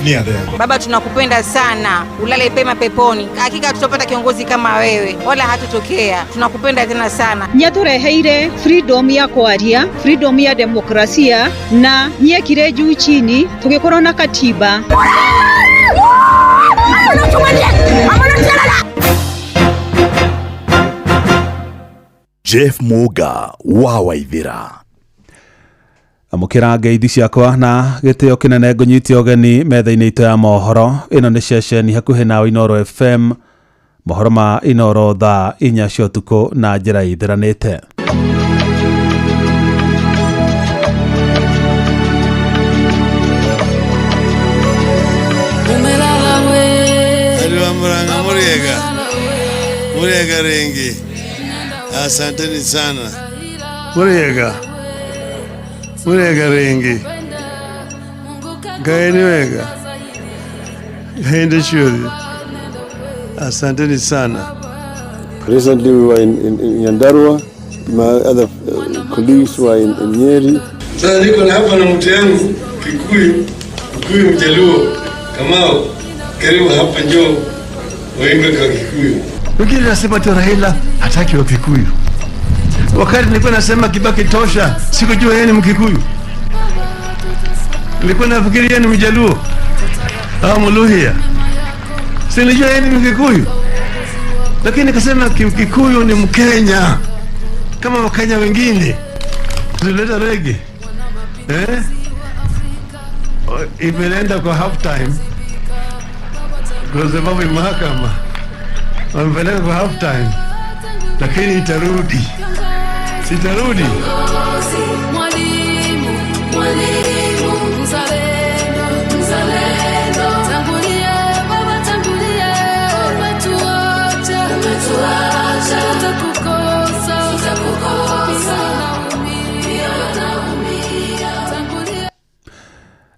Near there. Baba, tunakupenda sana, ulale pema peponi. Hakika tutapata kiongozi kama wewe, wala hatutokea. Tunakupenda tena sana. Nĩatũreheire freedom ya kwaria, freedom ya demokrasia, na nĩekire juu chini tũgĩkorwo na katiba. Jeff Muga wa Waithira. Amũkĩra ngeithi ciakwa na gĩtĩo kĩnene, ngũnyite ũgeni metha-inĩ itũ ya mohoro. Ĩno nĩ ceceni hakuhĩ nawe, Inooro FM, mohoro ma Inooro thaa 4 cia ũtukũ na njĩra ĩtheranĩte. Andũ a Murang'a, mũrĩega, mũrĩega rĩngĩ, asanteni sana. Mũrĩega, mũrĩega rĩngĩ. Ngai nĩ wega hĩndĩ ciothe. Asanteni sana. Recently we were in Nyandarua, my other colleagues were in Nyeri. Sasa niko na hapa na mtu yangu Kikuyu, Kikuyu Mjaluo, Kamau, karibu hapa, njoo waimbe kwa Kikuyu. Wengine nasema tu Raila hataki wa Kikuyu. Wakati nilikuwa nasema Kibaki tosha, sikujua yeye ni Mkikuyu. Nilikuwa nafikiri yeye ni Mjaluo au Mluhya, si nilijua yeye ni Mkikuyu, lakini nikasema Kikuyu ni Mkenya kama Wakenya wengine. Tulileta reggae, eh? Imeenda kwa half time kwa sababu mahakama wamepeleka kwa half time, lakini itarudi, sitarudi. Mwalimu, mwalimu, mzalendo, mzalendo. Tangulia baba, tangulia, umetuacha, umetuacha. Tutakukosa, tutakukosa. Naumia, naumia. Tangulia.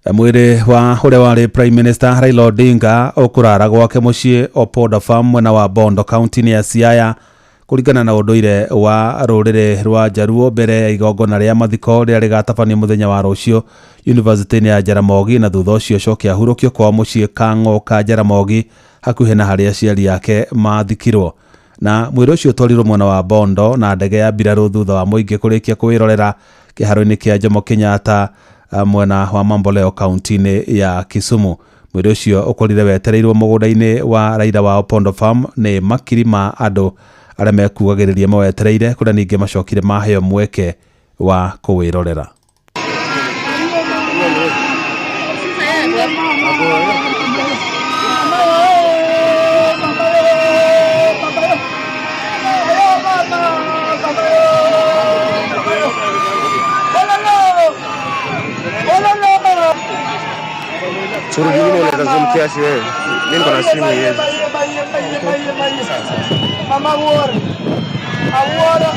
Mwĩrĩ wa ũrĩa warĩ Prime Minister Raila Odinga ũkũrara gwake mũciĩ Opoda Farm mwena wa Bondo, kaunti-inĩ ya Siaya, kũringana na ũndũire wa rũrĩrĩ rwa Jaruo, mbere ya igongona rĩa mathiko rĩrĩa rĩgatabanio mũthenya wa rũciũ University-inĩ ya Jaramogi, na thutha ũcio acoke ahurũkio kwao mũciĩ Kang'o ka Jaramogi, hakuhĩ na harĩa aciari ake mathikirwo. Na mwĩrĩ ũcio ũtwarirwo mwena wa Bondo na ndege ya mbirarũ thutha wa mũingĩ kũrĩkia kũwĩrorera kĩharo-inĩ kĩa Jomo Kenyatta, mwena wa Mamboleo, kaunti-inĩ ya Kisumu. Mwĩrĩ ũcio ũkorire wetereirwo mũgũnda-inĩ wa Raila wa Opondo Farm nĩ makiri ma andũ arĩa mekugagĩrĩria mawetereire, kũrĩa ningĩ macokire maheo mweke wa kũwĩrorera. Turudi nyuma, unaweza zoom kiasi wewe. Mimi niko na simu iwezi. Mama wuoro. Awuoro.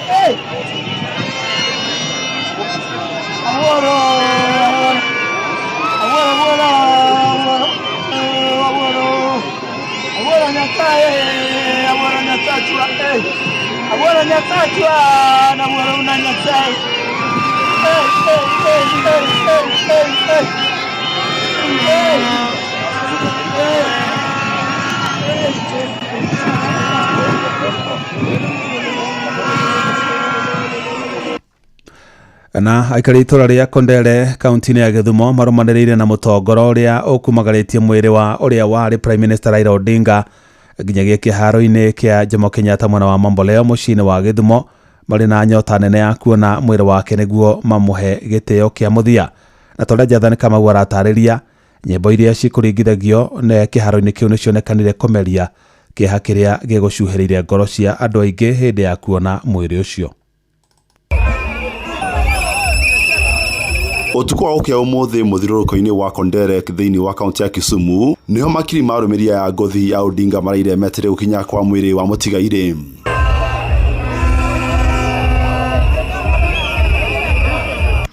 Hey! Awuoro. Awuoro, awuoro, awuoro. Awuoro. Awuoro Nyasaye, awuoro Nyasachwa. Hey! Awuoro Nyasachwa, nawuoro una Nyasaye. Hey, hey, hey, hey, hey, hey, hey. Hey. Hey. Hey. Na aikari itũra rĩa Kondere, kaunti-inĩ ya Gĩthumo, marũmanĩrĩire na mũtongoro ũrĩa ũkumagarĩtie mwĩrĩ wa ũrĩa warĩ Prime Minister Raila Odinga nginyagia kĩharo-inĩ kĩa Jomo Kenyatta mwena wa Mamboleo, mũciĩ-inĩ wa Gĩthumo, marĩ na nyota nene ya kuona mwĩrĩ wake nĩguo mamũhe gĩtĩo kĩa mũthia. Na ta ũrĩa Jathan Kamau aratarĩria, nyĩmbo iria cikũringithagio kĩharo-inĩ kĩu nĩcionekanire kũmeria kĩeha kĩrĩa gĩgũcuhĩrĩire ngoro cia andũ aingĩ hĩndĩ ya kuona mwĩrĩ ũcio. Ũtukũ wa gũkĩa ũmũthĩ, mũthiũrũrũko-inĩ wa Kondere thĩinĩ wa kaunti ya Kisumu, nĩho makiri ma arũmĩrĩri ya ngothi ya Odinga maraire metereire gũkinya kwa mwĩrĩ wa mũtigairĩ.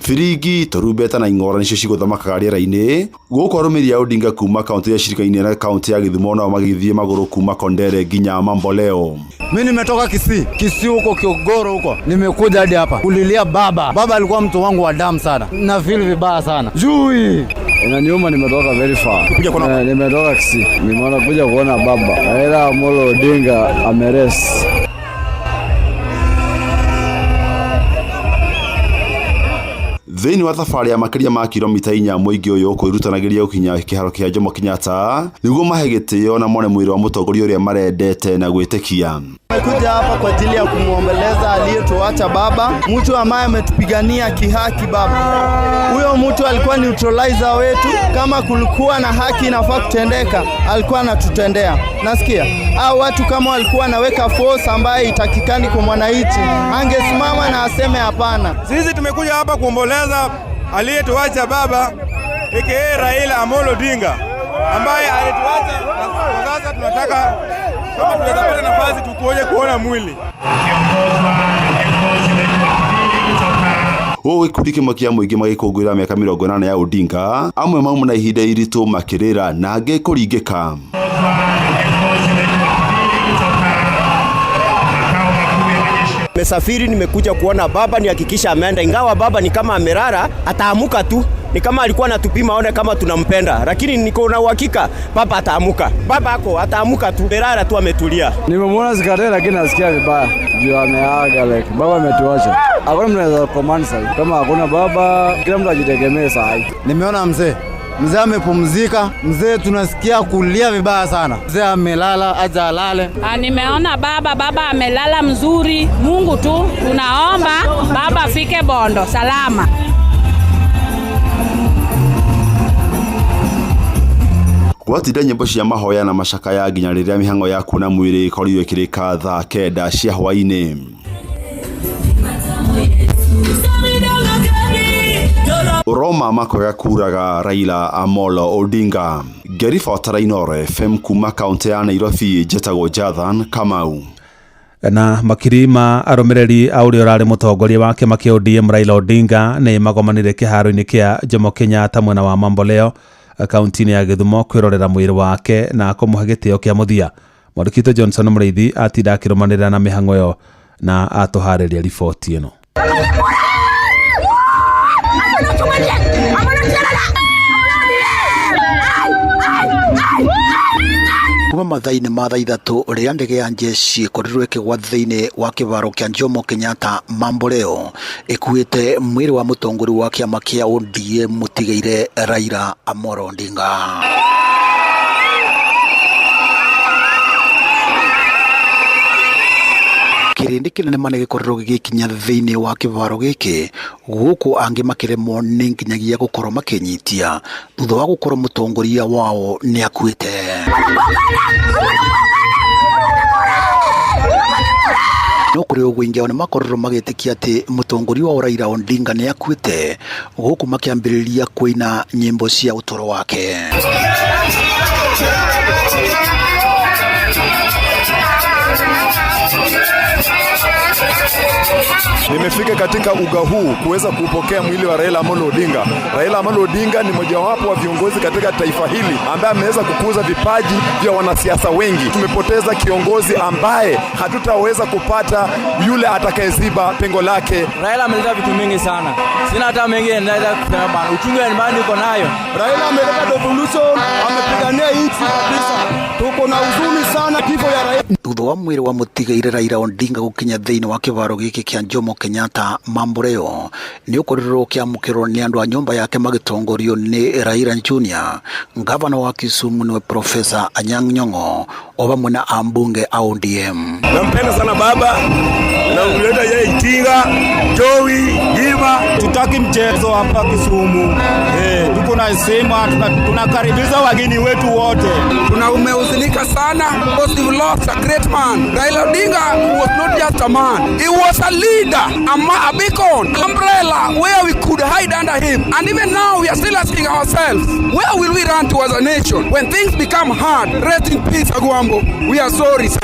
Biringi, tũrumbeta na ing'ora nĩcio cigũthamakaga rĩera-inĩ gũkũ arũmĩrĩri a Odinga kuma kaunti ya Shirika-inĩ na kaunti ya Gĩthumo nao magĩthiĩ magũrũ kuma Kondere nginya Mamboleo. Mimi nimetoka Kisii, Kisii huko Kiogoro huko, nimekuja hadi hapa kulilia baba. Baba alikuwa mtu wangu wa damu sana, na feel vibaya sana jui inaniuma. Nimetoka very far, nimetoka Kisii, nimeona kuja kuona baba Raila Amolo Odinga amerest. Thĩinĩ wa thabarĩ ya makĩria ma kilomita 4 mũingĩ ũyũ ũkwĩrutanagĩria gũkinya kĩharo kĩa Jomo Kenyatta nĩguo mahe gĩtĩo na mone mwĩrĩ wa mũtongoria ũrĩa marendete na gwĩtĩkia. Tumekuja hapa kwa ajili ya kumwombeleza aliyetuacha baba, mtu ambaye ametupigania kihaki baba. Huyo mtu alikuwa neutralizer wetu. Kama kulikuwa na haki inafaa kutendeka, alikuwa anatutendea. Nasikia au watu kama walikuwa anaweka force ambaye itakikani kwa mwananchi, angesimama na aseme hapana. Sisi tumekuja hapa kuomboleza aliyetuacha baba aka Raila Amolo Odinga ambaye alituacha, na kwa sasa tunataka kama tunaweza nafasi tukuoje kuona mwili. Gũkũ gĩkundi kĩmwe kĩa mũingĩ magĩkũngũĩra mĩaka 80 ya Odinga, amwe mauma na ihinda iritũ makĩrĩra na angĩ kũringĩka. Nimesafiri, nimekuja kuona baba, nihakikisha ameenda. Ingawa baba ni kama amerara, ataamuka tu. Ni kama alikuwa anatupima aone kama tunampenda, lakini niko na uhakika baba ataamuka. Baba ako ataamuka tu, amerara tu, ametulia. Nimemwona Zikatee, lakini nasikia vibaya juu ameaga, like baba ametuacha. Hakuna mtu anaweza command sasa, kama hakuna baba, kila mtu ajitegemee sasa. Nimeona mzee amepumzika. Mzee tunasikia kulia vibaya sana. Mzee amelala, aja alale. Nimeona baba amelala mzuri. Mungu tu tunaomba baba afike Bondo salama. Gwatinda nyĩmbo cia mahoya na macakaya nginya rĩrĩa mĩhang'o ya kuona mwĩrĩ ĩkorirwo ĩkĩrĩka thaa 9 cia hwaĩ-inĩ. Roma makoga kuraga Raila Amolo Odinga. Ngĩribotera Inooro FM kuma kaunti ya Nairobi, njĩtagwo Jathan Kamau. Na makiri ma arũmĩrĩri a ũrĩa ũrarĩ mũtongoria wa kĩama kĩa ODM Raila Odinga nĩ magomanire kĩharo-inĩ kĩa Jomo Kenyatta mwena wa Mamboleo kaunti-inĩ ya Gĩthumo kwĩrorera mwĩrĩ wake na kũmũhe gĩtĩo kĩa mũthia. Mwandĩki witũ Johnson Mũrĩithi atinda akĩrũmanĩrĩra na mĩhang'o ĩyo na atũharĩria riboti ĩno. Kuma mathaa-inĩ ma thaa 3 rĩrĩa ndege ya jeshi ĩkorirwo ĩkĩgwa thĩinĩ wa kĩvaro kĩa Jomo Kenyatta Mamboleo ĩkuĩte mwĩrĩ wa mũtongoria wa kĩama kĩa ODM mũtigaire Raila Amolo Odinga. Kĩrĩndĩ kĩnene ma nĩgĩkorirwo gĩgĩkinya thĩinĩ wa kĩvaro gĩkĩ gũkũ angĩ makĩremwo nĩ nginyagia gũkorwo makĩnyitia thutha wa gũkorwo mũtongoria wao nĩ akuĩte. No kũrĩ ũguo aingĩ ao nĩmakorirwo magĩtĩkia atĩ mũtongoria wao Raila Odinga nĩ akuĩte gũkũ makĩambĩrĩria kũina nyĩmbo cia ũtũro wake. Nimefika katika uga huu kuweza kupokea mwili wa Raila Amolo Odinga. Raila Amolo Odinga ni mojawapo wa viongozi katika taifa hili ambaye ameweza kukuza vipaji vya wanasiasa wengi. Tumepoteza kiongozi ambaye hatutaweza kupata yule atakayeziba pengo lake. Raila ameleta vitu mingi sana. Sina hata mengi naweza kusema bana. Uchungu ya nyumbani uko nayo. Raila ameleta devolution, amepigania nchi kabisa. Tuko na huzuni sana kifo ya Raila. Thutha wa mwĩrĩ wa mũtigaire Raila Odinga gũkinya thĩinĩ wa kĩvaro gĩkĩ kĩa Jomo Kenyatta Mamboleo nĩ ũkorirwo ũkĩamũkĩrwo nĩ andũ a nyũmba yake magĩtongorio nĩ Raila Junior, ngavana wa Kisumu nĩwe Profesa Anyang' Nyong'o o vamwe na ambunge a ODM. Nampenda sana baba na kuleta yeye Itinga, Jowi, Jima. Tutaki mchezo hapa Kisumu. Tuko na sema tunakaribisha wageni wetu wote. Tunaumeuzinika sana because we lost a great man. Raila Odinga was not just a man. He was a leader, a beacon, umbrella where we could hide under him. And even now we are still asking ourselves, where will we run to as a nation when things become hard? Rest in peace, Agwambo. We are sorry, sir.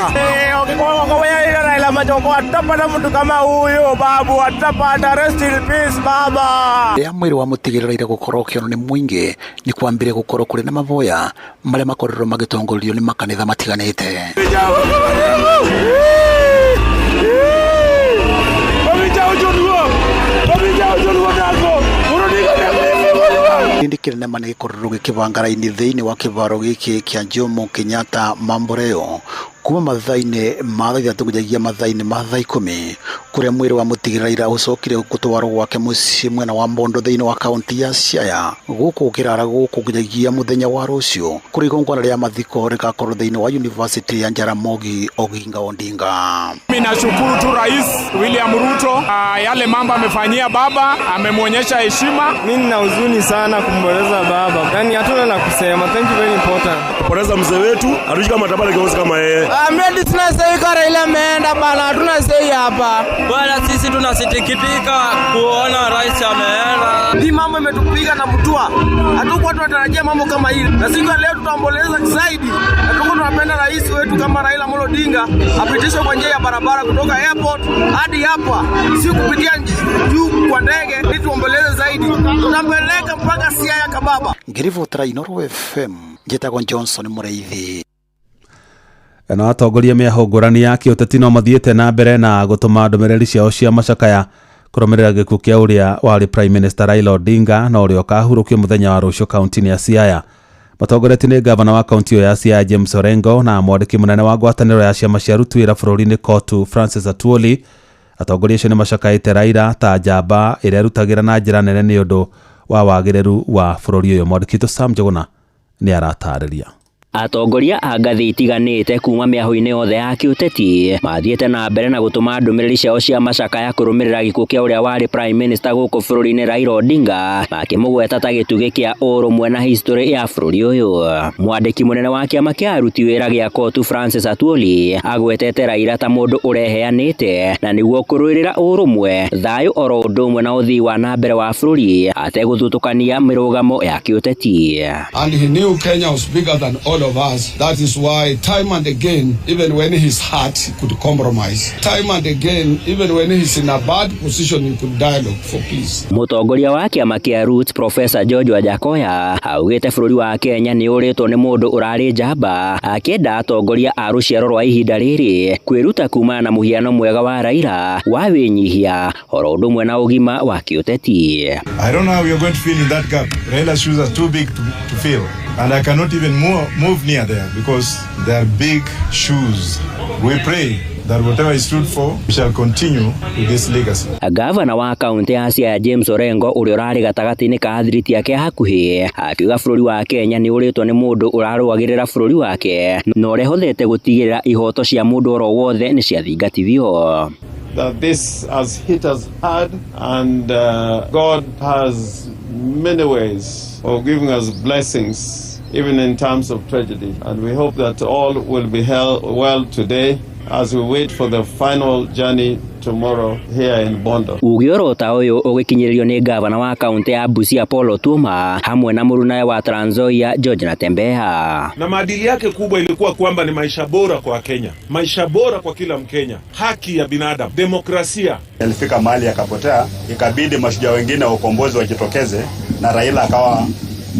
Raila Majoko, hatutapata mtu kama huyo babu, hatutapata. Rest in peace. Baba. Rĩrĩa mwĩrĩ wa mũtigĩrĩra Raila gũkorwo ũkĩonwo nĩ mũingĩ nĩ kwambire gũkorwo kũrĩ na maboya marĩa makorirwo magĩtongorio nĩ makanitha matiganĩte. Kĩrĩndĩ kĩnene ma nĩgĩkorirwo gĩkĩbanga raini thĩinĩ wa kĩbaro gĩkĩ kĩa Jomo Kenyatta Mamboleo kuma mathaa-inĩ ma 3:00 nginyagia mathaa-inĩ ma 10:00 kũrĩa mwĩrĩ wa mũtigĩrĩra Raila ũcokire gũtwarwo gwake mũciĩ mwena wa Bondo thĩinĩ wa kaunti ya Siaya gũkũ gũkĩrara gũkũ nginyagia mũthenya wa rũciũ kũrĩa igongona rĩa mathiko rĩgakorwo thĩinĩ wa University ya Jaramogi Oginga Odinga. Mimi nashukuru tu Rais William Ruto, yale mambo amefanyia baba, amemwonyesha heshima. Mimi nina huzuni sana kumpoteza baba, yaani hatuna la kusema. Thank you, very important. Kupoteza mzee wetu, hatujui kama atapata kiongozi kama yeye. Mimi sina sei kwa Raila ameenda bana, hatuna sei hapa. Bwana, sisi tunasikitika kuona rais ameenda. Hii mambo imetupiga na butua, hatukuwa tunatarajia mambo kama hili, na siku ya leo tutaomboleza zaidi, na tuko tunapenda rais wetu kama Raila Amolo Odinga apitishwe kwa njia ya barabara kutoka airport hadi hapa, si kupitia juu kwa ndege, ili tuomboleze zaidi. Tutampeleka mpaka Siaya kababa. Ngĩribotera Inooro FM njĩtagwo Johnson Mũrĩithi. Na atongoria mĩahũ ngũrani ya kĩũteti no mathiĩte na mbere na gũtũma ndũmĩrĩri ciao cia macakaya kũrũmĩrĩra gĩkuũ kĩa ũrĩa warĩ Prime Minister Raila Odinga na ũrĩa ũkahurũkio mũthenya wa rũciũ kaunti-inĩ ya Siaya. Matongoretio nĩ gavana wa kaunti ĩyo ya Siaya James Orengo na mwandĩki mũnene wa ngwatanĩro ya ciama cia aruti wĩra bũrũri-inĩ COTU Francis Atwoli. Atongoria acio nĩ macakaĩte Raila ta njamba ĩrĩa ĩrutagĩra na njĩra nene nĩ ũndũ wa wagĩrĩru wa bũrũri ũyũ. Mwandĩki witũ Sam Njuguna nĩ aratarĩria. Atongoria a ngathĩ itiganĩte kuma mĩahũ-inĩ yothe ya kĩũteti mathiĩte na mbere na gũtũma ndũmĩrĩri ciao cia macakaya kũrũmĩrĩra gĩkuũ kĩa ũrĩa warĩ Prime Minister gũkũ bũrũri-inĩ Raila Odinga, makĩmũgweta ta gĩtugĩ kĩa ũrũmwe na history ya bũrũri ũyũ. Mwandĩki mũnene wa kĩama kĩa aruti wĩra gĩa COTU Francis Atwoli agwetete Raila ta mũndũ ũreheanĩte na nĩguo kũrũĩrĩra ũrũmwe, thayũ oro ũndũ ũmwe na ũthii wa na mbere wa bũrũri ategũthutũkania mĩrũgamo ya kĩũteti. And he knew Kenya was bigger than all of us. That is why time and again, even when his heart could compromise, time and again, even when he's in a bad position, he could dialogue for peace. Mũtongoria wa kĩama kĩa Roots Professor George Wajackoyah augĩte bũrũri wa Kenya nĩ ũrĩtwo nĩ mũndũ ũrarĩ njamba, akĩenda atongoria a rũciaro rwa ihinda rĩrĩ kwĩruta kumana na mũhiano mwega wa Raila wa wĩnyihia oro ũndũ ũmwe na ũgima wa kĩũteti. I don't know how we are going to fill in that gap. Raila's shoes are too big to fill. And I cannot even move near there because they are big shoes. We pray that whatever he stood for, we shall continue with this legacy. Gavana wa kaunti ya Siaya James Orengo ũrĩa ũrarĩ gatagatĩ-inĩ ka athiriti ake hakuhĩ akiuga bũrũri wa Kenya nĩ ũrĩtwo nĩ mũndũ ũrarũagĩrĩra bũrũri wake na ũrĩa ũhotete gũtigĩrĩra ihoto cia mũndũ oro wothe nĩ ciathingatithio. That this has hit us hard, and God has many ways of giving us blessings, even in times of tragedy. And we hope that all will be well today as we wait for the final journey tomorrow here in Bondo. Uge oro ta ũyũ ũgĩkinyĩrĩrio nĩ gavana wa kaunti ya Busia Paul Otuoma hamwe na mũrunawe wa Trans Nzoia George Natembeya. Na maadili yake kubwa ilikuwa kwamba ni maisha bora kwa Kenya, maisha bora kwa kila Mkenya, haki ya binadamu, demokrasia. Alifika mahali akapotea, ikabidi mashujaa wengine wa ukombozi wajitokeze na Raila akawa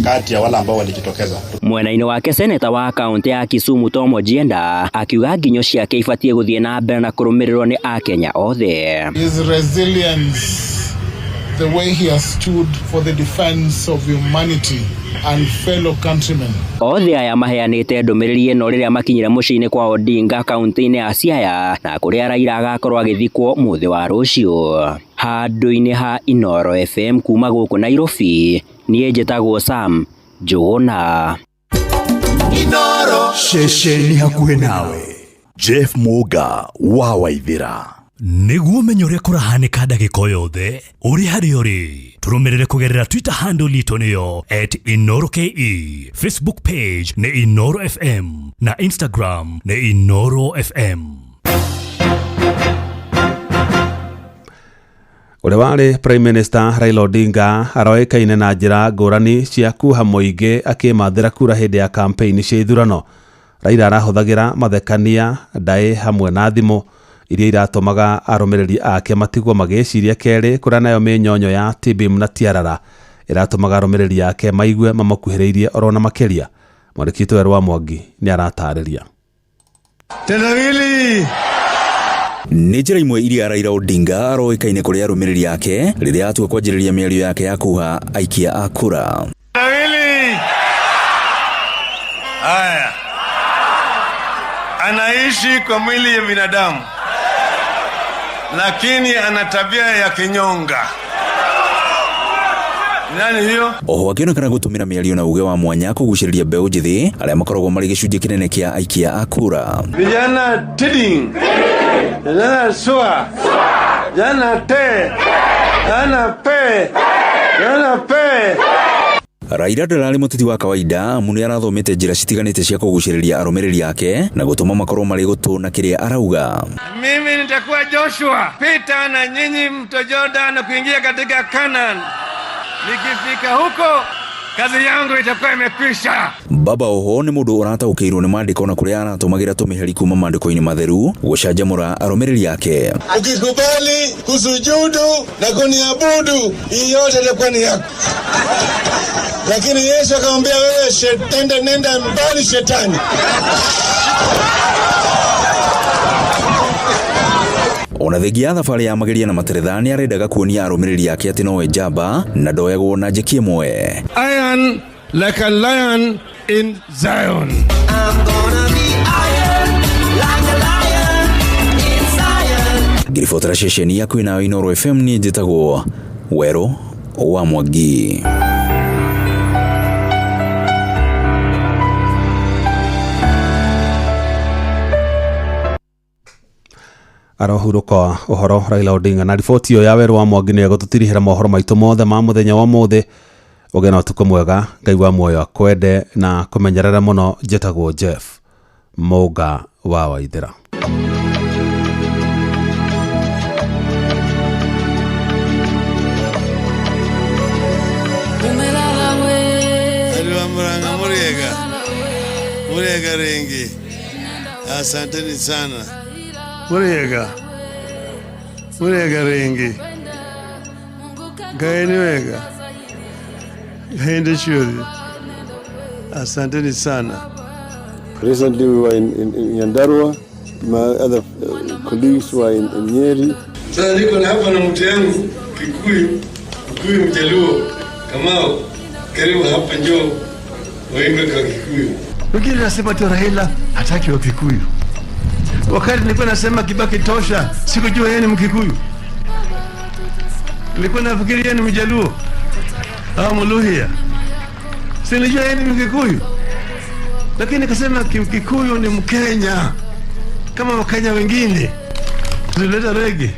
kati ya wale ambao walijitokeza. Mwena-inĩ wake seneta wa kaunti ya Kisumu Tom Ojienda akiuga nginyo ciake ibatiĩ gũthiĩ na mbere na kũrũmĩrĩrwo nĩ Akenya othe. His resilience, the way he has stood for the defense of humanity and fellow countrymen. Othe aya maheanĩte ndũmĩrĩri ĩno rĩrĩa makinyire mũciĩ-inĩ kwa Odinga kaunti-inĩ ya Siaya na kũrĩa Raila agakorwo agĩthikwo mũthĩ wa rũciũ. Handũ-inĩ ha Inooro FM kuma gũkũ Nairobi, niĩ njĩtagwo Sam Njuguna. Inooro ceceni hakuhĩ nawe. Jeff Muga wa Waithira. Nĩguo ũmenye ũrĩa kũrahanĩka ndagĩka o yothe ũrĩ harĩa ũrĩ, tũrũmĩrĩre kũgerera Twitter handle itũ nĩyo @InooroKE, Facebook page nĩ Inooro FM na Instagram nĩ Inooro FM. Ũrĩa warĩ Prime Minister Raila Odinga aroĩkaine na njĩra ngũrani cia kuha mũingĩ akĩmathĩra kura hĩndĩ ya kampeini cia ithurano. Raila arahũthagĩra mathekania, ndaĩ hamwe na thimũ Iria iratũmaga arũmĩrĩri ake matigwo magĩciria kerĩ, kũrĩa nayo mĩnyonyo ya Tibim na Tiarara ĩratũmaga arũmĩrĩri ake maigue mamũkuhĩrĩirie orona makĩria. Mwandĩki witũ Werũ wa Mwangi nĩ aratarĩria. Tendawili. Nĩ njĩra imwe iria Raila Odinga aroĩkaine kũrĩ arũmĩrĩri ake rĩrĩa atua kwanjĩrĩria mĩario yake ya kuha aikia a kura. Tendawili. Haya, anaishi kwa mwili ya binadamu, lakini ana tabia ya kinyonga. Nani hiyo? Oho akĩonekana gũtũmĩra mĩario na uge wa mwanya kũgucĩrĩria mbeũ njĩthĩ arĩa makoragwo marĩ gĩcunjĩ kĩnene kĩa aikia a kura. Vijana tiding, vijana sua, vijana te, vijana pe, vijana pe. Raila ndararĩ mũteti wa kawaida amu nĩ arathomete njĩra citiganĩte cia kũgucĩrĩria arũmĩrĩri ake na gũtũma makorwo marĩ gũtũ na kĩrĩa arauga. Mimi nitakuwa Joshua, pita na nyinyi mto Jordan na kuingia katika Canaan. Nikifika huko kazi yangu itakuwa imekwisha. Baba oho nĩ mũndũ ũrataũkĩirwo nĩ maandĩko na kũrĩa aratũmagĩra tũmĩhari kuma maandĩko-inĩ matheru gũcanjamũra arũmĩrĩri ake. Ukikubali kusujudu na kuniabudu, hii yote itakuwa ni yako. Lakini Yesu akamwambia, wewe shetani, nenda mbali shetani. Ona thengia ya thabarĩ ya mageria na materetha nĩ arendaga kuonia arũmĩrĩri ake atĩ nowe njamba na ndoyagwo na njeki ĩmwe. Iron like a lion in Zion. Ngĩribotera ceceni ya kwĩnayo Inooro FM niĩ njĩtagwo Werũ wa Mwangi. Arohurũka ũhoro Raila Odinga na riboti ĩyo ya Werũ wa Mwangi nĩ ĩgũtũtirihĩra mohoro maitũ mothe ma mũthenya wa ũmũthĩ. Ũgĩe na ũtukũ mwega, Ngai wa muoyo akwende na kũmenyerera mũno. Njĩtagwo Jeff Mũnga wa Waithĩra. Andũ a Murang'a mũrĩega, mũrĩega rĩngĩ, asanteni sana. Mũrĩega, mũrĩega rĩngĩ, Ngai nĩ wega hĩndĩ ciothe, asanteni sana. Recently we were in Nyandarua, my other colleagues were in Nyeri. Sasa niko na hapa na mtu yangu Kikuyu, Mkikuyu Mjaluo, Kamau, karibu hapa njoo waimbe kwa Kikuyu. Wengine nasema tu Raila hataki wa Kikuyu. Wakati nilikuwa nasema Kibaki tosha, sikujua yeye ni Mkikuyu. Nilikuwa nafikiri yeye ni Mjaluo au Mluhya. Si nilijua yeye ni Mkikuyu. Lakini nikasema Kikuyu ni Mkenya kama Wakenya wengine. Tulileta rege.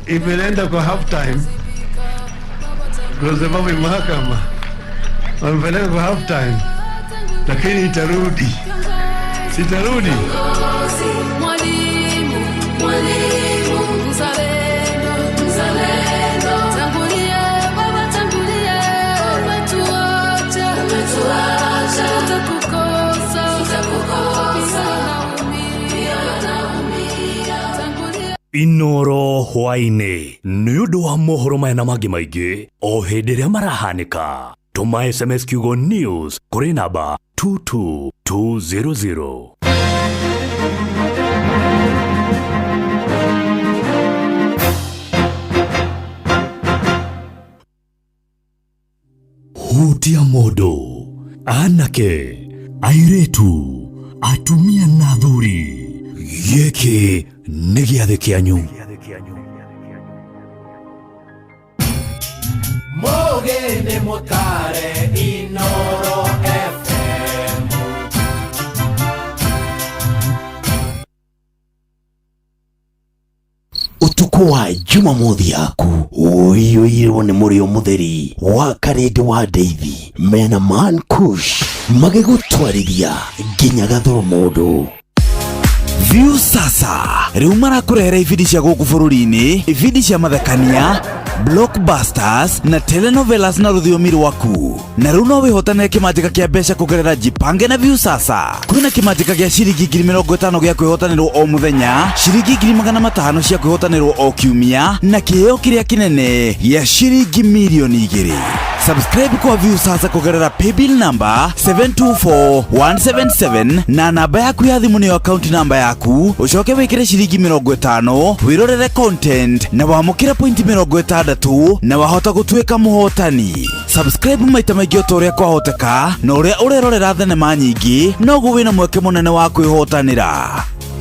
Imeenda kwa half time. Kwa sababu mahakama wamepeleka kwa half time, lakini itarudi. Sitarudi. Mwalimu, mwalimu, mzalendo, mzalendo. Tangulia, baba tangulia, umetuacha, umetuacha. Tutakukosa, tutakukosa. Naumia, naumia. Tangulia. Inooro hwaĩ-inĩ nĩ ũndũ wa mohoro maya na mangĩ maingĩ o hĩndĩ ĩrĩa marahanĩka. Tũma SMS kiugo news kũrĩ namba 22200. Hutia mũndũ, anake, airĩtu, atumia na athuri, gĩkĩ nĩ gĩathĩ kĩanyu. Mũgĩ nĩ mũtare Inooro FM. Ũtukũ wa Jumamothi yaku ũiyũirwo nĩ mũrĩo mũtheri wa Karĩndĩ wa Ndeithi mena Man Kush magĩgũtwarithia nginya gathoro mũndũ. Viusasa rĩu marakũrehera ibindi cia gũkũ bũrũri-inĩ, ibindi cia mathekania, blockbusters na telenovelas na rũthiomi rwaku. Na rĩu no wĩhotanĩre kĩmanjĩka kĩa mbeca kũgerera Jipange na Viusasa. Kwĩna kĩmanjĩka gĩa ciringi 50,000 gĩa kwĩhotanĩrwo o mũthenya, ciringi 500,000 cia kwĩhotanĩrwo o kiumia, na kĩheo kĩrĩa kĩnene gĩa ciringi 2,000,000. Subscribe kwa Viusasa kũgerera paybill number 724177 na namba yaku ya thimũ nĩyo account namba yaku, ũcoke wĩkĩre ciringi 50 wĩrorere content na wamũkĩre pointi 60 na wahota gũtuĩka mũhotani. Subscribe maita maingĩ o ta ũrĩa kwahoteka, na ũrĩa ũrerorera thenema nyingĩ noguo wĩna mweke mũnene wa kwĩhotanĩra.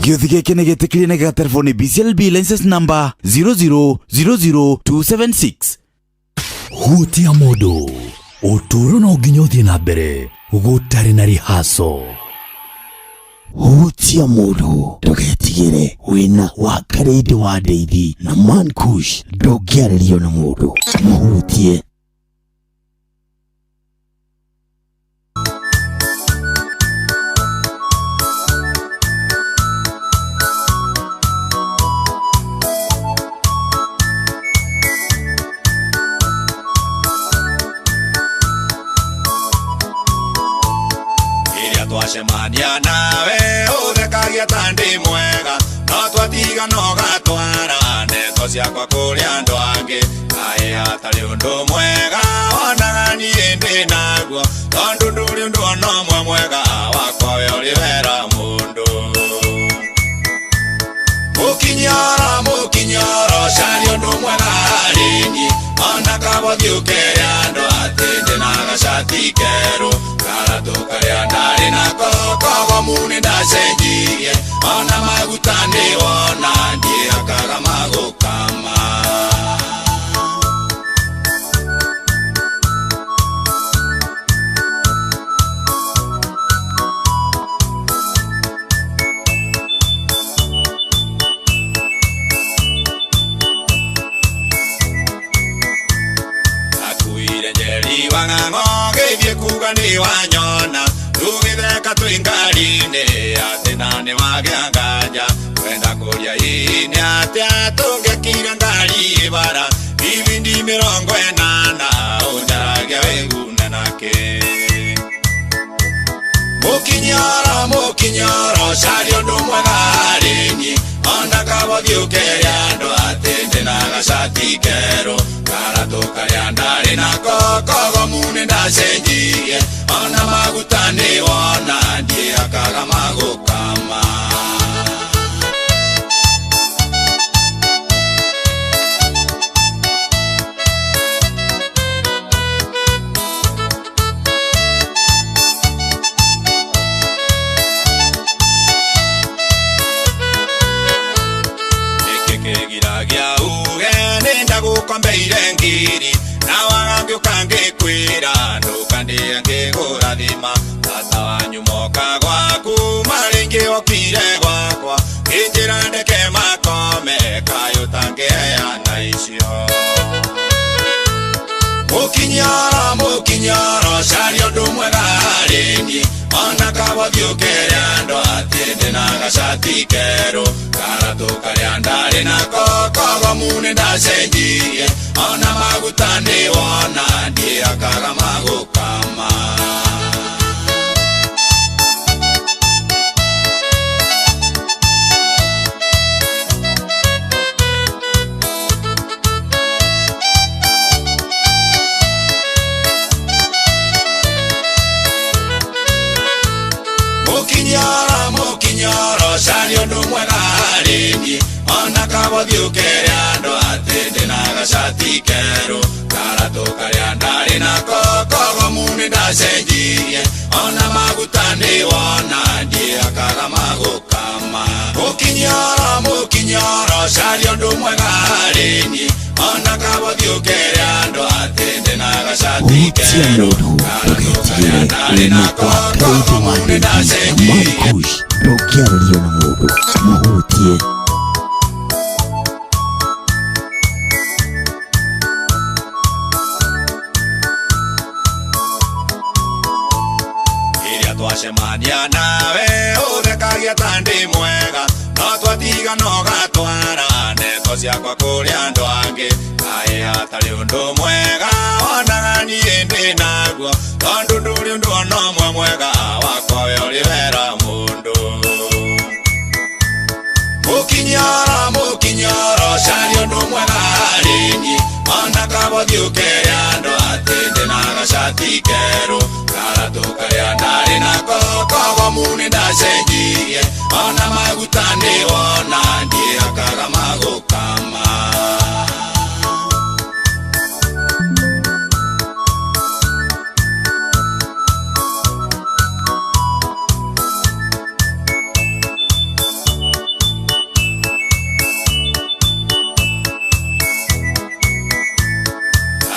Gĩũthi gĩkĩ nĩ gĩtĩkĩrie na gĩgaterwo nĩ BCLB license number 0000276. Hutia mũndũ, ũtũũro no nginya ũthiĩ na mbere gũtarĩ na rihaco. Hutia mũndũ, ndũgetigĩre, wĩna wa Karĩndĩ wa Ndeithi na Mankush, ndũngĩarĩrio nĩ mũndũ, mũhutie. Ĩrĩa twacemania nawe ũthekagia ta ndĩ mwega, no twatiga no gatwara ndeto ciakwa kũrĩ andũ angĩ. Kaĩ hatarĩ ũndũ mwega wonaga niĩ ndĩ naguo, tondũ ndũrĩ ũndũ ona ũmwe mwega wakwa we ũrĩ wera mũndũ. Mũkinyoro mũkinyoro caria ũndũ mwega harĩ niĩ, ona kaba ũthiĩ ũkere andũ atĩ ndĩna gacati kerũ, karatũ karĩa ndarĩ nako kogomu nĩndacenjirie, ona maguta nĩwona ndiĩhakaga magũkama. Akuire njeri wa ng'ang'o ngĩthiĩ kuga nĩ wanyona, tũgĩtheka twĩ ngari-inĩ atĩ na nĩ wagĩa nganja, kwenda kũria hihi nĩ atĩa tũngĩakire ngari ĩbara ibindi 80 ũnjaragia wĩgune nakĩ. Mũkinyoro mũkinyoro caria ũndũ mwega harĩ niĩ, ona kaba ũthiĩ ũkere andũ atĩ ndĩna gacati kerũ, karatũ karĩa ndarĩ nako kogomu nĩndacenjirie, ona maguta nĩwona ndiĩhakaga magũkama. Nĩkĩ kĩgiragia uge nĩndagũkombeire ngiri, na waga ngĩũka ngĩkwĩra ndũkandĩe ngĩgũrathima, tata wanyu moka gwaku marĩ okire gwakwa, ngĩnjĩra ndeke makome kaĩ ũtangĩheana icio. Mũkinyoro mũkinyoro caria ũndũ mwega harĩ niĩ, ona kaba ũthiĩ ũkere andũ atĩ ndĩna gacati kerũ, karatũ karĩa ndarĩ nako kogomu nĩndacenjirie, ona maguta nĩwona ndiĩhakaga magũkama. Mũkinyoro mũkinyoro caria ũndũ mwega harĩ niĩ, ona kaba ũthiĩ ũkere andũ atĩ ndĩna gacati kerũ, karatũ karĩa ndarĩ nako kogomu nĩndacenjirie, ona maguta nĩwona ndiĩhakaga magũkama. Mũkinyoro mũkinyoro caria ũndũ mwega harĩ niĩ, ona kaba ũthiĩ ũkere andũ atĩ ndĩna gacati Hutia kerũ, mũndũ, ndũgetigĩre, wĩna wa Karĩndĩ wa Ndeithi na Mankush, ndũngĩarĩrio nĩ mũndũ, mũhutie. Ĩrĩa twacemania nawe ũthekagia Njaragia ta ndĩ mwega no twatiga no gatwara ndeto ciakwa kũrĩ andũ angĩ kaĩ hatarĩ ũndũ mwega wonaga niĩ ndĩ naguo tondũ ndũrĩ ũndũ ona ũmwe mwega wakwa we ũrĩ wera mũndũ. Mũkinyoro mũkinyoro caria ũndũ mwega harĩ niĩ ona kabothiĩ ũkere andũ atĩ ndĩna gacati kerũ karatũ karĩa ndarĩ nako kogomu nĩ ndacenjirie ona maguta nĩ wona ndiĩhakaga magũkama.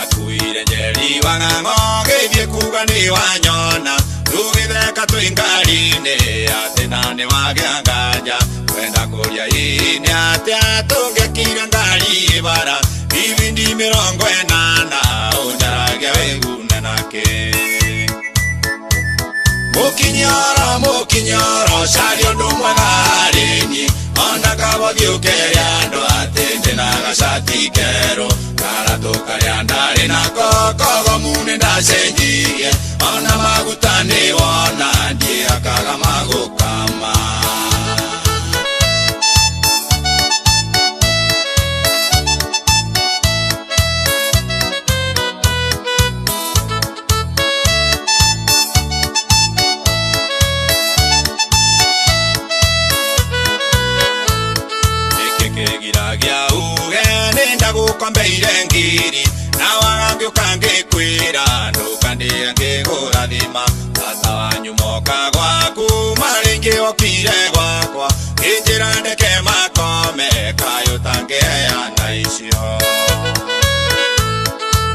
Akuire njeri wang'ang'o gĩthiĩ kuga nĩ wanyona tũgĩtheka twĩ ngari-inĩ atĩ na nĩ wagĩa nganja kwenda kũria hihi nĩ atĩa tũngĩakire ngari bara ibindi 80 ũnjaragia wĩgune nakĩ. Mũkinyoro mũkinyoro caria ũndũ mwega harĩ niĩ ona kabothiĩ ũkere andũ atĩ ndĩna gacati kerũ karatũ karĩa ndarĩ nako kogomu nĩ ndacenjirie ona maguta nĩ wona ndiĩhakaga magũkama. Kĩgiragia uge nĩ ndagũkombeire ngiri na waga ngĩũka ngĩkwĩra ndũkandĩe ngĩkũrathima tata wanyu moka gwaku marĩ okire gwakwa ngĩnjĩra ndeke makome kayũ tangĩheana icio.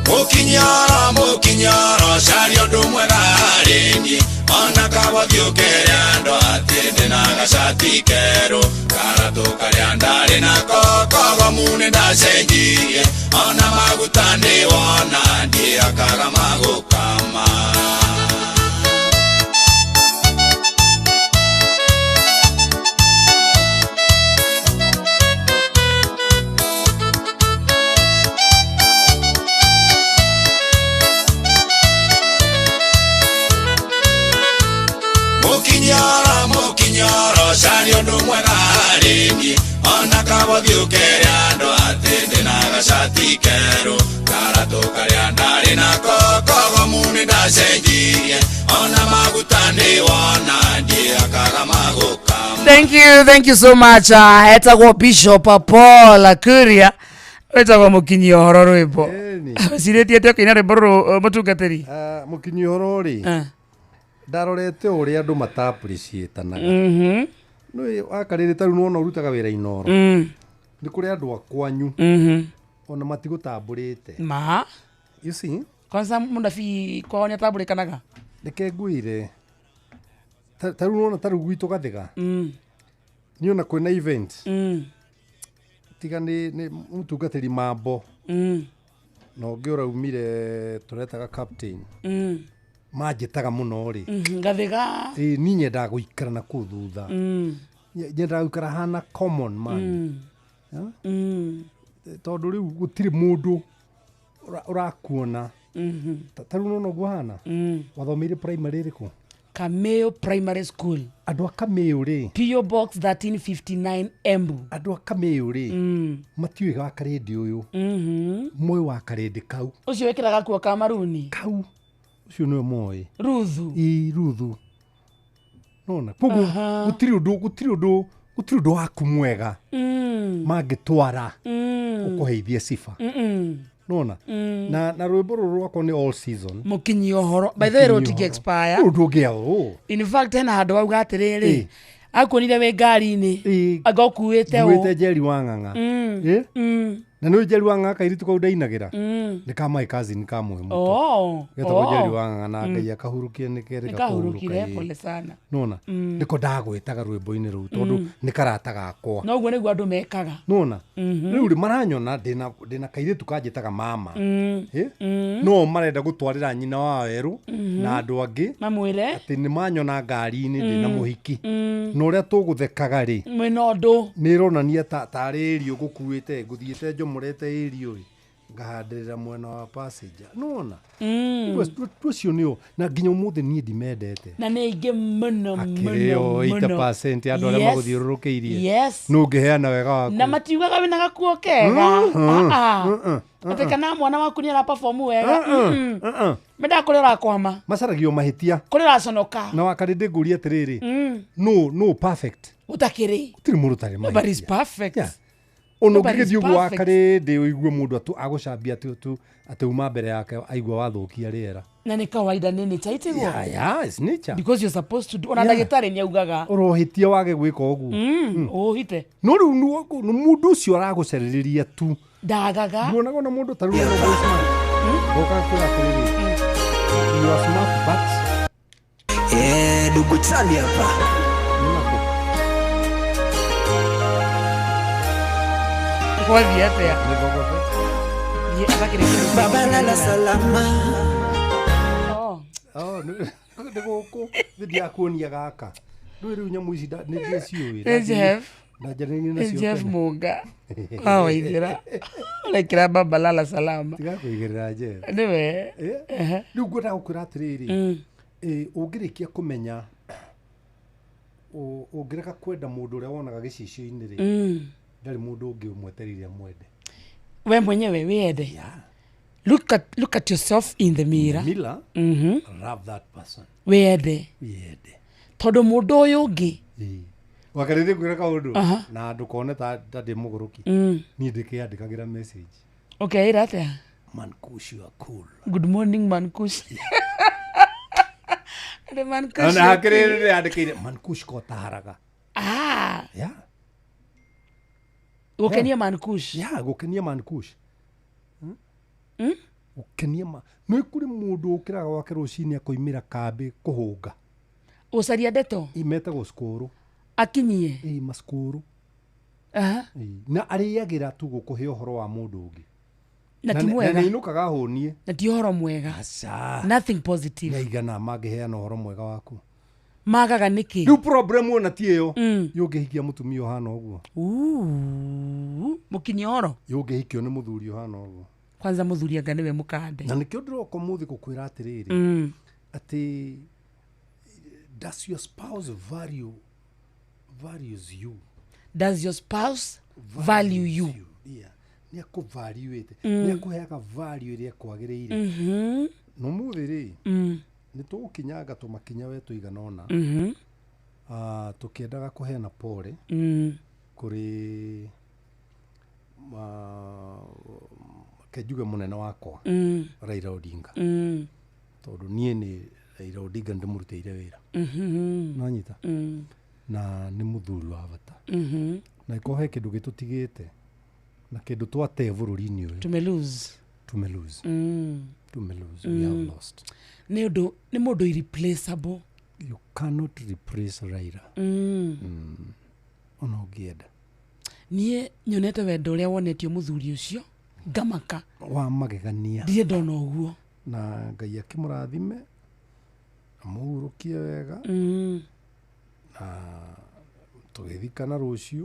Mũkinyoro mũkinyoro caria ũndũ mwega harĩ niĩ ona kabothiĩ ũkere andũ atĩ ndĩna gacati kerũ karatũ karĩa ndarĩ nako kogomu nĩ ndacenjirie ona maguta nĩ wona ndiĩhakaga magũkama. Mũkinyoro mũkinyoro caria ũndũ mwega harĩ niĩ ona kabothiĩ ũkere andũ atĩ ndĩna gacati kerũ karatũ karĩa ndarĩ nako kogomu nĩ ndacenjirie ona maguta nĩ wona ndiĩhakaga magũkama. Thank you so much. Etagwo Bishop Paul Kuria wetagwo Mũkinyi ũhoro rwĩmbo wĩcirĩtie atĩa ũkĩina rwĩmbo rũrũ mũtungatĩri? Mũkinyi ũhoro rĩ ndarorete ũrĩa andũ mata appreciatanaga. Nĩ wakarĩrĩ ta rĩu nĩwona ũrutaga wĩra Inoro. Nĩ kũrĩ andũ a kwanyu ona matigũtambũrĩte. Ma you see kwanza mũnabii kwao nĩ atambũrĩkanaga. Reke ngwĩre ta rĩu nĩwona ta rĩu gwitũ Gathĩga niĩ ona kwĩna event tiga nĩ mũtungatĩri Mambo na ũngĩ ũraumire tũretaga captain manjĩtaga mũno rĩ Gathĩga ĩĩ niĩ nyendaga gũikara na kũu thutha nyendaga gũikara hana common man tondũ rĩu gũtirĩ mũndũ ũrakuona ta rĩu nĩwona ũguo hana wathomeire primary ĩrĩkũ? Kameo Primary School. Andũ a Kameo rĩ PO Box 1359 Embu. Andũ a Kameo rĩ matiũĩ wa karĩndĩ ũyũ moĩ wa karĩndĩ kau ũcio wĩkĩraga kuo ka maruni kau ũcio nĩwe moĩ Ruthu ĩ Ruthu nona koguo gũtirĩ ũndũ waku mwega mangĩtwara ũkũheithie sifa nona na rwĩmbo rũrũ rwakwa nĩ all season Mũkinyi ũhoro by the way rũtingĩ expire rũrũ ndũngĩa ũ in fact hena handũ wauga atĩrĩrĩ akuonire wĩ ngari-inĩ anga ũkuĩte ũ nguĩte Njeri wa Ng'ang'a Na nĩ Njeri wa Ng'ang'a kairĩtu kau ndainagĩra. Nĩ ka my cousin ka mũhe mũto. Oh, Getagwo oh. Njeri wa Ng'ang'a na Ngai akahurukie nĩ kerĩ Nĩkahurũkire, ĩ. pole sana. Nona nĩko ndagwĩtaga rwĩmbo-inĩ rũu tondũ nĩ karata gakwa. Noguo nĩguo andũ mekaga. Nona rĩu rĩ maranyona ndĩna kairĩtu kanjĩtaga mama. Ĩ? No marenda gũtwarĩra nyina wa werũ na andũ angĩ mamwĩre atĩ nĩ manyona ngari-inĩ ndĩna mũhiki na ũrĩa tũgũthekaga rĩ mwĩna ũndũ nĩ ĩronania ta tarĩ ĩrio ngũkuĩte ngũthiĩte njomorete ĩrio ĩ ngahandĩrĩra mwena wa passenger nona ũcio nĩo na nginya ũmũthĩ niĩ ndimendete na nĩ aingĩ mũno akĩrĩ o mũno mũno 80% andũ arĩa Yes. magũthiũrũrũkĩirie Yes. nũ ũngĩheana wega waku Na matiugaga wĩna gakuo kega. Ah, ah. Atĩ kana mwana waku nĩ araperform wega. Mendaga kũrĩa ũrakwama, macaragio mahĩtia kũrĩa ũraconoka. Na wakarĩ ndĩngũria atĩrĩrĩ, no perfect Gũtakĩrĩ. Gũtirĩ mũndũ ũtarĩ Nobody is mahĩtia. perfect. Yeah. Ona Nobody is ũngĩgĩthiĩ ũguo perfect. wakarĩ ndĩ ũigue mũndũ agũcambia atĩ tu atĩ uma mbere yake aigua wathũkia rĩera. Na nĩ kawaida nĩ nature itiguo. Yeah, it's nature. Because you're supposed to do ona ndagĩtarĩ nĩ augaga. Ũrohĩtia wage gwĩka ũguo. Ũhite. No rĩu nĩ mũndũ ũcio aragũcerĩrĩria tu. Ndagaga. Nduonaga ona mũndũ ta rĩu ũrĩa smart. Goka kwĩra atĩrĩrĩ, you are smart but Eh, ndugu Charlie hapa. Kwathiĩ atĩa? Thiĩ athakĩre kĩndũ. Baba lala salama. Oh. Oh, nĩ gũkũ nĩ ndiakuonia gaka. Ndũĩ rĩu nyamũ ici nĩ ndĩciũĩ. Nĩ Jeff. Ndanjaranĩirie Nĩ nacio Jeff tene. Mũnga. Wa Waithĩra. Ũrekĩra baba lala salama. Tiga kũigĩrĩra Jeff. Nĩwe. Rĩu ngwendaga gũkwĩra atĩrĩrĩ, ũngĩrĩkia kũmenya ũngĩrega kwenda mũndũ ũrĩa wonaga gĩcicio-inĩ rĩ, ndarĩ mũndũ ũngĩ ũmwetereire amwende. We mwenyewe wĩende. Look at yourself in the mirror. Mirror, love that person. Wĩende. Wĩende. Tondũ mũndũ ũyũ ũngĩ Wakarĩthĩ ngwĩre kaũndũ Aha. na ndũkone ta ndĩ mũgũrũki. Niĩ ndĩkĩandĩkagĩra message. Ũkeĩra atĩa? Man Kush, you are cool. Good morning man Kush. Atĩ man Kush. Na hakĩrĩ ndĩandĩkĩire Man Kush kotaharaga. Ah. Yeah. Gũkenia man Kush. Yeah, gũkenia man Kush. Gũkenia ma nĩ kũrĩ mũndũ ũkĩraga gwake rũcinĩ akoimĩra kambĩ kũhũnga. Gũcaria ndeto. Imetagwo skũrũ. Akinyie. Ĩ maskũrũ. Aha. Na arĩagĩra tu gũkũhe ũhoro wa mũndũ ũngĩ. Na ti mwega. Na nĩinũkaga hũnie. Na ti ũhoro mwega. Aca. Nothing positive. Nĩ aigana mangĩheana ũhoro mwega waku. Magaga nĩkĩ? Rĩu problem ona ti ĩyo. Yũngĩhikia mũtumia ũhana ũguo. Mũkinyia ũhoro. Yũngĩhikio nĩ mũthuri ũhana ũguo. Kwanza mũthuri anga nĩwe mũkande. Na nĩkĩo ndĩroka ũmũthĩ gũkwĩra atĩrĩrĩ. Atĩ does your spouse values you? Does your spouse value you? Yeah. Nĩ akũvaluĩte. Nĩ akũheaga value ĩrĩa ĩkwagĩrĩire. Na ũmũthĩ rĩ, nĩ tũgũkinyanga tũmakinya we tũigana ũna. Tũkĩendaga kũheana pole kũrĩ kenjuge mũnene wakwa Raila Odinga. Tondũ niĩ nĩ Raila Odinga ndĩmũrutĩire wĩra. Nonyita? Na nĩ mũthuri wa bata. Na ĩkorwo he kĩndũ gĩtũtigĩte na kĩndũ twate bũrũri-inĩ ũyũ. Tume lose. Tume lose. Tume lose. We have lost. Nĩ ũndũ nĩ mũndũ irreplaceable. You cannot replace Raila. Ona ũngĩenda. Niĩ nyonete wendo ũrĩa wonetio mũthuri ũcio ngamaka. Wa magegania. Ndirĩ ndona ũguo. Na Ngai akĩmũrathime amũhurũkie wega. Na tũgĩthikana rũciũ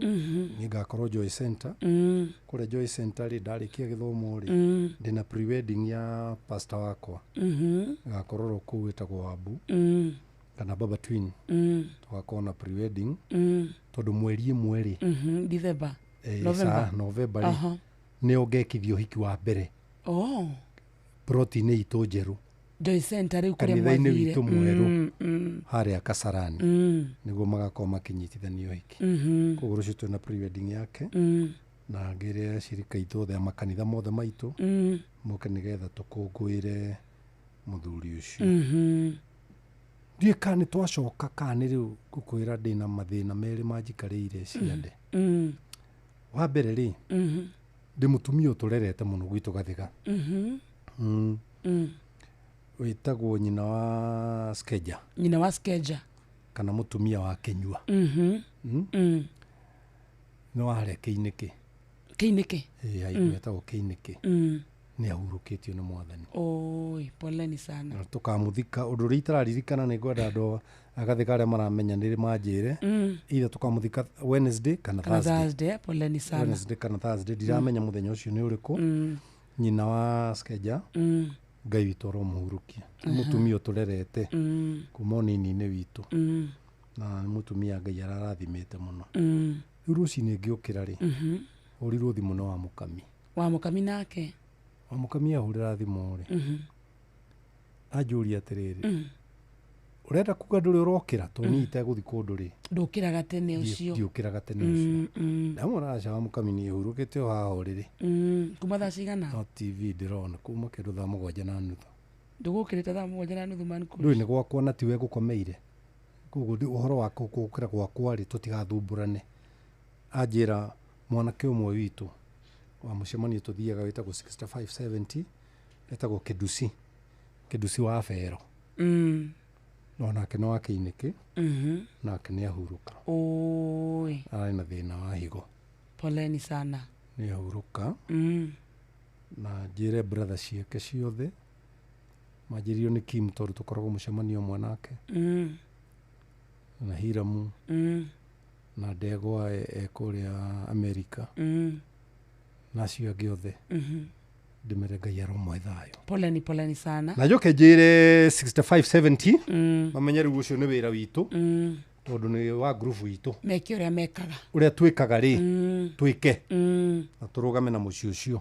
niĩ ngakorwo Joy Center. Kũrĩa Joy Center rĩ ndarĩkia gĩthomo rĩ ndĩna pre-wedding ya pastor wakwa. Ngakorwo ro kũu wĩtagwo Wabu kana Baba Twin. Tũgakorwo na pre-wedding tondũ mweri ĩmwe rĩ December. November. November rĩ nĩo ngekithia ũhiki wa mbere. Oh. Ploti-inĩ itũ njerũ. Joy Center rĩu kũrĩa Kanitha-inĩ mwathire. witũ mwerũ harĩa Kasarani. Nĩguo magakorwo makĩnyitithanio ũhiki. Koguo rũciũ twĩna pre-wedding yake. Na ngĩre acirika aitũ othe a makanitha mothe maitũ moke nĩgetha tũkũngũĩre mũthuri ũcio. Ndiũĩ kana nĩ twacoka kana nĩ rĩu ngũkwĩra ndĩna mathĩna merĩ manjikarĩire ciande. Wa mbere rĩ, Ndĩ mũtumia ũtũrerete mũno gwitũ Gathiga. Wĩtagwo nyina wa Skeja. Nyina wa Skeja. Kana mũtumia wa Kĩnyua. Nĩ wa harĩa Kĩinĩkĩ. Kĩinĩkĩ? Ĩĩ, haigũ etagwo Kĩinĩkĩ. Nĩ ahurũkĩtio nĩ Mwathani. Oi, poleni sana. Na tũkamũthika ũndũ ũrĩa itararirikana nĩ ngwenda andũ a Gathĩka arĩa maramenya nĩ manjĩre. Either tũkamũthika Wednesday kana Kana Thursday. Thursday, poleni sana. Wednesday kana Thursday, ndiramenya mũthenya ũcio nĩ ũrĩkũ. Nyina wa Skeja. Ngai witũ aromũhurũkia. Nĩ mũtumia ũtũrerete kuma ũnini-inĩ witũ. Na nĩ mũtumia Ngai ararathimĩte mũno. Rĩu rũcinĩ ngĩũkĩra rĩ, hũrirwo thimũ nĩ wa Mũkami. Wa Mũkami nake? Wa Mũkami ahũrĩra thimũ rĩ, anjũria atĩrĩrĩ, ũrenda kuga ndũrĩ ũrokĩra? Tondũ niĩ itegũthiĩ kũndũ rĩ. Ndũkĩraga tene ũcio. Ndiũkĩraga tene ũcio. Ndamwĩra aca wa Mũkami niĩ hurũkĩte o haha ũrĩrĩ. Kuma thaa cigana? No TV ndĩrona kuma kĩndũ thaa 7:30. Ndũgũkĩrĩte thaa 7:30 man Kush? Ndũĩ nĩ gwakwa na tiwe ngũkomeire. Koguo ũhoro wa gũkĩra gwakwa rĩ, tũtigathumbũrane. Anjĩra mwanake ũmwe witũ wa mũcemanio tũthiaga wĩtagwo 6570, etagwo Kĩnduci. Kĩnduci wa Bero. No nake nĩ wa Kĩinĩkĩ. Nake nĩ ahurũka. Oi. Ararĩ na thĩna wa higo. Poleni sana. Nĩ ahurũka. Na njĩre brother ciake ciothe. Manjĩrĩirio nĩ Kim tondũ tũkoragwo mũcemanio ũmwe nake. Na Hiramu. Na ndegwa e kũrĩa Amerika. Na acio angĩ othe. Ndĩmere Ngai aromwe thayũ. Poleni, poleni sana. Na njoke njĩre 6570. Mamenye rĩu ũcio nĩ wĩra witũ. Tondũ nĩ wa group witũ. Meke ũrĩa mekaga. Ũrĩa twĩkaga rĩ, twĩke. Na tũrũgame na mũciĩ ũcio.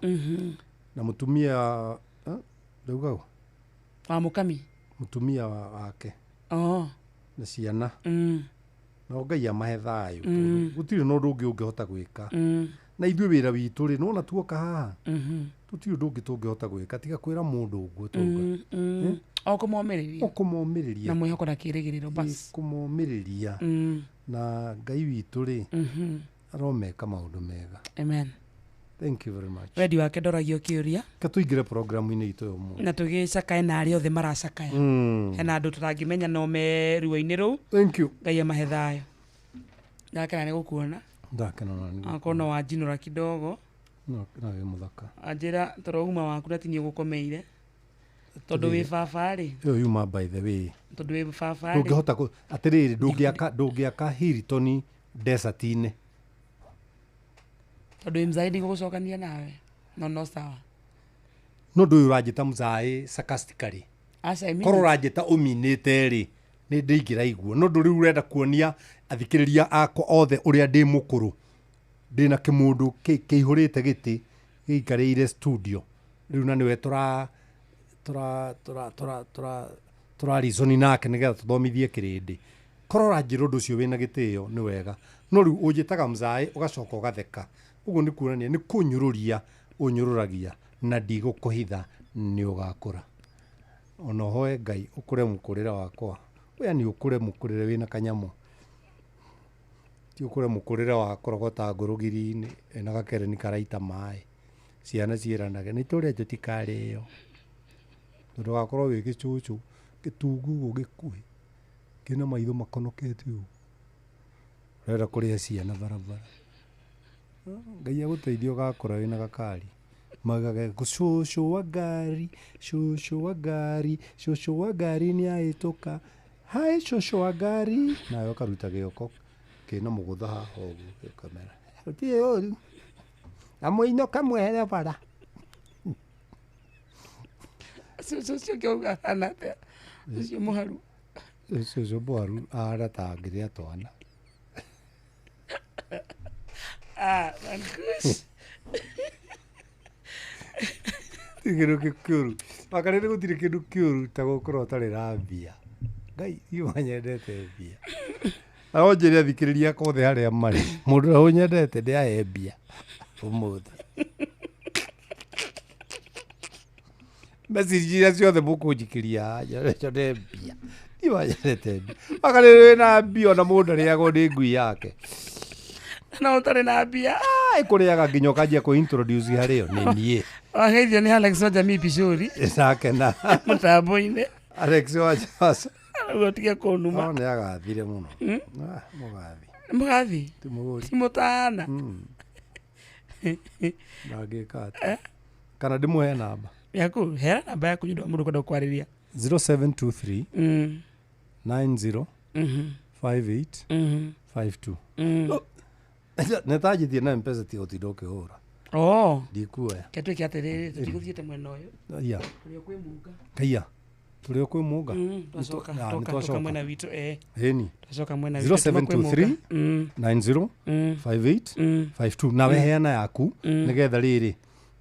Na mũtumia, ndauga ũ? Wa Mũkami? Mũtumia wake. Na ciana. Na Ngai amahe thayũ, tondũ gũtirĩ na ũndũ ũngĩ ũngĩhota gwĩka. Na ithuĩ wĩra witũ rĩ, nĩwona tuoka haha? Tũtirĩ ũndũ ũngĩ tũngĩhota gwĩka tiga kwĩra mũndũ ũguo tauga. O kũmomĩrĩria. O kũmomĩrĩria. Na mwĩhoko na kĩĩrĩgĩrĩro bas. Kũmomĩrĩria. Na Ngai witũ rĩ, aromeka maũndũ mega. Amen. Thank you very much. Wendi wake ndoragio kĩũria. Ka tũingĩre programu-inĩ itũ ya ũmũthĩ. Na tũgĩcakae na arĩa othe maracakaya. Hena andũ tũtangĩmenya no me ruo-inĩ rũu. Thank you. Ngai amahe thayũ. Ndakena nĩ gũkuona. Ndakena na nĩ Akorwo no wanjinũra kidogo. No, na wĩ mũthaka. Anjĩra toro uma waku na ti niĩ ũgũkomeire. Tondũ wĩ baba rĩ. Ĩyo yuma by the way. Tondũ wĩ baba rĩ. Ndũngĩhota atĩrĩrĩ, ndũngĩaka Hilton desert-inĩ. Tondũ wĩ mzaĩ ndigũgũcokania nawe. No, no sawa. No ndũyũ ũranjĩta mzaĩ sarcastically. Aca, I mean Korwo it. ũranjĩta ũminĩte rĩ, nĩ ndĩingĩraigua. No ndũ rĩu ũrenda kuonia athikĩrĩria akwa othe ũrĩa ndĩ mũkũrũ. Ndĩna kĩmũndũ kĩihũrĩte gĩtĩ gĩikarĩire studio. Rĩu na nĩwe tũra reason nake nĩgetha tũthomithie kĩrĩndĩ. Korwo ũranjĩra ũndũ ũcio wĩna gĩtĩo nĩ wega. No rĩu ũnjĩtaga mzaĩ ũgacoka ũgatheka. Ũguo nĩ kuonania nĩ kũnyũrũria ũnyũrũragia na ndigũkũhitha nĩ ũgakũra. Ona ũhoe Ngai ũkũre mũkũrĩre wakwa. Yaani ũkũre mũkũrĩre wĩna kanyamũ. Ti ũkũre mũkũrĩre wa kũrogota ngũrũgiri-inĩ ena gakereni karaita maĩ. Ciana ciĩranage nĩ tũrĩa tũtikarĩo. Tondũ wakorwo wĩ gĩcũcũ gĩtungu ũguo gĩkuhĩ kĩna maitho makonokete ũguo. Ũrenda kũrĩa ciana barabara. Ngai agũteithie ũgakũra wĩna gakari. Magage cũcũ wa ngari, cũcũ wa ngari, cũcũ wa ngari nĩahĩtũka. Hai cũcũ wa ngari. Nawe ũkaruta gĩoko kĩna mũgũtha haha ũguo gĩkamera. Gũtirĩ ũru. Na mũinũke mwehere bara. Cũcũ ũcio ũngĩauga ahana atĩa? Ũcio mũharu. Cũcũ mũharu ahana ta angĩrĩa twana. Ah, Mankush. Ti kĩndũ kĩũru. Wakarĩrĩ gũtirĩ kĩndũ kĩũru ta gũkorwo ũtarĩ na mbia. Ngai, niĩ manyendete mbia. Na no njĩre athikĩrĩria akwa othe harĩa marĩ. Mũndũ ũrĩa ũnyendete nĩ ahe mbia ũmũthĩ. Message iria ciothe mũkũnjikĩria haha, nyone mbia. Niĩ manyendete mbia. Wakarĩrĩ wĩna mbia ona mũndũ arĩagwo nĩ ngui yake. Na ũtarĩ na mbia. Ĩkũrĩaga nginya ũkanjia kũ introduce harĩ yo nĩ niĩ. Wageithio nĩ Alex wa Jamii Picuri. Ndakena. Mũtambo-inĩ. Alex wa Jasa. Ũguo tige kũnuma. No nĩ agathire mũno. Ah, mũgathi. Mũgathi? Ti mũgũri. Ti mũtana. Ndangĩka atĩa. Kana ndĩmũhe namba. Yaku, hera namba yaku nĩ ũndũ wa mũndũ kwenda gũkwarĩria. 0723 90 58 52. Nĩtanjĩtie na mpesa tiga ũtinda ũkĩhũra. Oh. Ndikuoya. Ke twĩke atĩrĩrĩ, tũtigũthiĩte mwena ũyũ. Iya. Tũrĩ o kwĩ Munga. Kaiya. Tũrĩ o kwĩ Munga. Twacoka, Ah, toka, nĩtwacoka. toka mwena witũ, eh. Ĩni. Twacoka mwena witũ, tuma kwĩ Munga. 0723 90 58 52. Nawe heana yaku nĩgetha rĩrĩ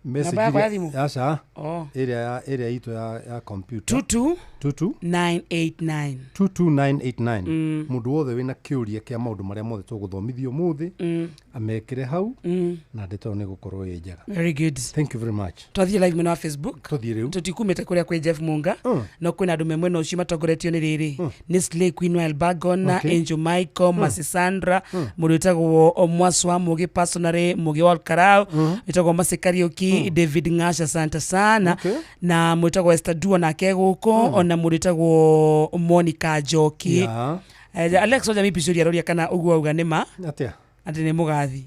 message Namba yakwa ya iria- thimũ? Aca. Oh. Ĩrĩa ya ĩrĩa itũ ya computer. 22 22 989. 22989. Mũndũ wothe wĩna kĩũria kĩa maũndũ marĩa mothe tũgũthomithio ũmũthĩ amekĩre hau na ndeto ĩyo nĩ gũkorwo ĩ njega. Very good. Thank you very much. Twathiĩ live mwena wa Facebook. Tũthiĩ rĩu. Tũtikumĩte kũrĩa kwĩ Jeff Munga. No kwĩna andũ me mwena ũcio matongoretio nĩ rĩrĩ. Nĩ Slay Queen wa Elbagon, Okay. Angel Michael, Mercy Sandra, mũndũ wĩtagwo Mwasu wa Mũgĩ personally, Mũgĩ wa Olkarau, wĩtagwo Mercy Kariũki, David Ng'asha santa sana. Okay. Na mũndũ wĩtagwo Esther Duo nake gũkũ, ona mũndũ wĩtagwo Monica Njoki. Yeah. Alex Wajami Picuri aroria kana ũguo auga nĩ ma Atĩa? atĩ nĩ mũgathi.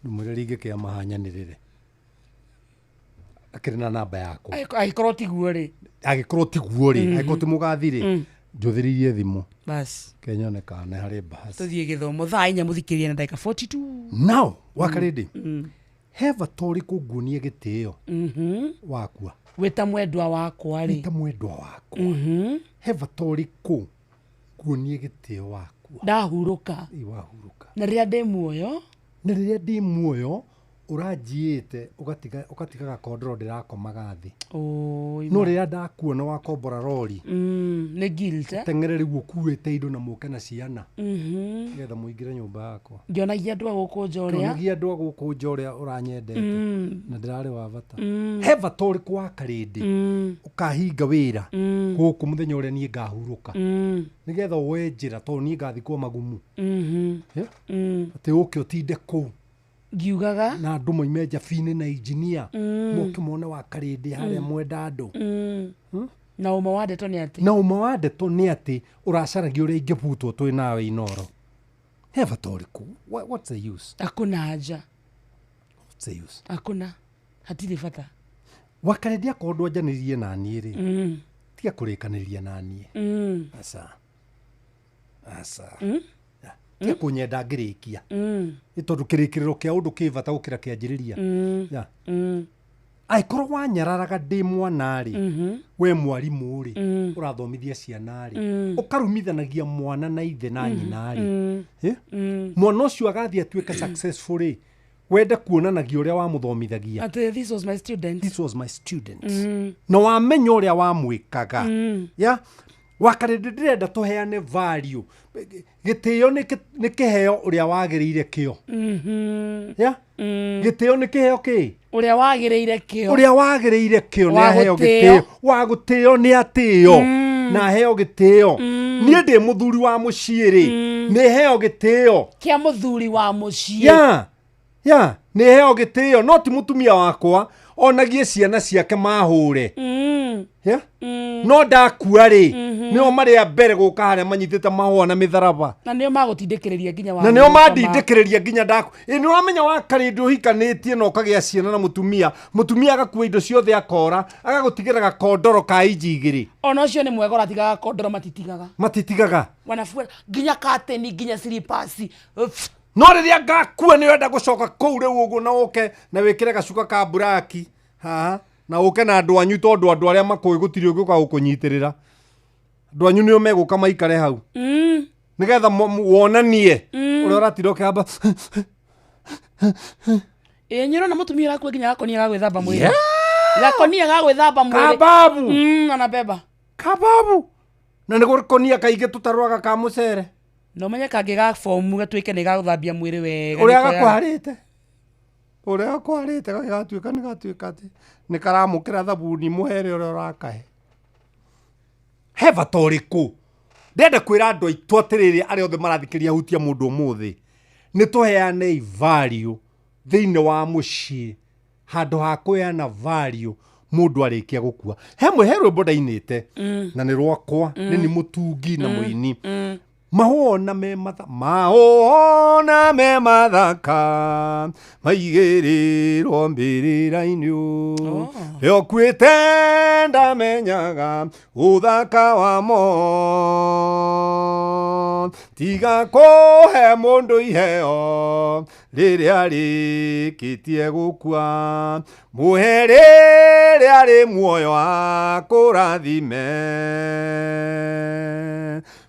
Ndũmwĩre rĩngĩ kĩa mahanyanĩrĩre. Akĩrĩ na namba yakwa. Angĩkorwo tiguo rĩ. Angĩkorwo tiguo rĩ, angĩkorwo ti mũgathi rĩ, njũthĩrĩirie thimũ. Bas. Kenyone kana nĩ harĩ bahasi. Tũthiĩ gĩthomo thaa inya mũthikĩrĩrie na ndagĩka 42. Now, wakarĩndĩ. He bata ũrĩkũ nguonie gĩtĩo wakua? Wĩ ta mwendwa wakwa rĩ. Wĩ ta mwendwa wakwa. He bata ũrĩkũ nguonie gĩtĩo wakua? Ndahurũka. Ĩ wahurũka. Na rĩrĩa ndĩ muoyo. Na rĩrĩa ndĩ muoyo ũranjiĩte ũgatiga ũgatiga gakondoro ndĩrakomaga thĩ. Oi, No rĩrĩa ndakua na wakombora rori. Nĩ guilt, eh? Teng'ere rĩu ũkuĩte indo na mũke na ciana. Nĩgetha mũingĩre nyũmba yakwa. Ngĩonagia andũ a gũkũ nja ũrĩa. Ngĩonagia andũ a gũkũ nja ũrĩa ũranyendete. Na ndĩrarĩ wa bata. He bata ũrĩkũ wa karĩndĩ ũkahinga wĩra gũkũ mũthenya ũrĩa niĩ ngahurũka. Nĩgetha woe njĩra tondũ niĩ ngathikwo magumu. Yeah? Atĩ ũke ũtinde kũu. Ngiugaga. Na andũ moime njabi-inĩ na injinia. Moke mone wa karĩndĩ harĩa mwenda andũ. Na ũma wa ndeto nĩ atĩ. Na ũma wa ndeto nĩ atĩ ũracaragia ũrĩa ingĩbutwo twĩ nawe Inooro. He bata ũrĩkũ? What's the use? Hakuna haja. What's the use? Hakuna. Hatirĩ bata. Wakarĩndĩ akorwo ndwanjanĩrie na niĩ rĩ, tiga kũrĩkanĩria na niĩ. Aca. Aca. Tiga kũnyenda ngĩrĩkia. Nĩ tondũ kĩrĩkĩrĩro kĩa ũndũ kĩ bata gũkĩra kĩanjĩrĩria. Yeah. Angĩkorwo wanyararaga ndĩ mwana rĩ, we mwarimũ rĩ, ũrathomithia ciana rĩ, ũkarumithanagia mwana na ithe na nyina rĩ, Mwana ũcio agathiĩ atuĩke successful rĩ, wende kuonanagia ũrĩa wamũthomithagia. Atĩ this was my student. This was my student. Na wamenya ũrĩa wamwĩkaga. Yeah? Wakarĩndĩ ndĩrenda tũheane value. Gĩtĩo nĩ kĩheo ũrĩa wagĩrĩire kĩo. Yeah? Gĩtĩo nĩ kĩheo kĩ? Ũrĩa wagĩrĩire kĩo. Ũrĩa wagĩrĩire kĩo nĩ Wa aheo gũtĩo. gĩtĩo. Wa gũtĩo nĩ atĩo. Na aheo gĩtĩo. Niĩ ndĩ mũthuri wa mũciĩ rĩ, nĩ heo gĩtĩo. Kĩa mũthuri wa mũciĩ. Yeah. Yeah, nĩ heo gĩtĩo, no ti mũtumia wakwa onagie ciana ciake mahũre. Yeah? No ndakua rĩ, nĩo marĩ a mbere gũka harĩa manyitĩte mahũa na mĩtharaba. Na nĩo magũtindĩkĩrĩria nginya wa Na nĩo mũka mandindĩkĩrĩria nginya ndaku. Ĩ nĩ ũramenya wakarĩndĩ ũhikanĩtie na ũkagĩa ciana na mũtumia, mũtumia agakua indo ciothe akora, agagũtigĩra gakondoro ka inji igĩrĩ. Ona ũcio nĩ mwega ũratigaga kondoro matitigaga. Matitigaga. Wanabua nginya kateni nginya silipasi. No rĩrĩa ngakua nĩ ũrenda gũcoka kũu rĩu ũguo na ũke na wĩkĩre gacuka ka buraki haha na ũke na andũ anyu tondũ andũ arĩa makũĩ gũtirĩ ũngĩũka gũkũnyitĩrĩra. Andũ anyu nĩo megũka maikare hau. Nĩgetha wonanie ũrĩa ũratinda ũkĩhamba. Ĩ nĩ ũrona mũtumia ũrakua nginya gakonia ga gwĩthamba mwĩrĩ. Yeah. Gakonia ga gwĩthamba mwĩrĩ. Kababu. Anabeba. Kababu. Na nĩ gũkonia kaingĩ tũtarũaga ka mũcere. No menye kangĩ ga bomu gatuĩke nĩ gagũthambia mwĩrĩ wega. Ũrĩa nĩko ya- gakwarĩte. Ũrĩa gakwarĩte gagĩgatuĩka nĩ gatuĩka atĩ nĩ karamũkĩra thabuni mũhere ũrĩa ũrakahe. He bata ũrĩkũ? Ndĩrenda kwĩra andũ aitũ atĩrĩrĩ arĩa othe marathikĩrĩria hutia mũndũ ũmũthĩ. Nĩ tũheanei value thĩinĩ wa mũciĩ handũ ha kũheana value mũndũ arĩkia gũkua. Hemwe he rwĩmbo ndainĩte na nĩ rwakwa, nĩ ni mũtungi na mũini. Mahũona me matha mahũona me mathaka maigĩrĩrwo mbĩrĩra-inĩ rĩokuĩte ndamenyaga ũthaka wamo tiga kũhe mũndũ iheo rĩrĩa rĩkĩtie gũkua mũhe rĩrĩa rĩ muoyo akũrathime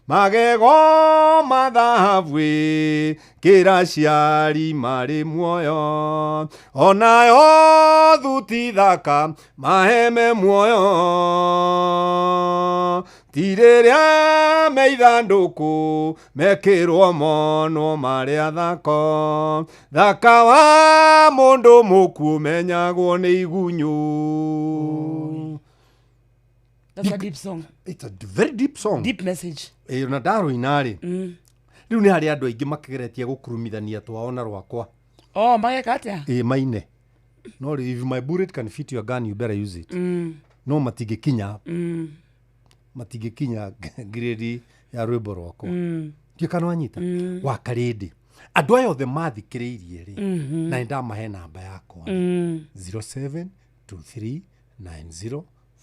magego ma thahabu kĩra ciari marĩ muoyo onayo thuti thaka maheme muoyo ti rĩrĩa me ithandũkũ mekĩrwo monwo marĩa thako thaka wa mũndũ mũkuũ menyagwo nĩ igunyũ. That's a deep song. It's a very deep song. Deep message. Ĩ na ndarũina rĩ, rĩu nĩ harĩ andũ aingĩ makĩgeretie gũkurumithania twao na rwakwa. Oh, mageka atĩa? Ĩ maine no rĩ, if my bullet can fit your gun, you better use it. No matingĩkinya matingĩkinya grade ya rwĩmbo rwakwa. Ndiũ kana wanyita. Wa karĩndĩ andũ aya othe mathikĩrĩirie rĩ, na nĩ ndamahe namba yakwa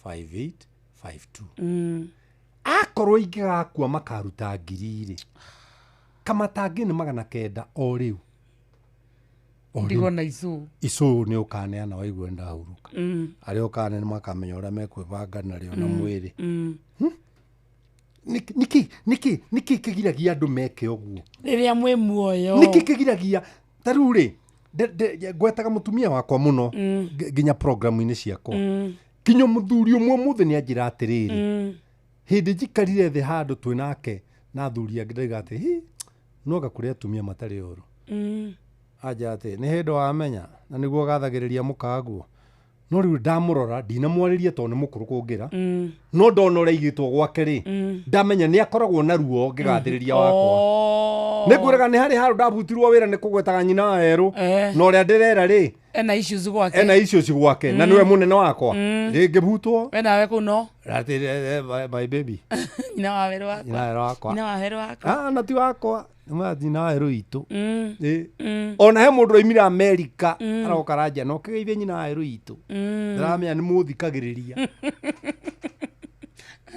0723905852. Akorwo ingĩgakua makaruta ngiri rĩ, kamatangĩ nĩ 900 o rĩu. O rĩu. Ndigwo na icũ. Icũ nĩ ũkaneana waigua ndahurũka. Arĩa ũkaneana makamenya ũrĩa mekwĩbanga narĩo na mwĩrĩ. Nĩkĩ nĩkĩ nĩkĩ kĩgiragia andũ meke ũguo? Rĩrĩa mwĩ muoyo. Nĩkĩ kĩgiragia ta rĩu rĩ, ngwetaga mũtumia wakwa mũno nginya programu-inĩ ciakwa. Kinya mũthuri ũmwe mũthĩ nĩ anjĩra atĩrĩrĩ, hĩndĩ njikarire thĩ handũ twĩ nake na athuri angĩ ndaiga atĩ hi noga kũrĩ atumia matarĩ ũru. Anja atĩ nĩ hĩndĩ wamenya na nĩguo gathagĩrĩria mũkaguo. No rĩu ndamũrora ndinamwarĩria tondũ nĩ mũkũrũ kũngĩra. No ndona ũrĩa aigĩtwo gwake rĩ, ndamenya nĩ akoragwo na ruo ngĩgathĩrĩria wakwa. Nĩ ngwĩraga nĩ harĩ handũ ndabutirwo wĩra nĩ kũgwetaga nyina wa werũ na ũrĩa ndĩrera rĩ, Ena issues gwake. Ena issues gwake na nĩwe mũnene wakwa. Rĩngĩbutwo We nawe kũu no atĩ my baby. Nyina wa werũ wakwa. Nyina wa werũ wakwa. Nyina wa werũ wakwa. Ah, na ti wakwa. Nĩ nyina wa werũ witũ. Ĩ. Ona he mũndũ oimire Amerika aroka aranja no kĩgeithie nyina wa werũ witũ. Ndĩramenya nĩ mũthikagĩrĩria.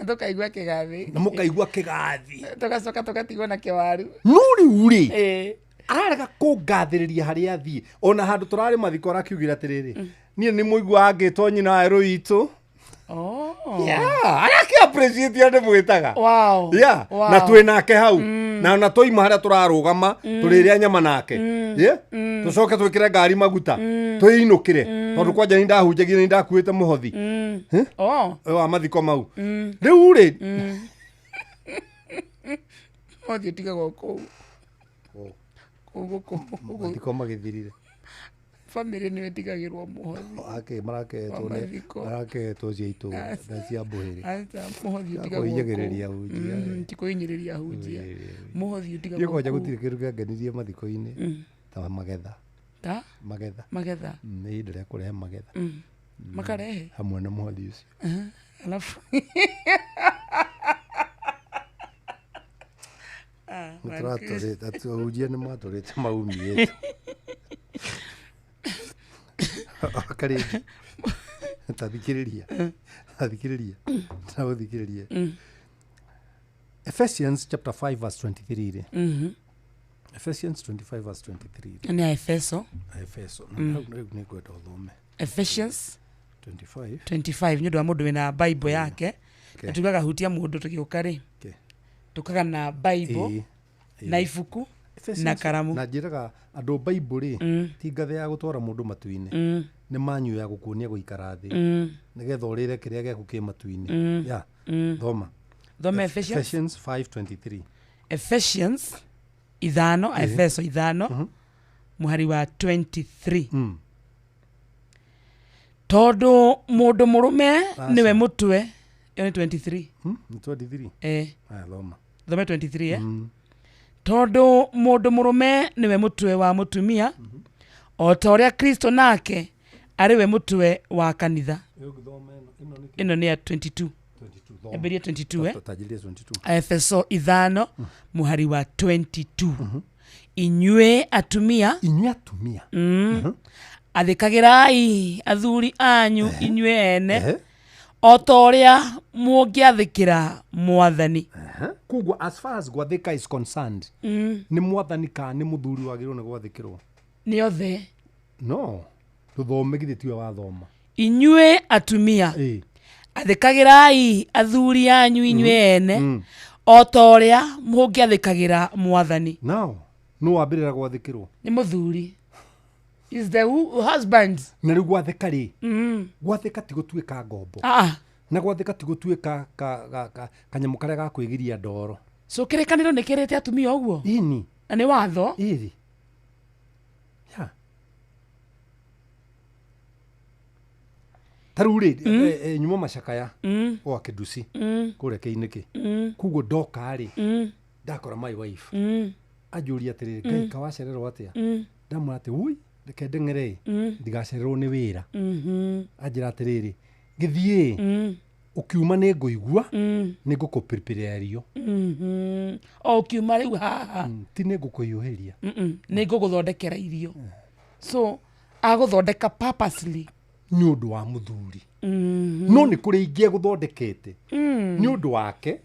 Tũkaigua kĩgathĩ. Na mũkaigua kĩgathĩ. Tũgacoka tũgatigwo na kĩwaru. No rĩu rĩ, Ĩ. ararega kũngathĩrĩria harĩa athiĩ. Ona handũ tũrarĩ mathiko arakiugire atĩrĩrĩ, niĩ nĩ mũiguaga ngĩtwo nyina wa werũ witũ. Oh. Yeah, araki appreciate andũ mwĩtaga. Wow. Yeah, Wow. na twĩ nake hau. Na ona twaima harĩa tũrarũgama, tũrĩrĩa nyama nake. Yeah? Tũcoke twĩkĩre ngari maguta, twĩinũkĩre. Tondũ kwanja nĩ ndahunjagia nĩ ndakuĩte mũhothi. Eh? Oh. Wa mathiko mau. Rĩu rĩ, Mũhothi ũtigagwo kũu. Kũu gũkũ. Mathiko magĩthirire. Family nĩyo ĩtigagĩrwo mũhothi. Ake maraketwo Wa nĩ mathiko. maraketwo cia itũra Aca. na cia mbũhĩrĩ. Aca, mũhothi ũtigagwo Kũhinyagĩrĩria kũu. hunjia. Ti kũhinyĩrĩria hunjia. Mũhothi ũtigagwo Niĩ kwanja kũu. gũtirĩ kĩndũ kĩangenirie mathiko-inĩ ta magetha. Ta? Magetha. Magetha. Nĩ ihinda rĩa kũrehe magetha. Makarehe? Hamwe na mũhothi ũcio. Alafu. Ah, Nĩ tũratũrĩte, ahunjia nĩ matũrĩte maumĩte. Karĩngi. Ta thikĩrĩria. Ta thikĩrĩria. Ta ũthikĩrĩrie. Ephesians chapter 5 verse 23 rĩ. Ephesians 25 verse 23 rĩ. Nĩ a Efeso. Efeso. Na hau rĩu nĩ ngwenda ũthome. Ephesians 25. 25 nĩ ũndũ wa mũndũ wĩna Bible yake. Okay. Na tugaga hutia mũndũ tũgĩũka rĩ. Okay. Tũkaga na Bible Ĩĩ. na ibuku na karamu. Na njĩraga andũ Bible rĩ, ti ngathĩ ya gũtwara mũndũ matu-inĩ. Nĩ manyu ya gũkuonia gũikara thĩ. Nĩgetha ũrĩre kĩrĩa gĩaku kĩ matu-inĩ. Yeah. Thoma. Thoma Ephesians. Ephesians 5:23. Ephesians ithano, Ĩĩ. Efeso ithano mũhari wa 23. Tondũ mũndũ mũrũme Aca. nĩwe mũtwe, ĩyo nĩ 23. Nĩ 23. Eh. Aya, thoma. Thome 23 eh? Tondũ mũndũ mũrũme nĩwe mũtwe wa mũtumia, o ta ũrĩa Kristo nake arĩ we mũtwe wa kanitha. Ĩno nĩ ya 22. Ambĩrĩria 22, eh? Tanjĩrĩria 22. Efeso 5 mũhari wa 22. Inyuĩ atumia, inyuĩ atumia, athĩkagĩrai athuri anyu inyuĩ ene, o ta ũrĩa mũngĩathĩkĩra Mwathani. Koguo as far as gwathĩka is concerned, nĩ Mwathani kana nĩ mũthuri wagĩrĩirwo nĩ gwathĩkĩrwo? Nĩ othe. No tũthome, githĩ tiwe wathoma? Inyuĩ atumia, athĩkagĩrai athuri anyu inyuĩ ene, o ta ũrĩa mũngĩathĩkagĩra Mwathani. Now nũ wambĩrĩra gwathĩkĩrwo? Nĩ mũthuri, is the husband. Na rĩu gwathĩka rĩ, gwathĩka ti gũtuĩka ngombo. Ah. Na gwathĩka ti gũtuĩka kanyamũ karĩa ga kwĩgiria ndoro. So kĩrĩkanĩro nĩ kĩrĩte atumia ũguo? Ĩni. Na nĩ watho? Ĩrĩ. Ya. Ta rĩu rĩ, nyuma macakaya gwa Kĩnduci kũrĩa Kĩinĩkĩ. Koguo ndoka rĩ, ndakora my wife anjũria atĩrĩrĩ, Ngai, kawacererwo atĩa? Ndamwĩra atĩ ui, reke ndeng'ere ndigacererwo nĩ wĩra. Anjĩra atĩrĩrĩ, gĩthiĩ ũkiuma nĩ ngũigua nĩ ngũkũpiripĩrĩra irio. O ũkiuma rĩu haha. Ti nĩ ngũkũhiũhĩria. Nĩ ngũgũthondekera irio. So agũthondeka purposely nĩ ũndũ wa mũthuri. No nĩ kũrĩ ingĩ egũthondekete nĩ ũndũ wake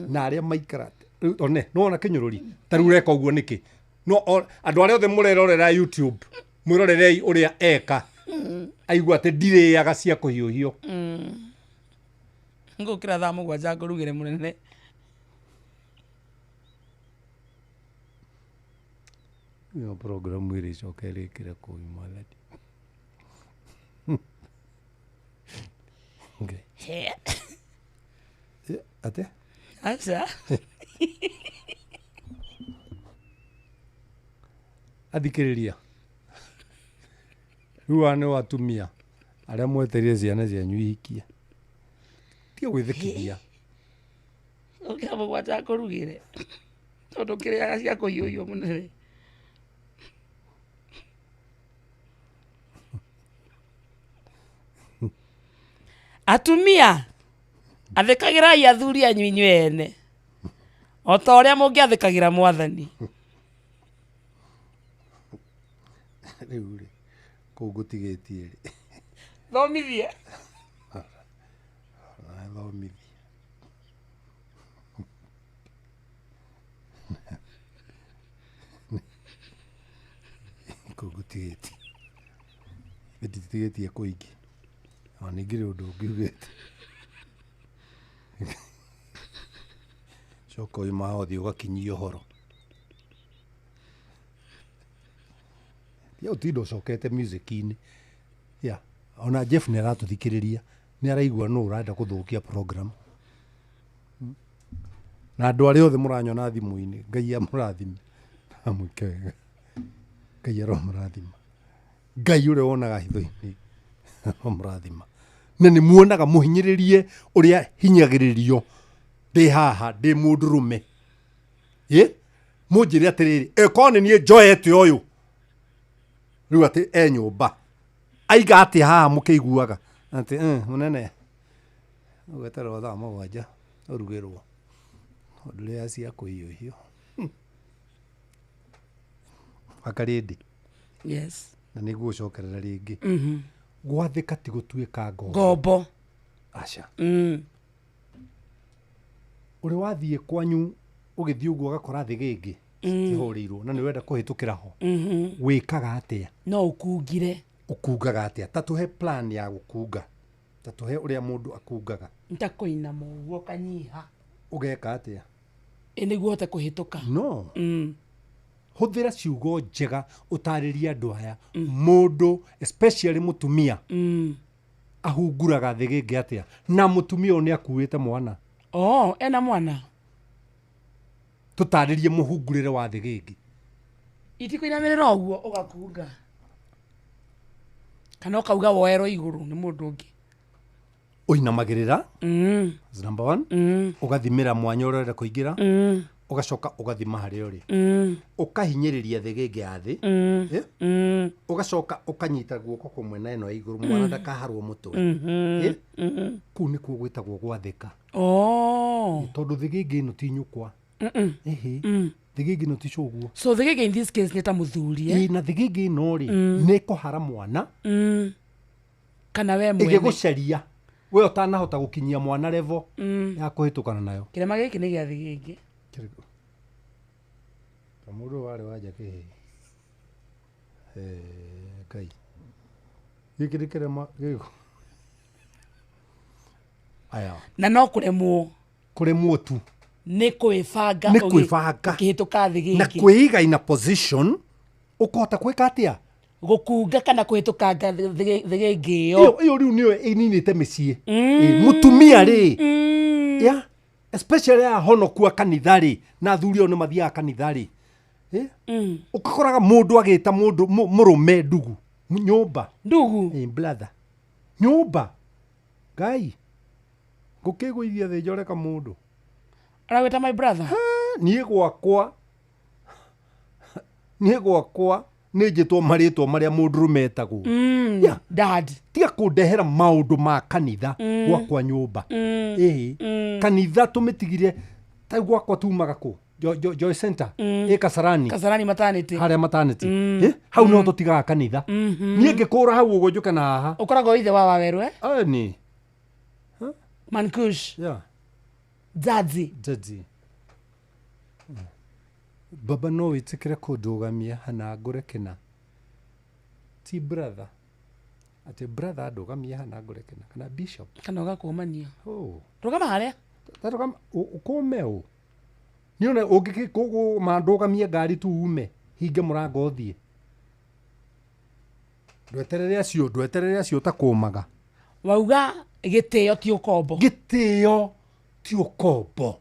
na arĩa maikara. Rĩu one nĩwona kĩnyũrũri ta rĩu ũreka ũguo nĩkĩ? No andũ arĩa othe mũrerorera YouTube, mwĩrorerei ũrĩa eka. Aigua atĩ ndirĩaga cia kũhiũhio. Ngũkĩra thaa 7 ngũrugĩre mũnene. Ĩyo programu ĩrĩ icoka ĩrĩkĩre kũu Mwathani. Ngai. Atĩa? Aca. Athikĩrĩria, rĩu aya nĩ atumia arĩa mwetereire ciana cianyu ihikie, tiga gwĩthekithia. Ngũkĩra 7 ngũrugĩre tondũ kĩrĩaga cia kũhiũhio mũnene. Atumia, athĩkagĩrai athuri anyu inyuĩ ene, o ta ũrĩa mũngĩathĩkagĩra Mwathani. Rĩu rĩ, kũu ngũtigĩtie rĩ? Thomithie. Thomithie. Kũu ngũtigĩtie, nditigĩtie kũingĩ, ona ningĩ rĩ ũndũ ũngiugĩte coka ũyũ mahothi ũgakinyia ũhoro. Ya ũtinda ũcokete music-inĩ. Ya ona Jeff nĩ aratũthikĩrĩria, nĩ araigua nũ ũrenda kũthũkia program. Na andũ arĩa othe mũranyona thimũ-inĩ, Ngai amũrathime amwĩke wega. Ngai aromũrathima. Ngai ũrĩa wonaga hitho-inĩ aromũrathima. Na nĩ muonaga mũhinyĩrĩrie ũrĩa hinyagĩrĩrio ndĩ haha ndĩ mũndũrũme. Ĩ mũnjĩre atĩrĩrĩ, ĩkorwo nĩ niĩ njoete ũyũ rĩu atĩ e nyũmba aiga atĩ haha mũkĩiguaga atĩ mũnene ũgwetererwo thaa 7 ũrugĩrwo tondũ rĩa cia kũhiũhio Wakarĩndĩ. Yes. Na nĩguo ũcokerera rĩngĩ. Gwathĩka ti gũtuĩka ngombo. Ngombo. Aca. Ũrĩ wathiĩ kwanyu ũgĩthiĩ ũguo ũgakora thĩgĩngĩ cihũrĩirwo na nĩ ũrenda kũhĩtũkĩra ho. Wĩkaga atĩa? No ũkungire. Ũkungaga atĩa? Ta tũhe plan ya gũkunga. Ta tũhe ũrĩa mũndũ akungaga. Nĩta kũinama ũguo ũkanyiha. Ũgeka atĩa? Ĩ nĩguo ũhote kũhĩtũka. No. Hũthĩra ciugo njega ũtarĩrie andũ aya. Mũndũ especially mũtumia ahunguraga thĩgĩngĩ atĩa? Na mũtumia ũyũ nĩ akuĩte mwana. Oh, ena mwana. Tũtarĩrie mũhungurĩre wa thĩgĩngĩ. Itikũinamĩrĩra ũguo ũgakunga. Kana ũkauga woerwo igũrũ nĩ mũndũ ũngĩ. Ũinamagĩrĩra. That's number one. Ũgathimĩra mwanya ũrĩa ũrenda kũingĩra. Ũgacoka ũgathima harĩa ũrĩ. Ũkahinyĩrĩria thĩgĩngĩ ya thĩ. Eh? Ũgacoka ũkanyita guoko kũmwe na ĩno ya igũrũ, mwana ndakaharwo mũtwe. Eh? Kũu nĩkuo gwĩtagwo gwathĩka. Oh. Tondũ thĩgĩngĩ ĩno ti nyũkwa. Ĩhĩ. Thĩgĩngĩ ĩno ti cũguo. So thĩgĩngĩ in this case nĩ ta mũthuri, eh? Ĩ, na thĩgĩngĩ ĩno rĩ, nĩ ĩkũhara mwana. Kana we mwene. Ĩgĩgũcaria we ũtanahota gũkinyia mwana level ya kũhĩtũkana nayo. Kĩrema gĩkĩ nĩ gĩa thĩgĩngĩ. Kĩrĩkũ? Ta mũndũ ũyũ warĩ wanja kĩhĩ. Eh, Ngai. Gĩkĩ nĩ kĩrema gĩkũ. Aya. Na no kũremwo. Kũremwo tu. Nĩ kwĩbanga. Nĩ kwĩbanga. Ũkĩhĩtũka thĩgĩngĩ. Na kwĩiga in a position ũkũhota kwĩka atĩa? Gũkunga kana kũhĩtũkanga thĩgĩngĩ ĩyo. Ĩyo ĩyo rĩu nĩyo ĩninĩte mĩciĩ. Ĩ, Mũtumia rĩ. Yeah. Especially ahonoku a kanitha rĩ, na athuri ao nĩ mathiaga kanitha rĩ. Eh? Ũgakoraga mũndũ agĩta mũndũ mũrũme ndugu nyũmba. Ndugu. Eh, brother. Nyũmba. Ngai. Ngũkĩgũithia thĩ njore kamũndũ. Ũragwĩta my brother? Niĩ gwakwa niĩ gwakwa nĩ njĩtwo marĩtwa marĩa mũndũrũme etagwo. Yeah. Dad. Tiga kũndehera maũndũ ma kanitha gwakwa nyũmba. Ĩĩ. Kanitha tũmĩtigire ta gwakwa tumaga kũ? Joy Center. Ĩ Kasarani. Kasarani maternity. Harĩa maternity. Ĩ, hau no tũtigaga kanitha. Niĩ ngĩkũra hau ũguo njũke na haha. Ũkoragwo ithe wa Wawerũ, eh? Ĩ, nĩ. Mankush. Yeah. Daddy. Daddy. Baba no wĩtĩkĩre kũndũgamia hana ngũre kĩna. Ti brother. Atĩ brother andũgamie hana ngũre kĩna. Kana bishop. Kana ũgakũmania. Oh. Rũgama harĩa. Tarũgama ũkũme ũ. Niĩ ona ũngĩkĩkũma ndũgamie ngari tu ume hinge mũrango ũthiĩ. Ndweterere acio, ndweterere acio ũtakũmaga. Wauga gĩtĩo ti ũkombo. Gĩtĩo ti ũkombo.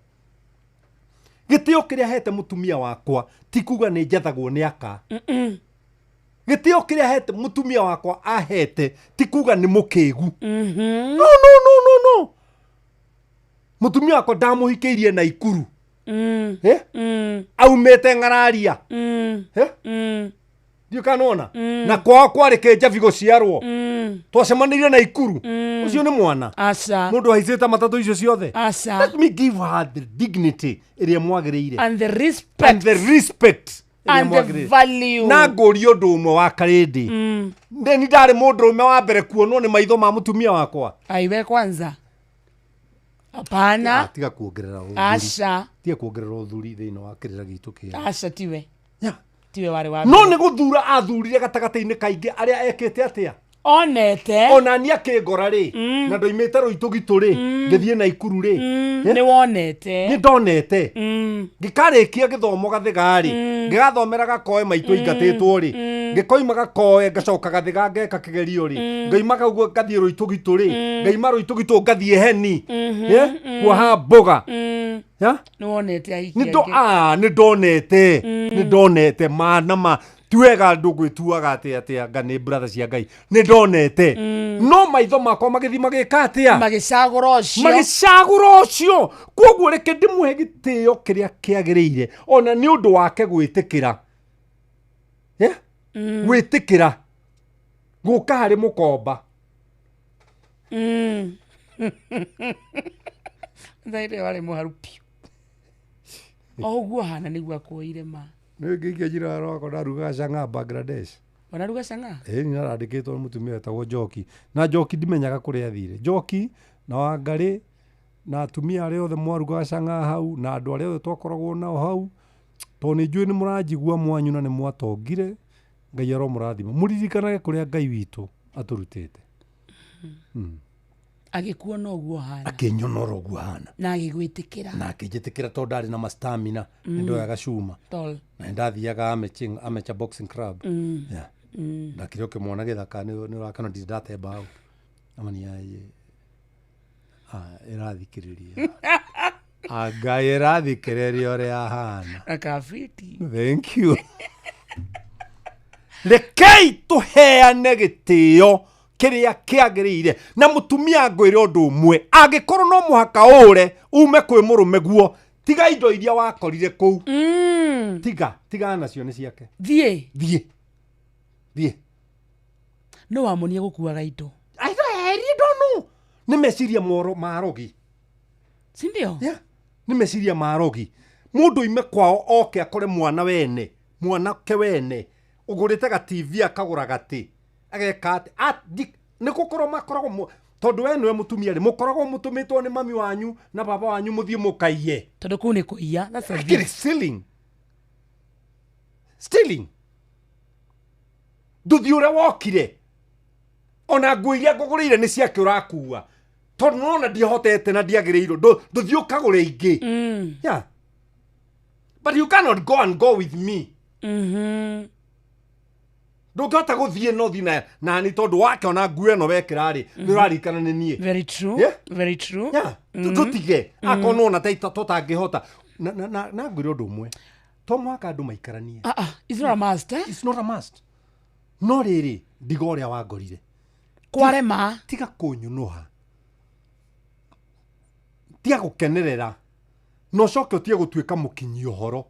Gĩtĩo kĩrĩa hete mũtumia wakwa ti kuga nĩ njathagwo nĩ aka. Gĩtĩo kĩrĩa hete mũtumia wakwa ahete ti kuga nĩ mũkĩgu. No, no, no, no, no. Mũtumia wakwa ndamũhikĩirie Naikuru. Eh? Aumĩte ng'araria. Eh? Ndiũĩ kana nĩwona? Na kwao kwarĩ kĩnjabi gũciarwo. Twacemanĩirie Naikuru. Ũcio nĩ mwana. Aca. Mũndũ ahaicĩte matatũ icio ciothe. Aca. Let me give her the dignity ĩrĩa mwagĩrĩire. And the respect. And the respect ĩrĩa And the mwagĩrĩire. value. Na ngũrie ũndũ ũmwe wa karĩndĩ. Nĩ ndarĩ mũndũrũme wa mbere kuonwo nĩ maitho ma mũtumia wakwa. Aiwe kwanza. Hapana. Ah, tiga kuongerera ũthuri. Aca. Tiga kuongerera ũthuri thĩinĩ wa kĩrĩra gitũ kĩa. Aca tiwe. Yeah. Tiwe warĩ wa No mbere. nĩ gũthura athurire gatagatĩ-inĩ kaingĩ arĩa ekĩte atĩa? Onete. Ona niĩ akĩngora rĩ, na ndoimĩte Rũitũgitũ rĩ, ngĩthiĩ Naikuru rĩ. Eh? Nĩ wonete. Nĩ ndonete. Ngĩkarĩkia gĩthomo Gathĩga rĩ, ngĩgathomera Gakoe maitũ aingatĩtwo rĩ, ngĩkoima Gakoe ngacoka Gathĩga ngeka kĩgerio rĩ, ngaima kau ngathiĩ Rũitũgitũ rĩ, ngaima Rũitũgitũ ngathiĩ Heni. Eh? Kuoha mboga. Ya? Nĩ wonete ahiki Nĩ ndo angĩ. ah, nĩ ndonete. Nĩ ndonete ma na ma. Ti wega andũ gwĩtuaga atĩ atĩ anga nĩ brother cia Ngai. Nĩ ndonete. No maitho makwa magĩthiĩ magĩka atĩa? Magĩcagũra ũcio. Magĩcagũra ũcio. Koguo reke ndĩmũhe gĩtĩo kĩrĩa kĩagĩrĩire ona nĩ ũndũ wake gwĩtĩkĩra. Yeah? Gwĩtĩkĩra gũka harĩ mũkomba. Thaa ĩrĩa warĩ mũharu piũ. O ũguo hana nĩguo akuoire ma. Nĩ ngĩikia njira rwakwa ndarugaga chang'aa Bangladesh. Wanaruga chang'aa? Ĩĩ nĩ arandĩkĩtwo nĩ mũtumia wetagwo Njoki. Na Njoki ndimenyaga kũrĩa athire. Njoki na Wangarĩ na atumia arĩa othe mwarugaga chang'aa hau na andũ arĩa othe twakoragwo nao hau, tondũ nĩ njũĩ nĩ mũranjigua mwanyu na nĩ mwatongire, Ngai aromũrathima. Mũririkanage kũrĩa Ngai witũ atũrutĩte. Agĩkuona ũguo hana. Akĩnyonora ũguo hana. Na agĩgwĩtĩkĩra. Na akĩnjĩtĩkĩra tondũ ndarĩ na ma stamina. Nĩ ndoyaga cuma. Tall. Na nĩ ndathiaga amateur boxing club. Yeah. Ndakire ũkĩmwona gĩthaka nĩ ũrakana ndirĩ ndate mbaũ. Ama nĩ ĩrathikĩrĩria. Anga ĩrathikĩrĩria ũrĩa ahana. Na kabiti. Thank you. Rekei tũheane gĩtĩo kĩrĩa kĩagĩrĩire. Na mũtumia ngwĩre ũndũ ũmwe, angĩkorwo no mũhaka ũre ume kwĩ mũrũme guo, Tiga indo iria wakorire kũu. Tiga, tiga nacio nĩ ciake. Thiĩ. Thiĩ. Thiĩ. No wamuonia gũkuaga indo. I don't know. Nĩ meciria moro marogi. Si ndio? Yeah. Nĩ meciria marogi. Mũndũ ime kwao oke akore mwana wene, mwanake wene, ũgũrĩte ga TV akagũra gatĩ. Ageka atĩ nĩ gũkorwo makoragwo tondũ we nĩwe mũtumia rĩ, mũkoragwo mũtũmĩtwo nĩ mami wanyu na baba wanyu mũthiĩ mũkaiye. Tondũ kũu nĩ kũiya. That's a Akĩrĩ stealing. Stealing. Nduthi ũrĩa wokire. Ona nguo iria ngũgũrĩire nĩ ciake ũrakua. Tondũ nĩwona ndihotete na ndiagĩrĩirwo. Ndũthiĩ ũkagũre ingĩ. Yeah. But you cannot go and go with me. Ndũngĩhota gũthiĩ no thiĩ nani tondũ wake ona nguo ĩno wekĩra rĩ, nĩ ũraririkana nĩ niĩ. Very true. Yeah? Very true. Yeah. Tũtige. Akorwo nĩwona ta tũtangĩhota. Na ngwĩre ũndũ ũmwe. To mũhaka andũ maikaranie. It's not a must, eh? It's not a must. No rĩrĩ, ndiga ũrĩa wangorire. Kwarema. Tiga kũnyunuha. Tiga gũkenerera. No coke ũtige gũtuĩka mũkinyi ũhoro.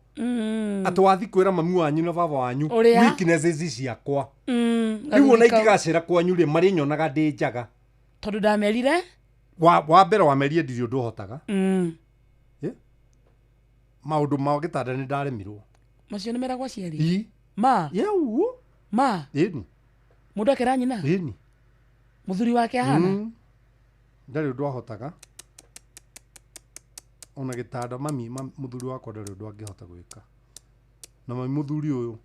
Atĩ wathiĩ kwĩra mami wanyu na baba wanyu weaknesses ciakwa. Rĩu ona ingĩgacĩra kwanyu rĩ, marĩnyonaga ndĩ njaga. Tondũ ndamerire? Wa mbere wamerire ndirĩ ũndũ hotaga. Maũndũ ma gĩtanda nĩ ndaremirwo. Macio nĩ meragwo aciari? Ma? Yau. Ma? Ĩni. Mũndũ akera nyina? Ĩni. Mũthuri wake ahana? Ndarĩ ũndũ ahotaga. Ona gĩtanda mami mũthuri wakwa ndarĩ ũndũ angĩhota gwĩka. Na mami mũthuri ũyũ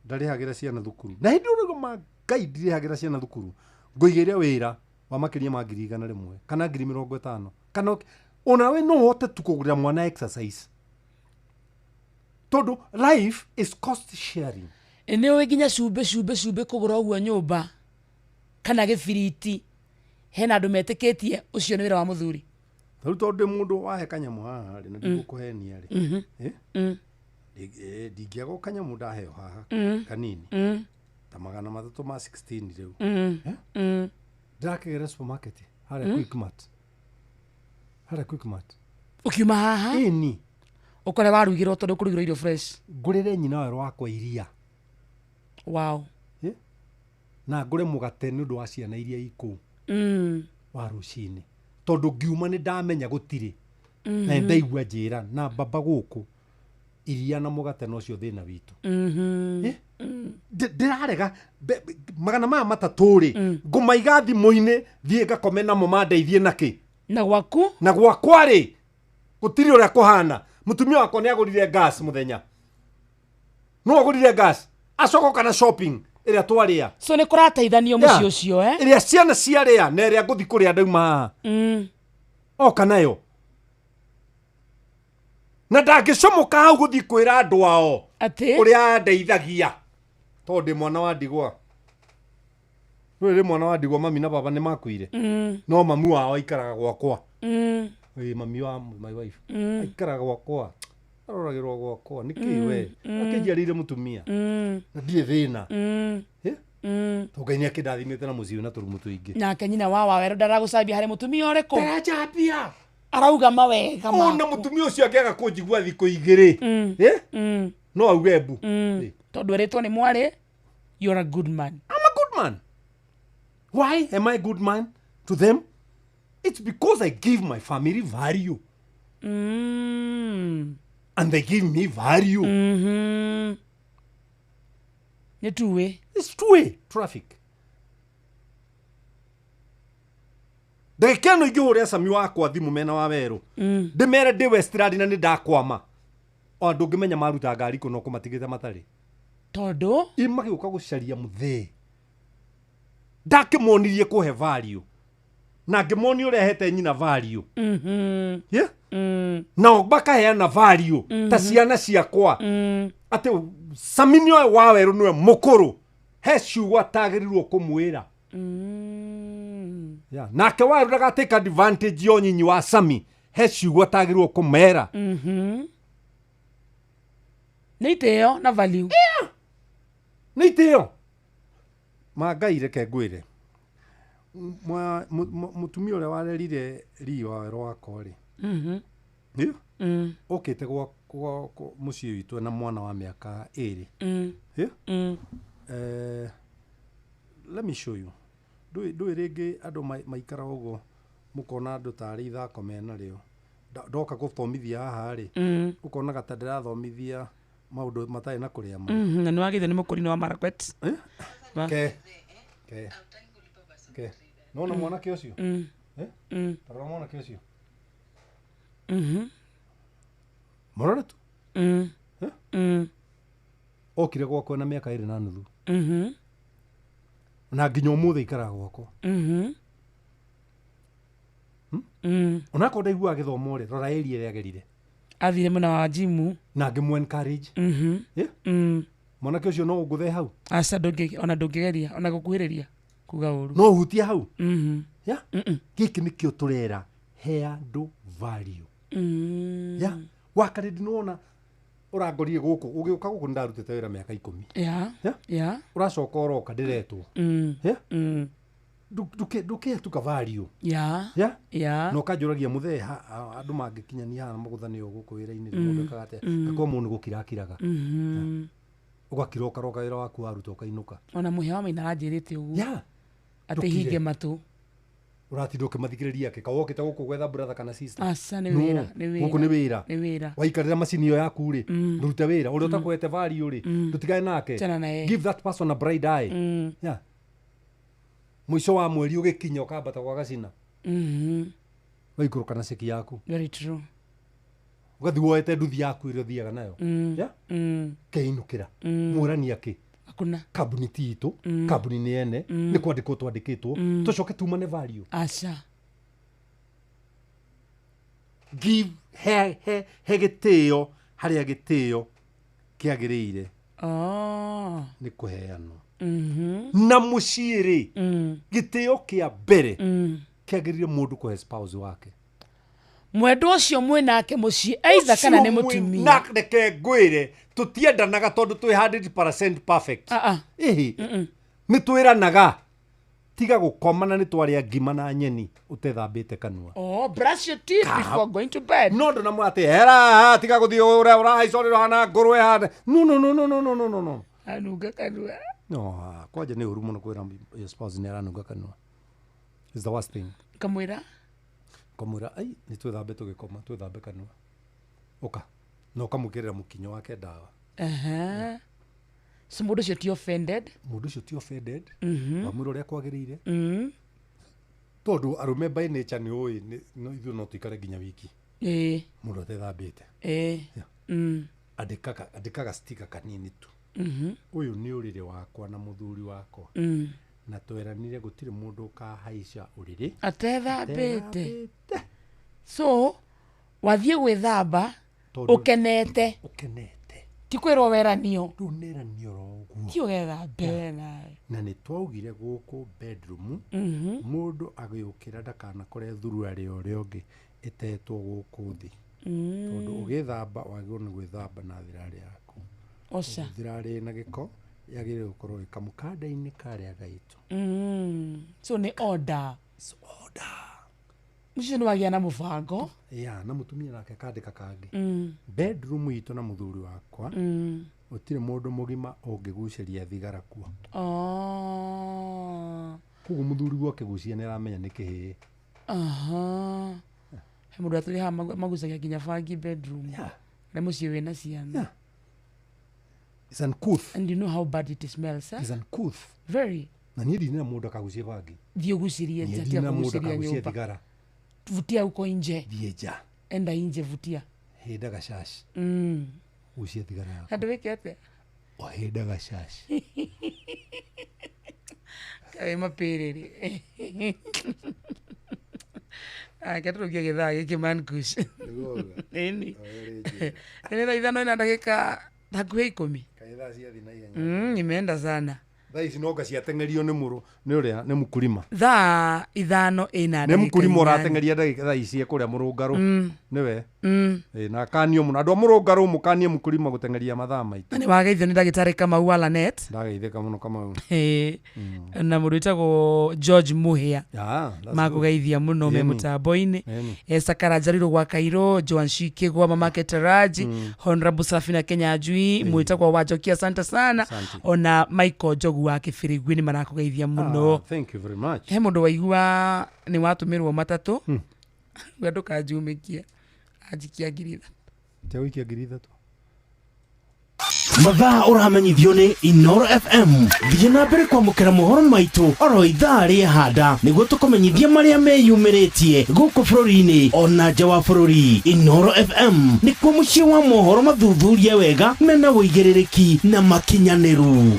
ndarĩhagĩra ciana thukuru. Na hĩndĩ ĩyo ma Ngai ndirĩhagĩra ciana thukuru. Ngũigĩre wĩra wa makĩria ma 100,000 kana 50,000 kana ona we no ũhote tu kũgũrĩra mwana exercise. Tondũ life is cost sharing. Nĩ ũĩ nginya cumbĩ kũgũra ũguo nyũmba kana gĩbiriti hena andũ metĩkĩtie ũcio nĩ wĩra wa mũthuri. Rĩu tondũ ndĩ mũndũ wahe kanyamũ haha rĩ, na ndigũkũhenia rĩ, ndingĩaga kanyamũ ndaheo haha kanini ta 316 rĩu. Ndĩrakĩgera supermarket harĩa Quickmart. Harĩa Quickmart. Ũkiuma haha? Ĩni. Ũkore warugĩrwo tondũ kũrugĩrwo irio fresh. Ngũrĩre nyina werũ wakwa iria. Wow. Na ngũre mũgate nĩ ũndũ wa ciana iria ikũu. Wa rũcinĩ. Tondũ ngiuma nĩ ndamenya gũtirĩ. Na ndaigua njĩra na baba gũkũ iria na mũgate nocio thĩna witũ. Ndĩrarega 300 rĩ, ngũmaiga thimũ-inĩ thiĩ ngakome namo mandeithie nakĩ. Na gwaku? Na gwakwa rĩ, gũtirĩ ũrĩa kũhana. Mũtumia wakwa nĩ agũrire gas mũthenya. No agũrire gas. Acoka kana shopping ĩrĩa twarĩa. So nĩ kũrateithanio mũciĩ ũcio, eh? Ĩrĩa ciana ciarĩa na ĩrĩa ngũthiĩ kũrĩa ndauma haha. Oka nayo. Na ndangĩcomoka hau gũthiĩ kwĩra andũ ao atĩ ũrĩa andeithagia. Tondũ ndĩ mwana wa ndigwa. Rĩu ndĩ mwana wa ndigwa, mami na baba nĩ makuire. No mami wao aikaraga gwakwa. Mami wa my wife aikaraga gwakwa. Aroragĩrwo gwakwa. Nĩkĩ we? Akĩnjiarĩire mũtumia. Na ndirĩ thĩna. Tondũ Ngai nĩakĩndathimĩte na mũciĩ na tũrumu tũingĩ. Nake nyina wa Wawerũ ndaragũcambia harĩ mũtumia ũrĩkũ? Ndaracambia. Arauga mawega maku. Ona mũtumia ũcio angĩaga kũnjigua thikũ 2. No auge mbu. Tondũ erĩtwo nĩ mwarĩ, you're a good man. I'm a good man. Why am I a good man to them? It's because I give my family value. And they give me value. Nĩ two-way. It's two-way traffic. Ndagĩka ĩno ingĩhũrĩra Sami wakwa thimũ mena wa Werũ. Ndĩmere ndĩ Westland na nĩ ndakwama. O ndũngĩmenya maruta ngari kũ no kũmatigĩte matarĩ. Tondũ? Ĩ magĩũka gũcaria mũthee. Ndakĩmonirie kũhe value. Na ngĩmonia ũrĩa ahete nyina value. Yeah? Nao makaheana value ta ciana ciakwa. Atĩ Sami nĩoĩ wa Werũ nĩwe mũkũrũ. He ciugo atagĩrĩirwo kũmwĩra. Yeah. Nake Wawerũ ndagatake advantage ya ũnyinyi wa Sami. He ciugo atagĩrĩirwo kũmera. Nĩ itĩo na value. Yeah. Nĩ itĩo. Ma Ngai reke ngwĩre. Mũtumia ũrĩa warerire rii wa Werũ wakwa rĩ. Ĩ? Okĩte gwa mũciĩ witũ na mwana wa mĩaka 2. Ĩ? Let me show you. Ndũĩ rĩngĩ andũ maikara ũguo mũkona andũ tarĩ ithako menarĩo. Ndoka gũthomithia haha rĩ, ũkonaga ta ndĩrathomithia maũndũ matarĩ na kũrĩa marĩ. Na nĩ wagĩte nĩ mũkũrinĩ wa Marakwet. Ke. Ke. Ke. Nona mwanake ũcio? Eh? Tarora mwanake ũcio. Mũrore tu. Eh? Okire gwakwa na mĩaka 2.5. Na nginya ũmũthĩ aikaraga gwakwa. Onakorwo ndaiguaga gĩthomo rĩ, rora area ĩrĩa agerire. Athire mwena wa jimu. Na ngĩmũ encourage. Yeah? Mwanake ũcio no ũngũthe hau. Aca ndũngĩ ona ndũngĩgeria ona gũkuhĩrĩria kuga ũru. No ũhutie hau. Yeah? Gĩkĩ nĩkĩo tũrera he andũ value. Yeah? Wakarĩndi nĩwona ũrangorire gũkũ, ũgĩũka gũkũ nĩndarutĩte wĩra mĩaka 10. Yeah. Yeah? Yeah. Ũracoka ũroka ndĩretwo. Yeah? Ndũkĩhetuka value. Yeah. Yeah? Yeah. Na ũkanjũragia mũthee andũ mangĩkinyania haha magũthane o gũkũ wĩra-inĩ rĩ, mũndũ ekaga atĩa? Gakorwo mũndũ nĩ gũkira akiraga. Ũgakira ũkaroka wĩra waku waruta ũkainũka. Ona mũhĩa wa maina aranjĩrĩte ũguo. Yeah. Atĩ Ndũkire. hinge matũ. Ũratinda ũkĩmathikĩrĩria akĩ kawa ũkĩte gũkũ gwetha brother kana sister. Aca, nĩ No, wĩra, nĩ wĩra. Gũkũ nĩ wĩra. Nĩ wĩra. Waikarĩra macini ĩyo yaku rĩ, ndũrute wĩra. Ũrĩa ũtakwete value rĩ, ndũtigane nake. Achana naye. Give that person a bright eye. Yeah. Mũico wa mweri ũgĩkinya ũkambata gwa gacina. Ũgaikũrũka na ceki yaku. Very true. Ũgathiĩ woete nduthi yaku ĩrĩa ũthiaga nayo. Yeah? Keinũkĩra. Mwĩrani akĩ? Hakuna. Kambuni ti itũ, kambuni nĩ ene, nĩ kwandĩkwo twandĩkĩtwo, tũcoke tumane value. Aca. Give he gĩtĩo harĩa gĩtĩo kĩagĩrĩire. Oh. Nĩ kũheanwo. Na mũciĩ rĩ, gĩtĩo kĩa mbere kĩagĩrĩire mũndũ kũhe spouse wake. Mwendwa ũcio mwĩnake mũciĩ either kana nĩ Ũcio mũtumia. Na reke ngwĩre, tũtiendanaga tondũ twĩ 100% perfect. Ĩhĩ. Nĩ twĩranaga. Tiga gũkoma na nĩ twarĩa ngima na nyeni ũtethambĩte kanua. Oh, brush your teeth before going to bed. No ndũnamwĩra atĩ hera, tiga gũthiĩ ũrĩa ũrahaica ũrĩa ũhana ngũrwe hana. No, no, no, no, no, no, no, no, no. Anunga kanua. No, kwanja nĩ ũru mũno kwĩra your spouse nĩ aranunga kanua. It's the worst thing. Kamwĩra? Kamwĩra, ai, nĩ twĩthambe tũgĩkoma, twĩthambe kanua. Ũka. Na ũkamũkĩrĩra mũkinyo wake ndawa. Aha. So mũndũ ũcio ti offended? Mũndũ ũcio ti offended. Wamwĩra ũrĩa kwagĩrĩire. Tondũ arũme by nature nĩ ũĩ, no ithuĩ no tũikare nginya wiki. Mũndũ atethambĩte. Yeah. Andĩkaga sticker kanini tu. Ũyũ nĩ ũrĩrĩ wakwa na mũthuri wakwa. Na tweranire gũtirĩ mũndũ ũkahaica ũrĩrĩ. Atethambĩte. So, wathiĩ gwĩthamba Tondũ ũkenete. Ũkenete. Ti kwĩrwo weranio. Ndũneranio oro ũguo. Ti ũgethambe we nawe. Na nĩ twaugire gũkũ bedroom, mũndũ agĩũkĩra ndakanakore thuruarĩ ũrĩa ũngĩ ĩtetwo gũkũ thĩ. Tondũ ũgĩthamba wagĩrĩirwo nĩ gwĩthamba na thirarĩ yaku. Oca. Thirarĩ ĩna gĩko yagĩrĩirwo gũkorwo ĩ kamũkanda-inĩ karĩa gaitũ. So nĩ order. It's order. Ũcio nĩ wagĩa na mũbango. Yeah, na mũtumia nake akandĩka kangĩ. Bedroom itũ na mũthuri wakwa, gũtirĩ mũndũ mũgima ũngĩgucĩria thigara kuo. Oh. Koguo mũthuri guo akĩgucia nĩ aramenya nĩ kĩhĩĩ. Aha. He mũndũ atũrĩ haha magucagia nginya bangi bedroom. Yeah. Na mũciĩ wĩna ciana. Yeah. It's uncouth. And you know how bad it smells, eh? It's uncouth. Very. Na niĩ ndinĩra mũndũ akagucie bangi. Thiĩ ũgucĩrie Niĩ nja, tiga ndinĩra mũndũ kũgucĩria akagucie nyũmba. thigara. Vutia huko nje. Thiĩ nja. Enda nje vutia. Hĩnda gacaci. Gucia thigara yaku. Andũ wĩke atĩa? Ũhĩnda gacaci. Kaĩ mapĩrĩrĩ. Ake tũrũkie gĩthaa gĩkĩ man kush. Ĩni. Nĩ thaa 5 na ndagĩka hakuhĩ 10. Kaĩ thaa ciathiĩ na ihenya. Imeenda sana. Thaa ici no nga ciateng'erio nĩ mũrũ, nĩ ũrĩa, nĩ mũkulima. Thaa 5 ĩna Nĩ ndagĩka mũkulima 8. ũrateng'eria ndagĩka thaa ici e kũrĩa mũrũngarũ. Nĩwe. Ĩ, na akanio mũno andũ a mũrũngarũ mũkanie mũkũrima gũteng'eria mathaa maitũ. Na nĩ wageithio nĩ ndagĩtarĩ Kamau wa Lanet. Ndageithĩka mũno Kamau. Ĩ, na mũndũ wĩtagwo George Muhia. Ah, that's Makũgeithia mũno me Ĩni. mũtambo-inĩ. Ĩni. Esther Njarirũ gwa Kairũ, Joan Shikigwa, mamake Taraji, Honorable Safina Kenya Njui, mwĩtagwo Wanjoki, asante sana. Asante. Ona Michael Njogu wa Kĩbĩrĩgui nĩ marakũgeithia mũno. Ah, thank you very much. He mũndũ waigua nĩ watũmĩrwo matatũ we ndũkanjumĩkie anjikia 3,000. Tegũikia 3,000. Mathaa ũramenyithio nĩ Inoro FM. Thiĩ na mbere kwamũkĩra mohoro maitũ oro ithaa rĩa handa nĩguo tũkũmenyithia marĩa meyumĩrĩtie gũkũ bũrũri-inĩ ona nja wa bũrũri. Inoro FM nĩkuo mũciĩ wa mohoro mathuthurie wega mena ũigĩrĩrĩki na makinyanĩru.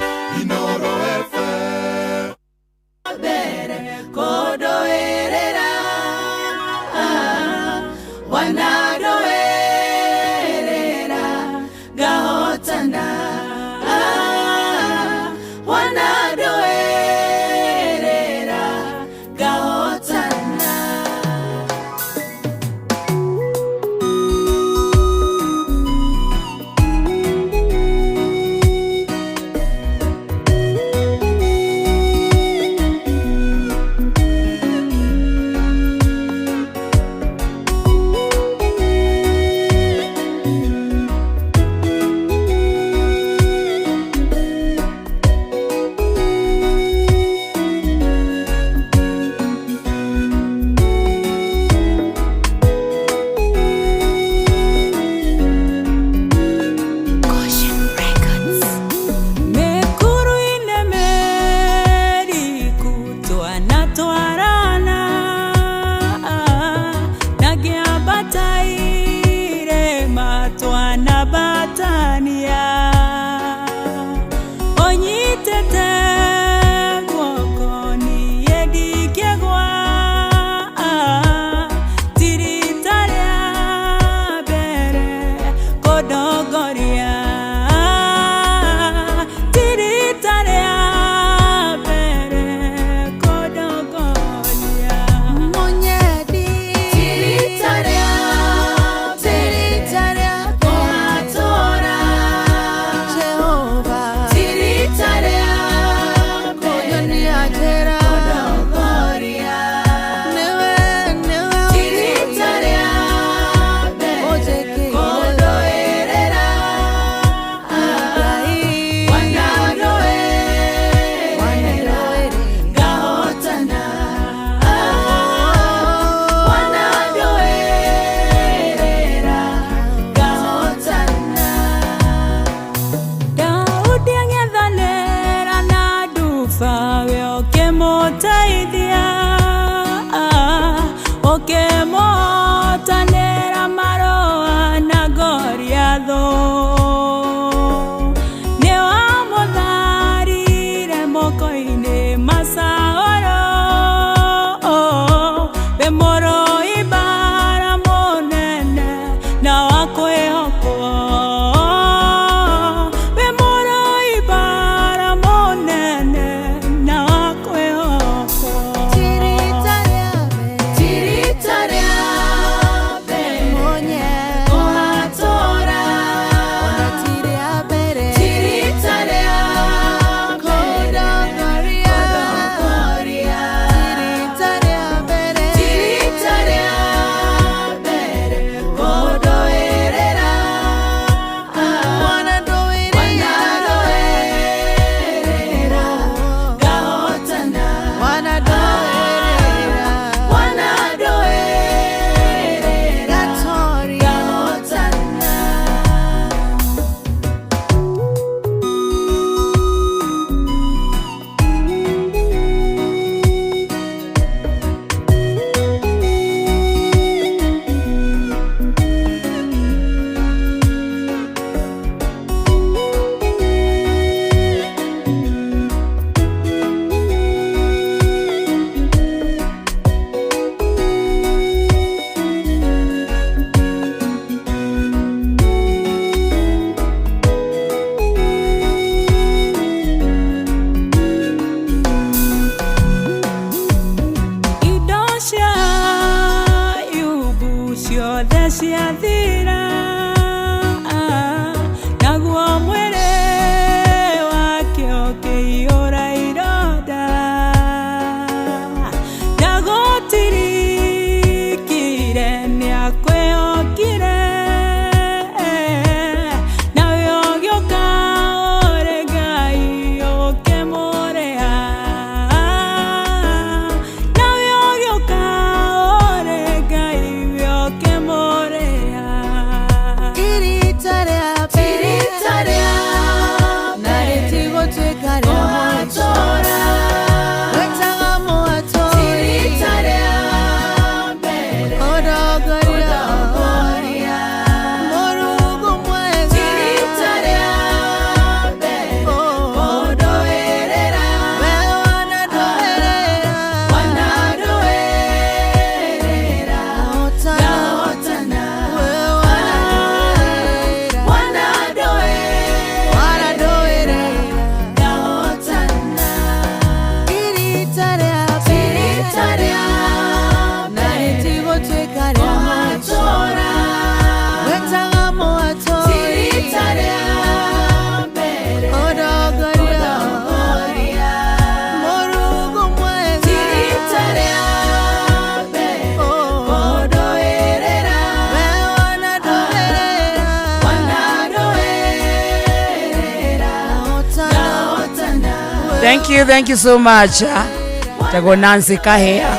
Kũndũĩrĩra, wanandũĩrĩra ngahotana, wanandũĩrĩra ngahotana. Mĩkuru-inĩ mĩriku twanatwarana, na ngĩambata irĩma twanabatania, ũnyitĩte guoko niĩ ndingĩgwa, ti rita rĩa mbere kũndongoria, ti rita rĩa mbere kũndongoria. Mũnyendi ti rita rĩa kũhatũra, Jehova ti rita rĩa kũnyonia njĩra, kũndongoria nĩwe, nĩwe ti rita rĩa mbere kũndũĩrĩra, wanandũĩrĩra ngahotana, wanandũĩrĩra ngahotana. Daudi ang'ethanĩra na nduba we ũkĩmũteithia, ũkĩmũhotanĩra marũa na Goliathũ, nĩwamũtharire moko-inĩ ma Saũlũ, wĩ mũrũi mbara mũnene na wa kwĩhokwo, wĩ mũrũi mbara mũnene na wa kwĩhokwo. Ti rita rĩa mbere kũhatũra, ti rita rĩa kũndongoria, ti rita rĩa mbere kũndũĩrĩra, wanandũĩrĩra ngahotana, wanandũĩrĩra ngahotana. Indo cia Ayubu ciothe ciathirire. Thank you, thank you so much. Tagwo Nancy Kahea.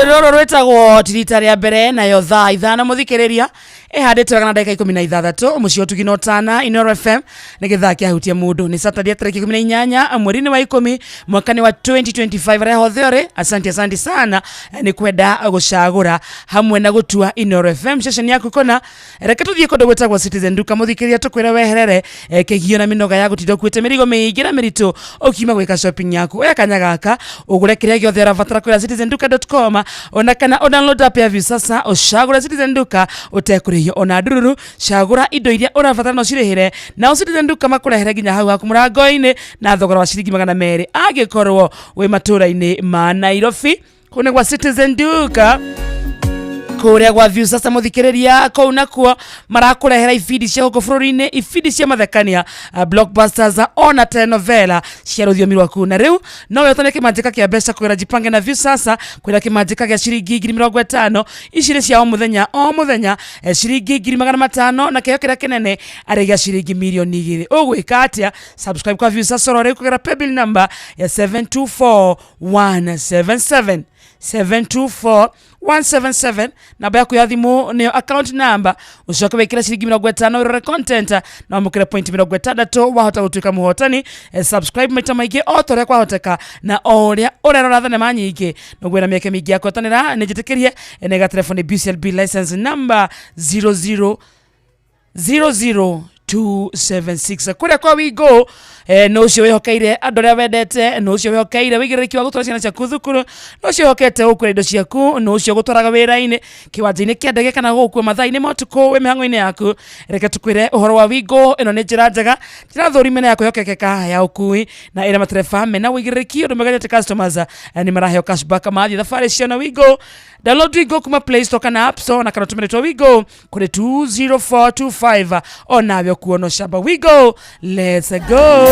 Rũrũ rwĩtagwo tirita rĩa mbere nayo thaa 5 mũthikĩrĩria ĩhandĩte wega na ndagĩka 16 mũciĩ ũtugi na ũtana Inoro FM nĩ gĩthaa kĩahutia mũndũ. Nĩ Saturday tarĩki 18 mweri-inĩ wa 10 mwaka-inĩ wa 2025. Arĩa hothe ũrĩ, asante asante sana nĩ kwenda gũcagũra hamwe na gũtua Inoro FM ceceni yaku kona. Reke tũthiĩ kũndũ gwĩtagwo Citizen Duka mũthikĩrĩria, tũkwĩre weherere kĩgio na mĩnoga ya gũtinda ũkuĩte mĩrigo mĩingĩ na mĩritũ ũkiuma gwĩka shopping yaku. Oya kanya gaka ũgũre kĩrĩa gĩothe ũrabatara kũrĩa citizenduka.com, ona kana o download app ya Viusasa ũcagũre Citizen Duka ũtekũrĩhio ona ndururu. Cagũra indo iria ũrabatara na ũcirĩhĩre, nao Citizen Duka makũrehere nginya hau haku mũrango-inĩ na thogora wa ciringi 200 angĩkorwo wĩ matũra-inĩ ma Nairobi. Kũu nĩ gwa Citizen Duka. Kũrĩa gwa Viusasa mũthikĩrĩria, kũu nakuo marakũrehera ibindi cia gũkũ bũrũri-inĩ, ibindi cia mathekania, blockbusters ona telenovela cia rũthiomi rwaku. Na rĩu no wĩhotane kĩmanjĩka kĩa mbeca kũgerera Jipange na Viusasa kwĩra kĩmanjĩka gĩa ciringi 50,000. Ici nĩ cia o mũthenya o mũthenya, ciringi 500,000 na kĩheo kĩrĩa kĩnene arĩ gĩa ciringi 2 million. Ũgwĩka atĩa? Subscribe kwa Viusasa oro rĩu kũgerera paybill number ya 724177, 724177. Namba yaku ya thimũ nĩyo account number. Ũcoke wĩkĩre ciringi 50 ũrore content na wamũkĩre point 60 wahota gũtuĩka mũhotani. Subscribe maita maingĩ o ta ũrĩa kwahoteka, na o ũrĩa ũrerora thenema nyingĩ noguo na mĩeke mĩingĩ ya kũhotanĩra. Nĩ njĩtĩkĩrie nĩ gatelefoni BCLB license number 00 00276. Kũrĩa kwa Wingo, nũ ũcio wĩhokeire andũ arĩa wendete, nũ ũcio wĩhokeire wĩigĩrĩrĩki wa gũtwara ciana ciaku thukuru, nũ ũcio wĩhokete gũkuĩra indo ciaku, nũ ũcio gũtwaraga wĩra-inĩ, kĩwanja-inĩ kĩa ndege kana gũgũkua mathaa-inĩ ma ũtukũ wĩ mĩhang'o-inĩ yaku. Reke tũkwĩre ũhoro wa Wingo. Ĩno nĩ njĩra njega, njĩra thũrime na ya kwĩhokekeka ya ũkui na ĩrĩa matereba mena wĩigĩrĩrĩki ũndũ mwega nĩ atĩ customers nĩ maraheo cashback mathiĩ thabarĩ ciao na Wingo. Download Wingo kuma Play Store kana App Store na kana ũtũmĩre twa Wingo kũrĩ 20425 onawe ũkuona ũcamba. Wingo, let's go.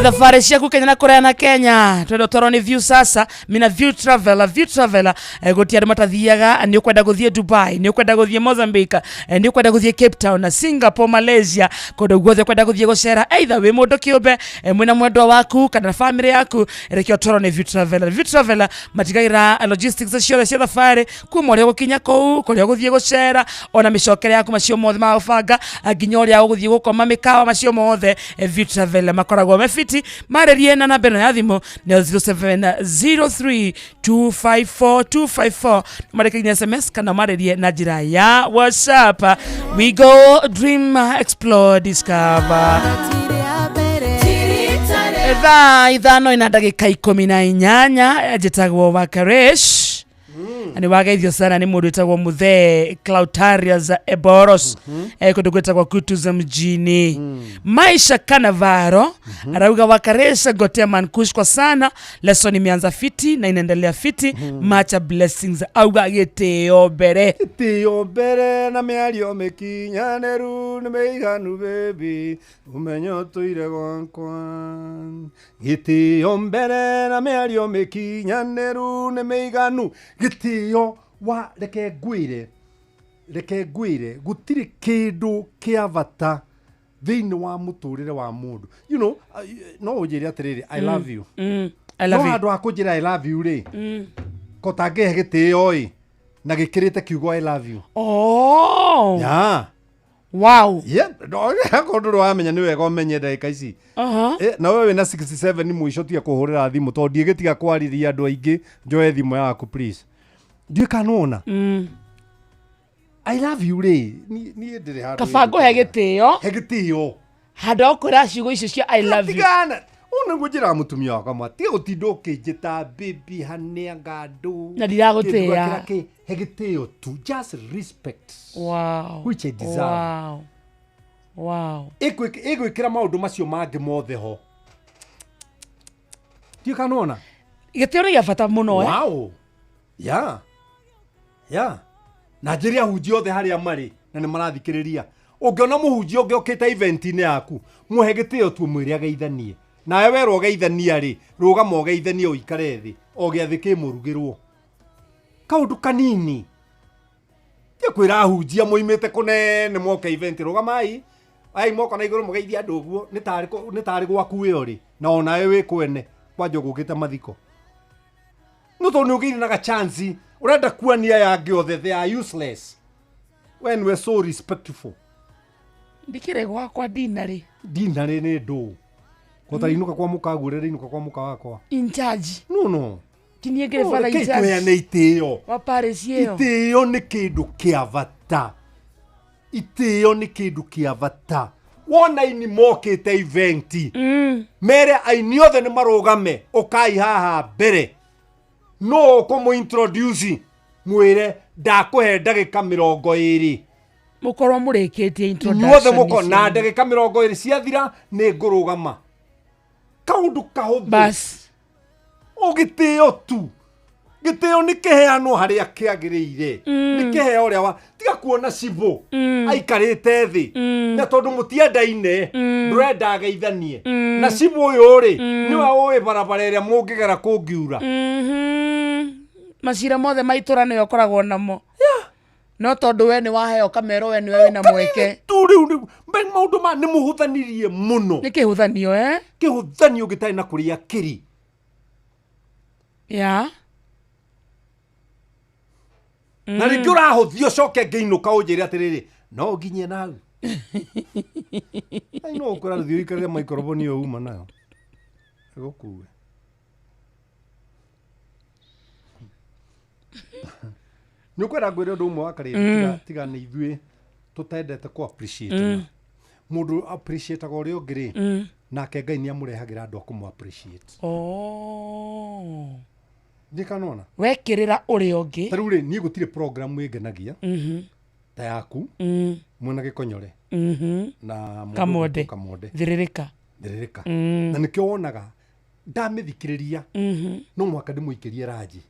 Thabarĩ ciaku Kenya na kũraya na Kenya twenda ũtwarwo nĩ Viusasa mina View Traveler. View Traveler, gũtirĩ andũ matathiaga. Nĩ ũkwenda gũthiĩ Dubai, nĩ ũkwenda gũthiĩ Mozambique, nĩ ũkwenda gũthiĩ Cape Town na Singapore, Malaysia, kũndũ guothe ũkwenda gũthiĩ gũcera, either wĩ mũndũ kĩũmbe, mwĩna mwendwa waku kana family yaku, reke ũtwarwo nĩ View Traveler. View Traveler matigagĩra logistics ciothe cia thabarĩ kuma ũrĩa ũgũkinya kũu kũrĩa ũgũthiĩ gũcera ona mĩcokere yaku, macio mothe magũbanga nginya ũrĩa ũgũthiĩ gũkoma mĩkawa, macio mothe View Traveler makoragwo me fiti. Marĩrie na namba ĩno ya thimũ nĩ 0703254254. Marĩkĩrie SMS kana marĩrie na njĩra ya WhatsApp. We go, dream, explore, discover. Thaa 5 ina ndagĩka 18. Njĩtagwo Wakaresh na nĩ wageithio sana nĩ mũndũ wĩtagwo Muthee Clautarius Eboros, kũndũ gwĩtagwo Kutuza mjini. Maisha Kanavaro arauga, "Wakaresha gotea mankush kwa sana, lesson imeanza fiti na inaendelea fiti, macha blessings." Auga gĩtĩo mbere. Gĩtĩo mbere na mĩario mĩkinyanĩru nĩ mĩiganu, baby, ũmenyo tũire gwakwa. Gĩtĩo mbere na mĩario mĩkinyanĩru nĩ mĩiganu. Gĩtĩo wa reke ngwĩre gũtirĩ kĩndũ kĩa bata thĩinĩ wa mũtũrĩre wa mũndũ. No ũnjĩre atĩrĩrĩ, "I love you." I love No you. handũ ha kũnjĩra "I love you" rĩ, ko tangĩhe gĩtĩo ĩ na gĩkĩrĩte kiugo "I love you"? Oh. Yeah. Wow. Yeah, no, akorwo ndũrĩ wamenya nĩ wega ũmenye ndagĩka ici. Na wewe wĩna 67 mũico, tiga kũhũrĩra thimũ tondũ ndiĩgĩtiga kwarĩria andũ aingĩ. Njoe thimũ yaku, please. Ndiũĩ kana nĩwona. "I love you" rĩ, niĩ ndĩrĩ handũ. Kaba ngũhe gĩtĩo. He gĩtĩo. Handũ ha gũkwĩra ciugo icio cia "I love you". Tigana ũũ nĩguo njĩraga mũtumia wakwa, mwa tiga gũtinda ũkĩnjĩta baby hanĩanga andũ. Na ndiragũtĩĩa. Kĩndũ gakĩra kĩ, he gĩtĩo tu, just respect, which I deserve. Ĩgwĩkĩra maũndũ macio mangĩ mothe ho. Ndiũĩ kana nĩwona. Gĩtĩo nĩ gĩa bata mũno, eh? Wow. Yeah. Na njĩre ahunjia othe harĩa marĩ na nĩ marathikĩrĩria, ũngĩona mũhunjia ũngĩ okĩte event-inĩ yaku, mũhe gĩtĩo tu, mwĩre ageithanie nawe. Werwo ũgeithania rĩ, rũgama ũgeithanie, ũikare thĩ o gĩathĩ kĩmũrugĩrwo kaũndũ kanini. Tia kwĩra ahunjia moimĩte kũnene moke event, rũgamai. Ai moko na igũrũ mũgeithia andũ ũguo nĩ tarĩ gwaku wĩ ũrĩ na onawe wĩ kwene kwanja ũgũkĩte mathiko. No tondũ nĩ ũgĩire na gachance ũrenda kuania aya angĩ othe, they are useless when we're so respectful. Ndikĩrĩ gwakwa dinarĩ. Dinarĩ nĩ ndũ kota inũka kwa mũka guo rĩrĩa inũka kwa mũka wakwa. In charge. No no. Tinie ngĩrĩ father in charge. Tũheane itĩo. Wa parish ĩyo. Itĩo nĩ kĩndũ kĩa bata. Itĩo nĩ kĩndũ kĩa bata. Wona aini mokĩte event. Mere aini othe nĩ marũgame ũkai haha mbere. No ũkũmũ introduce mwĩre ndakũhe ndagĩka 20. Mũkorwo mũrĩkĩtie introduction. Inyuothe mũkorwo na ndagĩka 20 ciathira nĩ ngũrũgama. Kaũndũ kahũthũ. Bas. O gĩtĩo tu. Gĩtĩo nĩ kĩheanwo harĩa kĩagĩrĩire. Nĩ kĩheo ũrĩa wa tiga kuona cibũ aikarĩte thĩ na tondũ mũtiendaine ndũrenda ageithanie na cibũ ũyũ rĩ nĩwe ũĩ barabara ĩrĩa mũngĩgera kũngiura. Macira mothe ma itũra nĩwe ũkoragwo namo. No tondũ we nĩ waheo kamero we nĩwe wĩna mweke. Tu rĩu maũndũ ma nĩ mũhũthanirie mũno. Nĩ kĩhũthanio Kĩhũthanio gĩtarĩ na kũrĩa kĩrĩ. Yeah. Na rĩngĩ ũrahũthio ũcoke ngĩinũka ũnjĩre atĩrĩrĩ no nginyie na hau. Ai no ũkũra rũthiĩ ũikarĩre maikoroboni ĩyo uma nayo ĩgũkue. Nĩ ũkwenda ngwĩre ũndũ ũmwe wa karĩndĩ tiga nĩ ithuĩ tũtendete kũ appreciate. Mũndũ appreciate-aga ũrĩa ũngĩ rĩ nake Ngai nĩ amũrehagĩra andũ a kũmũ appreciate. Oh. Ndikanona. Wekĩrĩra ũrĩa ũngĩ. Ta rĩu rĩ niĩ gũtirĩ program ĩngenagia ta yaku mwena gĩkonyore na Kamode. Kamode. Thĩrĩrĩka. Thĩrĩrĩka. Na nĩkĩo wonaga ndamĩthikĩrĩria no mũhaka ndĩmũikĩrie ranji.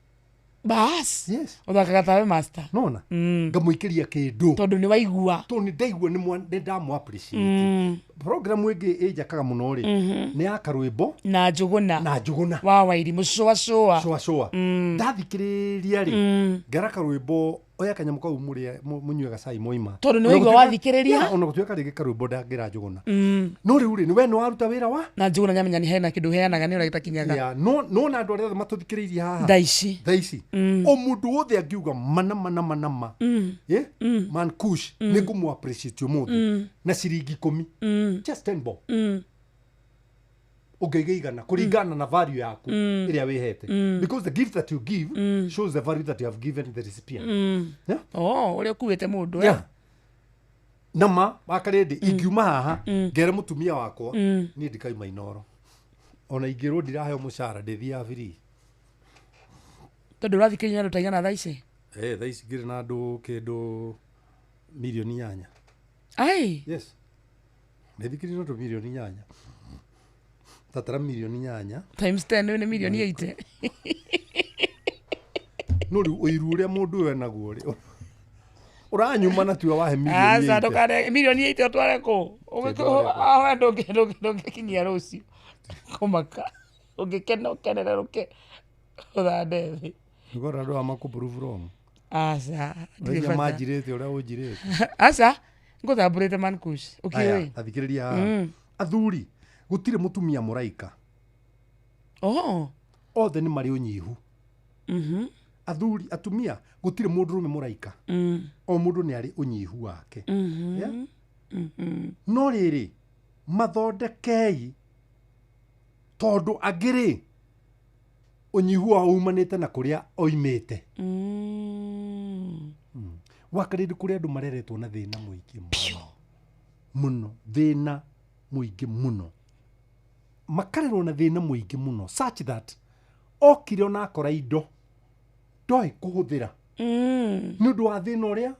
Bas. Yes. Ũthakaga tawe master. Nona. Ngamũikĩria kĩndũ. Tondũ nĩ waigua. Tondũ nĩ ndaigua nĩ ndamũ appreciate. Program ĩngĩ ĩnjakaga mũno rĩ nĩ ya karwĩmbo na njũgũna. Na njũgũna. Wa wairi mũcũa cũa. Cũa cũa. Ndathikĩrĩria rĩ ngera karwĩmbo oya kanyamũ kau mũrĩe mũnyue gacai moima. Tondũ nĩ waigua wathikĩrĩria. Ona gũtuĩka rĩngĩ karwĩmbo ndangĩra njũgũna. No rĩu rĩ we nĩ waruta wĩra wa na njũgũna nyamenya nĩ hena kĩndũ heanaga nĩ ũrĩa gĩtakinyaga. No na andũ arĩa othe matũthikĩrĩirie haha. Thaa ici. Thaa ici. O mũndũ wothe angiuga mana mana mana ma. Man kush nĩ ngũmũ appreciate ũmũthĩ na ciringi 10. Just 10 bob. Ũngĩiga igana kũringana na value yaku ĩrĩa wĩhete. Because the gift that you give shows the value that you have given the recipient. Yeah? Oh, ũrĩa ũkuĩte mũndũ. Yeah. Nama wakarĩndĩ ingiuma haha ngere mũtumia wakwa niĩ ndikauma Inooro. Ona ingĩrwo ndiraheo mũcara ndĩthiaga free. Tondũ ũrathikĩrĩria andũ ta igana thaa ici? Thaa ici ngĩrĩ na andũ kĩndũ 8 milioni. Ai. Yes. Ndĩthikĩrĩria andũ 8 milioni. Tatara 8 milioni. Times 10 nĩ 80 milioni. No rĩu ũiru ũrĩa mũndũ ũyũ enaguo rĩ ũranyuma na tiwe wahe 80 milioni. Aca ndũkane 80 milioni ũtware kũ? Ũgĩkũhe ndũngĩkinyia rũciũ. Kũmaka. Ũngĩkena ũkenererũke ũthande thĩ. Nĩũkwenda andũ aya makũ prove wrong. Aca. Ũrĩa manjirĩte ũrĩa ũnjirĩte. Aca. Ngũtambũrĩte man kush. Ũkĩũĩ? Tathikĩrĩria haha. Athuri gũtirĩ mũtumia mũraika. Oh. Othe nĩ marĩ ũnyihu. Athuri atumia gũtirĩ mũndũrũme mũraika. O mũndũ nĩ arĩ ũnyihu wake. Yeah? No rĩrĩ mathondekei tondũ angĩ rĩ ũnyihu wao umanĩte na kũrĩa oimĩte. Wakarĩndĩ kũrĩ andũ mareretwo na thĩna mũingĩ mũno. Thĩna mũingĩ mũno. Makarerwo na thĩna mũingĩ mũno such that okire ona akora indo ndoĩ kũhũthĩra. Nĩ ũndũ wa thĩna ũrĩa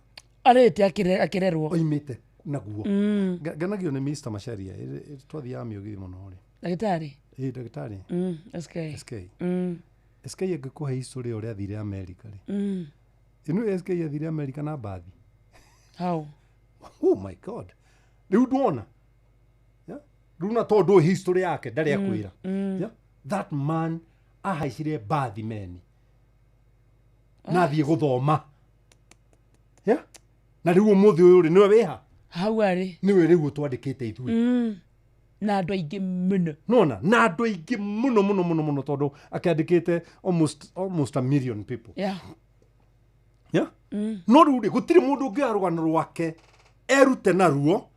arĩte akĩrerwo oimĩte naguo. Ngenagio nĩ Mr. Macharia twathiaga mĩũgithi mũno rĩ. Ndagĩtarĩ? Ĩ ndagĩtarĩ. SK. SK. SK angĩkũhe history ũrĩa athire America rĩ. Ĩno SK athire America na mbathi. How? Oh my God. Rĩu ndwona. Rĩu na tondũ history yake ndarĩ akwĩra. Yeah? That man ahaicire mbathi meni. Na athiĩ gũthoma. Yeah? Na rĩu ũmũthĩ ũyũ rĩ nĩwe wĩha? Hau arĩ. Nĩwe rĩu twandĩkĩte ithuĩ. Na andũ aingĩ mũno. Nona na andũ aingĩ mũno mũno mũno mũno tondũ akĩandĩkĩte almost a million people. Yeah. Yeah? No rĩu rĩ gũtirĩ mũndũ ũngĩoya rũgano rwake erute naruo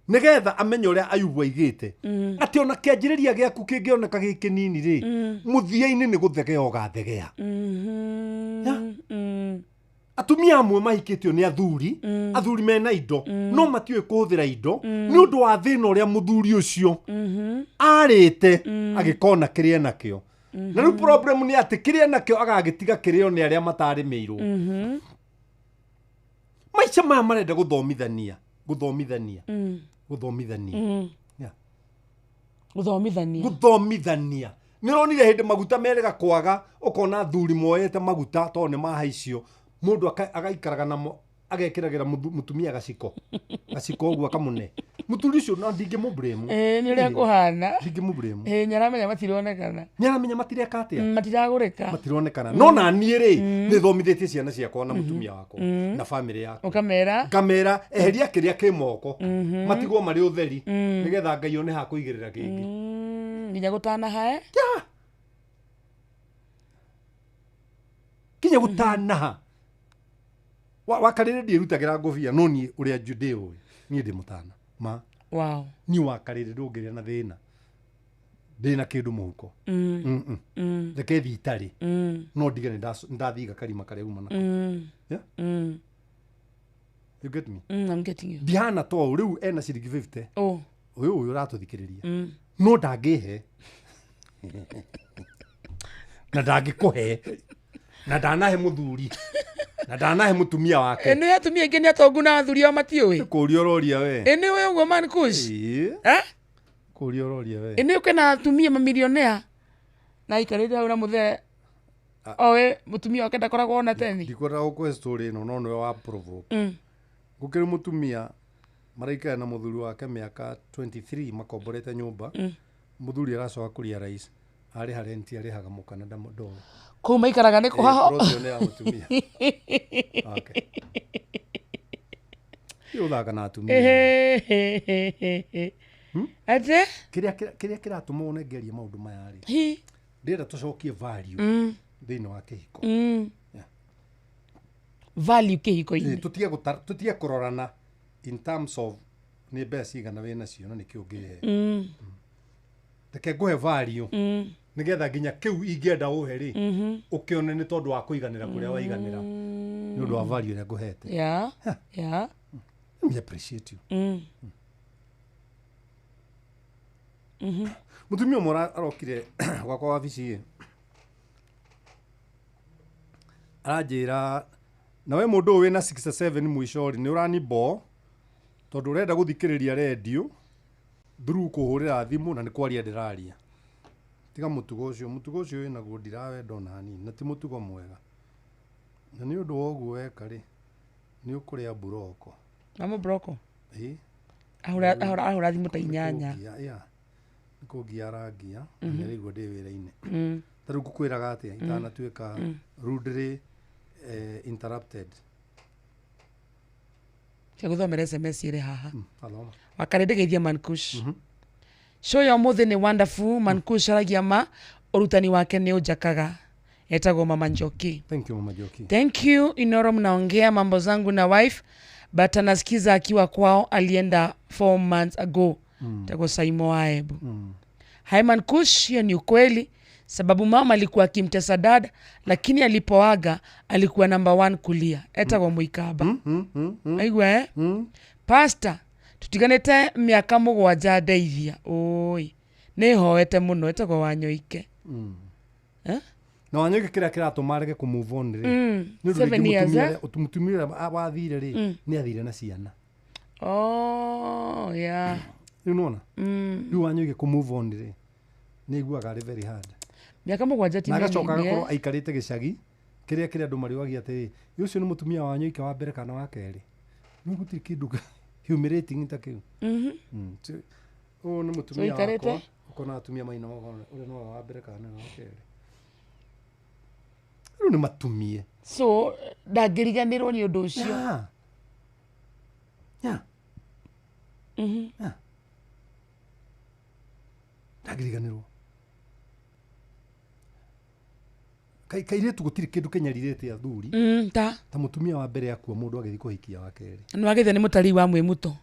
nĩgetha amenye ũrĩa Ayubu aigĩte. Atĩ ona kĩanjĩrĩria gĩaku kĩngĩoneka gĩ kĩnini rĩ, mũthia-inĩ nĩ gũthegea ũgathegea. Atumia amwe mahikĩtio nĩ athuri, athuri mena indo, no matiũĩ kũhũthĩra indo nĩ ũndũ wa thĩna ũrĩa mũthuri ũcio arĩte agĩkona kĩrĩa enakĩo. Na rĩu problem nĩ atĩ kĩrĩa enakĩo agagĩtiga kĩrĩo nĩ arĩa matarĩmĩirwo. Maica maya marenda gũthomithania, gũthomithania, gũthomithania. Yeah. Gũthomithania. Gũthomithania. Nĩ ũronire hĩndĩ maguta merĩga kwaga, ũkona athuri moete maguta tondũ nĩ mahaicio. Mũndũ agaikaraga namo agekĩragĩra mũtumia gaciko. Gaciko ũguo akamũne. Mũthuri ũcio no ndingĩmũblame. Nĩ ũrĩa kũhana. Ndingĩmũblame. Nĩaramenya matironekana. Nĩaramenya matireka atĩa? Matiragũrĩka. Matironekana. No na niĩ rĩ, nĩ thomithĩtie ciana ciakwa na mũtumia wakwa na famĩlĩ yakwa. Ũkamera? Ngamera eheria kĩrĩa kĩ moko. Matigwo marĩ ũtheri nĩgetha Ngai one ha kũigĩrĩra kĩngĩ. Nginya gũtanaha eh? Nginya gũtanaha. Wakarĩrĩ ndiĩrutagĩra ngũbia no niĩ ũrĩa ndĩũĩ niĩ ndĩ mũtana ma. Wow. Niĩ wakarĩrĩ ndũngĩrĩa na thĩna ndĩna kĩndũ mũhuko. Reke thiĩ itarĩ no ndige nĩndathiga karima karĩa uma nako. Yeah? You get me? I'm getting you. Ndihana to rĩu ena ciringi 50. Oh. Ũyũ ũratũthikĩrĩria. No ndangĩhe na ndangĩkũhe na ndanahe mũthuri na ndanahe mũtumia wake. Nĩ atumia aingĩ nĩ atongu na athuri ao matiũĩ. Kũria ũroria we. Nĩ ũĩ ũguo man Kush? Eh? Kũria ũroria we. Nĩ ũkĩ na atumia mamilionea na aikarĩte hau na mũthee owe mũtumia wake ndakoragwo ona teni. Ndikwendaga gũkũhe story ĩno no nĩwe wa provoke. Gũkĩrĩ mũtumia maraikara na mũthuri wake mĩaka 23 makomborete nyũmba. Mũthuri aracoka kũria rais arĩha renti arĩhaga mũka na ndoĩ. Kũu maikaraga nĩ kũhaho. Ũcio nĩ ya mũtumia. Okay. Ũthaka na atumia. Atĩ? Kĩrĩa kĩratũma wone ngerie maũndũ maya rĩ. Ndĩrenda tũcokie value thĩinĩ wa kĩhiko. Value kĩhiko-inĩ. Tũtige kũrorana in terms of nĩ mbeca cigana wĩ nacio na nĩkĩ ũngĩhe. Reke ngũhe value nĩgetha nginya kĩu ingĩenda ũhe rĩ ũkĩone nĩ tondũ wa kũiganĩra kũrĩa waiganĩra nĩ ũndũ wa value ĩrĩa ngũhete. Yeah. Yeah. Let me appreciate you. Mũtumia ũmwe arokire gwakwa wabici ĩ aranjĩra na we mũndũ ũyũ wĩna 67 mũico rĩ nĩ ũranibo tondũ ũrenda gũthikĩrĩria redio through kũhũrĩra thimũ na nĩ kwaria ndĩraria. Tiga mũtugo ũcio wĩnaguo ndirawenda ona hanini na ti mũtugo mwega. Na nĩ ũndũ wa ũguo weka rĩ nĩ ũkũrĩa mburoko. Mama mburoko? Ĩĩ. Ahũra thimũ ta 8. Nĩ kũngia arangia na nĩaraigua ndĩ wĩra-inĩ. Ta rĩu ngũkwĩraga atĩa itanatuĩka rudely interrupted. Cia gũthomera SMS ĩrĩ haha. Athoma. Wakarĩ ndĩgeithia Mankush. Show ya ũmũthĩ nĩ wonderful. Mankush aragia ma ũrutani wake nĩ ũnjakaga. Etagwo Mama Njoki. Thank you Mama Njoki. Thank you Inoro, mnaongea mambo zangu na wife but anasikiza akiwa kwao, alienda 4 months ago. Etagwo Saimo Aebu. Hi Mankush, hiyo ni ukweli sababu mama alikuwa akimtesa dada lakini alipoaga alikuwa number 1 kulia. Etagwo Muikaba. Aigua eh? Pastor tutiganĩte mĩaka 7 ndeithia. Oi nĩ hoete mũno. Etagwo Wanyoike. Na Wanyoike kĩrĩa kĩratũma arege kũ move on rĩ nĩ ũndũ 7 rĩngĩ years, eh? mũtumia wathire rĩ nĩ athire na ciana. Oh yeah. Rĩu nĩwona? Rĩu Wanyoike kũ move on rĩ nĩ aiguaga arĩ very hard. Mĩaka 7 ti Na agacoka mĩnini, agakorwo aikarĩte gĩcagi kĩrĩa kĩrĩa andũ marĩũragia atĩrĩ ũcio nĩ mũtumia wa Wanyoike wa mbere kana wa kerĩ. Nĩ gũtirĩ kĩndũ humiliating ta kĩu. Ũyũ nĩ mũtumia wakwa ũkona atumia maina ũrĩa nĩ wa mbere kana wa kerĩ. Rĩu nĩ matumie. So ndangĩriganĩrwo nĩ ũndũ ũcio. Yeah. Ndangĩriganĩrwo. Kairĩtu gũtirĩ kĩndũ kĩnyarirĩte athuri ta ta mũtumia wa mbere akua mũndũ agĩthiĩ kũhikia wa kerĩ. Nĩwagĩte nĩ mũtarii wa mwĩmuto.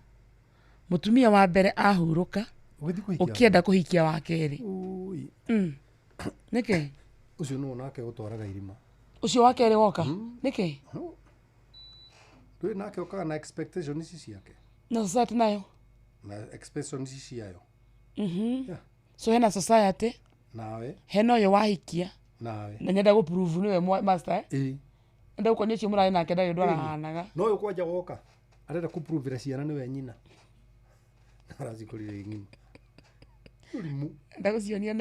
Mũtumia wa mbere ahurũka Ũgĩthiĩ kũhikia ũkĩenda kũhikia wa kerĩ. Ũi. Nĩkĩ? Ũcio nĩwe nake ũtwaraga irima. Ũcio wa kerĩ woka? Nĩkĩ? Ndũĩ nake okaga na expectation ici ciake. Na society nayo? Na expectation ici ciayo. So hena society. Nawe. Hena ũyũ wahikia. Nawe. Na nyenda gũ-prove nĩwe master. Ĩĩ. Enda gũkonia ũcio mũrarĩ nake ndarĩ ũndũ arahanaga. No ũyũ kwanja woka arenda kũ-prove-ĩra ciana nĩwe nyina. Aracikorire ng'ima. Ũrimũ. Enda gũcionia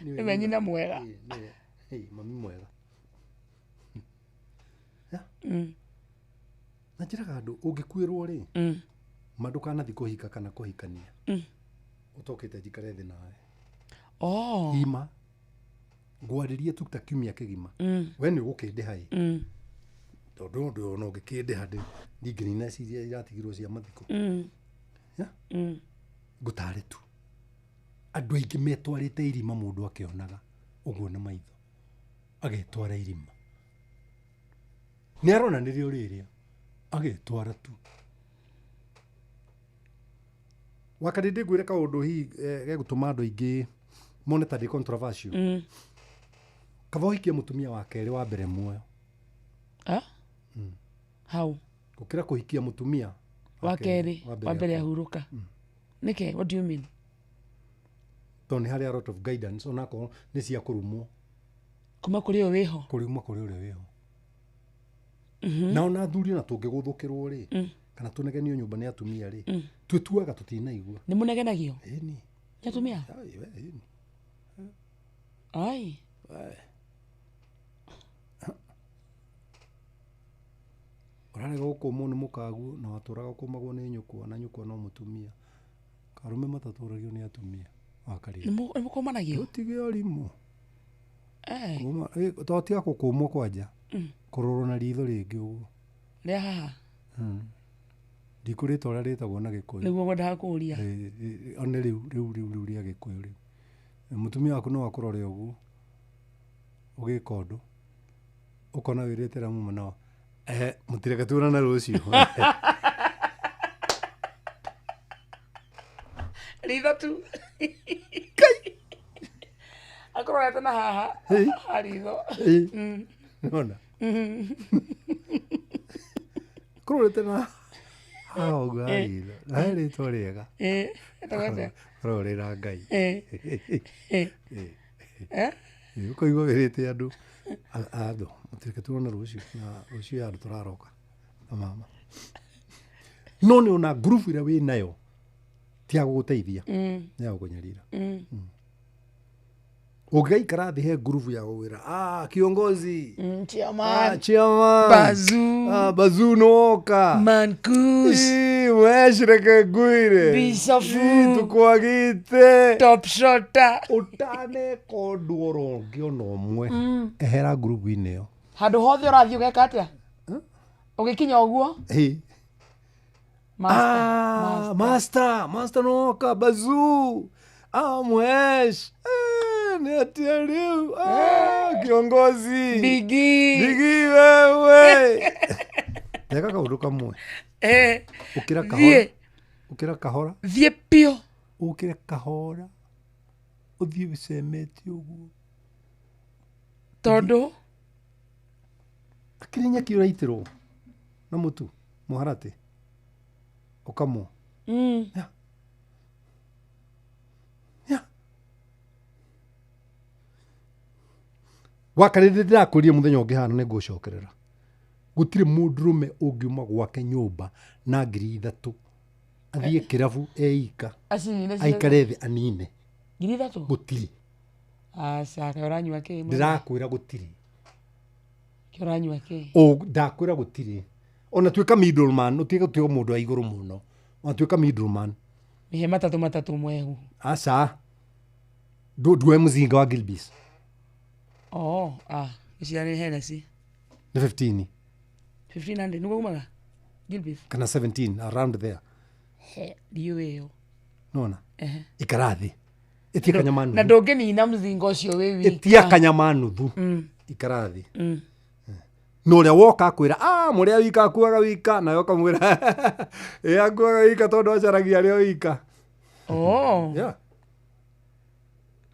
nĩwe nyina mwega. Ĩĩ, nĩwe. Ĩĩ, mami mwega. Na njĩraga andũ ũngĩkuĩrwo rĩ, ma ndũkanathiĩ kũhika kana kũhikania. Ũtokĩte njikare thĩ nawe. Ima. Ngwarĩrie tu ta kiumia kĩgima. We nĩ ũgũkĩndĩha ĩ. Tondũ ũndũ ona ũngĩkĩndĩha ndingĩnina ciria iratigirwo cia mathiko. Ngũtare tu. Andũ aingĩ metwarĩte irima mũndũ akĩonaga ũguo na maitho. Agetwara irima. Nĩ arona nĩrĩo rĩrĩa. Agetwara tu. Wakarĩ ndĩngwĩre kaũndũ hihi gegũtũma andũ aingĩ mone ta ndĩ controversial. Kaba ũhikie mũtumia wa kerĩ wa mbere muoyo. How? Gũkĩra kũhikia mũtumia wa kerĩ wa mbere ahurũka. Nĩkĩ? What do you mean? Tondũ nĩ harĩ a lot of guidance onakorwo nĩ cia kũrumwo. Kuma kũrĩ ũyũ wĩho. Kuma kũrĩ ũrĩa wĩho. Na ona athuri ona tũngĩgũthũkĩrwo rĩ, kana tũnegenio nyũmba nĩ atumia rĩ, twĩtuaga tũtinaigua. Nĩ mũnegenagio? Ĩni. Nĩ atumia? Ĩni. Ai. Ũrarega gũkũmwo nĩ mũkaguo na watũraga ũkũmagwo nĩ nyũkwa na nyũkwa no mũtumia. Arũme matatũragio nĩ atumia. Nĩ mũkũmanagio? Tũtige ũrimũ. To tiga gũkũmwo kwanja. Kũrorwo na ritho rĩngĩ ũguo. Rĩa haha? Ndikũrĩtwa ũrĩa rĩtagwo na Gĩkũyũ. Nĩguo ngwendaga kũũria. One rĩu rĩu rĩu rĩu rĩa Gĩkũyũ rĩu. Mũtumia waku no akũrore ũguo ũgĩka ũndũ ũkona wĩrĩte ra muma nao mũtireke tuonane rũciũ. Ritho tu. Akũrorete na haha ha ritho. Nĩwona? Kũrorete na haha ũguo ha ritho. Na he rĩtwa rĩega. Rorera Ngai. Ũkaigua wĩrĩte andũ andũ mũtireke tuonane rũciũ na rũciũ ya andũ tũraroka na mama. No nĩ ona ngurubu ĩrĩa wĩ nayo ti ya gũgũteithia, nĩ ya gũkũnyarira. Ũngĩgaikara thĩ he ngurubu ya gũgwĩra kiongozi, chairman, chairman, bazu, bazu nĩwoka, mankus, wecireke ngwĩre, bishofu, tũkwagĩte, top shota, ũtaneka ũndũ oro ũngĩ ona ũmwe, ehera ngurubu-inĩ ĩyo. Handũ hothe ũrathiĩ ũgeka atĩa? Ũgĩkinya ũguo? Master, master nĩwoka, bazu, mwesh, nĩ atĩa rĩu, kiongozi, bigi, bigi wewe. Teka kaũndũ kamwe. Ũkĩra kahora. Ũkĩra kahora. Thiĩ biũ. Ũkĩre kahora. Ũthiĩ wĩcemete ũguo. Tondũ? Akĩrĩ nyeki ũraitĩrwo na mũtu mũharatĩ ũkamwo. Wakarĩ ndĩrakũria mũthenya ũngĩ hana nĩ ngũcokerera. Gũtirĩ mũndũrũme ũngiuma gwake nyũmba na 3,000 athiĩ kĩrabu eika aikare thĩ anine. 3,000? Gũtirĩ. Aca, kaĩ ũranyua kĩ? Ndĩrakwĩra gũtirĩ. Kaĩ ũranyua kĩ? Ndakwĩra gũtirĩ. Ona tuĩka middleman, ũtige gũtuĩka mũndũ wa igũrũ mũno. Ona tuĩka middleman. Mĩhe matatũ matatũ mwehu. Aca. Nduoe mũzinga wa Gilbis. Icio nĩ Hennessy. Nĩ 15. 1500 nĩguo umaga? Gilbis. Kana 17 around there. He, ndiũĩ ĩyo. Nona Ehe. Ikara thĩ, ĩtia kanyama Na nuthu. ndũngĩnina mũthingo ũcio wĩ wika. Ĩtia kanyama nuthu. Ikara thĩ. Na ũrĩa woka akwĩra, "Ah, mũrĩa wika akuaga wika," nawe ũkamwĩra, "Ĩ, akuaga wika tondũ acaragia arĩa wika." Oh. Yeah.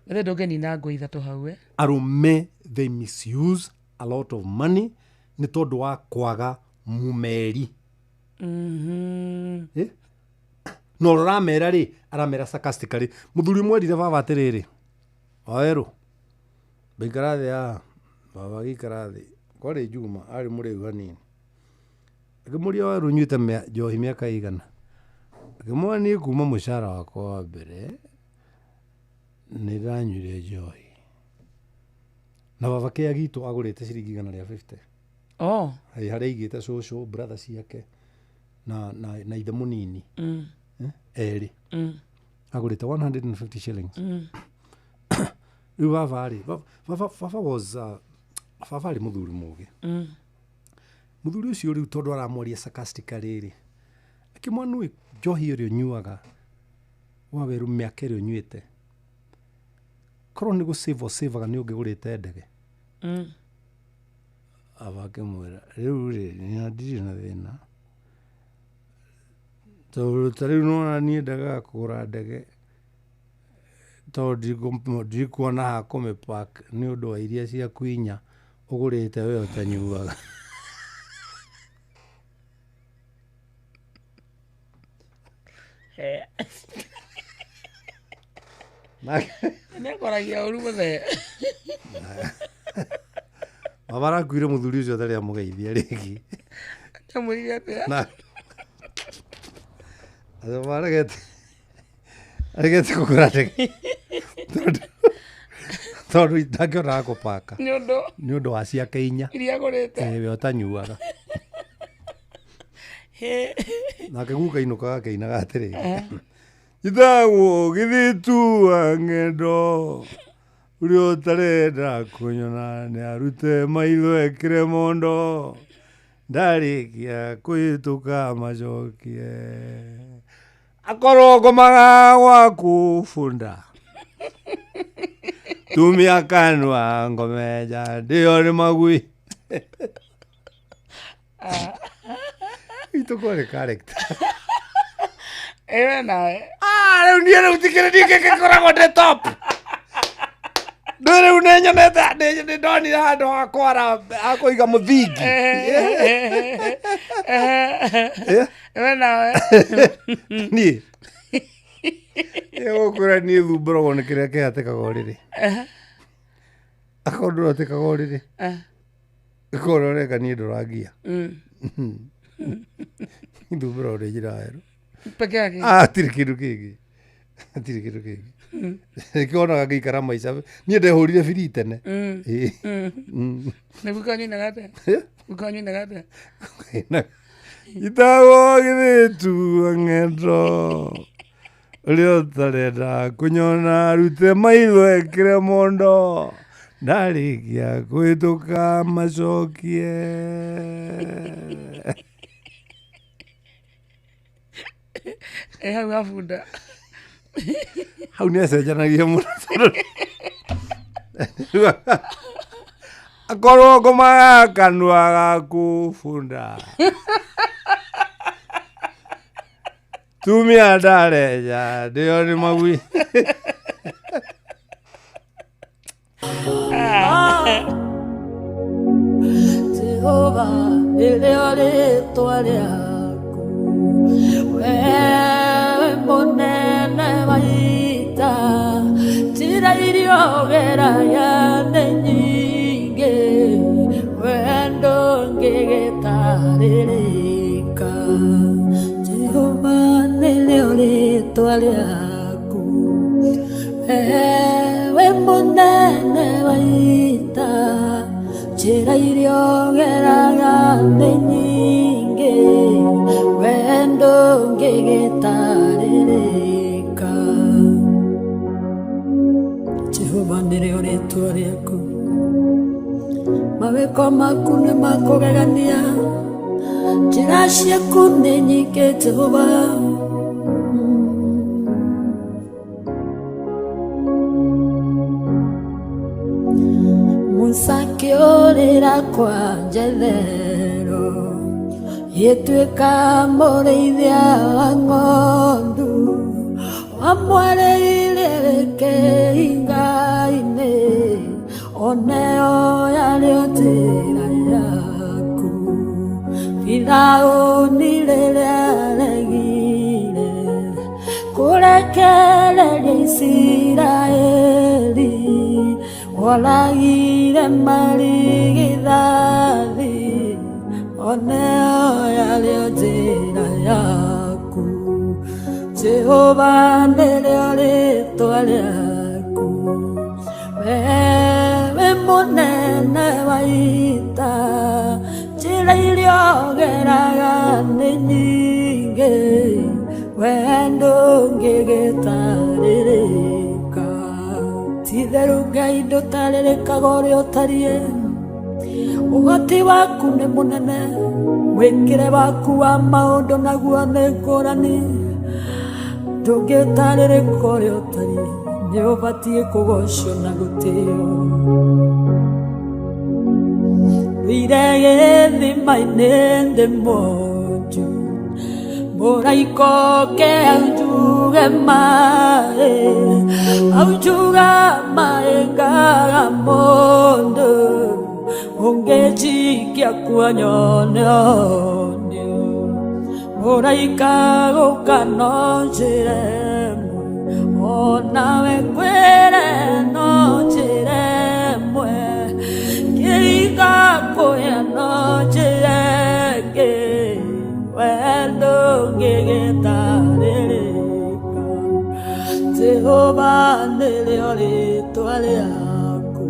Githĩ ndũngĩnina ngũ ithatũ hau, eh? Arũme, they misuse a lot of money nĩ tondũ wa kwaga mumeri. Eh? Na ũrĩa ũramera rĩ, aramera sarcastically. Mũthuri ũmwe erire baba atĩrĩrĩ, "Wawerũ, baikara thĩ haha." Baba agĩikara thĩ, kwarĩ Juma, arĩ mũrĩu hanini. Akĩmũria, "Wawerũ, ũnyuĩte njohi mĩaka ĩigana?" Akĩmwĩra, "Niĩ kuma mũcara wakwa wa mbere nĩ ndanyuire njohi." Na baba kĩa gitũ agũrĩte ciringi 150. Oh. Ĩ, harĩa aigĩte cũcũ, brother ciake na ithe mũnini. Eh, erĩ. Agũrĩte 150 shillings. Rĩu baba rĩ, baba was baba arĩ mũthuri mũgĩ. Mũthuri ũcio rĩu tondũ aramwaria sarcastically rĩ, akĩmwĩra, "Nũĩ njohi ĩrĩa ũnyuaga, Wawerũ, mĩaka ĩrĩa ũnyuĩte, korwo nĩ gũsave ũsavaga nĩ ũngĩgũrĩte ndege." Aba akĩmwĩra, "Rĩu rĩ, nĩ ndirĩ na thĩna, tondũ ta rĩu nĩwona niĩ ndagaga kũgũra ndege tondũ ndikuona ha kũmĩpark nĩ ũndũ wa iria ciaku inya ũgũrĩte we ũtanyuaga." Nĩakoragia ũru mũthee. Baba arakuire mũthuri ũcio atarĩ amũgeithia rĩngĩ. Amwĩrire atĩa? Na baba aregete kũgũra ndege tondũ ndangĩona kũpaka. Nĩ ũndũ nĩ ũndũ wa ciake inya iria agũrĩte. Eh, we ũtanyuaga. Hĩ. Nake guka inũkaga akĩinaga atĩrĩrĩ, Eh. "Njĩtagwo gĩthĩtua ng'endo, ũrĩa ũtarenda kũnyona nĩ arute maitho ekĩre mondo, ndarĩkia kũhĩtũka macokie akorwo ngomaga gwaku bunda, tumia kanua ngomenja ndĩo nĩ magui." Itũ kwarĩ character. Ĩwe nawe. Ah, rĩu niĩ rĩu tikĩrĩ niĩ ngĩkoragwo ndĩ top. Ndĩ rĩu nĩ nyonete, nĩ ndonire handũ ha kwara ha kũiga mũthingi. Eh? Ĩwe nawe. Niĩ gũkwĩra, niĩ thumbũragwo nĩ kĩrĩa kĩhatĩkaga ũrĩrĩ. Akorwo ndũratĩkaga ũrĩrĩ, ĩkorwo ũreka niĩ ndũrangia. Thumbũragwo nĩ njĩra werũ. Peke yake. Ah, hatirĩ kĩndũ kĩngĩ, hatirĩ kĩndũ kĩngĩ. Nĩkĩo wonaga ngĩikara maica niĩ ndehũrire biri tene. Ĩĩ. Nĩ guka nyinaga atĩa? Guka nyinaga atĩa? "Itagwo gĩthĩtua ng'endo, ũrĩa ũtarenda kũnyona arute maitho ekĩre mondo, ndarĩkia kũhĩtũka macokie." Ĩ, hau ha bunda. Hau nĩ acenjanagia mũno tondũ akorwo ngomaga kanua gaku bunda, tumia ndareja ndĩo nĩ magui. Jehova nĩrĩo rĩtwa rĩaku, wewe mũnene wa ita, njĩra iria ũgeragia nĩ nyingĩ, wendo ndũngĩgĩtarĩrĩka. Jehova nĩrĩo rĩtwa rĩaku, wewe mũnene wa ita, njĩra iria ũgeraga nĩ nyingĩ, wendo ndũngĩgĩtarĩrĩka. Jehova nĩrĩo rĩtwa rĩaku, mawĩko maku nĩ makũgegania, njĩra ciaku nĩ nyingĩ, Jehova. Akĩũrĩra kwa Jethero, gĩtuĩka mũrĩithia wa ng'ondu, wamwarĩire kĩhinga-inĩ, oneo yarĩ njĩra yaku. Firaũni rĩrĩa aregire kũrekereria Isiraeli, woragire marigithathi, oneo yarĩ njĩra yaku. Jehova nĩrĩo rĩĩtwa rĩaku, wewe mũnene wa ita, njĩra iria ũgeraga nĩ nyingĩ, wee ndũngĩgĩtarĩrĩka. Ti-itherũ Ngai ndũtarĩrĩkaga ũrĩa ũtariĩ, ũhoti waku nĩ mũnene, mwĩkĩre waku wa maũndũ naguo nĩ ngũrani, ndũngĩtarĩrĩka ũrĩa ũtariĩ, nĩ ũbatiĩ kũgocwo na gũtĩo. Ndũire gĩthima-inĩ ndĩ mwonju, mũraika oke aunjuge maĩ, aunjuga maĩ ngaga mũndũ, ũngĩnjikia kuo nyone ũhonio. Mũraika gũka no njĩra ĩmwe, onawe ngwĩre no njĩra ĩmwe, kĩhinga kũhĩa no njĩra ĩngĩ, wee ndũngĩgĩtarĩrĩka. Jehova nĩrĩo rĩĩtwa rĩaku,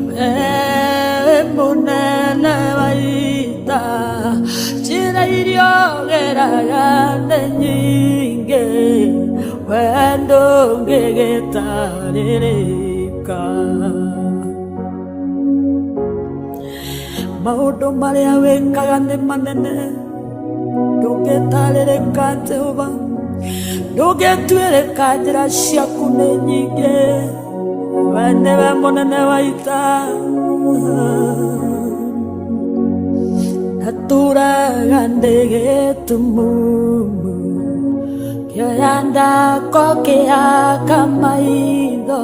wewe mũnene wa ita, njĩra iria ũgeraga nĩ nyingĩ, wee ndũngĩgĩtarĩrĩka. Maũndũ marĩa wĩkaga nĩ manene, ndũngĩtarĩrĩka Jehova, ndũngĩtuĩrĩka, njĩra ciaku nĩ nyingĩ, wee nĩwe mũnene wa ita. Ndatũraga ndĩ gĩtumumu, kĩoya ndako kĩhaka maitho,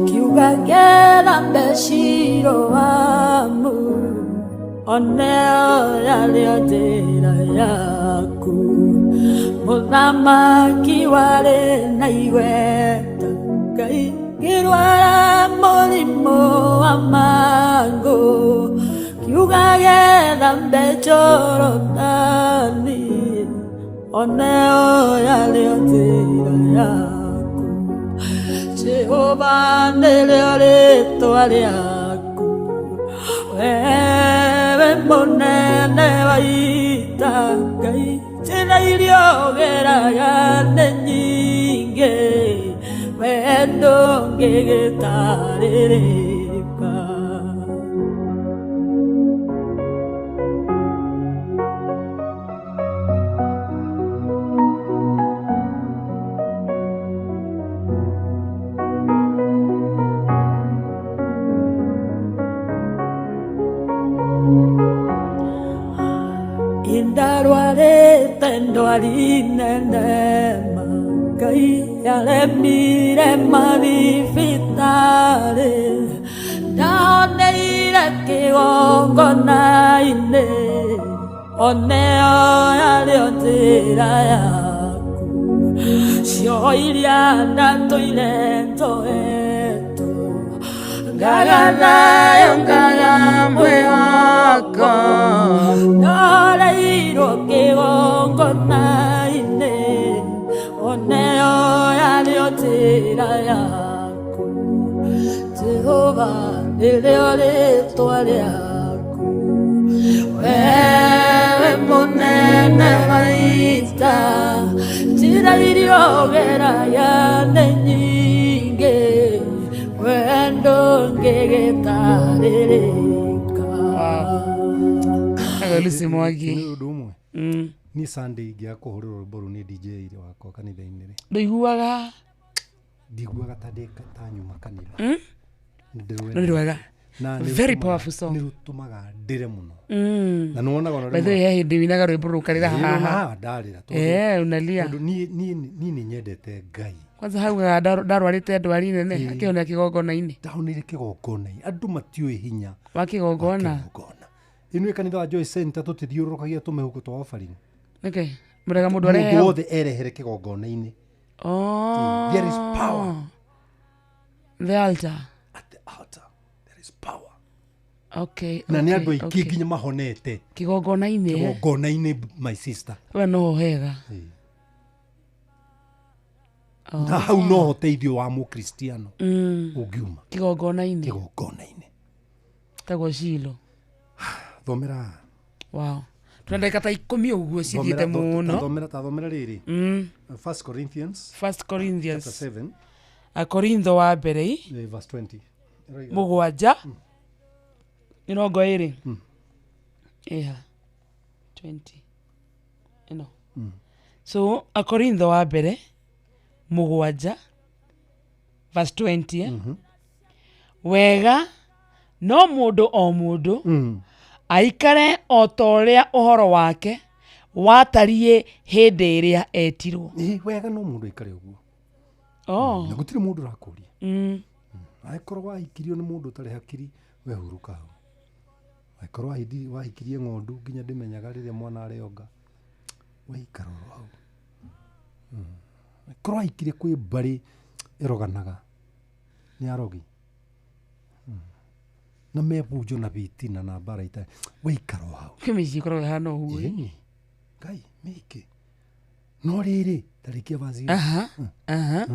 kiuga ngĩthambe Shiloamu, oneo yarĩ njĩra yaku. Mũthamaki warĩ na igweta, Ngai ngĩrwara mũrimũ wa mangũ, kiuga gĩthambe Jorodani, oneo yarĩ njĩra yaku. Jehova nĩrĩo rĩĩtwa rĩaku, wewe mũnene wa ita, Ngai njĩra iria ũgeraga nĩ nyingĩ, wee ndũngĩgĩtarĩrĩka. Indarwarĩte ndwari nene ma, Ngai yaremire mathibitarĩ, ndahoneire kĩgongona-inĩ, oneo yarĩ njĩra yaku. Cioho iria ndatũire njohetwo, ngaga thayũ ngaga mwĩhoko, ndahoreirwo kĩgongona-inĩ, oneo yarĩ njĩra yaku. Jehova nĩrĩo rĩĩtwa rĩaku, wewe mũnene wa ita, njĩra iria ũgeraga nĩ nyingĩ, wee ndũngĩgĩtarĩrĩka. Lucy Mwangi. Nĩ ũndũ ũmwe ni Sunday ingĩaga kũhũrĩrwo rwĩmbo rũu nĩ DJ wakwa kanitha-inĩ rĩ, ndũiguaga ndiguaga ta ndĩ ta nyuma kanitha. No nĩ rwega. Na nĩ Very rũtũmaga- powerful song. nĩ rũtũmaga ndĩre mũno. Mm. Na nĩwonaga ona By the way, he hĩndĩ winaga rwĩmbo rũkarĩra Ĩĩ, haha. haha ndarĩra tondũ- Eh, unalia. tondũ niĩ nĩ nyendete Ngai. Kwanza haugaga ndarwarĩte ndwari nene Ĩĩ. akĩhonera kĩgongona-inĩ. Ndahonire kĩgongona-inĩ. Andũ matiũĩ hinya wa kĩgongona. Ĩno kanitha wa Joy Center tũtithiũrũrũkagia tũmĩhuko twa offering. Okay. Mũrega mũndũ arehe Mũndũ hau. wothe erehere kĩgongona-inĩ. Oh. There is power. The altar. At the altar there is power. Okay. Na nĩ okay, andũ aingĩ okay. nginya mahonete Kĩgongona-inĩ. eh? kĩgongona-inĩ, my sister. We no hega. Na hau no ũteithio wa mũkristiano ũngiuma Kĩgongona-inĩ. Kĩgongona-inĩ. Tagwo Shilo. Thomera. Wow. Tuna ndagĩka ta 10 ũguo cithiĩte mũno. Tathomera rĩrĩ. First Corinthians. First Corinthians. Chapter 7. Akorintho wa mbere i. Verse 20. 7 20. Ĩha. 20. Ĩno. So Akorintho wa mbere 7 verse 20. Eh? Wega no mũndũ o mũndũ aikare o ta ũrĩa ũhoro wake watariĩ hĩndĩ ĩrĩa etirwo. Ĩĩ, wega no mũndũ aikare ũguo. Oh. Na gũtirĩ mũndũ ũrakũria. Angĩkorwo wahikirio nĩ mũndũ ũtarĩ hakiri, we hurũka hau. Angĩkorwo wahikirie ng'ondu nginya ndĩmenyaga rĩrĩa mwana arĩonga, we ikara oro hau. Angĩkorwo wahikirie kwĩ mbarĩ ĩroganaga nĩ arogi. Na mebunjo na bitina na mbara itarĩ, we ikara o hau. Kwĩ mĩciĩ ĩkoragwo ĩhana ũguo. Ĩni. Ngai mĩingĩ. No rĩrĩ, tarĩkia verse ĩyo. Aha, aha.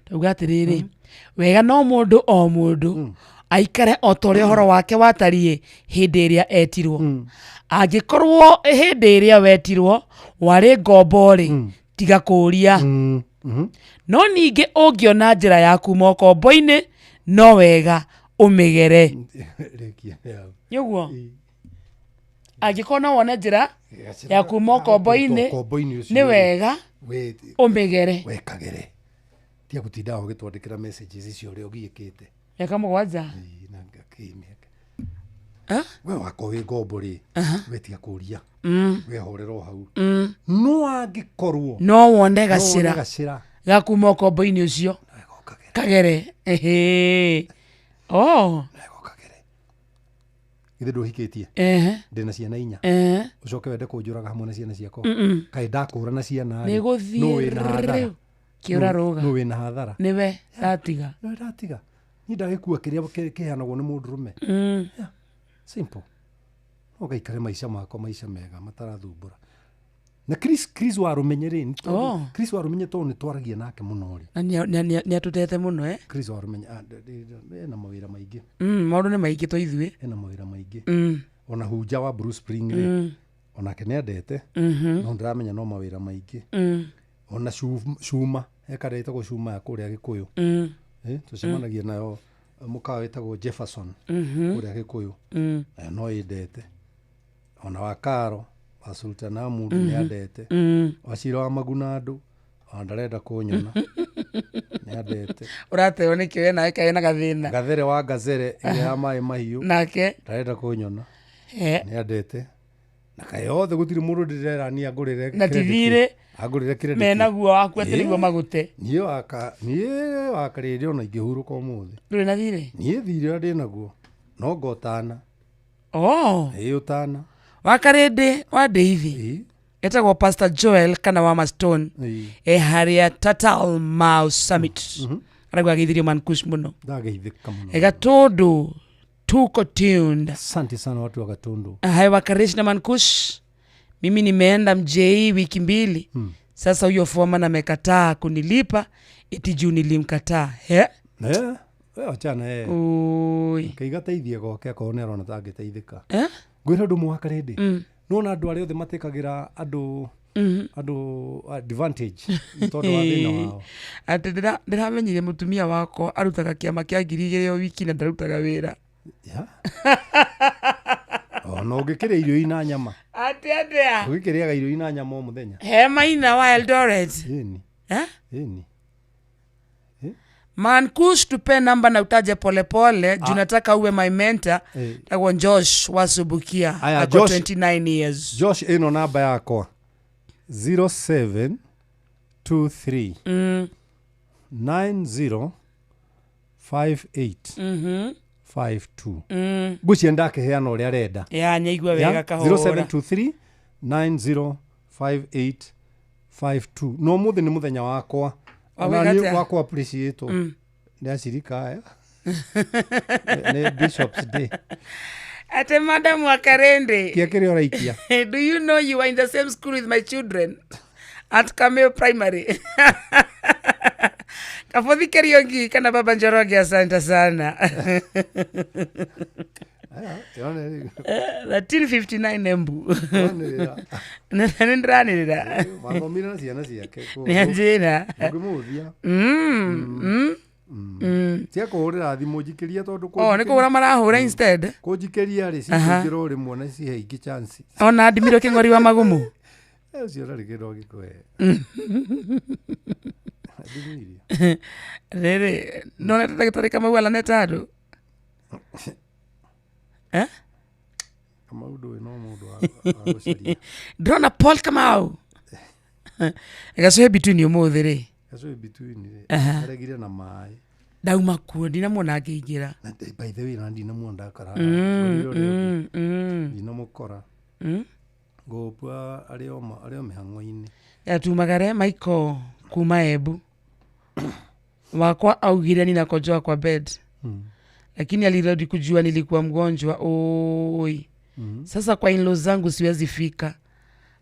Tauga atĩrĩrĩ, wega no mũndũ o mũndũ aikare o ta ũrĩa ũhoro wake watariĩ hĩndĩ ĩrĩa etirwo. Angĩkorwo hĩndĩ ĩrĩa wetirwo warĩ ngombo-rĩ, tiga kũũria. No ningĩ ũngĩona njĩra ya kuma ũkombo-inĩ, no wega ũmĩgere. Rĩkia hau. Nĩ ũguo? Angĩkorwo no wone njĩra ya kuma ũkombo-inĩ, Ũkombo-inĩ ũcio nĩ wega ũmĩgere. We kagere. Tiga gũtinda ũgĩtwandĩkĩra messages icio ũrĩa ũgiĩkĩte. Mĩaka 7. Ĩĩ, na ngakĩmĩaka. We wakwa wĩ ngombo rĩ, we tiga kũũria. We horera o hau. No angĩkorwo no wone no wone gacĩra gacĩra ga kuma ũkombo-inĩ ũcio kagere. Ehe. Oh. Githĩ ndũhikĩtie? Ehe. Ndĩna ciana 4. Ehe. Ũcoke wende kũnjũraga hamwe na ciana ciakwa. Mm-mm. Kaĩ ndakũra na ciana Nĩ rĩ, gũthiĩ nũ wĩna hathara? rĩu. Kĩũra rũga. Nũ wĩna hathara? Nĩwe ndatiga. Nĩwe ndatiga. Niĩ ndagĩkua kĩrĩa kĩheanagwo nĩ mũndũrũme. Yeah, simple. No ngaikare maica makwa maica mega matarathumbũra. Na Chris wa Rũmenye rĩ, nĩ tondũ- Oh. Chris wa Rũmenye tondũ nĩ twaragia nake mũno rĩ. Na nĩ atũtete mũno eh? Chris wa Rũmenye, ena mawĩra maingĩ. Maũndũ nĩ maingĩ to ithuĩ. Ena mawĩra maingĩ. Ona Hunja wa Bruce Spring rĩ, onake nĩ andete. No ndĩramenya no mawĩra maingĩ. Ona Cuma, he karĩa ĩtagwo Cuma ya kũrĩa Gĩkũyũ. Tũcemanagia nayo mũkawa wĩtagwo Jefferson kũrĩa Gĩkũyũ. Nayo no ĩndete. Ona wa Karo wa Sultan Hamud nĩ andete. Wa Cira wa Magunandu ona ndarenda kũnyona. Nĩ andete. Ũrateo nĩkĩ we nawe kaĩ na gathĩna. Gathere wa Gazere ĩrĩa ya maĩ mahiũ. Nake? Ndarenda kũnyona. Nĩ andete. Na kaĩ othe gũtirĩ mũndũ ndĩrerania angũrĩre Na ti credit. thirĩ. Angũrĩre credit. Menaguo waku atĩ Ĩĩ. nĩguo magũte. Niĩ wakarĩrĩ ona ingĩhurũka ũmũthĩ. Ndũrĩ na thirĩ? Niĩ thirĩ ũrĩa ndĩnaguo no ngo ũtana. Oh. Ĩĩ ũtana. Wakarĩndĩ wa Ndĩithi. Etagwo Pastor Joel kana wa Mastone. Ĩĩ. E harĩa Tatal Mau Summit. Arauga ageithirio Mankush mũno. Ndageithĩka mũno. E Gatundu tuko tuned. Asante sana watu wa Gatundu. Hai Wakarish na Mankush. Mimi nimeenda mjei wiki 2. Sasa huyo foreman amekataa kunilipa eti juu nilimkataa. He? We wachana Oi. Kaiga teithie gwake akorwo nĩ arona ta angĩteithĩka. Eh? Ngwĩra ũndũ ũmwe wa Karĩndĩ. Nĩwona andũ arĩa othe matĩkagĩra andũ advantage nĩ tondũ wa thĩna wao. Atĩ ndĩramenyire mũtumia wakwa arutaga kĩama kĩa 2000 o wiki na ndarutaga wĩra. Ona ũngĩkĩrĩa irio ina nyama. Atĩ atĩa? Ũngĩkĩrĩaga irio ina nyama o mũthenya. He Maina wa Eldoret. Ĩni. Eh? Ĩni. Mankush, tupe namba na utaje polepole juu nataka uwe my mentor. Eh. Tagwo Josh Wasubukia. Aya, Ako Josh. 29 years. Josh, ĩno namba yakwa 0723 90 58 52. Ngwĩciria ndakĩheana ũrĩa arenda. Ya nyaigua Ya, wega kahũra. 0723 9058 52. No mũthĩ nĩ mũthenya wakwa. Wa Ona gwĩka niĩ atĩa? wakwa appreciate nĩ acirika aya. Nĩ Bishop's Day. Ate madam wa Karende. Kia kĩrĩa ũraikia. Do you know you are in the same school with my children at Kameo Primary? Kafothi Keriongi kana Baba Njoroge, asante sana. Yone 1359 Embu. Wanĩrĩra. Nĩndĩranĩrĩra. Mathomire na ciana ciake. Nĩanjĩra. Ũngĩmũhũthia. Tia kũhũrĩra thimũ njikĩria tondũ Oh, nĩ kũhũra marahũra instead. Kũnjikĩria rĩ Aha. cikũingĩra o rĩmwe na cihe ingĩ chance. Ona ndimiro kĩng'ori wa magumu. Eh, ũcio ndarĩ kĩndũ angĩkũhe. Ndimĩirie. Rĩrĩ, nonete ndagĩtarĩ Kamau alanete andũ? Eh? Kamau ndũĩ no mũndũ wa gũcaria. Ndĩrona Paul Kamau. Gacohe between ũmũthĩ rĩ. Gacohe between rĩ. Aha. Aregire na maĩ. Ndauma kuo ndinamuona angĩingĩra. Na by the way na ndinamuona ndakara. Ndinamũkora. Ngũpua arĩ o mĩhang'o-inĩ. Yatumagare Michael kuma Embu. Wakwa augire ninakojoa kwa bed. Lakini alirudi kujua nilikuwa mgonjwa. Oi. Sasa kwa in-laws zangu siwezi fika.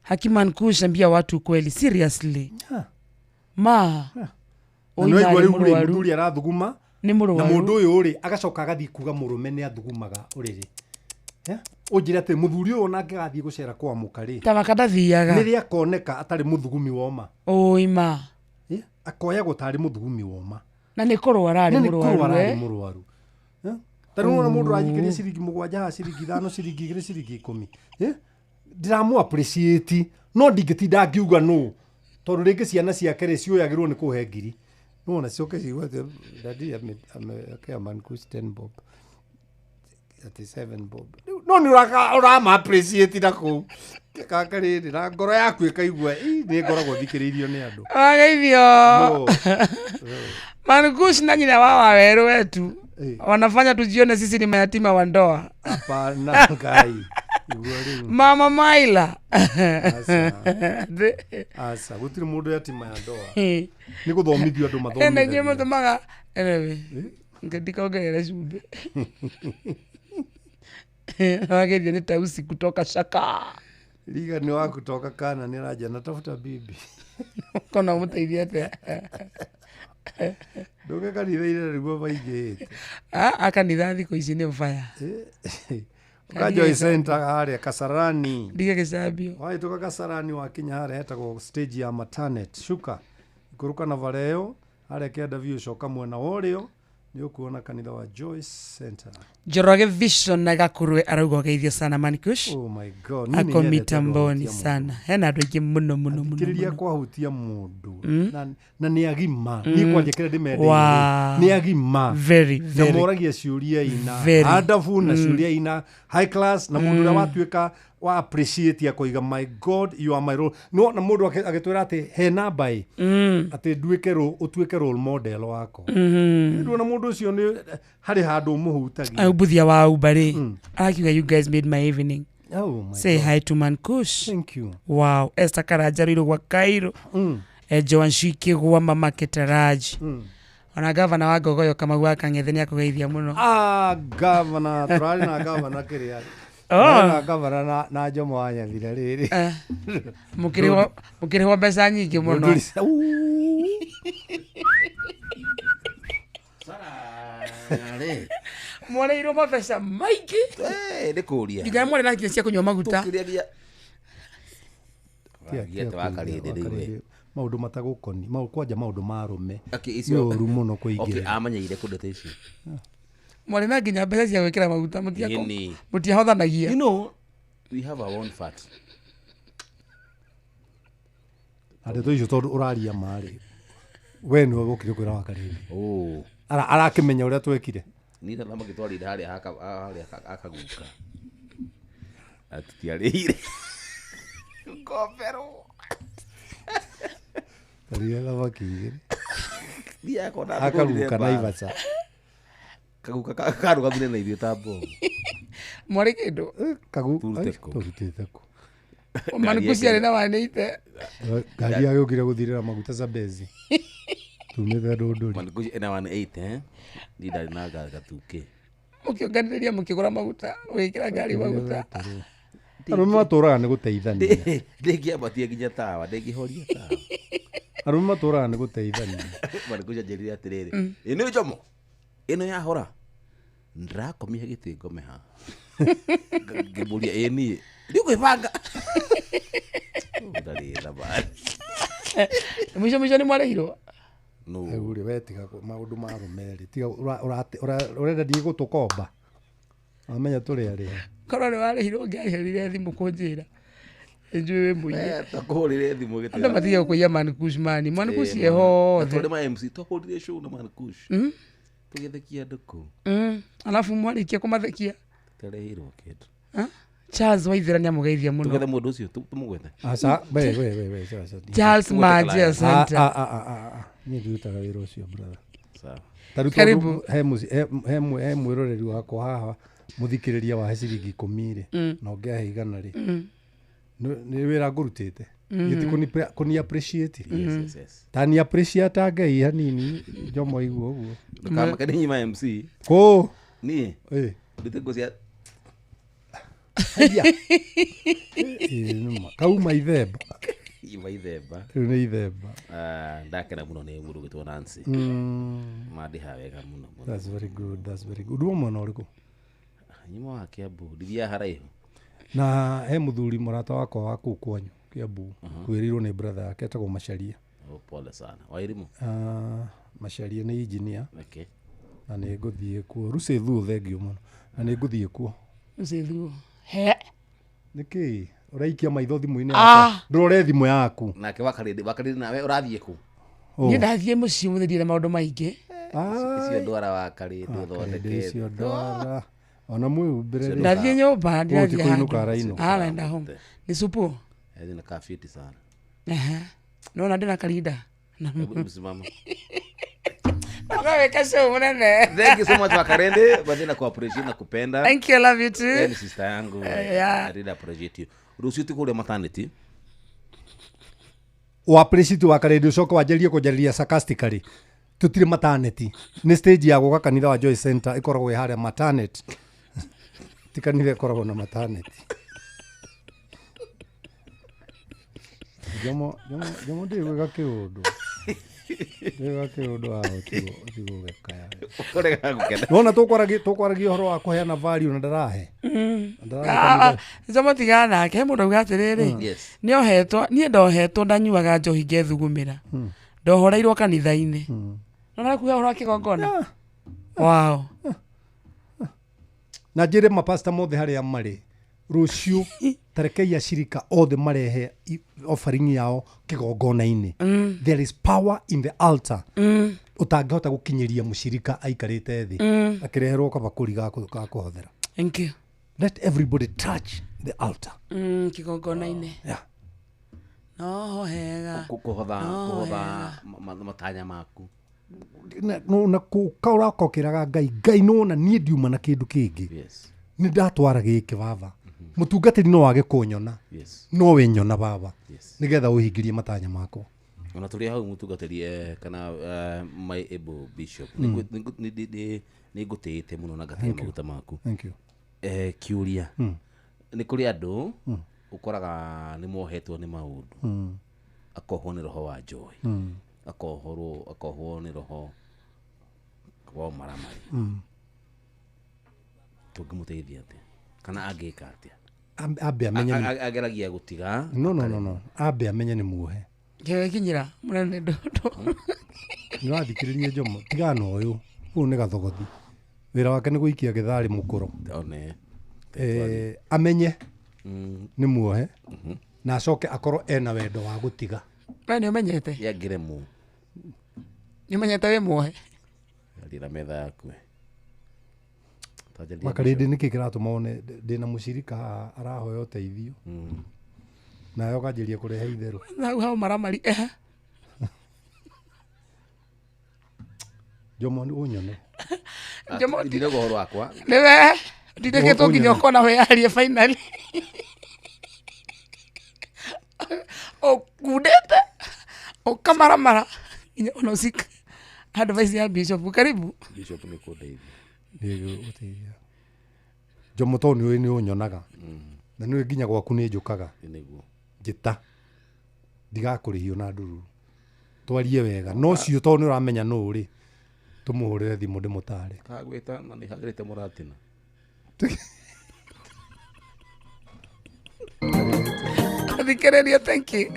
Hakiman Mankush, ambia watu kweli. Seriously. Ma. Na Oi, nĩ waigua marĩ rĩu rĩ mũrwaru. mũthuri arathuguma Nĩ na mũrwaru. mũndũ ũyũ rĩ agacoka agathiĩ kuga mũrũme nĩ athugumaga ũrĩrĩ. Ũnjĩre atĩ mũthuri ũyũ onake agathiĩ gũcera kwa mũka rĩ. Ta makandathiaga. Nĩ rĩ akoneka atarĩ mũthugumi woma. Oi ma. Akoyagwo tarĩ mũthugumi woma. Na nĩ kũrwara arĩ Na nĩ mũrwaru. kũrwara arĩ eh? mũrwaru. Ta rĩu wona mũndũ aranjikĩria ciringi 7 haha, ciringi 5, ciringi 2, ciringi 10. Ndiramũ appreciate no ndingĩtinda ngiuga nũ tondũ rĩngĩ ciana ciake rĩ ciũyagĩrwo nĩ kũhe ngiri. Nĩwona ciũke ciuge atĩ daddy amewekea Mankush 10 bob. Atĩ 7 bob. Rĩu no nĩ ũrama appreciate na kũu. Kaka rĩrĩ na ngoro yaku ĩkaigua ĩ nĩ ngoragwo thikĩrĩirio nĩ andũ. Wageithio. No. Mankush na nyina wa wawerũ wetu. Wanafanya tujione sisi ni mayatima wa ndoa. Hapana Ngai. Igua rĩu. Mama Maila. Aca. Aca, gũtirĩ mũndũ yatima ya ndoa. Nĩ gũthomithio andũ Ena inyuĩ mathomithagio. mũtũmaga anyway. Ngĩndikaongerere cumbĩ. Wageithio nĩ Tausi kutoka Shaka. Riga nĩ wa kutoka kana nĩ aranja natafuta bibi. Kona ũmũteithie atĩa? Ndũke kanitha-inĩ nĩguo maingĩhĩte. A kanitha thikũ ici nĩ fire. Ũka Joy Center harĩa Kasarani. Ndige gĩcambio. Wahĩtũka Kasarani wakinya harĩa hetagwo stage ya Matanet. Shuka. Ikũrũka na bara ĩyo harĩa kĩanda biũ coka mwena wa ũrĩo nĩ ũkuona kanitha wa Joy Center. Njoroge Vision na Gakurwe arauga ũgeithio sana Mankush. Oh my God. Niĩ nĩ Ako nyendete andũ mitamboni ahutia mũndũ. sana. Hena andũ aingĩ mũno mũno mũno. Thikĩrĩria mũno. kwahutia mũndũ na nĩ agima. Niĩ kwanja kĩrĩa ndĩmendeire Wow. nĩ agima. Very, Na very. moragia ciũria ina Very. andabu na ciũria ina high class na mũndũ ũrĩa watuĩka wa appreciate akoiga my God you are my role. No na mũndũ agĩtwĩra atĩ he namba ĩ atĩ nduĩke ũtuĩke role model wakwa. Nduona mũndũ ũcio nĩ harĩ handũ ũmũhutagia. Au Buthia wa Uber rĩ. Arakiuga you guys made my evening. Oh my Say God. hi to Mankush. Thank you. Wow. Esther Karanja Ruiru gwa Cairo. Joan Shiki gwa Mama Ketaraji. Ona gavana wa Ngogoyo Kamau wa Kang'ethe nĩ akũgeithia mũno. Ah, gavana, tũrarĩ na gavana kĩrĩa. Oh. Tũrarĩ na gavana na Jomo wa Nyathira rĩrĩ. Mũkĩrĩhwo mbeca nyingĩ mũno. Mwarĩirwo mabeca maingĩ. Nĩ kũria. Nginya mwarĩ na nginya cia kũnyua maguta. Wagiete wa Karĩndĩ rĩu we. Maũndũ matagũkoni, kwanja maũndũ ma arũme. Okay, Nĩ icio ũru mũno Okay, kũingĩra. amenyeire kũ ndeto icio. Mwarĩ na nginya mbeca cia gwĩkĩra maguta Ĩni. mũtiahothanagia. You know, we have our own fat. Na ndeto icio tondũ ũraria marĩ. We nĩwe wokire kwĩra Wakarĩndĩ. Oh. Arakĩmenya ũrĩa twekire. Niĩ thamaki twarĩire harĩa harĩa akaguka. Tũtiarĩire. Ngomberwo. Tarĩire thamaki igĩrĩ. Thiaga kona Akaguka Naivasha. Kaguka karũgamire na ithuĩ ta mbomu. Mwarĩ kĩndũ. Kagu Turute kũ? Tũrutĩte kũ? Manikuci arĩ na wanĩite. Ngari yagĩũkire gũthirĩra maguta Zambezi. Tumĩte Ndũndũri. Manikuci ena 180 eh. Niĩ ndarĩ na gatuke. Mũkĩonganĩrĩria mũkĩgũra maguta, mũgĩkĩra ngari maguta. Arũme matũraga nĩ gũteithania. Ndĩngĩambatia nginya tawa, ndĩngĩhoria tawa. Arũme matũraga nĩ gũteithania. Manikuci anjĩrire atĩrĩrĩ, ĩ nĩ njomo ĩno yahora ndĩrakomia gĩtĩ ngome haha. Ngĩmũria ĩ niĩ ndikwĩbanga. Ndarĩ thabarĩ. Mũico mũico nĩ mwarĩhirwo? No. Rĩu rĩ, we tiga maũndũ ma arũme rĩ, tiga ũrenda ndiĩ gũtũkomba. Wamenya tũrĩ arĩa. Korwo nĩ warĩhirwo ũngĩahũrire thimũ kũnjĩra. Njũĩ wĩ mũiye. Twakũhũrĩre thimũ gĩtĩ. Andũ matige kũiya Manikush mani. Manikush e hothe. Tũrĩ ma MC twahũrire show na Manikush. Tũgĩthekia andũ kũu. Alafu mwarĩkia kũmathekia. Tũtarĩhirwo kĩndũ. Charles Waithera nĩ amũgeithia mũno. Tũgethe mũndũ ũcio tũmũgwethe. Aca, we we we we aca. Charles Maji asante. Niĩ ndirutaga wĩra ũcio brother. Sawa. Ta rĩu Karibu. tondũ he mwĩroreri wakwa haha mũthikĩrĩria wahe ciringi 10 rĩ, na ũngĩ ahe 100 rĩ. Nĩ wĩra ngũrutĩte. Gĩti kũni appreciate. Yes, yes, yes. Ta ni appreciate Ngai hanini njomo igua ũguo. Ndũkamake nĩ nyima MC. Kũ? Niĩ. Ĩ. Ndute nguo cia Haiya. Ĩ, nĩma. Kauma ithemba. Ima ithemba. Rĩu nĩ ithemba. Ndakena mũno nĩ mũndũ ũgwĩtwo Nancy. Mandĩha wega mũno mũno. That's very good, that's very good. Ũndũ wa mwena ũrĩkũ? Nyuma wa Kiambu, ndithiaga haraihu. Na he mũthuri mũrata wakwa wa kũu kwanyu Kiambu, kwĩrĩirwo nĩ brother yake etagwo Macharia. Oh, pole sana. Wairimu? Macharia nĩ engineer. Okay. Na nĩ ngũthiĩ kuo. Rucĩ thuo thengio mũno. Na nĩ ngũthiĩ kuo. Rucĩ thuo. He. Nĩkĩ? Ũraikia maitho thimũ-inĩ yakwa. Ndũrore thimũ yaku. Nake Wakarĩndĩ nawe ũrathiĩ kũ? Niĩ ndathiĩ mũciĩ ũmũthĩ ndirĩ na maũndũ maingĩ. Icio ndwara Wakarĩndĩ ũthondekete. Icio ndwara. Ona mwĩhumbĩre rĩ. Ndathiĩ nyũmba ndirathiĩ kũinũka arainũka. Araenda home. Nĩ supu. Ezi na kafiti sana. Aha. Nona ndĩna karinda. Hebu simama. Weka show munene. Thank you so much Wakarende. Baadhi na kuappreciate na kupenda. Thank you, I love you too. Ni sister yangu. Yeah. I really appreciate you. Rũciũ ti kũrĩa maternity. O appreciate Wakarende ũcoke wanjĩrĩrie kũnjarĩria sarcastically. Tũtirĩ maternity. Nĩ stage ya gũka kanitha wa Joy Center ĩkoragwo ĩ harĩa maternity. Ti kanitha ĩkoragwo na maternity. Jomo ndĩ gwĩka kĩũndũ. Ndĩ gwĩka kĩũndũ haha ũtigwo gĩkaya. Ũrega gũkena. Nĩwona tũkwaragia ũhoro wa kũheana value na ndarahe. Njomo tigana nake, he mũndũ auga atĩrĩrĩ, Yes. nĩohetwo, niĩ ndohetwo ndanyuaga njohi ngethugumĩra. Ndohoreirwo kanitha-inĩ. Nona kuga ũhoro wa kĩgongona? Wow. Na njĩre mapasta mothe harĩa marĩ rũciũ tarekei acirika othe marehe offering yao kĩgongona-inĩ. There is power in the altar. Ũtangĩhota gũkinyĩria mũcirika aikarĩte thĩ akĩreherwo kabakũri ga kũhothera. Thank you. Let everybody touch the altar. Kĩgongona-inĩ. Yeah. No hega. Kũhotha matanya maku. Na ũrakokĩraga Ngai, Ngai nĩwona niĩ ndiuma na kĩndũ kĩngĩ. Yes. Nĩ ndatwara gĩkĩ baba. Mũtungatĩri no wage kũnyona. Yes. No wĩnyona baba. Yes. Nĩgetha ũhingĩrie matanya makwa. Ona tũrĩ hau mũtungatĩri kana my able bishop. Nĩ ngũtĩĩte mũno na ngatĩa maguta maku. Thank you. Kĩũria. Nĩ kũrĩ andũ ũkoraga nĩ mohetwo nĩ maũndũ. Akohwo nĩ roho wa joy. Akohwo nĩ roho wa maramari. Tũngĩmũteithia atĩa? Kana angĩka atĩa? Ambe amenye ageragia gũtiga. No. Ambe amenye nĩ muohe. Gĩkinyĩra mũnene ndoto. Nĩwathikĩrĩria Njomo, tigana ũyũ. Ũyũ nĩ gathogothi. Wĩra wake nĩ gũikia gĩtharĩ mũkũro. One. Amenye nĩ muohe na acoke akorwo ena wendo wa gũtiga. We nĩ ũmenyete? Yangĩremwo. Nĩũmenyete wĩ muohe. Rira metha yaku. Makarĩndĩ nĩkĩ kĩratũma one ndĩna mũcirika haha arahoya ũteithio. Nawe ũkanjĩria kũrehe itherũ. Hau hau maramari. Jomo ũnyone. Jomo ndire ũhoro wakwa. Nĩwe ndindĩkĩtwo nginya ũkona wĩyarie finally. Ũkundĩte ũkamaramara nginya ona ũcika advice ya bishop. Karibu. Bishop nĩ kũndeithia. Nĩ Jomo tondũ nĩũĩ nĩ ũnyonaga. Na nĩũĩ nginya gwaku nĩ njũkaga. Nĩguo. Njĩta. Ndigakũrĩhio na ndururu. Twarie wega. No ũcio tondũ nĩ ũramenya nũ rĩ, tũmũhũrĩre thimũ ndĩmũtare. Kagwĩta na nĩ hagĩrĩte mũratina. Thikĩrĩria, thank you.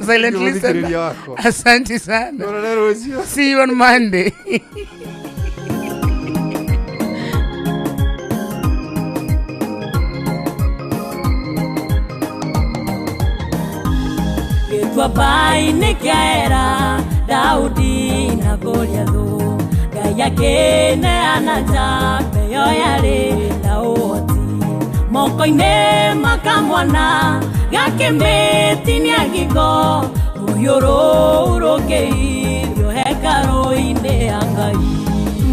Silent listener. Asante sana. See you on Monday. Gĩtuamba-inĩ kĩa Ela, Daudi na Goliathũ, Ngai akĩneana njamba ĩyo yarĩ na ũhoti. Moko-inĩ ma kamwana gakĩmĩtinia ngingo, rũhiũ rũu rũkĩithio hekarũ-inĩ ya Ngai.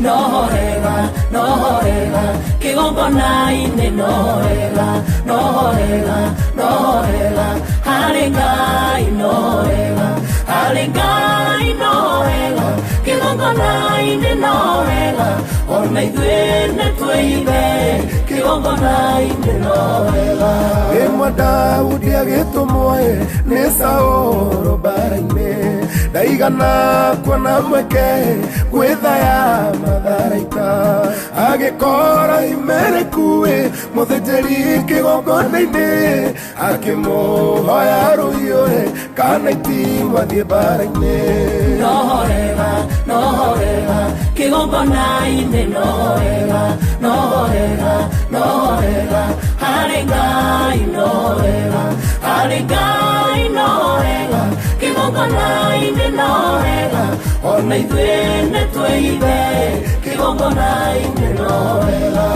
No wega, no wega, kĩgongona-inĩ no wega, no wega, no wega, harĩ Ngai no wega, harĩ Ngai no wega, kĩgongona-inĩ no wega, ona ithuĩ nĩtwĩithe kĩgongona-inĩ no wega. Rĩmwe Daudi agĩtũmwo nĩ Saũlũ mbara-inĩ, ndaigana kuona mweke gwĩthaya matharaita, agĩkora Imerekuĩ mũthĩnjĩri kĩgongona-inĩ, akĩmũhoya rũhiũ kana itimũ athiĩ mbara-inĩ. No wega, no wega, kĩgongona-inĩ no wega, no wega, no wega, harĩ Ngai no wega, harĩ Ngai no wega, kĩgongona-inĩ no wega, ona ithuĩ nĩtwĩithe kĩgongona-inĩ no wega.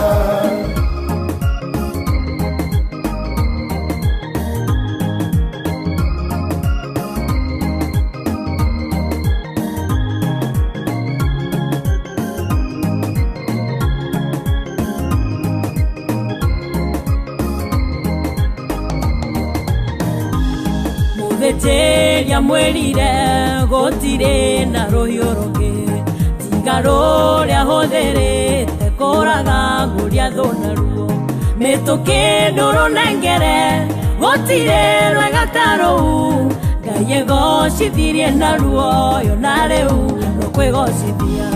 Mũthĩnjĩri amwĩrire gũtirĩ na rũhiũ rũngĩ tiga rũrĩa hũthĩrĩte kũraga Goliathũ naruo. Mĩtũkĩ ndũrũnengere gũtirĩ rwega ta rũu, Ngai egocithirie naruo yo na rĩu rũkwĩgocithia.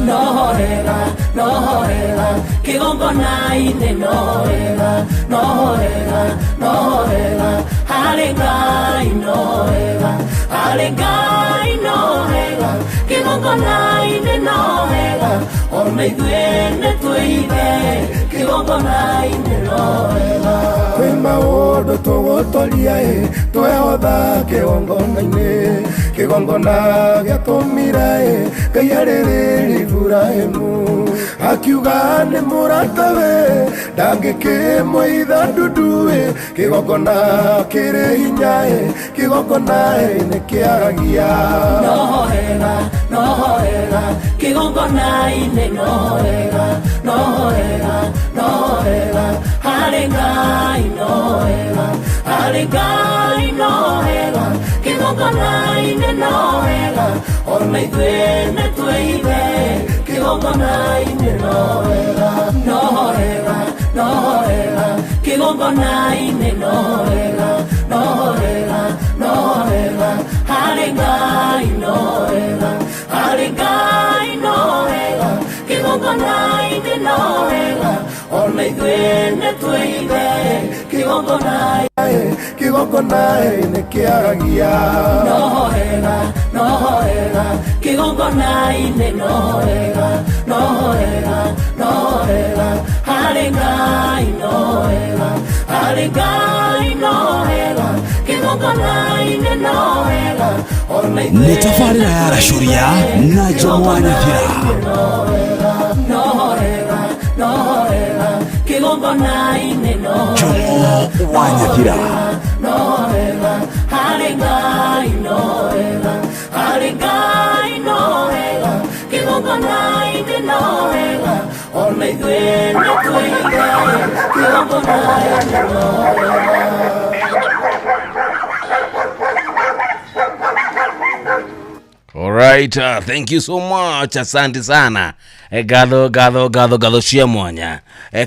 No wega, no wega, kĩgongona-inĩ no wega, no wega, no wega, harĩ Ngai no wega, harĩ Ngai no wega, kĩgongona-inĩ no wega, ona ithuĩ nĩtwĩithe kĩgongona-inĩ no wega. Kwĩ maũndũ tũgũtoria twehotha kĩgongona-inĩ, kĩgongona gĩatũmire Ngai arĩrĩrie Iburahĩmu, akiuga nĩ mũratawe ndangĩkĩmũitha ndundu, kĩgongona kĩrĩ hinya, kĩgongona nĩkĩaragia. No wega, no wega, kĩgongona-inĩ no wega, no wega, no wega, harĩ Ngai no wega, harĩ Ngai no wega, kĩgongona-inĩ no wega, ona ithuĩ nĩtwĩithe kĩgongona-inĩ no wega. No wega, no wega, kĩgongona-inĩ no wega, no wega, no wega, harĩ Ngai no wega, harĩ Ngai no wega, kĩgongona-inĩ no wega, ona ithuĩ nĩtwĩithe kĩgongona-inĩ, kĩgongona-inĩ kĩaragia. No wega, no wega, kĩgongona-inĩ no wega, no wega, no wega, harĩ Ngai no wega, harĩ Ngai no wega, kĩgongona-inĩ no wega, ona Nĩ tabarĩra ya Racũria na Jomo wa Nyathira. Jomo wa Nyathira. Alright, thank you so much. Asante sana. Gatho gatho gatho gatho cia mwanya.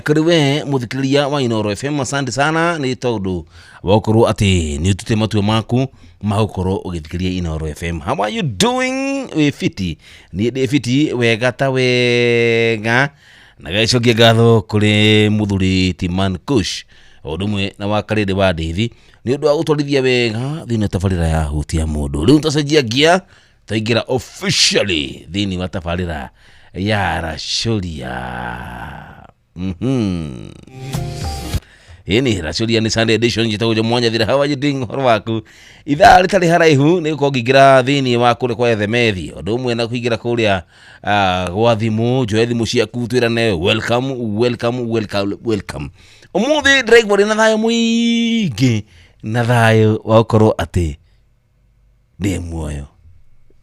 Kuri we muthikiriria wa Inooro FM, asante sana ni tondu wakorwo ati ni utute matua maku ma gukorwo ugithikiria Inooro FM. How are you doing? Wi fiti? Ni ndi fiti wega ta wega. Na gaicokia gatho kuri muthuri Timan Kush undu umwe na wa Karĩndĩ wa Ndeithi ni undu wa gutwarithia wega thiini wa tabarĩra ya Hutia Mũndũ. Rĩu twacenjia ngia twaingĩra officially thĩinĩ wa tabarĩra ya Racũria. Ĩni Racũria nĩ Sunday edition, njĩtagwo Jomo wa Nyathira. How are you doing? Ũhoro waku ithaa rĩtarĩ haraihu nĩ gũkorwo ngĩingĩra thĩinĩ wa kũrĩa kwa Ethemethi, ũndũ ũmwe na kũingĩra kũrĩa gwa thimũ. Njoe thimũ ciaku twĩrane welcome welcome welcome welcome. Ũmũthĩ ndĩraigua ndĩ na thayũ mũingĩ, na thayũ wa gũkorwo atĩ ndĩ muoyo.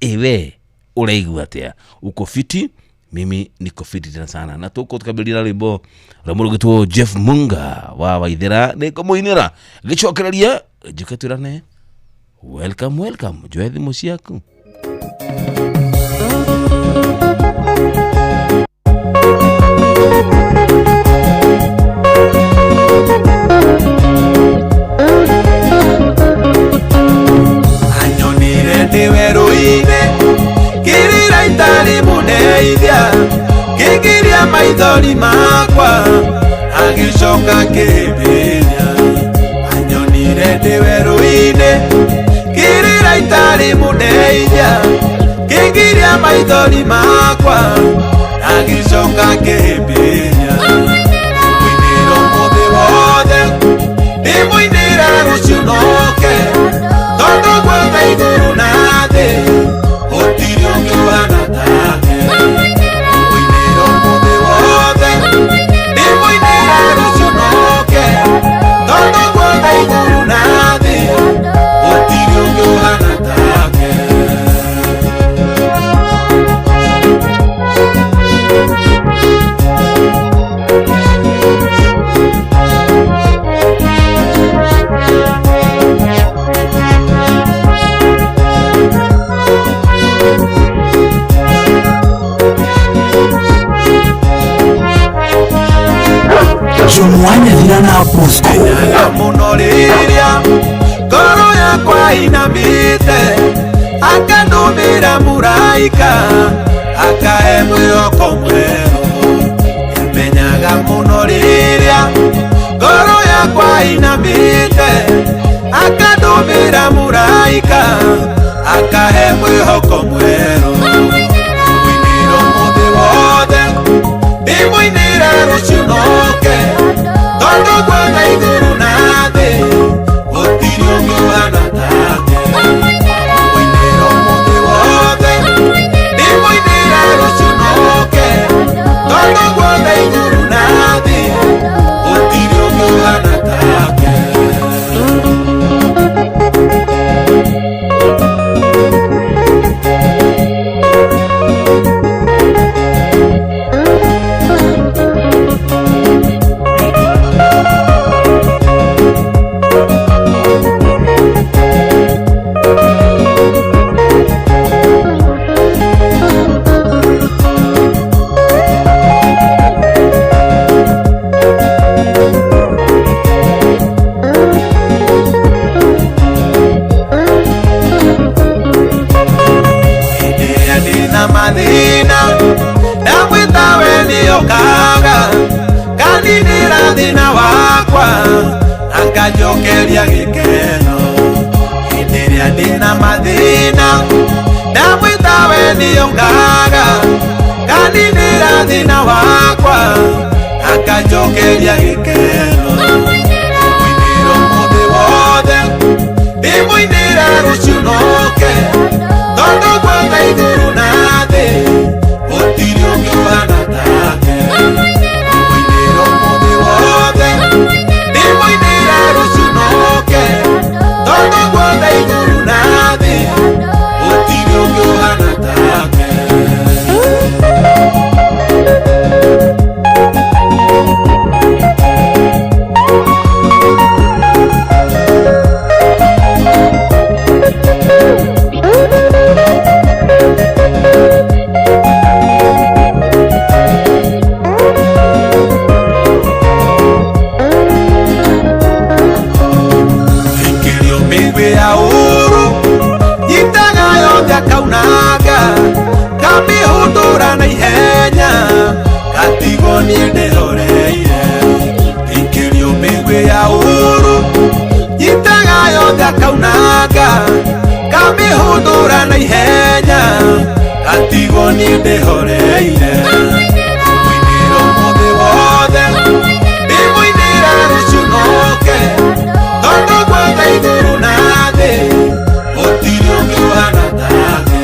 Ewe ũraigua atĩa? Uko fiti? Mimi niko fiti tena sana. Na tuko tukabilia na rwimbo rwa mũndũ ũgwĩtwo Jeff Munga wa Waithera, nĩ ngũmũinĩra ngĩcokereria njuke twĩrane welcome welcome. Njoe thimũ ciaku. Anyonire ndĩ werũ-inĩ kĩrĩra itarĩ mũndeithia, kĩngiria maithori makwa agĩcoka kĩhĩmbĩria. Anyonire ndĩ werũ-inĩ kĩrĩra itarĩ mũndeithia, kĩngiria maithori makwa agĩcoka kĩhĩmbĩria. Mũinĩra ũmũthĩ wothe ndĩmũinĩra rũciũ noke, tondũ guothe igũrũ na thĩ gũtirĩ ũngĩ ũhana take. Mũinĩra ũmũthĩ wothe ndĩmũinĩra rũciũ noke, tondũ guothe igũrũ na thĩ gũtirĩ ũngĩ ũhana take. Jomo wa Nyathira na Bosco. Mũno rĩrĩa ngoro yakwa inamĩte, akandũmĩra mũraika akahe mwĩhoko mwerũ. Nĩamenyaga mũno rĩrĩa ngoro yakwa inamĩte, akandũmĩra mũraika akahe mwĩhoko mwerũ. Mũinĩra ũmũthĩ wothe ndĩmũinĩra rũciũ noke, tondũ guothe igũrũ na thĩ gũtirĩ ũngĩ ũhana take. Mũinĩra ũmũthĩ wothe ndĩmũinĩra rũciũ noke, tondũ guothe igũrũ na thĩ gũtirĩ ũngĩ ũhana take. Thĩna wakwa akanjokeria gĩkeno, hĩndĩ ĩrĩa ndĩna mathĩna ndamwĩta we nĩokaga, kaninĩra thĩna wakwa akanjokeria gĩkeno. Mũinĩra ũmũthĩ wothe ndĩmũinĩra rũciũ noke, Gakaunanga Kamĩhũndũra na ihenya Gatigwo niĩ ndĩhoreire Mũinĩra ũmũthĩ wothe Ndĩmũinĩra rũciũ noke Tondũ gwothe igũrũ na thĩ Gũtirĩ ũngĩ ũhana take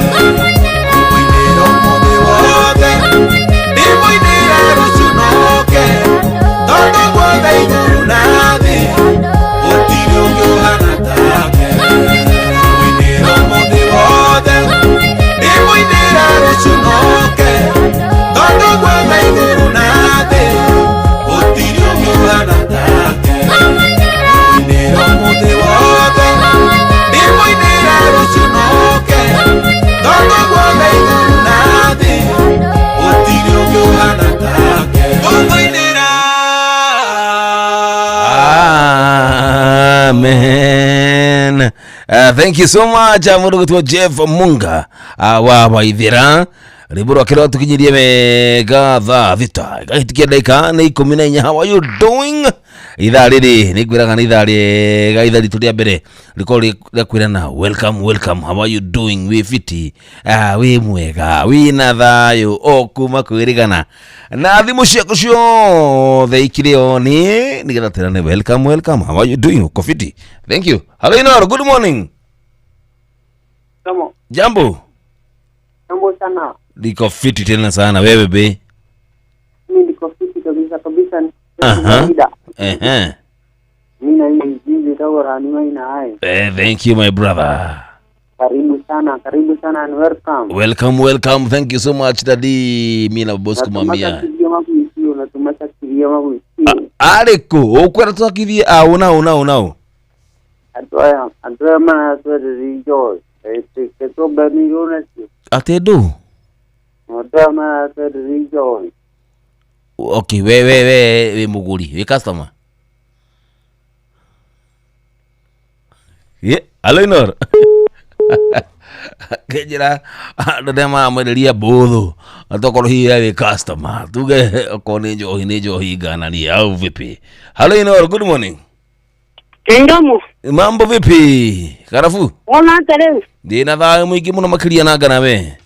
Mũinĩra ũmũthĩ wothe Ndĩmũinĩra rũciũ noke Tondũ gwothe igũrũ na thĩ Gũtirĩ ũngĩ ũhana take Mũinĩra ũmũthĩ wothe Ndĩmũinĩra rũciũ noke Tondũ gwothe igũrũ na thĩ Gũtirĩ ũngĩ ũhana take Mũinĩra ũmũthĩ wothe Ndĩmũinĩra rũciũ noke Tondũ gwothe igũrũ na thĩ Gũtirĩ ũngĩ ũhana take Ngũmũinĩra. Amen. Thank you so much mundu gwitwo Jeff Munga wa Waithira rwimbo rwake rwatukinyirie wega thaa 6 gahĩtũkia ndagĩka nĩ 14. How are you doing? Ithaa rĩrĩ nĩ ngwĩraga nĩ ithaa rĩega, ithaa ritũ rĩa mbere rĩkorwo rĩa kwĩrana welcome, welcome, how are you doing? Wĩ fiti, wĩ mwega, wĩna thayũ o kuma kwĩrĩgana na thimũ ciaku ciothe ikĩrĩ oni nĩgetha twĩrane welcome, welcome, how are you doing? Uko fiti? Thank you. Hello Inoro, good morning. Jambo. Jambo. Jambo sana. Niko fiti tena sana, wewe be? Mimi niko fiti kabisa kabisa. Aha. Ehe. Mimi na hii tawara ni maina hai. Thank you my brother. Karibu sana and welcome. Welcome, welcome. Thank you so much daddy. Mimi na boss kumamia. Ariko, ukwera twakithie au nao nao nao. Atoya, atoya mana atwere joy. Keto bani yona si. Atedu. Atoya mana atwere joy. Okay, we muguri, we customer. Yeah, hello Inor. Kejira andũ arĩa maramwenderia mbũthũ atokorwo hihi we customer tuge okorwo nĩ njohi nĩ njohi ngananie au vipi? Hello Inor, good morning. Ndomo. Mambo vipi? Karafu? Ona tere. Ndina thayũ mwingi mũno makĩria na ngana we.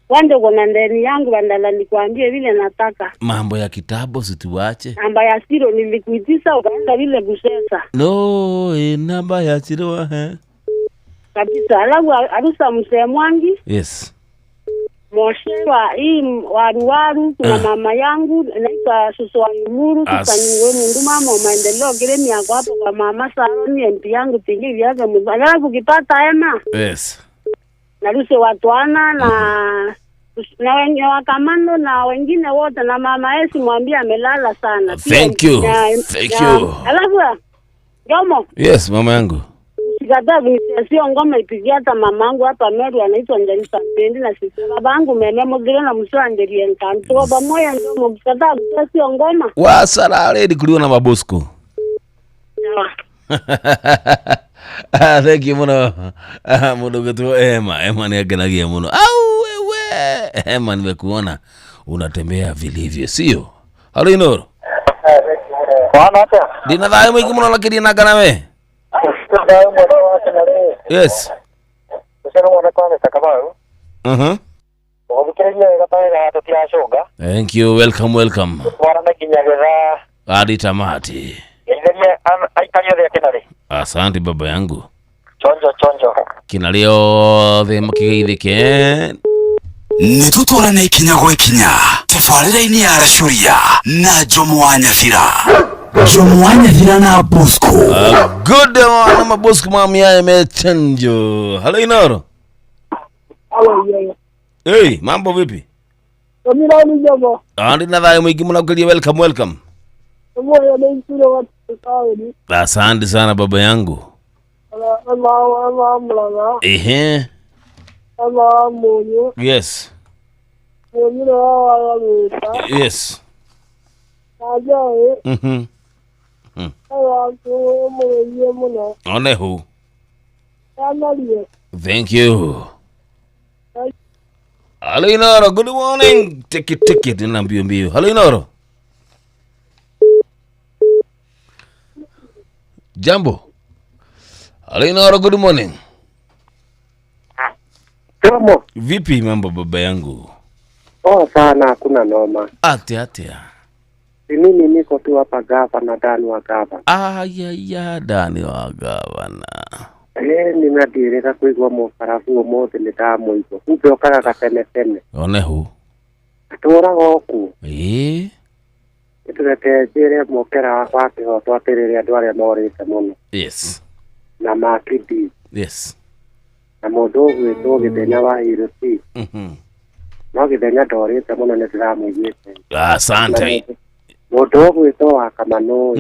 Wande kuna ndeni yangu bandala nikwambie vile nataka. Mambo ya kitambo situache. Namba ya siro nilikuitisa ukaenda vile busesa. No, namba ya siro eh. Kabisa, alafu arusa mzee Mwangi. Yes. Moshe wa hii waruwaru kuna mama yangu naitwa Susu wa Muru Susanyuwe Mundu mama wa maendeleo kile miako hapo kwa mama Saroni MP yangu tingi vyake mubalafu kipata ema. Yes. Na ruse watuana na wenye wakamando na wengine wote na mama Esi mwambie amelala sana. Thank you. Thank you. Alafu Jomo. Yes, mama yangu. Sikataa sio ngoma ipigia hata mamangu hapa Meru anaitwa Njalisa Mpendi na sisi babangu meme mugire na mswanderie nkanto pamoja ndio msikataa sio ngoma. Wasara lady kuliwa na Mabosco. Thank you muno. Mundu gitwo Emma, Emma ni agenagia muno. Au wewe Emma nimekuona unatembea vilivyo sio? Halo Inoro. Dina thayo mwingi muno lakini na kana we. Yes. Thank you. Welcome, welcome. Hadi tamati. Asante baba yangu. Chonjo chonjo. Kinalio the makigeithike. Nitutwarane ikinya gwa ikinya tabarĩra-inĩ ya Racuria na Jomo wa Nyathira. Jomo wa Nyathira na Bosco. Good one na Bosco mami ya imechanjo. Hello Inoro. Hello yeah. Hey, mambo vipi? Mimi ni Jomo. Andi na thayo mwingi muno kulia welcome welcome. Moyo ni nsuro wa tauni. Asante sana baba yangu. Allah Allah Allah. Ehe. Allah munyu. Yes. Munyu wa wa. Yes. Ajae. Mhm. Allah ku munyu muno. Onehu. Analie. Thank you. Hello Inoro, good morning. Take it na mbio mbio. Hello Inoro. Jambo. Hello Inoro, good morning. Tomo. Vipi mambo baba yangu? Oh sana, hakuna noma. Atia atia. Mimi niko tu hapa gavana Dani wa gavana. Aya ya Dani wa gavana. Ninadireka kuigwa mubarabu umuthi ni ndamuigua kumbe okaga gatene tene. One hu. Atũraga o kuo. Ĩĩ. Nĩtũreke njĩre mũkera wakwa wa kĩhoto atĩrĩrĩ andũ arĩa morĩte mũno. Yes. Na makidi. Yes. Na mũndũ ũgwĩtwo Gĩthenya wa Hirosi. No Gĩthenya ndorĩte mũno nĩ ndĩramũiguĩte. Asante. Mũndũ ũgwĩtwo wa Kamanũ.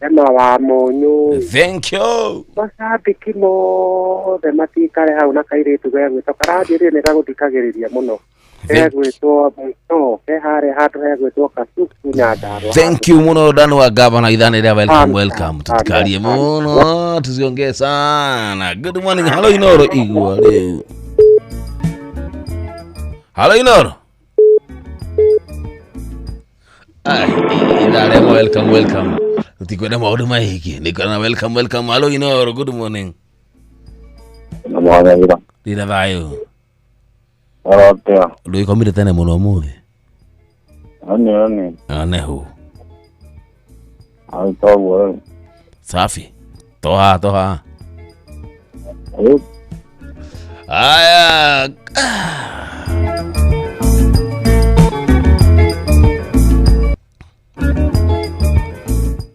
Ema wa Mũnyũ. Thank you. Macambĩki mothe matikare hau na kairĩtu gegwĩtwo karanjĩrire nĩ gagũthikagĩrĩria mũno. Hegwĩtwo Mũto, he harĩa handũ hegwĩtwo Kasuku Nyandarua. Thank you muno Dani wa gavana idhani ria welcome welcome. Tutikarie muno tusiongee sana. Good morning. Hello Inoro igua leo. Hello Inoro. Idhani welcome welcome. Tutikwenda maũndũ maingĩ. Nikona welcome welcome. Hello Inoro, good morning. Namwagĩra. Ndĩna thayũ. Orotea. Ndũgĩkomire tene mũno ũmũthĩ. Ani ani. Anehu. Ai toguo. Safi. Toha toha. Aya.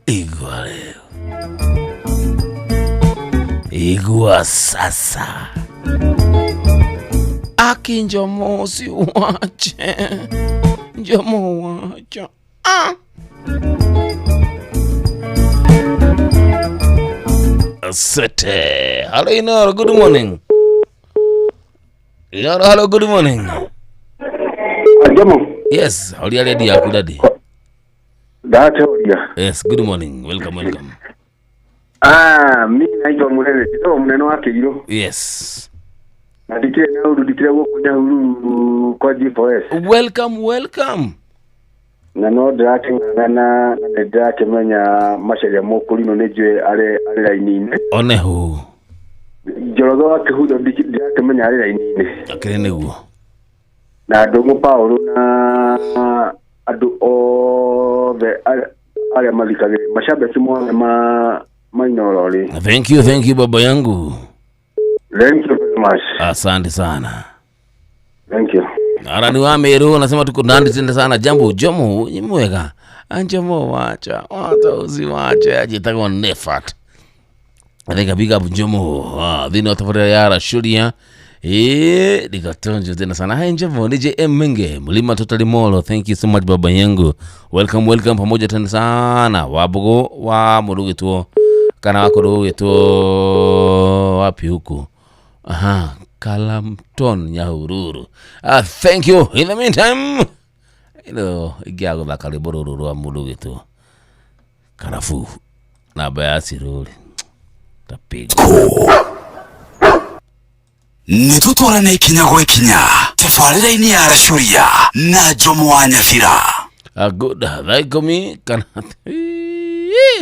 Igua leo. Igua sasa. Aki njomo si wache. Njomo wacha. Ah. Asante. Hello Inoro, good morning. Inoro, hello, good morning. Njomo. Yes, horia ready yaku daddy. Ndachoria. Yes, good morning. Welcome, welcome. Ah, mimi naitwa Munene, nditagwo Munene wa Kĩirũ. Yes. Na ndikire na uru ndikire gũkũ Nyahururu kwa G4S. Welcome, welcome. Na no ndĩrakĩng'ang'ana na nĩ ndĩrakĩmenya Macharia Mũkũrinũ nĩ njũĩ arĩ raini-inĩ. Onehu. Njoroge wa Kĩhutho ndĩrakĩmenya arĩ raini-inĩ. Akĩrĩ nĩguo. Na Ndũng'ũ Paũlũ na andũ othe arĩa mathikagĩrĩria macambĩki mothe ma Inooro rĩ. Thank you baba yangu. Thank you very much. Asante sana. Thank you. Arani wa Meru anasema tuko ndani tena sana. Jambo Jomo ni mwega. Anjomo wacha. Wata usiwache ajitaka Nefat. I think a big up Jomo. Ah, dhini watafuta yara shuria. Nikatonjo tena sana. Hai Njomo ni JM Menge. Mlima Totally Molo. Thank you so much baba yangu. Welcome welcome pamoja tena sana. Wabugo wa murugituo kana wako rugituo wapi huku? Aha, Kalamton Nyahururu. Thank you. In the meantime, ilo igiago la karibu rwa murugituo. Karafu na bayasi ruri. Tapiga. Nĩtũtwarane ikinya gwa ikinya tabarĩra-inĩ ya Racuria na Njomo wa Nyathira. Good. Thaa ikũmi kana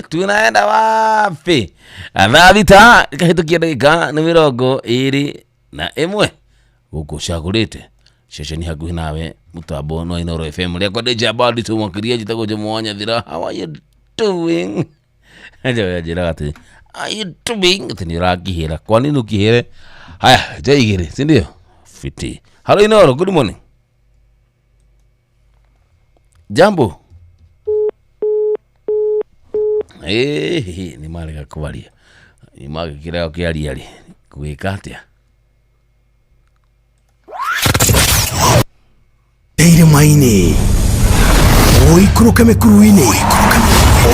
tunaenda wapi? Thaa thita ikahĩtũkia ndagĩka nĩ 21 gũkũ cagũrĩte ceceni hakuhĩ nawe mũtambo no Inooro FM rĩakwa ndĩ njamba nditũ makĩria njĩtagwo Njomo wa Nyathira. How are you doing? Njĩraga atĩ are you doing? Atĩ nĩ ũrakĩhĩra. Kwa nini ũkĩhĩre? Haya, nja igĩrĩ, si ndio? Fiti. Hello Inooro, good morning. Jambo. Nĩ marega kwaria. Nĩ magĩkĩrega kĩaria rĩ. Gwĩka atĩa? Irĩma-inĩ, ũikũrũke mĩkuru-inĩ,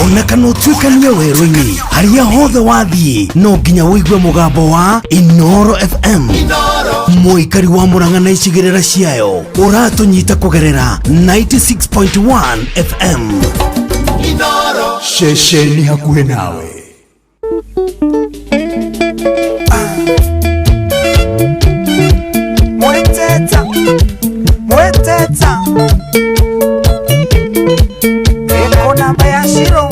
ona kana ũtuĩkanie werũ-inĩ, harĩa hothe wathiĩ no nginya ũigue mũgambo wa Inooro FM. Mũikari wa Murang'a na icigĩrĩra ciayo ũratũnyita kũgerera 96.1 FM. Inooro. Ceceni hakuhĩ nawe. Mweteta, mweteta. Eko namba ya shiro.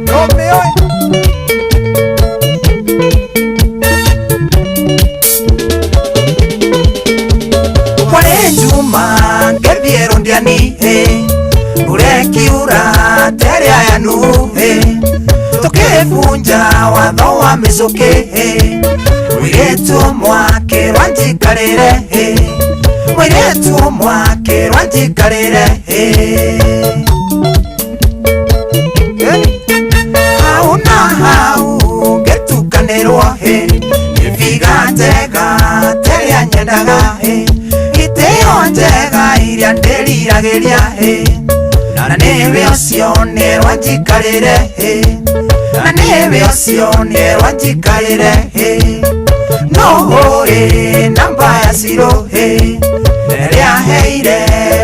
Romeo. Ngĩbunja watho wa mĩcũkĩ Mũirĩtu mwakĩrwa njikarĩre Mũirĩtu mwakĩrwa njikarĩre Hau na hau ngĩtukanĩrwo Nĩbiga njega terĩa nyendaga Itĩo njega iria ndĩriragĩria Na nĩwe ũcio nĩerwa njikarĩre Na nĩwe ũcio nĩerwa njikarĩre No ũĩ namba ya ciro Rĩrĩa heire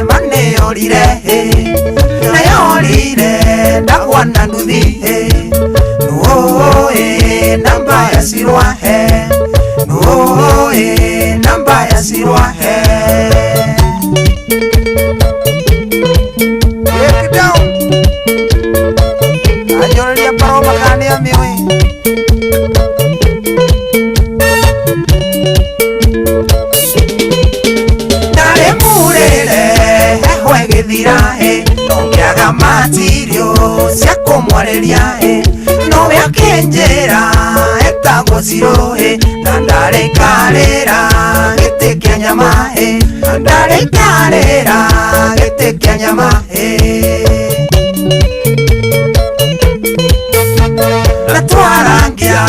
manĩorire Nayorire ndagwa na nduthi Nũĩ namba ya cirwa he Nũĩ namba ya cirwa he Break down. Anyoreria paroma kana nĩ amĩũĩ. Ndarĩ murĩre heho ĩgĩthira no ngĩaga matirio cia kũmwarĩria nowe akĩnjĩra etagwo Ciro na ndarĩikarĩra gĩtĩ kĩa nyama na ndarĩikarĩra gĩtĩ kĩa nyama na twarangia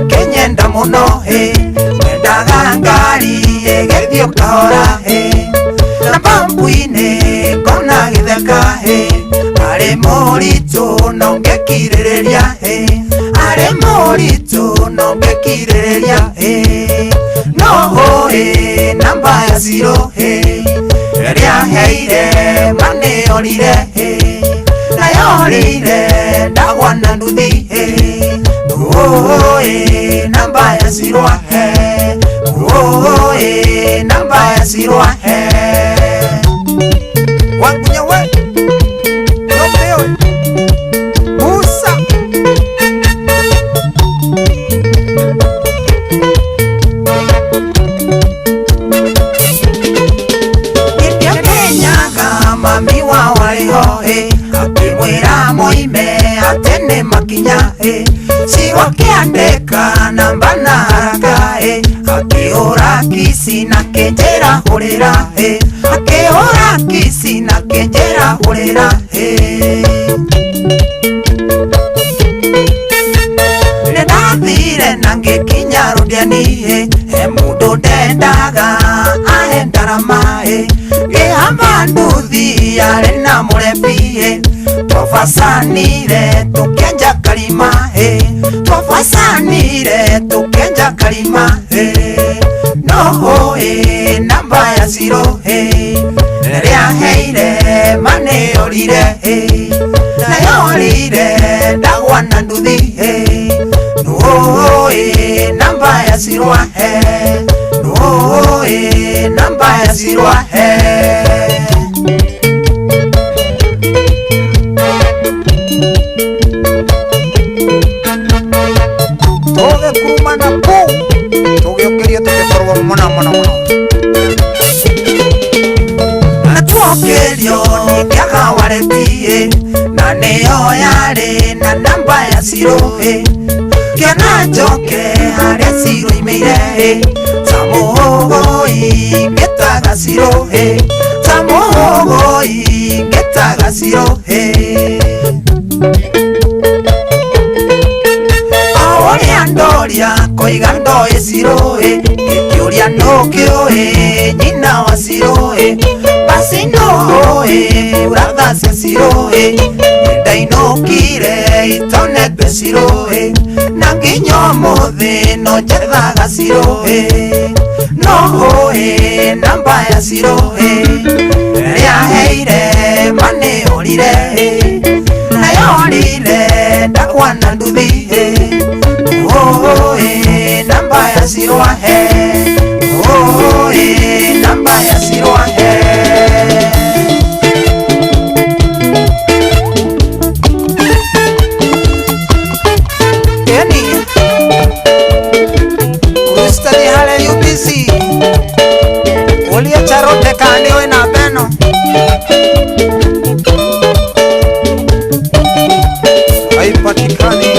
kĩnyenda mũno mendaga ngari ĩgĩthiĩ kahora na pampu-inĩ ngona gĩtheka arĩ mũritũ no ngĩkirĩrĩria arĩ mũritũ no ngĩkirĩrĩria no ũĩ namba ya Ciro rĩrĩa heire manĩorire nayorire ndagwa na nduthi Nũĩ namba ya Ciro Nũĩ namba ya Ciro Wangunya we. Romeo. Musa. Nĩndĩamenyaga mami wao arĩ ho akĩmwĩra moime atĩ nĩ makinya Ciro akĩandĩka namba na haraka akĩhũra kici na kĩnjĩra hũrĩra akĩhũra kici na kĩnjĩra hũrĩra Nĩndathire na ngĩkinya rũdiani he mũndũ ndendaga ahe ndarama ngĩhamba nduthi yarĩ na mũrebi twabacanire tũkĩenja karima twabacanire tũkĩenja karima No ũĩ namba ya Ciro rĩrĩa heire manĩorire nayorire ndagwa na nduthi Nũĩ namba ya Ciro Nũĩ namba ya Ciro Tũgĩkuruma na kũu tũgĩũkĩria tũgĩkorwo mũno mũno mũno. Na tuokĩrio nĩngĩaga wareti na nĩyo yarĩ na namba ya Ciro Kĩona njoke harĩa Ciro imĩire ta mũhũgũi ngĩtaga Ciro ta mũhũgũi ngĩtaga Ciro Ũrĩa ndoria koiga ndoĩ Ciro ngĩkĩũria nũkĩũĩ nyina wa Ciro basi nũĩ uratha cia Ciro nĩndainũkire itonete Ciro na nginya ũmũthĩ no njethaga Ciro No ũĩ namba ya Ciro rĩrĩa heire manĩorire nayorire ndagwa na nduthi Nũĩ namba ya Ciro Nũĩ namba ya Ciro Eni. Krista ni hale UBC. Ulia charote kana nĩũĩ namba ĩno. Haipatikani.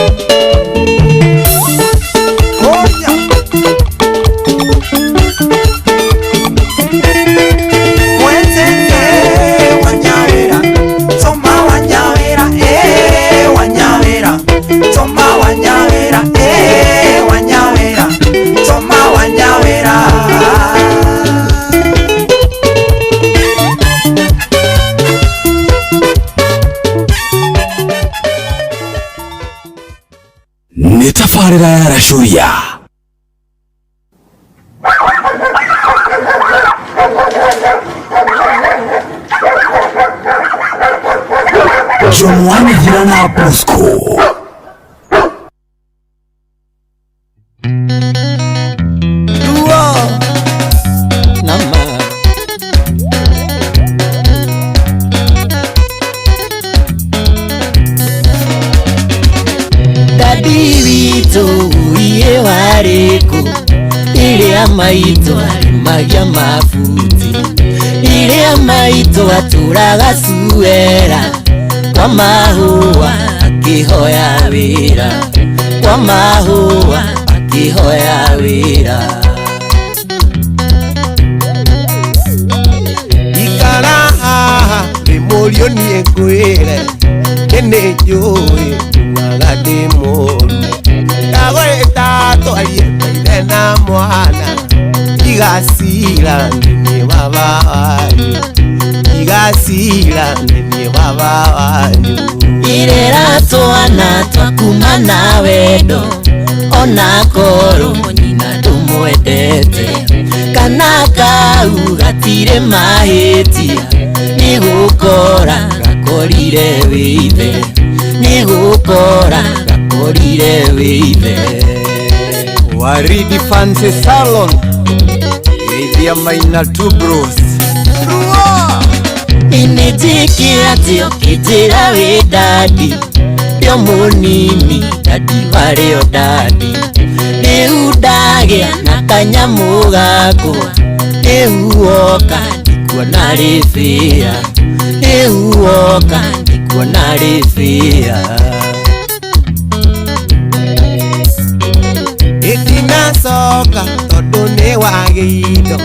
Nĩ tabarĩra ya Racuria. Jomwanithira na Bosco. Ruo nama Dadi witũ iye warĩkũ Rĩrĩa maitũ arĩmagia mabuti Rĩrĩa maitũ atũraga cuera Kwa mahũa akĩhoya wĩra Kwa mahũa akĩhoya wĩra Ikara haha ndĩ mũriũ niĩ ngwĩre Nĩ njũĩ nguaga ndĩ mũru Ndagwĩta twarie ta ithe na mwana Igacira nĩ baba wanyu Igacira nĩ baba wanyu Irera twana twakuma na wendo Ona korwo nyina ndũmwendete Kana kau gatirĩ mahĩtia Nĩ gũkora gakorire wĩ ithe Nĩ gũkora gakorire wĩ ithe Waridi Fancy Salon Geithia Maina Two Bros. Nĩnjĩkĩra atĩ ũkĩnjĩra wĩ dadi Ndĩ mũnini dadi warĩ o dadi Rĩu ndagĩa na kanyamũ gakwa Rĩu woka ndikuona rĩbĩa Rĩu woka ndikuona rĩbĩa Ĩtinacoka tondũ nĩ wagĩindo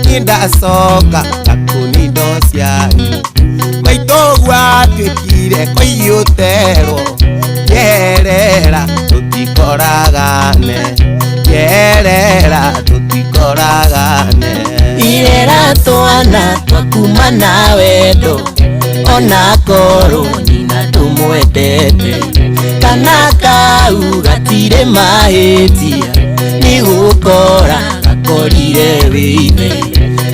Nĩndacoka ngakũnia indo cianyu Maitũ ũguo atuĩkire kũiyũterwo Njerera tũtikoragane Njerera tũtikoragane Irera twana twakuma na wendo Ona korwo nyina ndũmwendete Kana kau gatirĩ mahĩtia Nĩ gũkora gakorire wĩ ithe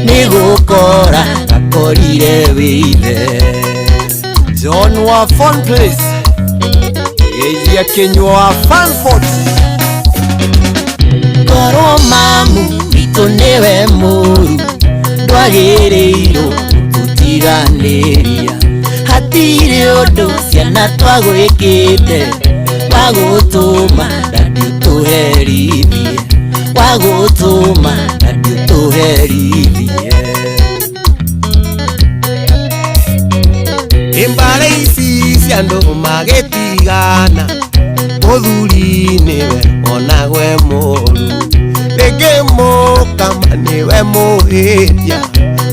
Nĩ gũkora gakorire wĩ ithe John wa Fun Place Geithia Kinyua wa Fanfort. Korwo mamu witũ nĩwe mũru Ndwagĩrĩirwo gũtũtiganĩria Hatirĩ ũndũ ciana twagwĩkĩte Wa gũtũma dadi ũtũherithie Wa gũtũma dadi ũtũherithie Mbara ici cia andũ magĩtigana Mũthuri nĩwe onagwe mũru Rĩngĩ mũkama nĩwe mũhĩtia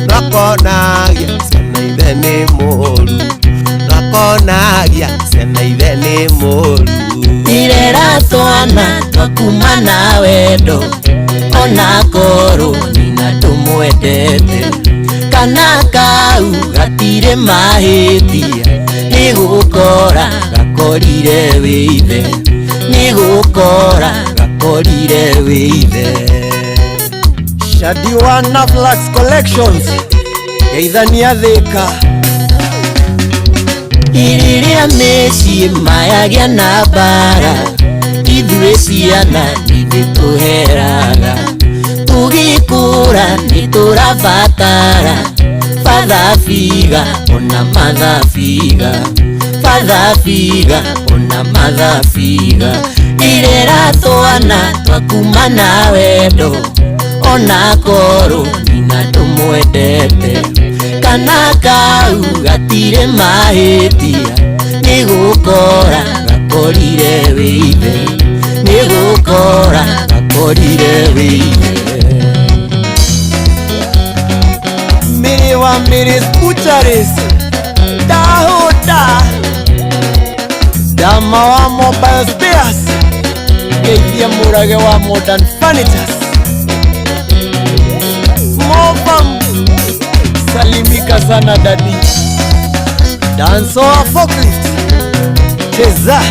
Nwakonagia ciana ithe nĩ mũru Nwakonagia ciana ithe nĩ mũru Irera twana twakuma na wendo Ona korwo nyina ndũmwendete Kana kau gatirĩ mahĩtia Nĩ gũkora gakorire wĩ ithe Nĩ gũkora gakorire wĩ ithe Shadi wa Naflax Collections Geithania Thĩka. Rĩrĩa mĩciĩ mayagĩa na mbara Ithuĩ ciana nithuĩ tũheraga Tũgĩkũra nĩ tũrabatara Father figure ona mother figure Father figure ona mother figure Irera twana twakuma na wendo Ona korwo nyina ndũmwendete Kana kau gatirĩ mahĩtia Nĩ gũkora gakorire wĩ ithe Nĩ gũkora gakorire wĩ ithe Mĩrĩ wa Mĩrĩ's Butcheries Ndahũta Dama wa Mobile Spares Geithia Mũrage wa Modern Furnitures Mobam Salimika sana dadi Danso wa Forklift Cheza.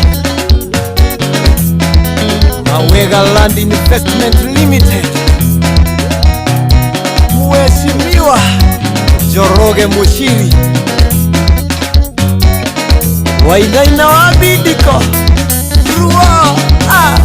Awega Land Investment Limited, Mheshimiwa Njoroge Muchiri, Wainaina wa Bidiko Ruo ah.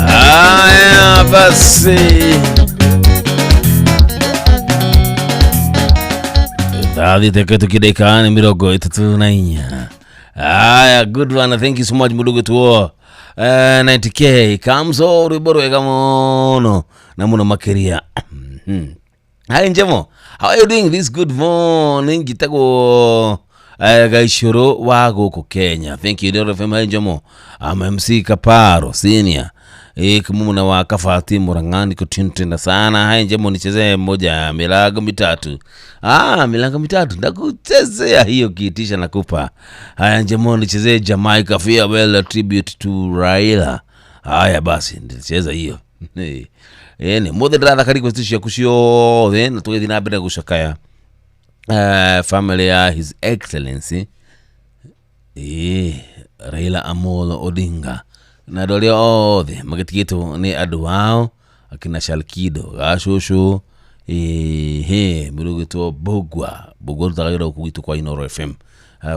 Haya basi, thathite kĩtũki ndagĩka nĩ 34. Haya, good one, thank you so much mũndũ gwĩtwo 90k kamso, rwĩmbo rwega mũno na mũno makĩria. Hi Njemo, how are you doing this good morning? Njĩtagwo Gaicũrũ wa gũkũ Kenya. Thank you Inooro FM. Hi Njemo, I'm MC Kaparo senior kimumuna wa Kafati Murang'ani kutintinda sana. Hai Njemo, nichezee moja ya milango mitatu. Milango mitatu ndakuchezea hiyo, kiitisha nakupa. Haya Njemo, nichezee Jamaica Farewell tribute to Raila. Haya basi ndicheza hiyo. Ni mothe ndĩrathaka request ciaku ciothe na tũgĩthiĩ na mbere gũcakaya family ya His Excellency Raila Amolo Odinga na andũ arĩa othe magĩtigĩtwo nĩ andũ ao akina Shalkido Gacũcũ mũndũ ũgwĩtwo Mbũgua Mbũgua rutaga wĩra gũkũ gwitũ kwa Inooro FM.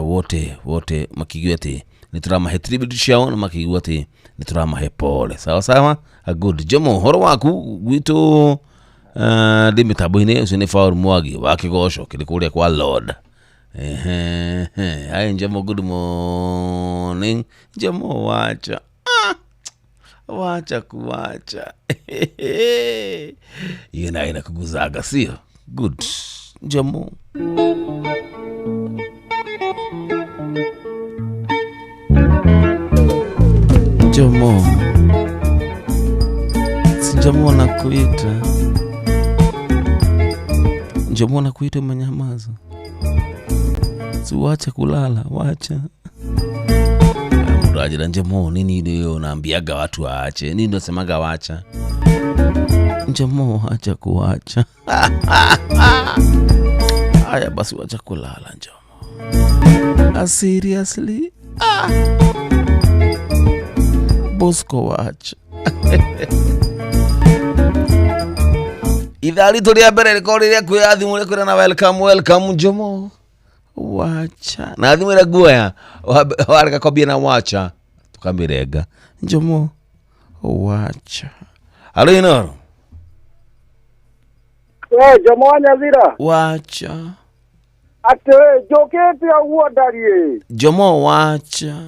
Wote wote makĩigua atĩ nĩ tũramahe tribute ciao na makĩigua atĩ nĩ tũramahe pole. Sawa sawa, good. Jomo, ũhoro waku gwitũ ndĩ mĩtambo-inĩ ũcio nĩ Faul Mwangi wa Kĩgoco kĩrĩ kũrĩa kwa Lord. Hi Njemo, good morning. Njemo, wacha wacha kuwacha hiyo nayo inakuguzaga, sio? Good. Njemo. Njomo, si Njomo nakuita, Njomo nakuita, umenyamaza. Si wacha kulala, wacha mtu ajira. Njomo, nini ndio unaambiaga watu waache? Nini ndio semaga wacha? Njomo, acha kuacha. Haya basi, wacha kulala Njomo. Seriously? Bosco wacha. Ithaa ritũ rĩa mbere rĩkorwo rĩrĩa kuoya thimũ rĩkwĩra na welcome welcome Njomo wacha. Na thimũ ĩrĩa nguoya wareka kwambia na wacha tukamĩrenga. Njomo wacha. Halo Inooro. We Njomo wa Nyathira. Wacha. Atĩ njũkĩte ũguo ndariĩ. Njomo wacha.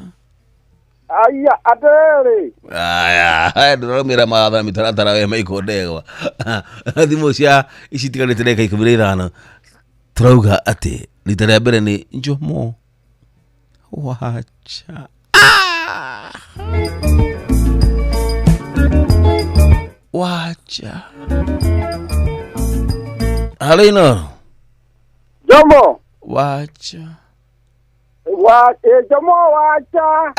Aya atĩrĩrĩ. Aya ndũramĩra mawatho na mĩtaratara we Michael Ndegwa. Thimũ cia ici itigarĩte ndagĩka 15 tũrauga atĩ rita rĩa mbere nĩ Njomo wacha. Wacha. Halo Inooro. Njomo wacha. Njomo wacha.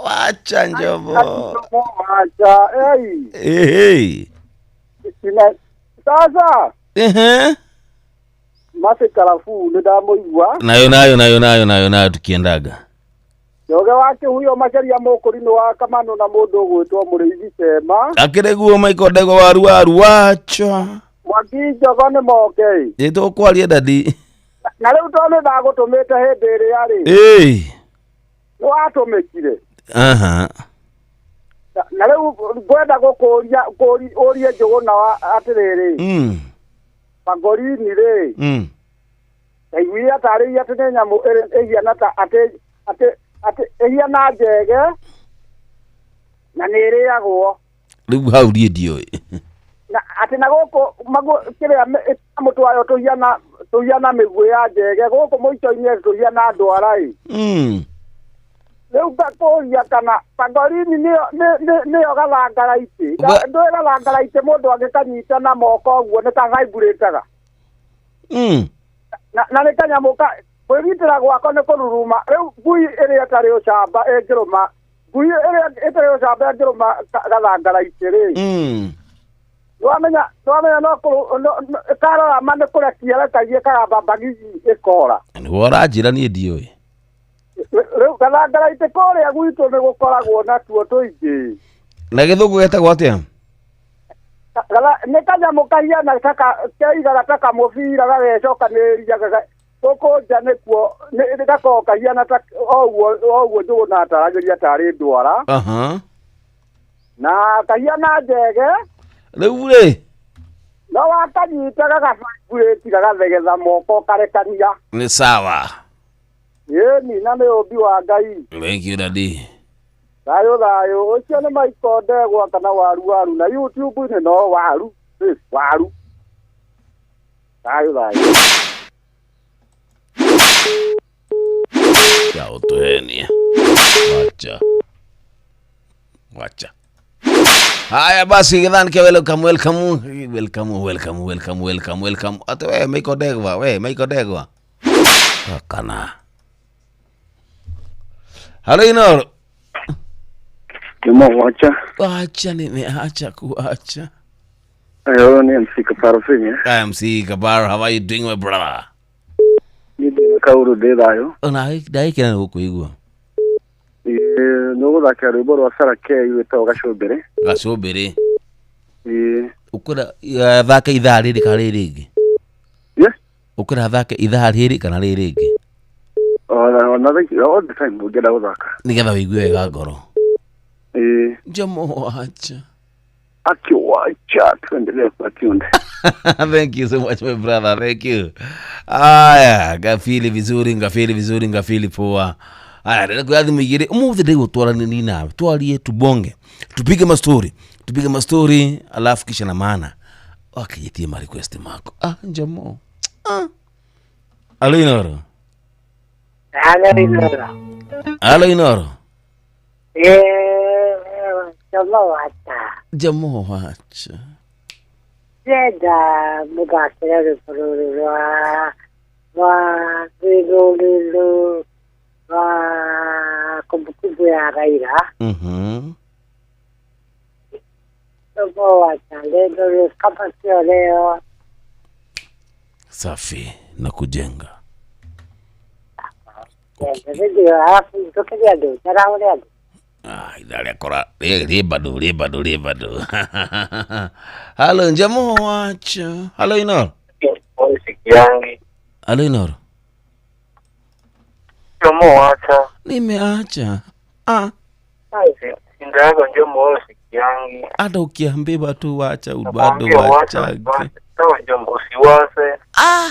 Wacha Njomo. Njomo wacha. Hey. Sasa. Mase karafuu nĩ ndamũigua. Nayo nayo nayo nayo nayo nayo tukiendaga. Njoge wake huyo macaria mũkũrinũ wa Kamano na mũndũ ũgwĩtwo Mũrĩithi Cema. Akĩrĩguo Michael Ndegwa waru waru wacha. Mwangi Njogo nĩ moke. Ĩ tũkwaria dadi. Na rĩu tondũ nĩ ndagũtũmĩte hĩndĩ ĩrĩa rĩ. Nĩ watũmĩkire. Na rĩu ngwenda gũkũria ũrie Njũgũna atĩrĩrĩ. Pangorini rĩ. Ndaiguire atarĩirie atĩ nĩ nyamũ ĩhiana ta atĩ atĩ ĩhiana njege na nĩ ĩrĩagwo. Rĩu hau niĩ ndiũĩ. Na atĩ na gũkũ kĩrĩa mũtwe wayo tũhiana mĩguĩ ya njege, gũkũ mũico-inĩ tũhiana ndwara ĩ. Rĩu ngakũria kana pangolini nĩyo gathangaraitĩ. Ndũĩ gathangaraitĩ mũndũ angĩkanyita na moko ũguo nĩ kavaibũrĩtaga. Na nĩ kanyamũ ka kwĩgitĩra gwako nĩ kũruruma. Rĩu ngui ĩrĩa ĩtarĩ ũcamba ĩngĩrũma ngui ĩrĩa ĩtarĩ ũcamba ĩngĩrũma gathangaraitĩ rĩ. Wamenya no karorama nĩ kũrekia rekagie karamba mbagigi ĩkora. Nĩguo ũranjĩra niĩ ndiũĩ. Rĩu gathangaraitĩ kũrĩa gwitũ nĩ gũkoragwo natuo tũingĩ. Na gĩthũngũ getagwo atĩa? Nĩ kanyamũ kahiana keigaga ta kamũbira gagecokanĩrĩria gũkũ nja nĩkuo nĩ gakoragwo kahiana ta oũguo Njũgũna ataragĩria tarĩ ndwara. Na kahiana njege. Rĩu rĩ no wakanyita gagabaibũrĩti gagathegetha moko karekania. Nĩ sawa. Ĩni na nĩ ũmbi wa Ngai. Thank you daddy. Thayũ thayũ ũcio nĩ Michael Ndegwa kana waru waru na YouTube-inĩ no waru waru. Thayũ thayũ. Ya utuhenia. Wacha. Wacha. Haya basi githani ke welcome welcome welcome welcome welcome welcome welcome. Ate we Michael Ndegwa, we Michael Ndegwa. Kana. Halo Inoro. Juma wacha. Wacha nimeacha kuacha. Ayo ni MC Kaparo Finya. MC Kaparo, how are you doing my brother? Ni ndina kauru ndĩ thayũ. Ona ndaikena nĩ gũkũigua. Ĩĩ nĩ ũgũthakĩra rwĩmbo rwa Sarah K rwĩtagwo Gacũmbĩrĩ. Gacũmbĩrĩ. Ĩĩ. Ũkwenda thake ithaa rĩrĩ kana rĩrĩ rĩngĩ? Yes. Ũkwenda thake ithaa rĩrĩ kana rĩrĩ rĩngĩ? Ona all the time ũngĩenda gũthaka. Nĩgetha ũigue wega ngoro. Ĩĩ. Njomo wacha. Akiwacha tuendelee kwa kiunde. Thank you so much my brother, thank you. Aya, ngafili vizuri, ngafili vizuri, ngafili poa. Aya, ndĩra kuya thimũ igĩrĩ ũmũthĩ ndĩgũtwara nini nawe twarie tubonge tupige mastori tupige mastori alafu kisha na maana wakijitie ma request mako. Ah, Njomo. Ah. Alo Inoro. Alo Inoro. Alo Inoro. Njomo wacha. Njomo wacha. Ndĩrenda mũthakĩre rwĩmbo rũrũ rwa rwĩrũ rwa kumbukumbu ya Raila. Njomo wacha leo kama sio leo. Safi na kujenga. Alafu njokeria andũ njarahũre andũ. Ah, ithaa rĩakora rĩ bado rĩ bado rĩ bado. Halo Njomo wacha. Halo Inoro. Halo Inoro. Njomo wacha. Nimeacha. Ah. Sindaga Njomo sikiangi. Hata ukiambiwa tu wacha bado wacha. Sawa Njomo usiwase. Ah.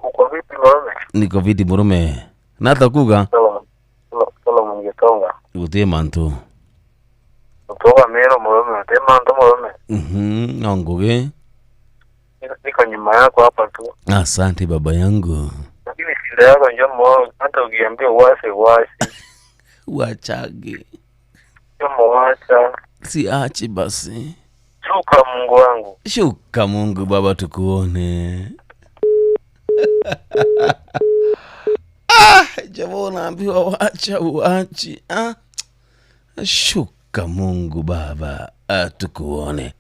Uko vipi murume? Niko vipi murume? Nata kuga? Solomon Gitonga. Utie mantu. Utoka Mero murume, utie mantu murume. Nongoge. Niko nyuma yako hapa tu. Asante baba yangu. Lakini shida yako Njomo, hata ukiambia uwase uwase. Wachage. Njomo wacha. Siachi basi. Shuka Mungu wangu. Shuka Mungu baba tukuone. Ah, jamaa naambiwa wacha uachi. Ah. Shuka Mungu baba tukuone.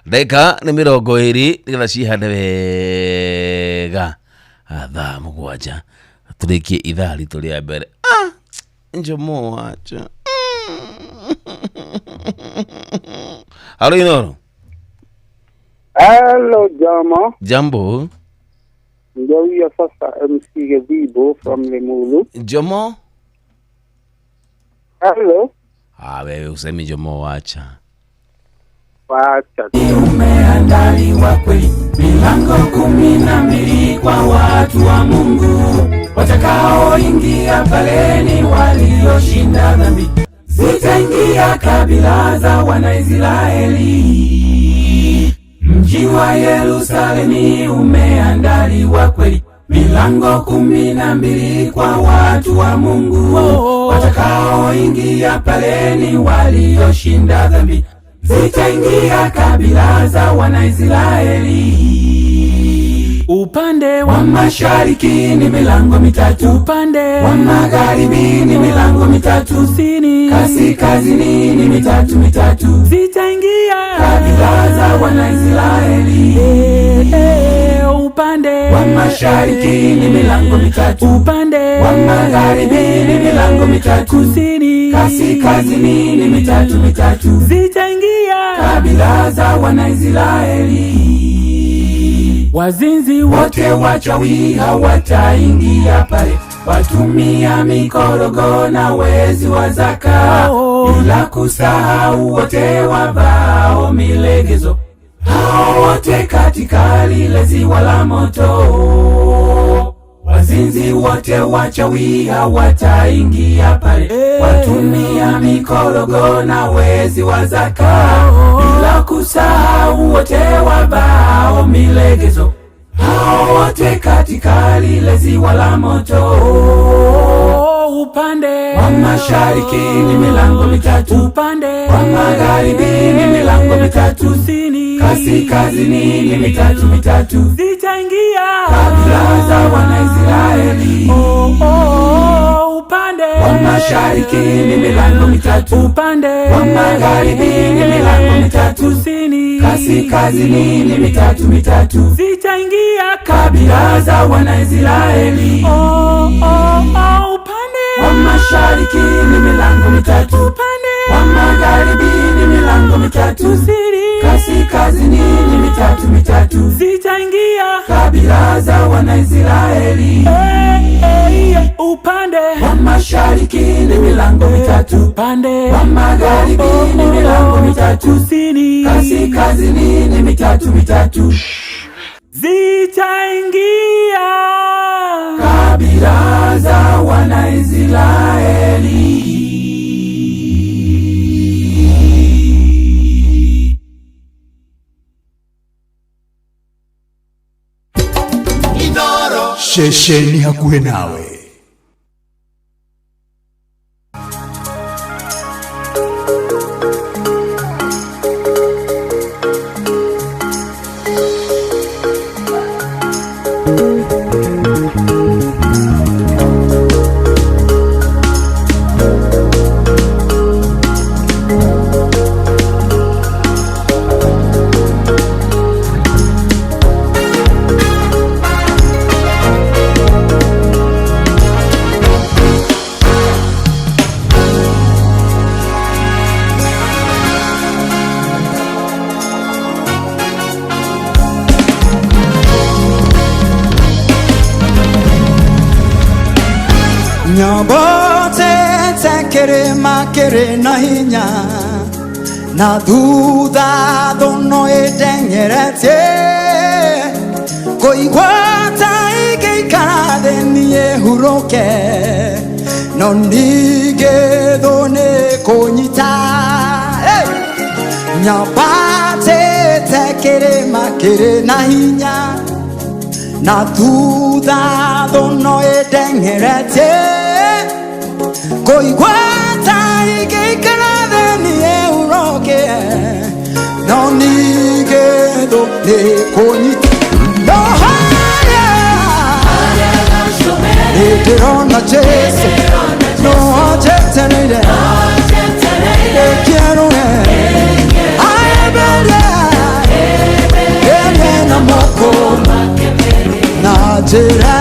Dakika ni 20 nigetha cihande wega thaa 7 tũrĩkie ithaa ritũ rĩa mbere. Ah, Njomo wacha. Halo Inoro. Hello Jomo. Jambo. Ndio huyo sasa MC Githibo from Limuru. Jomo. Hello. Ah, wewe usemi Jomo wacha. Wacha. Umeandaliwa kweli milango 12 kwa watu wa Mungu watakaoingia pale ni walioshinda dhambi. Zitaingia kabila za Wanaisraeli. Mji wa Yerusalemu umeandaliwa kweli. Milango 12 kwa watu wa Mungu, watakaoingia pale ni walioshinda dhambi. Zitaingia kabila za Wanaisraeli. Upande wa mashariki ni milango mitatu, upande wa magharibi ni milango mitatu, kusini kaskazini ni mitatu mitatu. Zitaingia kabila za Wanaisraeli. Upande wa mashariki ni milango mitatu, upande wa magharibi ni milango mitatu, kusini kaskazini ni mitatu mitatu. Zitaingia kabila za Wanaisraeli. Wazinzi wote wachawi hawataingia pale, watumia mikorogo na wezi wa zaka, bila kusahau wote wavao milegezo, hao wote katika lile ziwa la moto. Wazinzi wote wachawi hawataingia pale, watumia mikorogo na wezi wa zaka, bila kusahau wote wavao milegezo, hao wote katika lile ziwa la moto. Upande wa mashariki ni milango mitatu, upande wa magharibi ni milango mitatu, kusini kaskazini ni mitatu mitatu. Zitaingia kabila za Wanaisraeli. Upande wa mashariki ni milango mitatu, upande wa magharibi ni milango mitatu, kusini kaskazini ni mitatu mitatu. Zitaingia kabila za Wanaisraeli. Upande wa mashariki ni milango mitatu, upande wa magharibi ni milango mitatu, kusini kaskazini ni mitatu mitatu. Zitaingia kabila za Wanaisraeli. Upande wa mashariki ni milango mitatu, upande wa magharibi ni milango mitatu, kusini kaskazini ni mitatu mitatu. Zitaingia kabila za Wanaisraeli. Ceceni hakuhĩ nawe. Nyambatĩte kĩrĩma kĩrĩ na hinya, na thutha thũ no ĩndengeretie, kũigua ta ingĩikara thĩ niĩ hurũke, no ningĩ thũ nĩ kũnyita. Nyambatĩte kĩrĩma kĩrĩ na hinya, na thutha thũ no ĩndengeretie, kũigua ta ingĩikara thĩ niĩ hurũke, no ningĩ thũ nĩ kũnyita. No harĩa nĩndĩrona Jesũ, no anjetereire, ndĩkĩerũre aemberie ĩrĩ na moko na njĩra.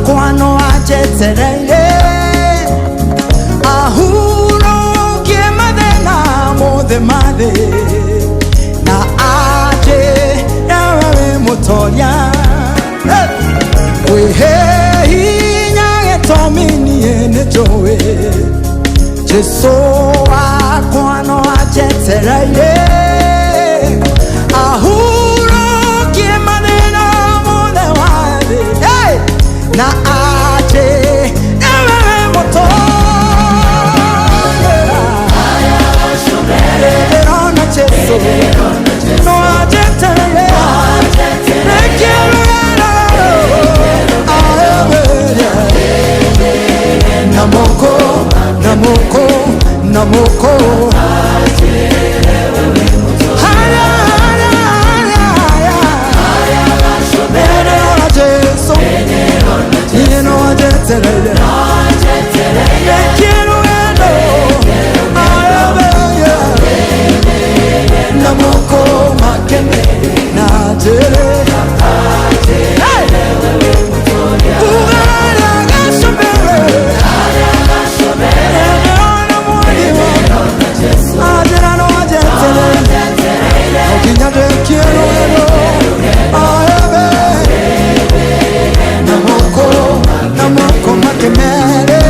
Wakwa no anjetereire ahurũkie mathĩna mothe ma thĩ na anjĩre we wĩ mũtoria. Kwĩhe hinya gĩtũmi niĩ nĩnjũĩ Jesu wakwa no anjetereire ahurũkie mathĩna mothe ma thĩ. Hey! Na aje ewe moto na Jesu no aje terere namoko namoko namoko haya haya haya haya Jesu no ajeterere namoko makene na jere namoko makemere.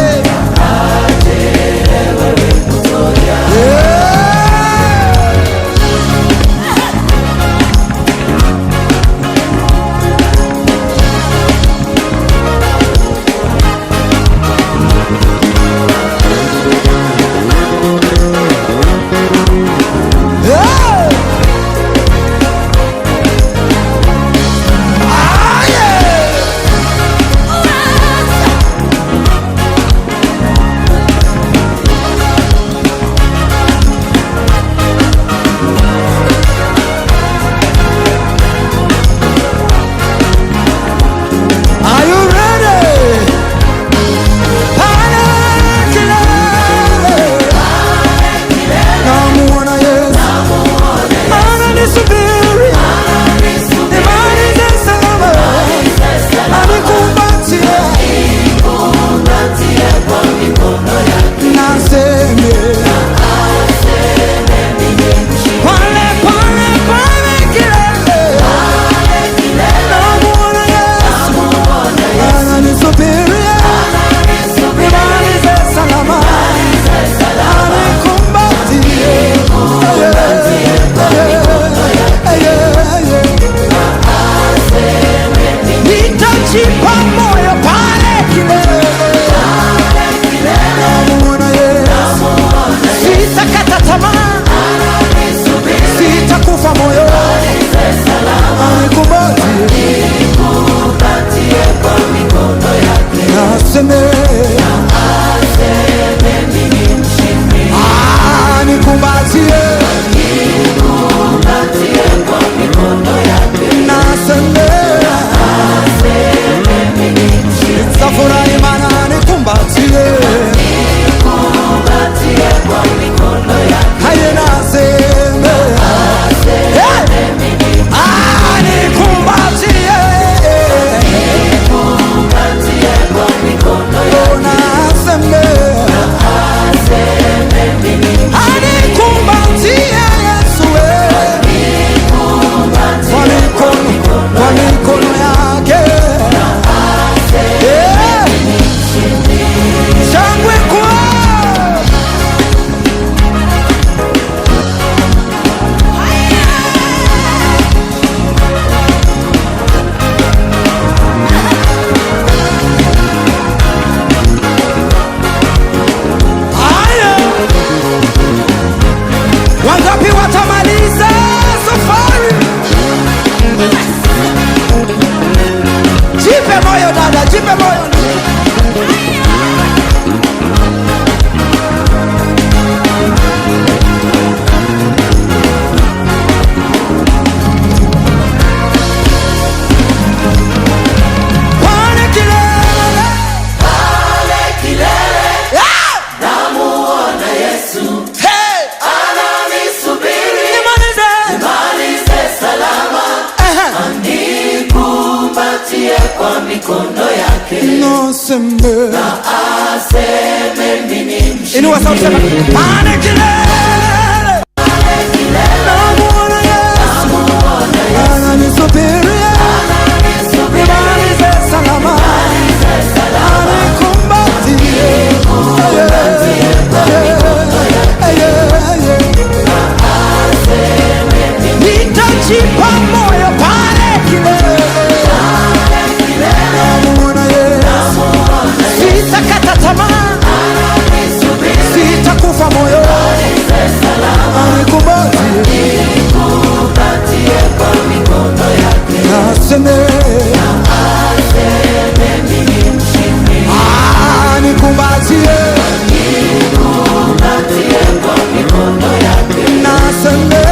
Are you ready? Pale kilele. Namuona Yesu. Ananisubiri. Nimalize salama. Anikumbatie. Naseme. Pale, pale, pale kilele. Namuona Yesu. Ananisubiri. Nimalize salama. Anikumbatie. Nitajipa moyo pale kilele. Namuona Yesu. Sitakata tamaa. Sitakufa moyo. Anikumbatie. Naseme. Anikumbatie. Naseme. Nitafurahi maana anikumbatie. Haye naseme. Hey! Anikumbatie. Oh, naseme. Anikumbatie Yesu, eh. Kwa mikono yake. Eh. Shangwe kwa Haya. Wangapi watamaliza safari? Jipe moyo dada, jipe moyo. Pale kilele. Pale kilele. Ah! Namuona Yesu. Hey! Ananisubiri. Nimalize. Nimalize salama. Aha. Anikumbatie kwa mikono mikono yake. Naseme na aseme mimi ni mshindi. Inua sauti sema pale kilele. Namuona Yesu ananisubiri, nimalize salama, anikumbatie nitajipa moyo pale kilele. Namuona Yesu, sitakata tamaa, sitakufa moyo, anikumbatie naseme anikumbatie naseme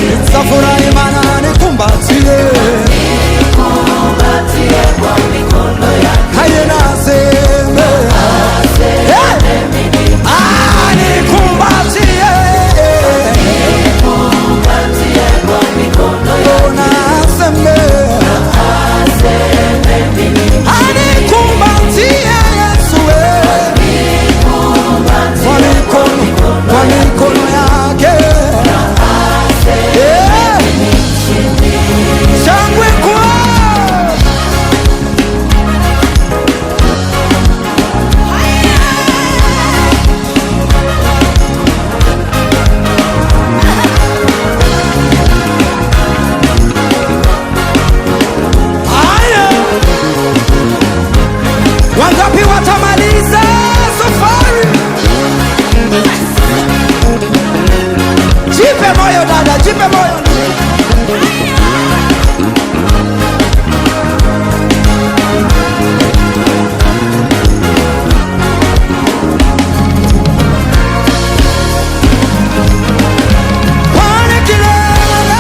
nitafurahi maana anikumbatie haye naseme anikumbatie naseme anikumbatie Yesu kwa mikono yake. Shangwe kwa Haya, wangapi watamaliza safari? Jipe moyo dada, jipe moyo. Pale kilele,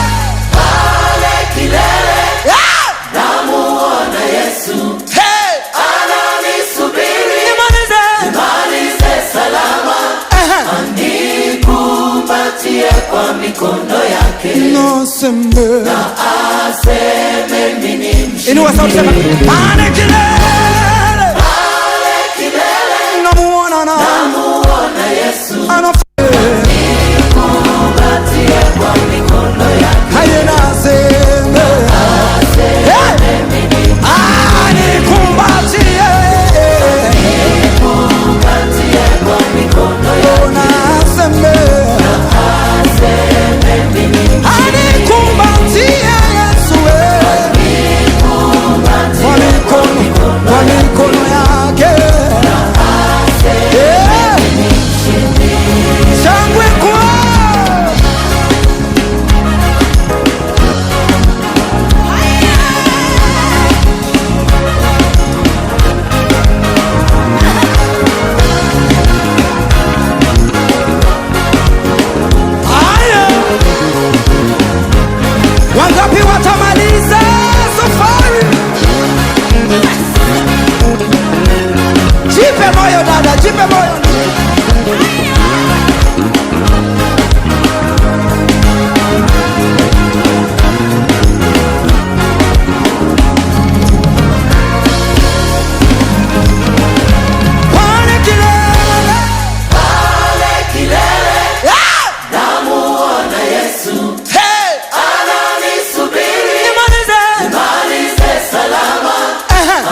Pale kilele Ah! namuona Yesu Hey! ananisubiri, Nimalize. nimalize salama, anikumbatie kwa mikono yake Naseme na aseme mimi ni mshindi. Inua sauti sema pale kilele, Pale kilele namuona na namuona Yesu anikumbatie kwa mikono yake haye naseme anikumbatie anikumbatie kwa mikono yake naseme aseme mimi anikumbatie Yesu kwa mikono yake. Shangwe kwa Haya, wangapi watamaliza safari? Jipe moyo dada, jipe moyo. Pale kilele, Pale kilele Ah! namuona Yesu Hey! ananisubiri, Nimalize. nimalize salama,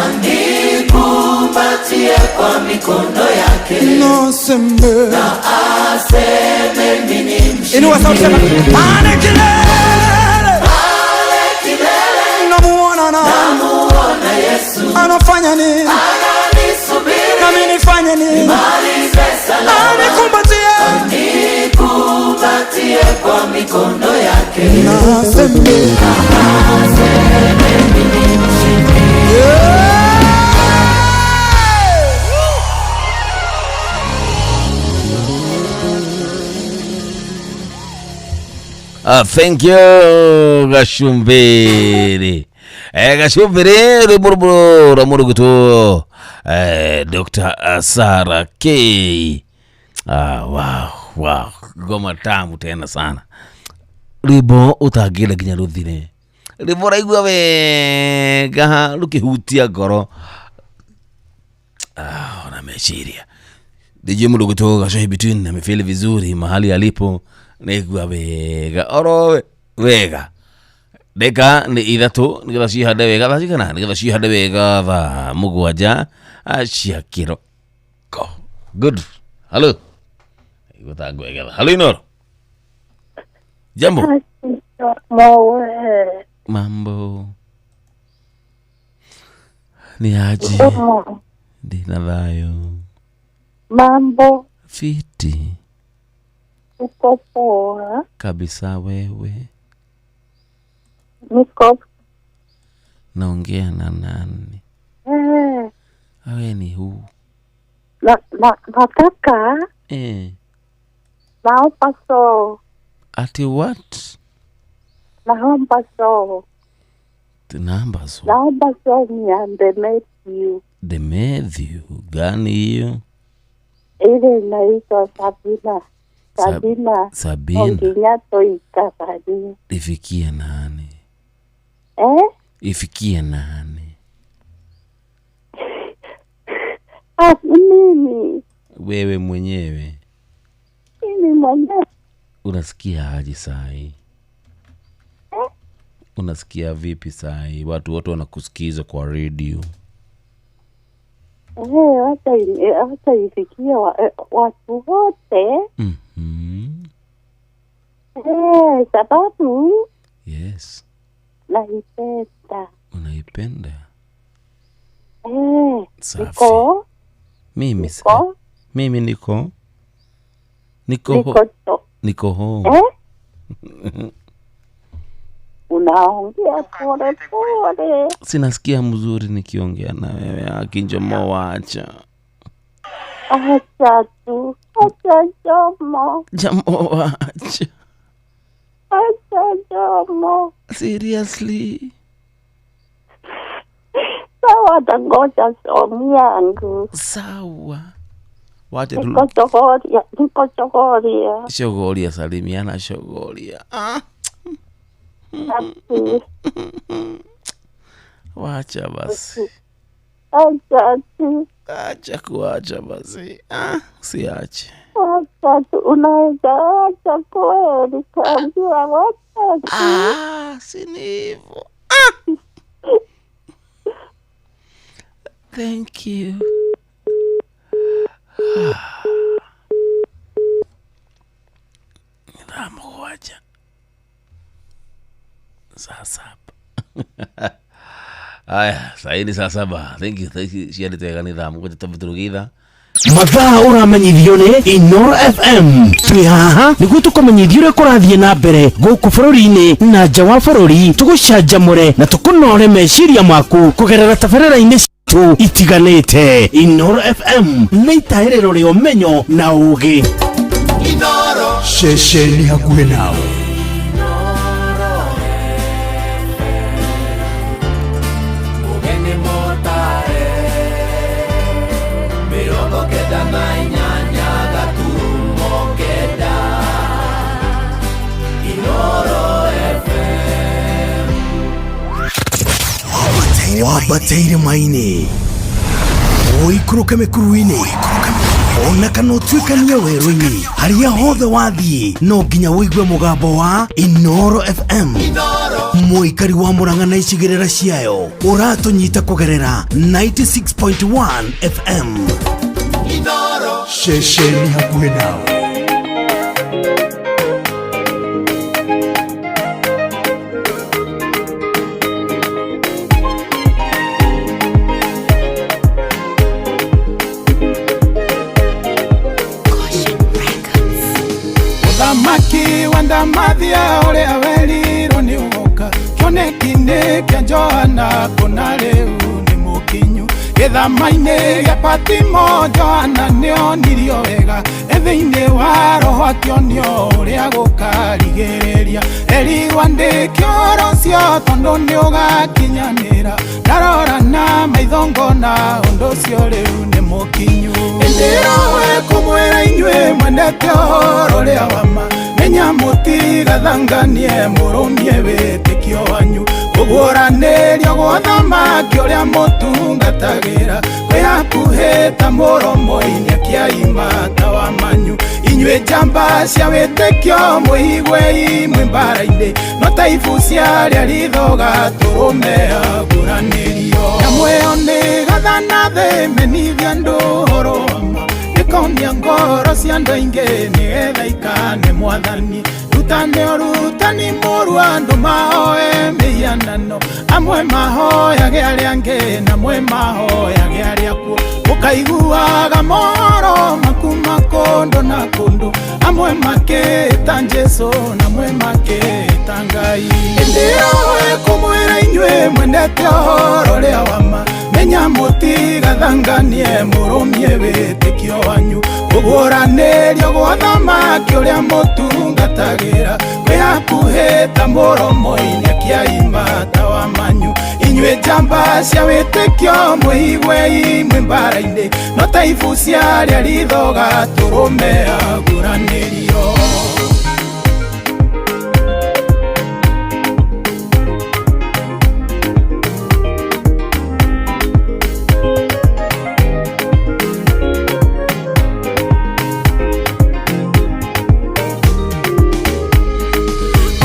anikumbatie kwa mikono yake Naseme na aseme mimi ni mshindi. Inua sauti sema pale kilele, Pale kilele namuona na namuona Yesu anafanya nini, ananisubiri, nami nifanye nini? nimalize salama, Anikumbatie, anikumbatie kwa mikono yake naseme aseme mimi ni mshindi. Thank you Gashumbiri. Gashumbiri rwimbo rwa mũrugĩtwo Dr. Sarah K. Wow, wow. Ngoma tamu tena sana. Rwimbo ũtangĩenda nginya rũthire. Rwĩmbo ũraigua wega rũkĩhutia ngoro. Ah, ona meciria. DJ mũndũ gwĩtwo Gacohi Between amefeel vizuri mahali alipo, naigua wega oro wega. Ndeka nĩ 3 nĩgetha cihande wega thaa cigana, nĩgetha cihande wega thaa 7 cia kĩroko. Good. Hello. Igua ta ngwegetha. Hello Inoro. Jambo. Mowe. Mambo. Ni aje? Ndina thayũ. Mambo. Fiti. Uko poa? Kabisa wewe. Niko. Naongea na nani? Awe ni huu. Nataka. Naomba so. Ati what? Naomba so. Naomba so. Naomba so ni Demetrio. Demetrio gani hiyo? Ile inaitwa Sabina. Sabina. Sabina. Onginyato ikabani. Ifikie nani? Ifikie nani? Mimi. Wewe mwenyewe. Mimi mwenyewe. Unasikia aje sahi? Unasikia vipi sahi? Watu wote wanakusikiza kwa radio. Wacha ifikie watu wote. Sababu. Yes. Naipenda. Unaipenda? Safi. Niko. Mimi niko. Mimi niko. Niko. Niko home. Unaongea pole pole. Sinasikia mzuri nikiongea na wewe. Akinjomo wacha. Acha tu. Acha jomo. Jomo wacha. Acha jomo. Seriously? Sawa, tangoja somi yangu. Sawa. Wacha tu. Niko chogoria. Chogoria, salimiana chogoria. Ah. Wacha basi. Acha tu. Acha kuacha basi. Ah, siache. Acha tu, unaweza acha kweli kaambia wacha tu. Ah, si ni hivyo. Ah. Thank you. Nitamuacha. Saa 7. Aya, saa ni saa 7. Thank you, thank you. Ciarĩ twega nĩ thaa 7 tũrugitha. Mathaa ũramenyithio nĩ Inoro FM. Twĩ haha nĩguo tũkũmenyithie ũrĩa kũrathiĩ na mbere gũkũ bũrũri-inĩ na nja wa bũrũri, tũgũcanjamũre na tũkũnore meciria maku kũgerera tabarĩra-inĩ citũ itiganĩte. Inoro FM nĩ itaĩrĩro rĩa ũmenyo na ũũgĩ. Inoro ceceni hakuhĩ nawe. Wambateire maini ũikũrũke mĩkuru-inĩ ona kana ũtuĩkanie werũ-inĩ, harĩa hothe wathiĩ no nginya ũigue mũgambo wa Inoro FM. Mũikari wa Murang'a na icigĩrĩra ciayo ũratũnyita kũgerera 96.1 FM. Inoro ceceni hakuhĩ nawe. Maki wanda mathia ũrĩa werirwo nĩ ũgoka kĩoneki-inĩ kĩa Johana kũna rĩu nĩ mũkinyu gĩthama-inĩ gĩa Patimo Johana nĩonirio wega e thĩinĩ wa roho akĩonio ũrĩa gũkarigĩrĩria erirwo andĩke ũhoro ũcio tondũ nĩũgakinyanĩra ndarora na maitho ngona ũndũ ũcio rĩu nĩ mũkinyu ĩndĩ roho ĩkũmwĩra inyuĩ mwendete ũhoro ũrĩa wa ma menya mũtigathanganie mũrũmie wĩtĩkio wanyu Kũguũranĩrio gwa thamaki ũrĩa mũtungatagĩra kwĩ hakuhĩ ta mũromo-inĩ akĩaima tawa manyu. Inyuĩ njamba cia wĩtĩkio mwĩiguei mwĩ mbara-inĩ, no ta ibucia rĩa ritho gatũrũme aguũranĩrio. Nyamũ ĩyo nĩ gathana thĩ menithia andũ ũhoro wa ma, ĩkomia ngoro cia andũ aingĩ nĩgetha ikane mwathani. Rutane ũrutani mũru andũ mahoe mĩhianano, amwe mahoyage arĩa angĩ na amwe mahoyage arĩa akuũ. Ũkaiguaga mohoro makuma kũndũ na kũndũ, amwe makĩĩta Jesũ na amwe makĩĩta Ngai. Ĩndĩ ĩyo ĩkũmwĩra inyuĩ mwendete ũhoro ũrĩa wa ma, menya mũtigathanganie mũrũmie wĩtĩkio wanyu. Kũguũranĩrio gwa thamaki ũrĩa mũtungatagĩra kwĩ hakuhĩ ta mũromo-inĩ akĩaima tawa manyu. Inyuĩ njamba cia wĩtĩkio mwĩiguei mwĩ mbara-inĩ, no ta ibucia rĩa ritho gatũrũme aguũranĩrio.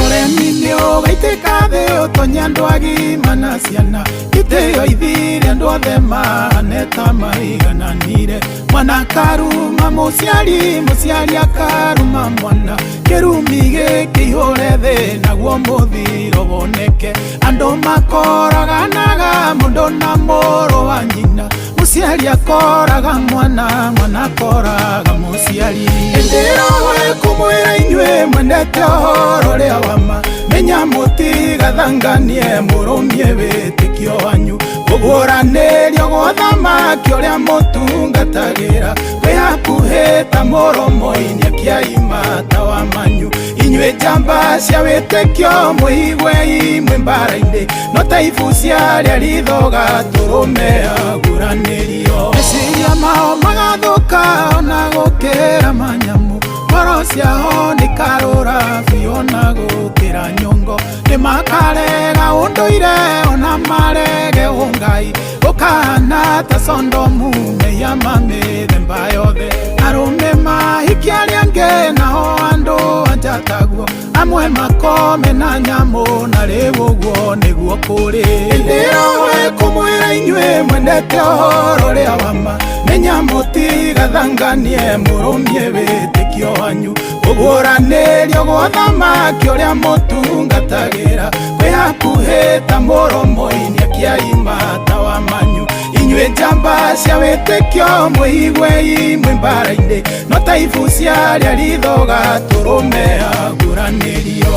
Ũremi nĩ ũgaitĩka thĩ ũtonye andũ agima na ciana, itĩo ithire andũ othe mahane ta maigananire. Mwana akaruma mũciari, mũciari akaruma mwana, kĩrumi gĩkĩihũre thĩ naguo mũthiro woneke. Andũ makoraganaga mũndũ na mũrũ wa nyina, mũciari akoraga mwana, mwana akoraga mũciari. Ĩndĩ ĩyo ĩkũmwĩra inyuĩ mwendete ũhoro ũrĩa wa ma, menya mũtigathanganie mũrũmie wĩtĩkio wanyu. Kũguũranĩrio gwa thamaki ũrĩa mũtungatagĩra kwĩ hakuhĩ ta mũromo-inĩ akĩaima tawa manyu. Inyuĩ njamba cia wĩtĩkio mwĩiguei mwĩ mbara-inĩ, no ta ibucia rĩa ritho gatũrũme aguũranĩrio. Meciria mao magathũka ona gũkĩra manyamũ, ngoro ciao nĩ karũra biũ ona gũkĩra nyongo. Nĩ makarega ũndũire ona marege ũngai, gũkahana ta Sondomu mehia ma mĩthemba yothe. Arũme mahikie arĩa angĩ nao andũ anja taguo, amwe makome na nyamũ na rĩu ũguo nĩguo kũrĩ. Ĩndĩ ĩyo ĩkũmwĩra inyuĩ mwendete ũhoro ũrĩa wa ma, menya mũtigathanganie mũrũmie wĩtĩkio wanyu. Kũguũranĩrio gwa thamaki ũrĩa mũtungatagĩra kwĩ hakuhĩ ta mũromo-inĩ akĩaima tawa manyu. Inyuĩ njamba cia wĩtĩkio mwĩiguei mwĩ mbara-inĩ, no ta ibucia rĩa ritho gatũrũme aguũranĩrio.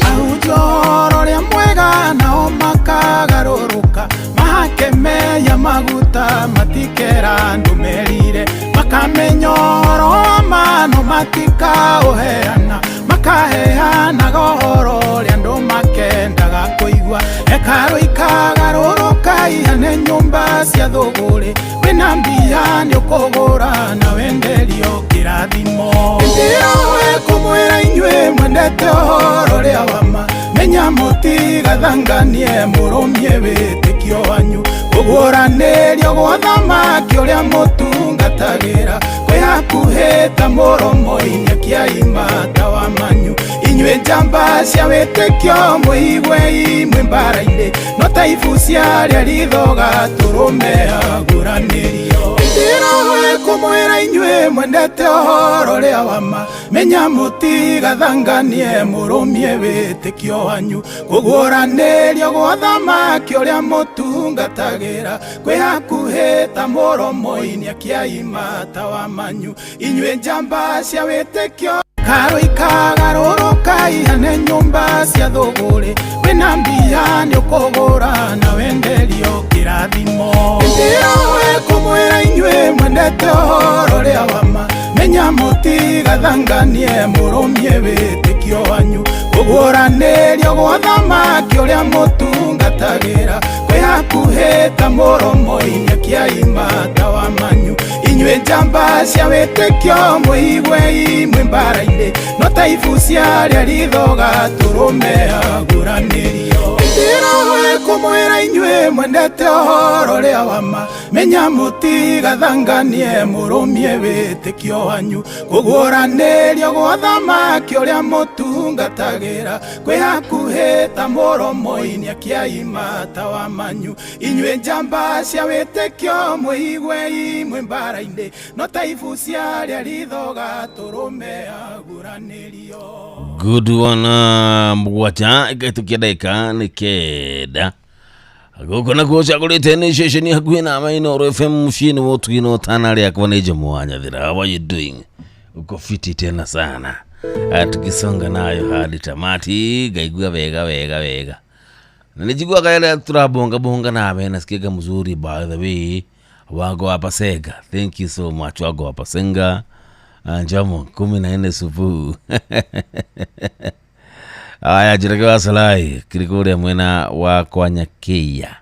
Ahunjia ũhoro ũrĩa mwega nao makagarũrũka, mahake meya maguta matikera andũ merire. Makamenya ũhoro wa ma no matikaũheana, makaheanaga ũhoro ũrĩa andũ makendaga kũigua. Hekarũ ikagarũrũka ihane nyũmba cia thũgũrĩ, wĩna mbia nĩ ũkũgũra na wenderio kĩrathimo. Ĩndĩ ĩyo ĩkũmwĩra inyuĩ mwendete ũhoro ũrĩa wa ma, menya mũtigathanganie mũrũmie wĩtĩkio wanyu. Kũguũranĩrio gwa thamaki ũrĩa mũtungatagĩra kwĩ hakuhĩ ta mũromo-inĩ akĩaima tawa manyu. Inyuĩ njamba cia wĩtĩkio mwĩiguei mwĩ mbara-inĩ, no ta ibucia rĩa ritho gatũrũme aguũranĩrio. Ĩndĩ ĩyo ĩkũmwĩra inyuĩ mwendete ũhoro ũrĩa wa ma, menya mũtigathanganie mũrũmie wĩtĩkio wanyu. Kũguũranĩrio gwa thamaki ũrĩa mũtungatagĩra kwĩ hakuhĩ ta mũromo-inĩ akĩaima tawa manyu. Inyuĩ njamba cia wĩtĩkio Hekarũ ikagarũrũka ihane nyũmba cia thũgũrĩ, wĩna mbia nĩ ũkũgũra na wenderio kĩrathimo. Ĩndĩ ĩyo ĩkũmwĩra inyuĩ mwendete ũhoro ũrĩa wa ma, menya mũtigathanganie mũrũmie wĩtĩkio wanyu. Kũguũranĩrio gwa thamaki ũrĩa mũtungatagĩra kwĩ hakuhĩ ta mũromo-inĩ kĩaima ta wa manyu. Inyuĩ njamba cia wĩtĩkio mũigue imwe mbara-inĩ no ta ibu cia rĩa ritho gatũrũme aguũranĩrio. Ndĩroe kũmwĩra inyuĩ mwendete ũhoro ũrĩa wa ma menya mũtigathanganie mũrũmie wĩtĩkio wanyu. Kũguũranĩrio gwa thamaki ũrĩa mũtungatagĩra kwĩ hakuhĩ ta mũromo-inĩ kĩaima ta wa manyu. Inyuĩ njamba cia wĩtĩkio mũigue imwe mbara-inĩ no ta ibu cia rĩa ritho gatũrũme aguũranĩrio. Good one mugwacha ĩgaĩtũkia ndagĩka nĩ 9 gũkũ nakuo ũcagũrĩte nĩ ceceni hakuhĩ na Inooro FM mũciĩ-inĩ wa ũtugi na ũtana rĩakwa nĩ Jomo wa Nyathira. How are you doing? Uko fiti tena sana. Tukisonga nayo hadi tamati ngaigua wega wega wega na nijiguaga yale turabonga bonga nawe nasikiaga mzuri. By the way, wago hapa Sega, thank you so much wago hapa Senga. Njamo 14 supu. Aya jirage salai kirikuria mwena wa Kwanyakeya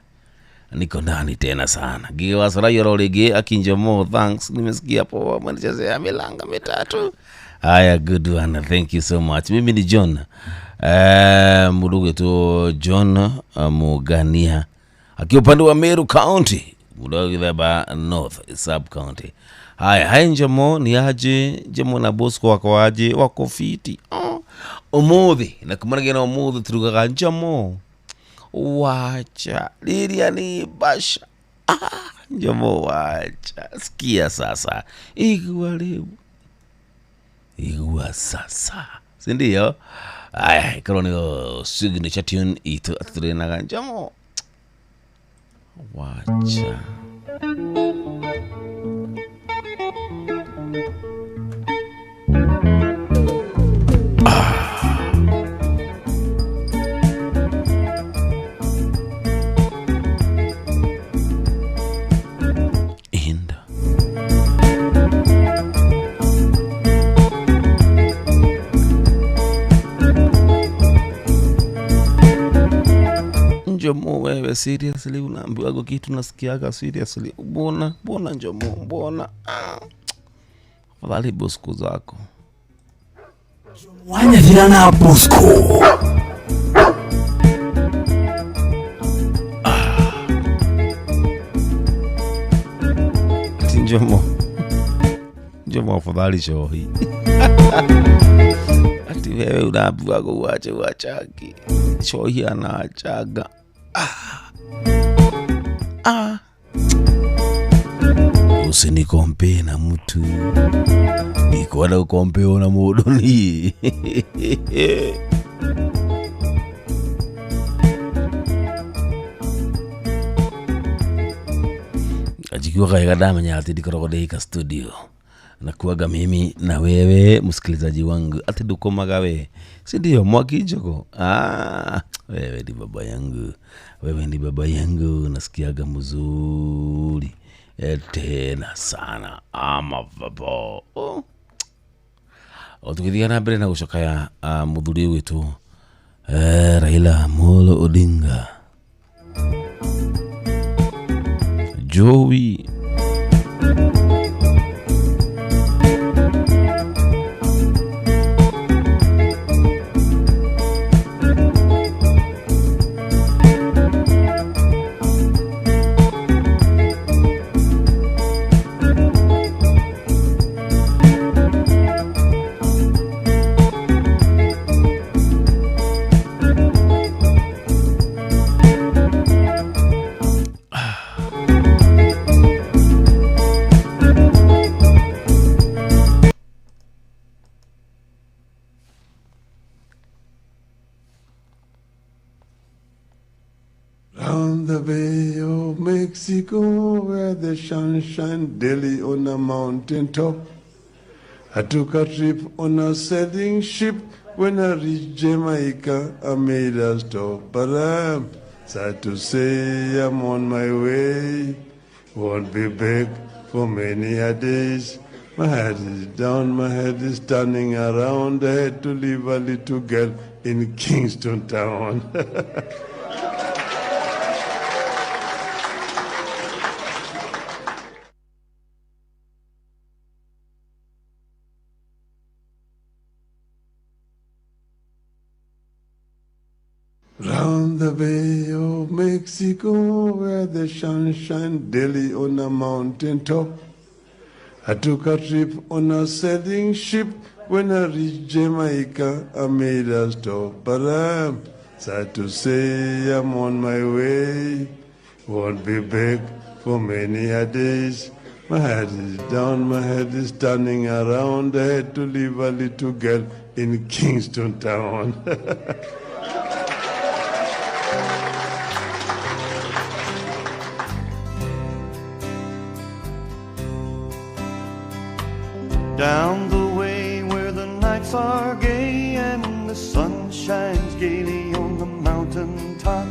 niko ndani tena sana. Gige wa salai yororege akinjomo thanks nimesikia poa mwenichezea milanga mitatu. Aya good one, thank you so much. Mimi ni John mudugu tu John Mugania akiwa upande wa Meru County Mudogo North Sub County. Haya hai Njomo ni aje Njomo na Bosco wako aje wako fiti. Umuthi na kumanagia na umuthi turugaga Njomo wacha liria ni basha. Njomo wacha sikia sasa igua leo igua sasa si ndio? Aya ikorwo ni signature tune itu aturenaga Njomo wacha. Njomo wewe seriously unaambiwa kitu nasikiaga seriously mbona mbona Njomo mbona afadhali Bosco zako Wanyathira na Bosco. Njomo Njomo afadhali shohi. Ati wewe unaambiwa uache uachaki shohi anaachaga. Usinikompe na mtu nikwenda ukompe na mundu ni ajikuwa kaega ndamenya ati ndikoragwo ndĩika studio na kuaga mimi na wewe msikilizaji wangu ati ndukomaga we si ndio Mwaki Njogo? Wewe ni baba yangu, wewe ni baba yangu, nasikiaga mzuri tena sana ama babo. Tukithia na mbere na gucakaya muthuri witu Raila Amolo Odinga Joey Round the Bay of Mexico, where the sun shines daily on a mountain top, I took a trip on a sailing ship. When I reached Jamaica, I made a stop. But I'm sad to say I'm on my way. Won't be back for many a days. My head is down, my head is turning around. I had to leave a little girl in Kingston Town. Round the Bay of Mexico, where the sun shines daily on a mountain top. I took a trip on a sailing ship. When I reached Jamaica, I made a stop. But I'm sad to say I'm on my way. Won't be back for many a days. My head is down, my head is turning around. I had to leave a little girl in Kingston Town. Down the way where the nights are gay and the sun shines gaily on the mountain top,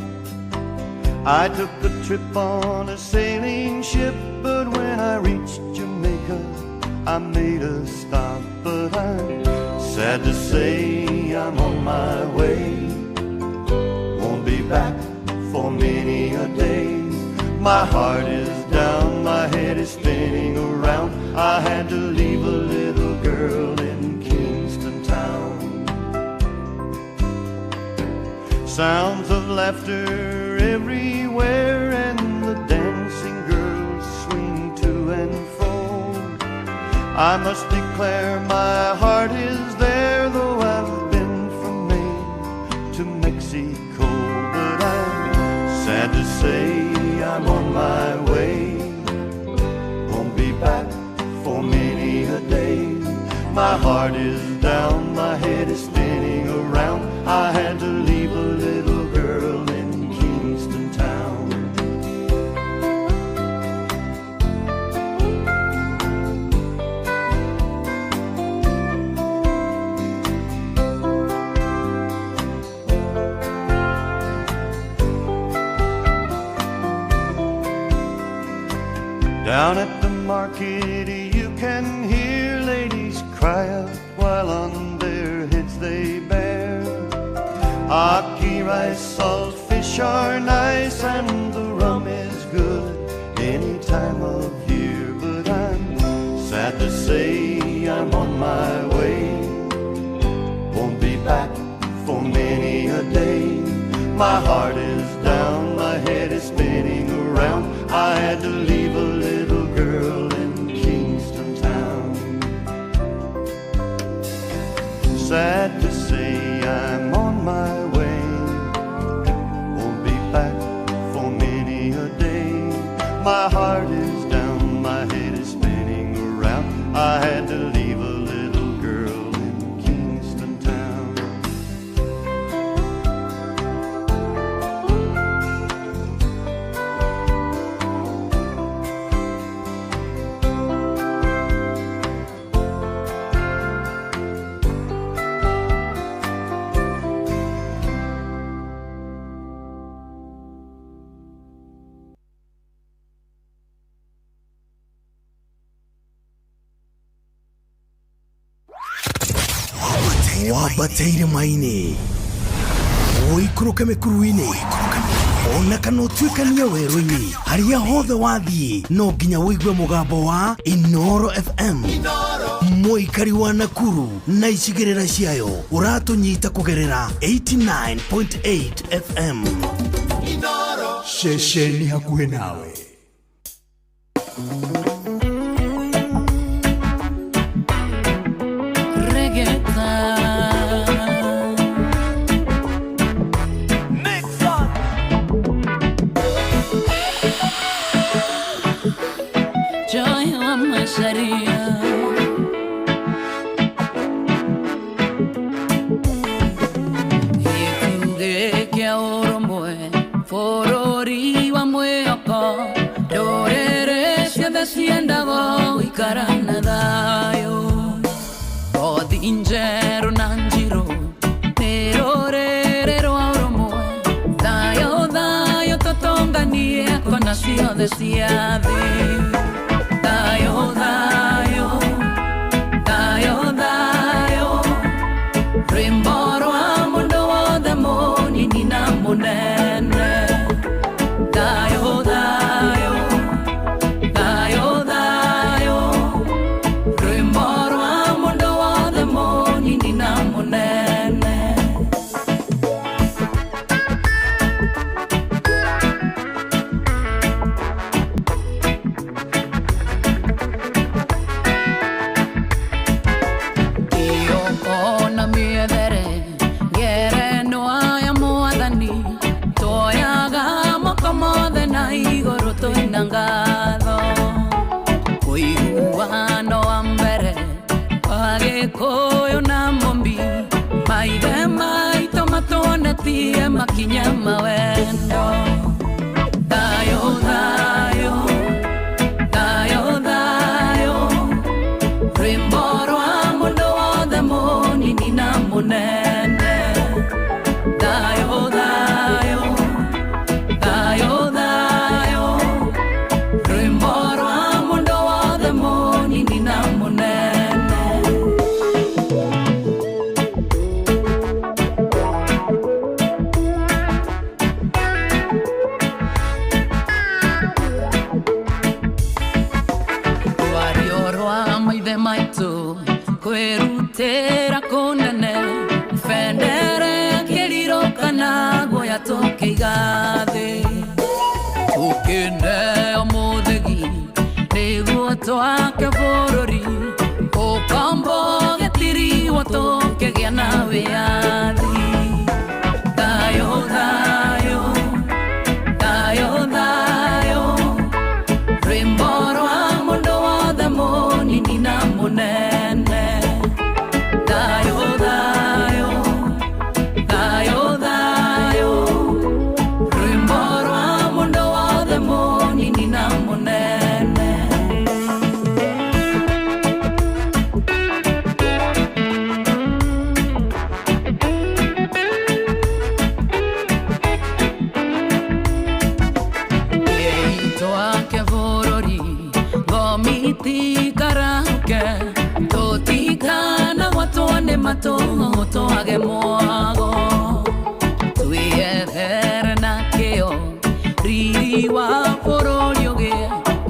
I took a trip on a sailing ship, but when I reached Jamaica, I made a stop. But I'm sad to say I'm on my way. Won't be back for many a day. My heart is down, my head is spinning around. I had to leave a little girl in Kingston Town. Sounds of laughter everywhere, and the dancing girls swing to and fro. I must declare my heart is there, though I've been from Maine to Mexico. But I'm sad to say I'm on my way. Won't be back for many a day. My heart is down, my head is spinning around. I had to leave a little girl in Kingston Town. Down at the market you can hear ladies cry out while on their heads they bear. Aki rice, salt fish are nice, and the rum is good any time of year. But I'm sad to say I'm on my way. Won't be back for many a day. My heart is down, my head is spinning around. I had to leave a little girl in Kingston Town. Sad to say I'm on my way. Won't be back for many a day. My heart is down, my head is spinning around. I had to leave a little girl in Kingston Town. Wambate irĩma-inĩ, ũikũrũke mĩkuru-inĩ, ona kana ũtuĩkanie werũ-inĩ, harĩa hothe wathiĩ no nginya ũigue mũgambo wa Inoro FM. Mũikari wa Nakuru na icigĩrĩra ciayo ũratũnyita kũgerera 89.8 FM. Ceceni hakuhĩ nawe. Dayo, dayo, dayo, dayo, rimboro amundo. na igũrũ twĩna ngatho ũiguano wa mbere wa Gĩkũyũ na Mũmbi maithe maitũ matuonetie makinya mawendo thayũ thayũ thayũ thayũ rwĩmbo rwa mũndũ wothe mũnini na mũnene thayũ thayũ thayũ thayũ rwĩmbo rwa mũndũ wothe mũnini na mũnene. Rwario rwa maithe maitũ kwĩrutĩra kũnene bendera ya kĩriro kana guoya tũkĩiga thĩ tũkĩneo mũthĩgi nĩguo twake bũrũri ũkombo gĩtiriwo tũkĩgĩa na wĩyathi thayũ thayũ thayũ thayũ rwĩmbo rwa mũndũ wothe mũnini na mũnene thayũ thayũ thayũ thayũ rwĩmbo rwa mũndũ wothe mũnini na mũnene. Twake bũrũri ngomitikarahuke tũtikana gwatwo nĩ matũng'ũng'ũ twage mwago twĩethere na kĩo riri wa bũrũri ũgĩe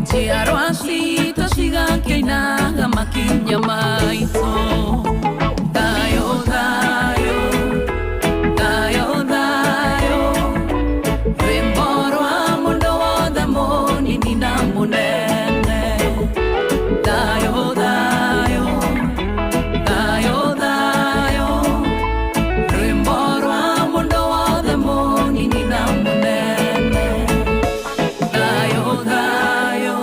njiarwa citũ cigakĩinaga makinya maitũ thayũ thayũ thayũ thayũ rwĩmbo rwa mũndũ wothe mũnini na mũnene thayũ thayũ thayũ thayũ rwĩmbo rwa mũndũ wothe mũnini na mũnene thayũ thayũ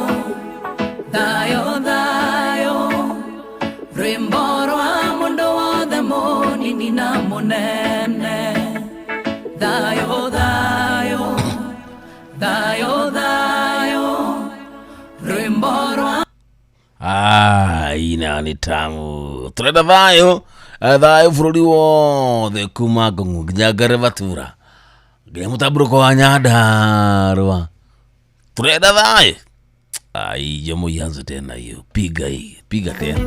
thayũ thayũ rwĩmbo rwa mũndũ wothe mũnini na mũnene thayũ thayũ thayũ thayũ rwĩmbo rwa Ina nĩ tamu tũrenda thayũ thayũ bũrũri wothe kuma Ngong'o nginya Ngerevatura nginya mũtambũrũko wa Nyandarũa tũrenda thayũ. Ai, jomo ianze tena hiyo, piga hii, piga tena.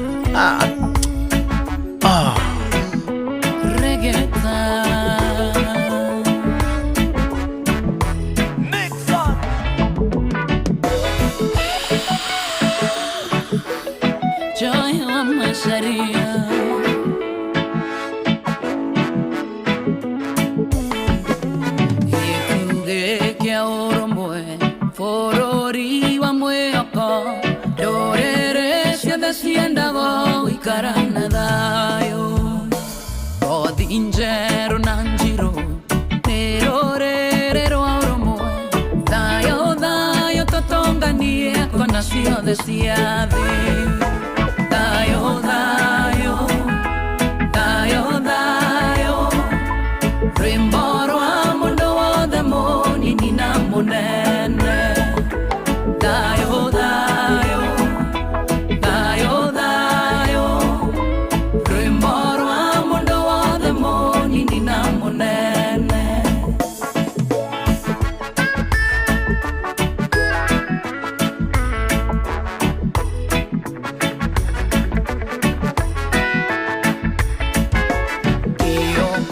Joy wa Macharia Gĩkuge kĩa ũrũmwe bũrũri wa mwĩhoko ndũrĩrĩ ciothe ciendago gũikara na thayũ ngothi njerũ na njirũ nĩ rũrĩrĩ rwa ũrũmwe thayũ thayũ tũtũnganie kona ciothe cia thĩ thayũ thayũ thayũ thayũ rwĩmbo rwa mũndũ wothe mũnini na mũnene thayũ thayũ thayũ thayũ rwĩmbo rwa mũndũ wothe mũnini na mũnene.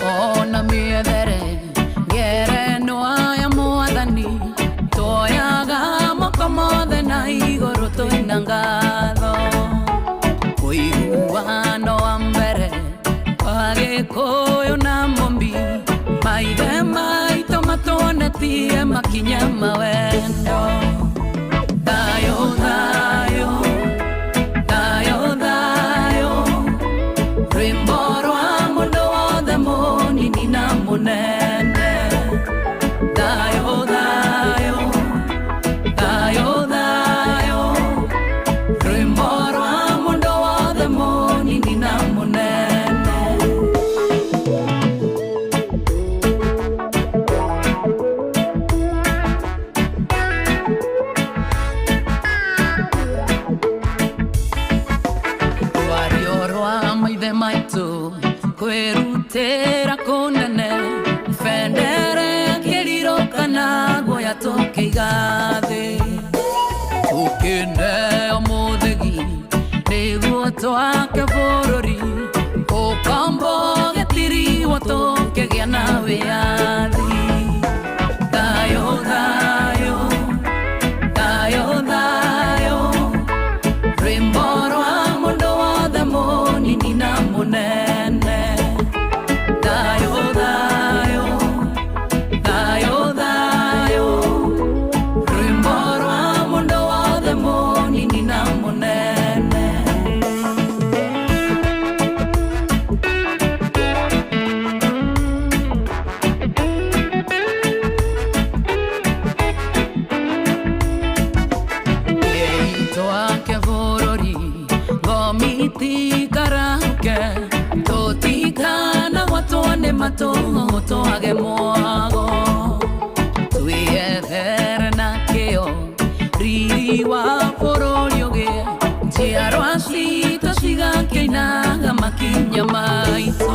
Ona mĩethere ngerenwa ya mwathani twoyaga moko mothe na igũrũ twĩna ngatho ũiguano wa mbere wa Gĩkũyũ na Mũmbi maithe maitũ matuonetie makinya mawendo thayũ thayũ thayũ thayũ rwĩmbo rwa mũndũ wothe mũnini na mũnene thayũ thayũ. guoya tũkĩiga thĩ tũkĩneo mũthĩgi nĩguo twake bũrũri ũkombo gĩtiriwo tũkĩgĩa na wĩyathi thayũ thayũ thayũ thayũ rwĩmbo rwa mũndũ wothe mũnini na mũnene thayũ thayũ thayũ thayũ rwĩmbo rwa mũndũ wothe mũnini na mũnene. Twake bũrũri ngomitikarahuke tũtikana gwatwo nĩ matũng'ũng'ũ twage mwago twĩethere na kĩo riri wa bũrũri ũgĩe njiarwa citũ cigakĩinaga makinya maitũ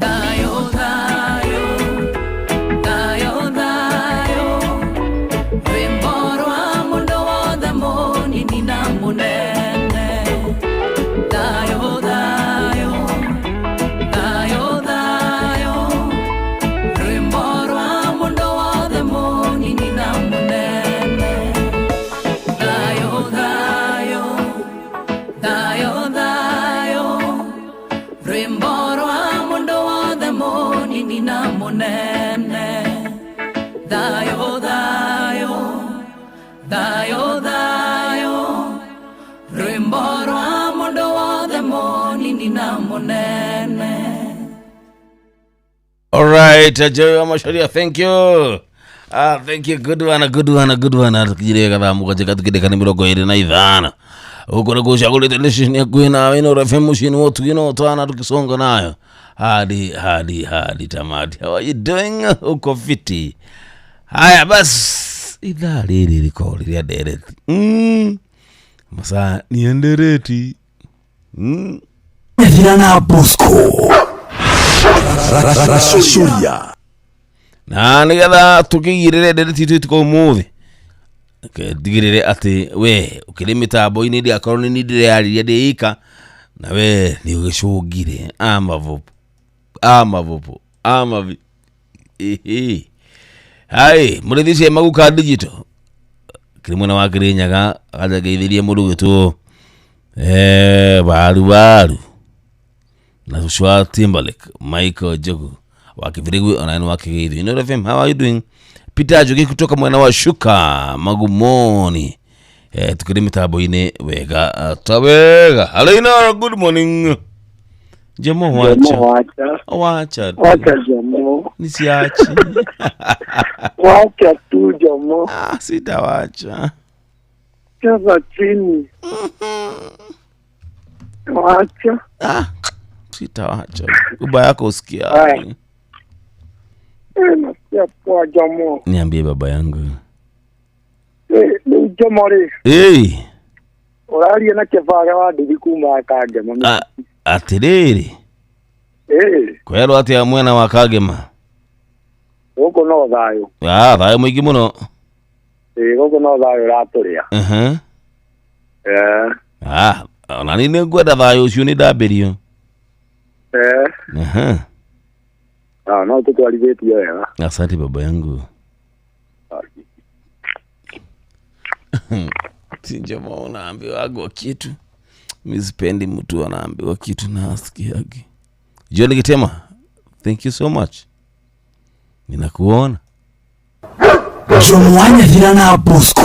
thayũ thayũ thayũ thayũ rwĩmbo rwa mũndũ wothe mũnini na mũnene thayũ thayũ thayũ thayũ rwĩmbo rwa mũndũ wothe mũnini na mũnene thayũ thayũ thayũ thayũ rwĩmbo rwa mũndũ wothe mũnini na mũnene thayũ thayũ thayũ thayũ rwĩmbo rwa mũndũ wothe mũnini na mũnene. All right, Joy wa Macharia, thank you. Ah, thank you. Good one, a good one, a good one. Tukijire kathaa mũgwanja gatukindĩka nĩ 25. Huko na kushagulite lishini hakuhĩ nawe Inooro FM mũciĩ-inĩ wa ũtugi na ũtana tukisonga nayo hadi hadi hadi tamati. How are you doing? Uko fiti? Haya bas, ithaa rĩrĩ rĩkoragwo rĩrĩa ndereti. Masaa ni ndereti. Nyathira na Bosco Racũria. Na nĩgetha tũkĩigĩrĩre ndereti itũ ituko ũmũthĩ ndigĩrĩre atĩ we ũkĩrĩ mĩtambo-inĩ ndĩakorwo nĩ niĩ ndĩreyarĩria ndĩika na we nĩ ũgĩcũngire amavupu amavupu amavi ĩhĩ hai mũrĩithi cia maguka digital kĩrĩ mwena wa Kĩrĩnyaga akangeithĩria mũndũ ũgwĩtwo waru waru na Joshua Timberlake Michael Jogo wa Kibirigwi online wa Kigithu. Inooro FM, how are you doing? Peter Njugi kutoka mwena wa Shuka Magumoni. Tukiri mitambo-inĩ wega ta wega. Hello Inooro, good morning. Jomo wacha. Jomo wacha. Wacha. Wacha Jomo. Nisiachi. Wacha tu Jomo. Ah, sitawacha. Cheza chini. Wacha. Ah, sitawacha. Uba yako usikia. Nasikia poa Jomo. Niambie baba yangu. Ni Jomo rĩ. Hey. Ũraria na kĩbaga wa ndigi kuma Kangema. Atĩrĩrĩ. Kwerwo atĩa mwena wa Kangema? Gũkũ no thayũ. Ah, thayũ mũingĩ mũno. Gũkũ no thayũ ũratũrĩa. Ah, ona niĩ nĩngwenda thayũ ũcio nĩ ndambĩrio. Ah, no tũtwarithĩtie wega. Asante baba yangu. Tinjama unaambiwagwa kitu. Mimi sipendi mtu anaambiwa kitu na asikiagi. John Gitema, thank you so much. Ninakuona. Jomwanya na Bosco.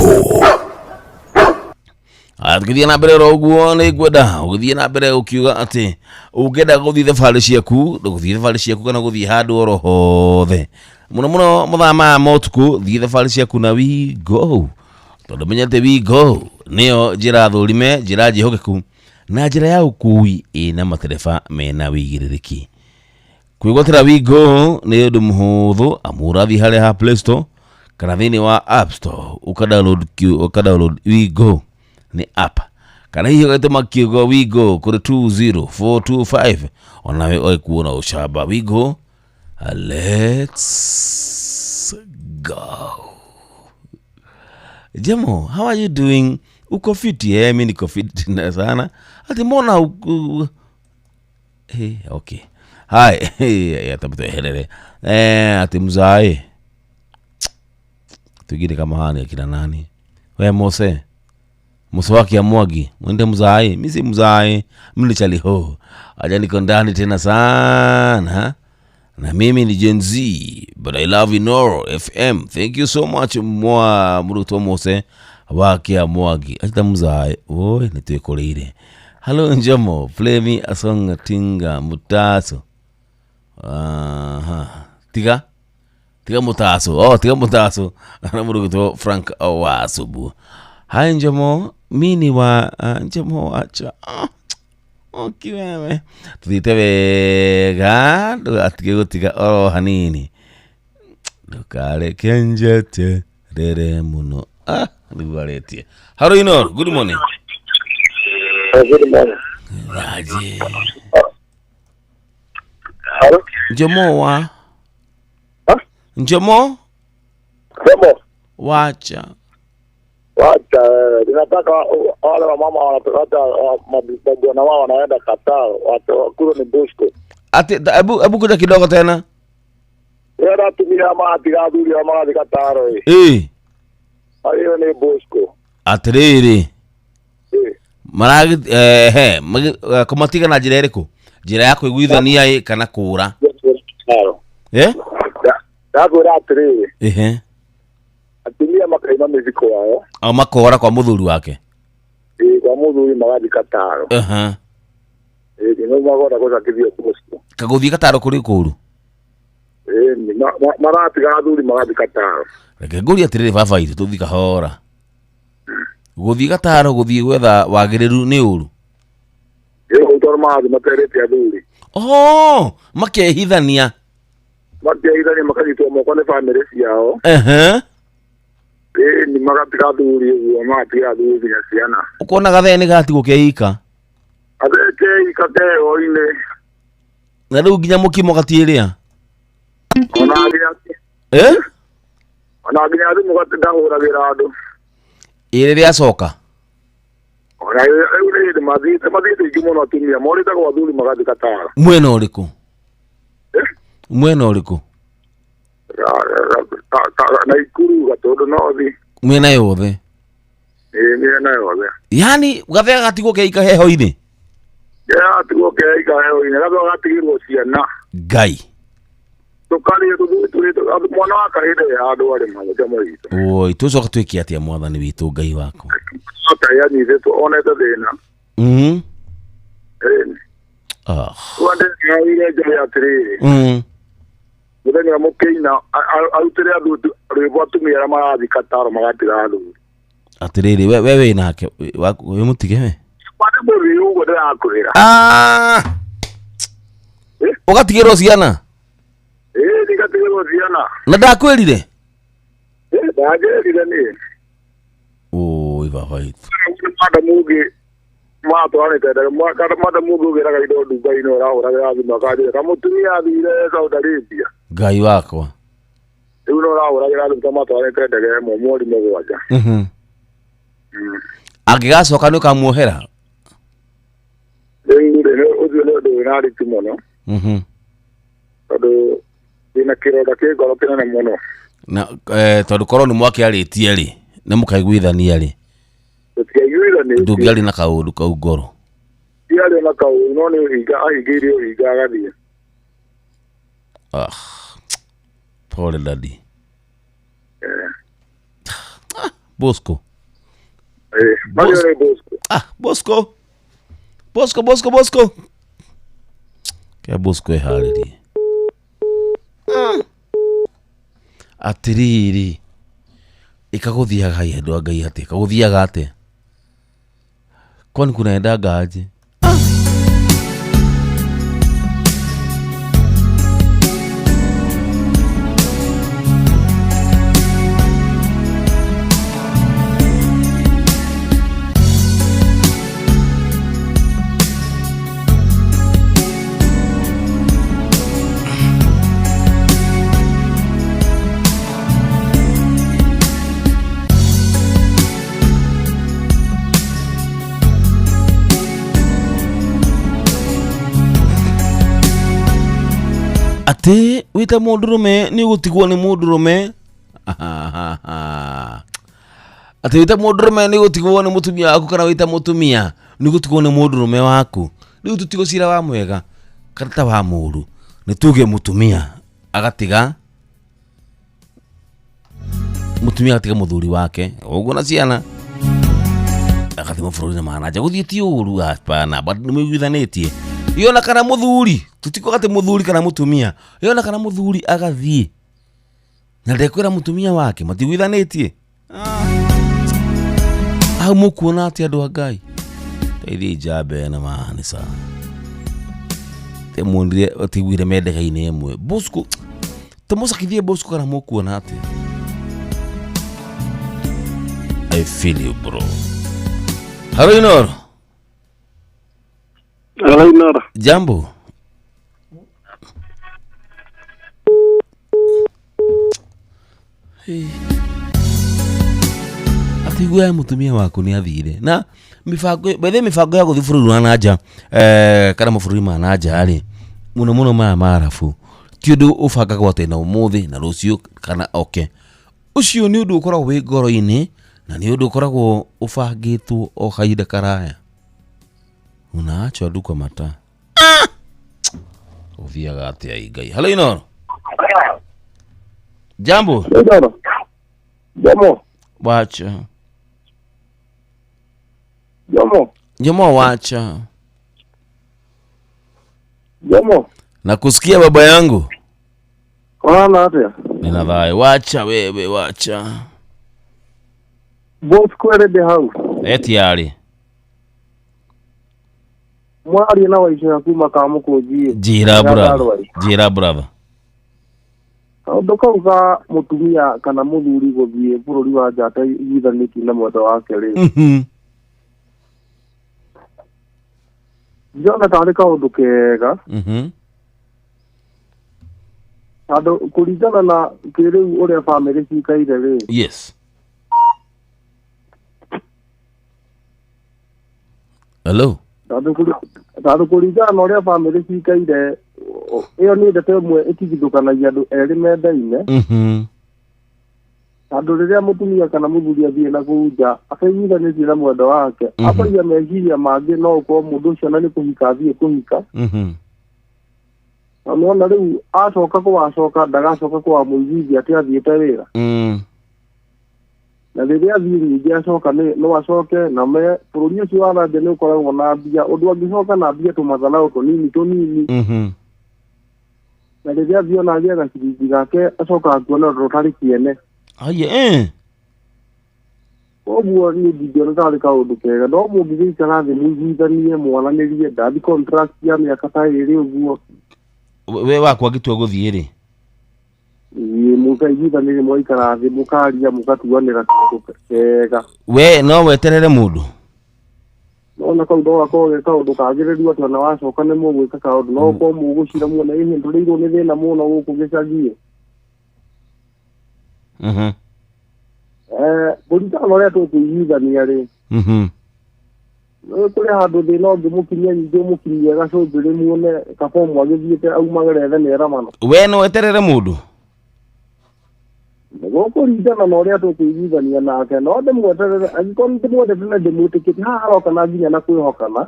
Tukithie na mbere ro ũguo nĩ ngwenda ũgĩthiĩ na mbere ũkiuga atĩ ũngĩenda gũthiĩ thabarĩ ciaku gũthiĩ thabarĩ ciaku kana gũthiĩ handũ oro hothe mũno mũno mathaa maya ma ũtukũ thiĩ thabarĩ ciaku na We Go tondũ menya atĩ We Go nĩyo njĩra thũrime njĩra njĩhokeku na njĩra ya ũkui ĩna matereba mena wĩigĩrĩrĩki. Kwĩgwatĩra We Go nĩ ũndũ mũhũthũ amu ũrathiĩ harĩa ha Play Store kana thĩinĩ wa App Store ũka download We Go ni app kana hihi ũgatũma kiugo We Go kũrĩ 20425 onawe ũgĩkuona ũcamba. We Go, let's go. Jemo, how are you doing? Uko fiti? Eh, mi niko fiti na sana. Ati mbona uku... Hey, okay. Hai, hey, atabitweherere. Eh, ati mzae. Tugire kama hani akina nani? We Mose. Mose wake ya mwagi. Mwende mzae. Mi si mzae. Mimi chali ho. Aja niko ndani tena sana. Na mimi ni Gen Z, but I love Inoro FM. Thank you so much mwa muruto Mose wake ya mwagi. Achita mzae. Oi, nitwekoreire. Hello Njomo, play me a song tinga mutaso. Aha. Tiga? Tiga mutaso. Oh, tiga mutaso. Na muruto Frank Awasubu. Hi Njomo, mimi wa Njomo acha. Okay wewe. Tuthiite wega, ndugatige gutiga oro hanini. Ndukareke njete rere muno. Ah, niguaretie. Hello Inoro, good morning. Good morning. Raje. Hello? Njomo wa? Njomo? Njomo. Wacha. Wacha, ninataka wale wa mama wanapata mabwana wao wanaenda Qatar, watu kule ni Bosco. Ati hebu kuja kidogo tena. Yeye atumia maati athuri a magathi Qatar ĩ. Eh. Ayo ni Bosco. Atiriri. Eh. Maragi kumatiga na njira iriku? Njira ya kuiguithania ĩ kana kura? Eh? Ndakwĩra atiriri. Ehe. Atumia makaima mĩthiko yao. Au makora kwa muthuri wake. Ĩ kwa muthuri magathi Qatar. Aha. Ĩ no magora gũcakithio Bosco. Kaguthii Qatar kuri kuru? Ĩ maratiga athuri magathi Qatar. Reke ngũrie atiriri baba itũ tũthi kahora. Gũthiĩ Qatar gũthiĩ gwetha wagĩrĩru nĩ ũru? Ĩ tondũ marathiĩ materete athuri. Oh, makehithania. Makehithania makanyitwo moko nĩ bamĩrĩ ciao. Ehe. Ĩ ni magatiga athuri ũguo magatiga athuri nginya ciana. Ũkona gathee nĩ gatigwo keika? Gathee keika keho-inĩ. Na rĩu nginya mũkimo gatiĩrĩa? Ona nginya Eh? Ona nginya thimũ ndahũragĩra andũ. Ĩ rĩrĩa acoka? Ona rĩu nĩ hĩndĩ mathiĩte aingĩ mũno atumia morĩte gwa athuri magathiĩ Qatar. Mwena ũrĩkũ? Mwena ũrĩkũ? Naikuru Gatũndũ North. Mwena yothe? Ĩ mĩena yothe. Yaani gathee gatigwo keika heho-inĩ? Gatigwo keika heho-inĩ, gathee gatigĩrwo ciana. Ngai. Tũkarĩa tũthuĩ mwana wa kahĩndĩ e handũ arĩ mũthenya witũ. Oi, tũcoka twĩke atĩa mwathani witũ Ngai wakwa? Ngai anyitĩtwo onete thĩna. Mhm. Ĩni. Ah. Wande nĩaire njĩra atĩrĩrĩ. Mũthenya mũkĩina arutĩre athuri rwĩmbo atumia arĩa marathiĩ Qatar magatiga athuri. Atĩrĩrĩ we wĩ nake wĩ mũtige we? Wande mũthiĩ ũguo ndĩrakwĩra. Ah! Ũgatigĩrwo ciana? Ĩ ndigatigĩrwo ciana. Na ndakwĩrire? Ĩ ndanjĩrire niĩ. Oi baba itũ. Madamu ũngĩ matwaranĩte madamu ũngĩ ũgĩraga indo nduka-inĩ ũrahũragĩra thimũ akanjĩra kamũtumia athire Saudi Arabia. Ngai wakwa. Rĩu no ũrahũragĩra thimũ ta matwaranĩte ndege ĩmwe mweri 7. Mhm. Angĩgacoka nĩ ũkamuohera? Rĩu rĩ ũcio nĩ ũndũ wĩna riti mũno. Mhm. Tondũ ndĩna kĩronda kĩ ngoro kĩnene mũno. Na tondũ korwo nĩ mwakĩarĩtie rĩ nĩ mũkaiguithania rĩ? Tũtiaiguithanĩtie. Ndũngĩarĩ na kaũndũ kau ngoro. Ndiarĩ na kaũndũ no nĩ ũhinga ahingĩirie ũhinga agathiĩ. Ah. Pole daddy. Bosco. Mario Bosco. Ah, Bosco. Bosco, Bosco, Bosco. Ke Bosco eharĩrie. Atiriri. Ikagũthiaga andũ a Ngai atĩa? Kagũthiaga atĩa? Kwani kunaendaga aje? Atĩ wĩta mũndũrũme nĩ ũgũtigwo nĩ mũndũrũme. Atĩ wĩta mũndũrũme nĩ ũgũtigwo nĩ mũtumia waku kana wĩta mũtumia nĩ ũgũtigwo nĩ mũndũrũme waku. Rĩu tũtigũcira wa mwega kana ta wa mũũru. Nĩ tuge mũtumia agatiga mũtumia agatiga mũthuri wake ũguo na ciana agathiĩ mabũrũri-inĩ ma nanja. Gũthiĩ ti ũru, hapana, but nĩ mũiguithanĩtie. Yona kana mũthuri, tũtikuga atĩ mũthuri kana mũtumia, yona kana mũthuri agathiĩ na ndekwĩra mũtumia wake matiguithanĩtie. Hau mũkuona atĩ andũ a Ngai teithie njambe na maanĩca temuonire tiguire mendega-inĩ ĩmwe Bosco tũmũcakithie Bosco kana mũkuona atĩ. I feel you bro. Halo Inoro. Halo Inoro. Jambo. Hey. Atigua mutumia waku ni athire na mibango bethe mibango ya guthi bururi wa nanja kana mabũrũri ma nanja ri muno muno maya ma Arabu ti undu ubangagwo atĩ na umuthi na rucio kana oke ucio ni undu ukoragwo wi ngoro-inĩ na ni undu ukoragwo ubangĩtwo o kahinda karaya. Unaachwa nduka mata uthiaga atia Ngai. Halo Inoro. Jambo. Inoro. Jambo. Wacha. Jomo. Jomo wacha. Jomo. Nakusikia baba yangu. Ona atia. Nina wacha wewe wacha. Boss kwere the house. Eti yari. Mwari na waisha kuma kamuko ji. Jira brother. Jira brother. Kaũndũ kau ga mũtumia kana mũthuri gũthiĩ bũrũri wa nja ataiguithanĩtie na mwendwa wake rĩ. Ndĩrona tarĩ kaũndũ kega. Tondũ kũringana na kĩrĩu ũrĩa bamĩrĩ cikaire rĩ. Yes. Hello. Tondũ kũringana na ũrĩa bamĩrĩ cikaire ĩyo nĩ ndeto ĩmwe ĩtigithũkanagia andũ erĩ mendaine. Tondũ rĩrĩa mũtumia kana mũthuri athiĩ na kũu nja ataiguithanĩtie na mwendwa wake akaiga meciria mangĩ no ũkorwo mũndũ ũcio na nĩ kũhika athiĩ kũhika. Na nĩwona rĩu acoka kũwacoka ndagacoka kũwamũiguithia atĩ athiĩte wĩra. Na rĩrĩa athiĩ ningĩ acoka no acoke na me bũrũri ũcio wa nanja nĩ ũkoragwo na mbia ũndũ angĩcoka na mbia tũmatharau tũnini tũnini. Na rĩrĩa athiĩ ona agĩe gaciringi gake acokaga kuona ũndũ ũtarĩ kĩene. Aye. Koguo niĩ ndingĩona tarĩ kaũndũ kega no mũngĩgĩikara thĩ mũiguithanie mwaranĩrie ndathi contract ya mĩaka ta ĩrĩ ũguo. We wakwa angĩtua gũthiĩ rĩ? Ĩĩ mũkaiguithanĩrie mwaikara thĩ mũkaria mũgatuanĩra kaũndũ kega. We no weterere mũndũ? Nona kau no gakorwo ge kaũndũ kagĩrĩru atĩ ona wacoka nĩ mũgwĩka kaũndũ no ũkorwo mũgũcira muone ĩhĩndũrĩirwo nĩ thĩna mũno gũkũ gĩcagi-inĩ. Kũringana na ũrĩa tũkũiguithania rĩ kũrĩ handũ thĩna ũngĩmũkinyia ningĩ ũmũkinyie gacũmbĩrĩ muone kabomu agĩthiĩte aumagĩre ethe nĩeramano. We no weterere mũndũ? Gũkũringana na ũrĩa tũkũiguithania nake no ndĩmweterere angĩkorwo nĩ ndĩmwendete na ndĩmwĩtĩkĩtie haha haroka na nginya na kwĩhokana.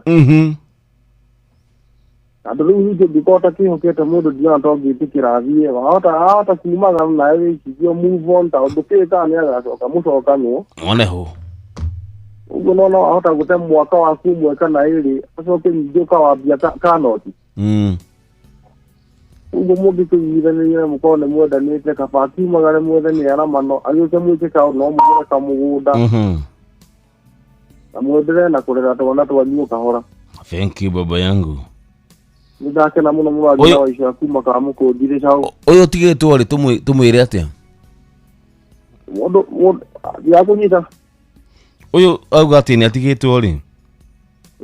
Tondũ rĩu ningĩ ũngĩkorwo ũtakĩhokete mũndũ ndĩrona ta ũngĩtĩkĩra athiĩ ahota kumagara nawe wĩcirie move on tondũ ndũkĩũĩ kana nĩagacoka mũcokanwo. One ho. Ũguo no ahota gũte mwaka waku ũmwe kana ĩrĩ acoke ningĩ ũkawambia kanoti. Ũguo mũngĩkĩiguithanĩria na mũkorwo nĩ mwendanĩte kaba akiumagare mwethe nĩaramano agĩũke mwĩke kaũndũ no mũgũre kamũgũnda. Na mwenderee na kũrera twana twanyu kahora. Thank you baba yangu. Nĩndakena mũno mũrangi wa ica kuma kamũkũnjirĩ cau. Ũyũ ũtigĩtwo rĩ tũmwĩre atĩa? Mũndũ ndĩrakũnyita. Ũyũ auga atĩ nĩ atigĩtwo rĩ.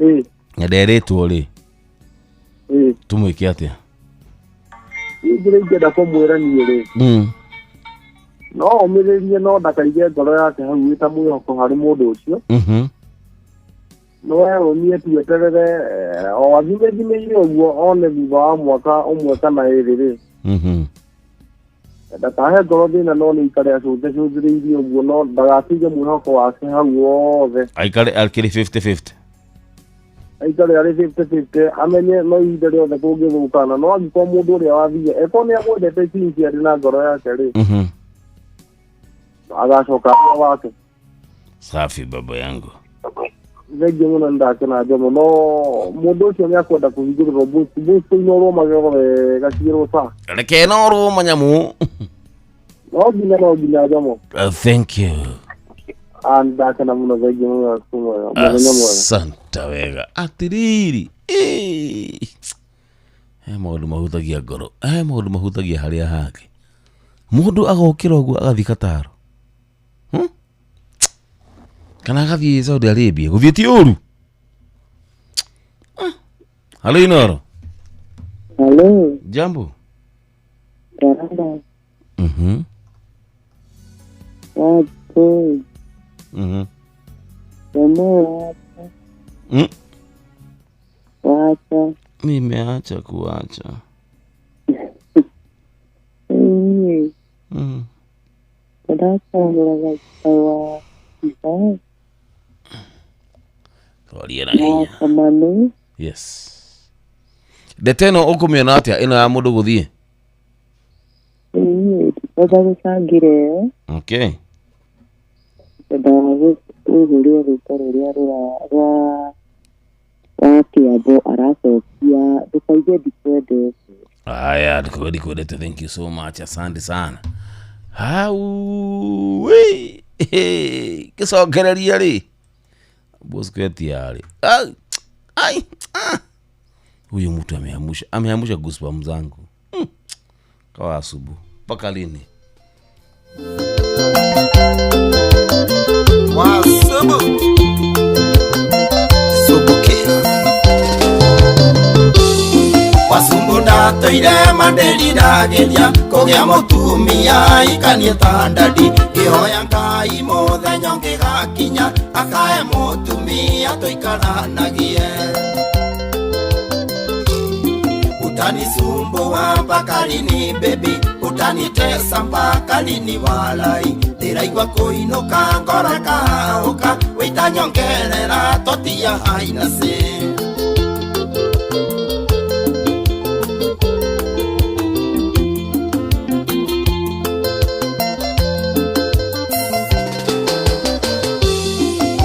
Ĩĩ. Na nderĩtwo rĩ. Ĩĩ. Tũmwĩke atĩa? Niĩ kĩrĩa ingĩenda kũmwĩra niĩ rĩ. No omĩrĩrie no ndakaige ngoro yake hau ĩta mwĩhoko harĩ mũndũ ũcio. No eyũmie tu eterere o athimethimĩire ũguo one thutha wa mwaka ũmwe kana ĩrĩ rĩ. Ndakahe ngoro thĩna no nĩ ikare acũthĩcũthĩrĩirie ũguo no ndagatige mwĩhoko wake hau wothe. Aikare akĩrĩ 50-50. Aikare arĩ 50-50 amenye no ihinda rĩothe kũngĩthũkana no angĩkorwo mũndũ ũrĩa wathiĩ eko nĩ amwendete sincerely na ngoro yake rĩ agacoka wake. Safi baba yangu. Thengiũ mũno nĩndakena Njomo no mũndũ ũcio nĩ akwenda kũhingũrĩrwo boost inorwo magego wega cigĩrwo sa. Reke norwo manyamu. No nginya Njomo. Thank you. Ndakena mũno thengiũ mũno mũthenya mwega. Asante wega. Atiriri. He maũndũ mahutagia ngoro. He maũndũ mahutagia harĩa hangĩ. Mũndũ agokĩra ũguo agathiĩ Kataro. Kana agathiĩ Saudi Arabia gũthiĩ ti ũru. Halo Inoro. Halo. Jambo. Karamba. Wapo. Jamaa. Wacha. Nimeacha kuacha. Yes. Ndete ĩno ũkũmĩona atĩa ĩno ya mũndũ gũthiĩ? Ndikwenda gũcangĩra ĩyo. Okay. Ndendaga ũhũrĩre rwĩmbo rũrĩa rwa Kĩambo aracokia ndũkaigue ndikwendete. Aya, ndũkaigue ndikwendete. Thank you so much. Asante sana. Hau we gĩcokereria rĩ Bosco etiarĩ. Ai huyu mtu ameamusha goosebumps zangu. Kawa asubu mpaka lini? Wasubu subuke wasumbu ndatoire manderiragĩria kũgĩa mũtumia ikanie ta ndadi ngĩhoya Ngai mũthenya ũngĩgakinya akae mũtumia tũikaranagie. Utanisumbua mpaka lini baby, utanitesa mpaka lini walai, ndĩraigua kũinũka ngoro ĩkahaũka wĩtanyongerera totia hainase.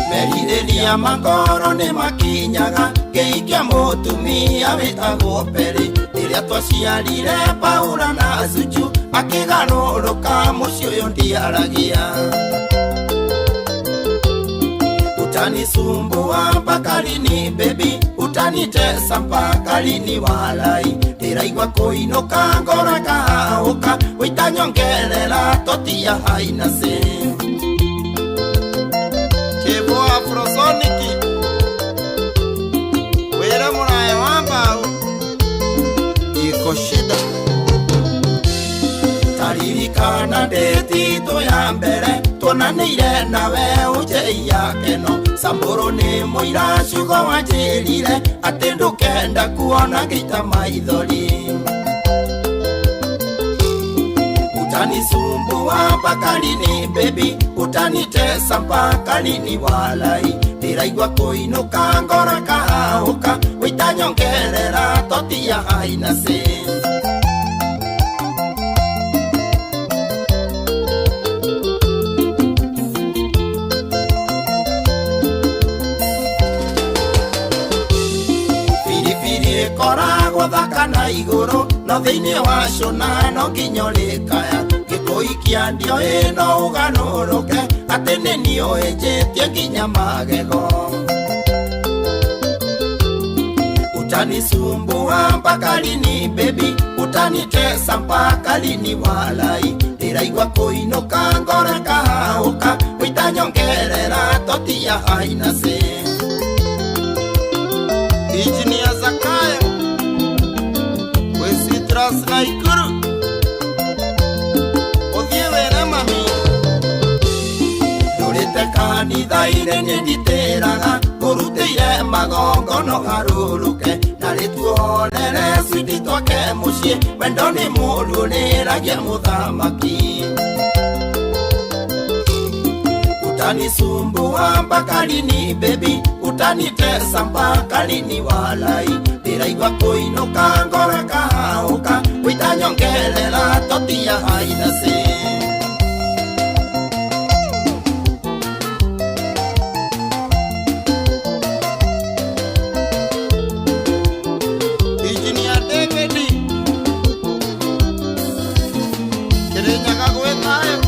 Merirĩria ma ngoro nĩ makinyaga ngĩikia mũtumia wĩtagwo Peri rĩrĩa twaciarire Paula na Zuchu akĩgarũrũka mũciĩ ũyũ ndiaragia. Utanisumbua mpaka lini baby, utanitesa mpaka lini walai, ndĩraigua kũinũka ngoro ĩkahaũka wĩtanyongerera totia hainase. Kĩbo Afrosoniki wĩra mũraya wa mbaũ iko shida. Taririkana ndĩtitũ ya mbere tuonanĩire nawe ũnjei keno Samburu nĩ mũira ciugo wanjĩrire atĩ ndũkenda kuona ngĩita maithori. Utanisumbua mpaka lini baby, utanitesa mpaka lini walai, ndĩraigua kũinũka ngoro ĩkahaũka wĩtanyongerera totia hainase. Biribiri ĩkoragwo thaka na igũrũ no thĩinĩ wa cũna no nginya ũrĩkaya gĩkũikia ndioĩ no ũganũrũke atĩ nĩ niĩ ũĩnjĩtie nginya magego. Utanisumbua mpaka lini baby, utanitesa mpaka lini walai, ndĩraigua kũinũka ngoro ĩkahaũka wĩtanyongerera totia hainase. Engineer Zakayo Wesitras Naikuru ũthiĩ wĩre mami ndũrĩte kanitha-inĩ nĩ nditĩraga ngũrutĩire magongono harũrũke na Narĩ tuonere switi twake mũciĩ wendo nĩ mũndũ nĩragia mũthamaki Utanisumbua mpaka lini baby, utanitesa mpaka lini walai, ndĩraigua kũinũka ngoro kahaũka wĩtanyongerera totia hainasi. Engineer David Kirinyaga gwĩ thayũ.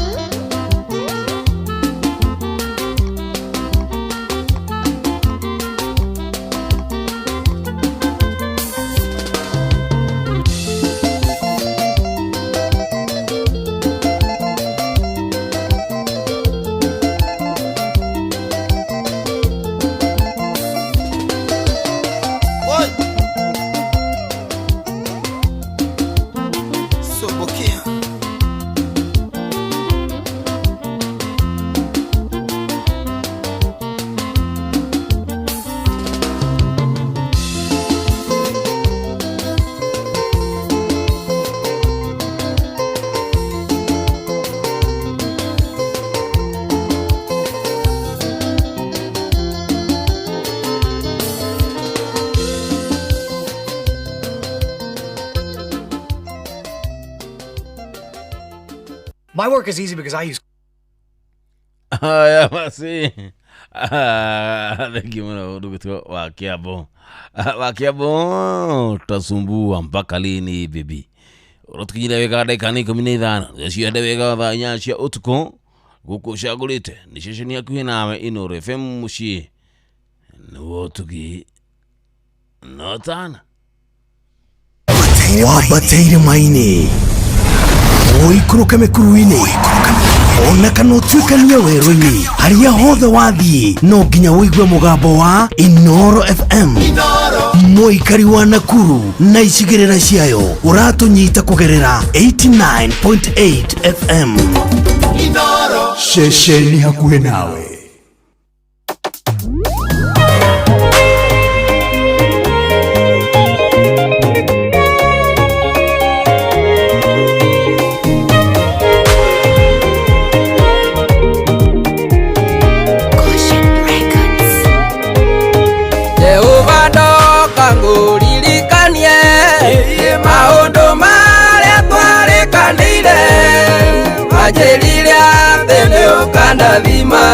Oi. Subukia. My work is easy because I use Haya basi. Thank you mũno ndũgĩtwo wa Kĩambo. Wa Kĩambo tutasumbua mpaka lini bibi? Ũrũtũkinyire wega ndagĩka nĩ 15 ciende wega thaa 8 cia ũtukũ gũkũ ũcagũrĩte nĩ ceceni hakuhĩ nawe Inooro FM mũciĩ nĩguo tũgi no tana Wambateire maini ũikũrũke mĩkuru-inĩ ona kana ũtuĩkanie werũ-inĩ harĩa hothe wathiĩ no nginya ũigue mũgambo wa Inooro FM. Mũikari wa Nakuru na icigĩrĩra ciayo ũratũnyita kũgerera 89.8 FM. Ceceni hakuhĩ nawe. Jehova ndoka ngũririkanie maũndũ marĩa twarĩkanĩire, wanjĩrire atĩ nĩũkandathima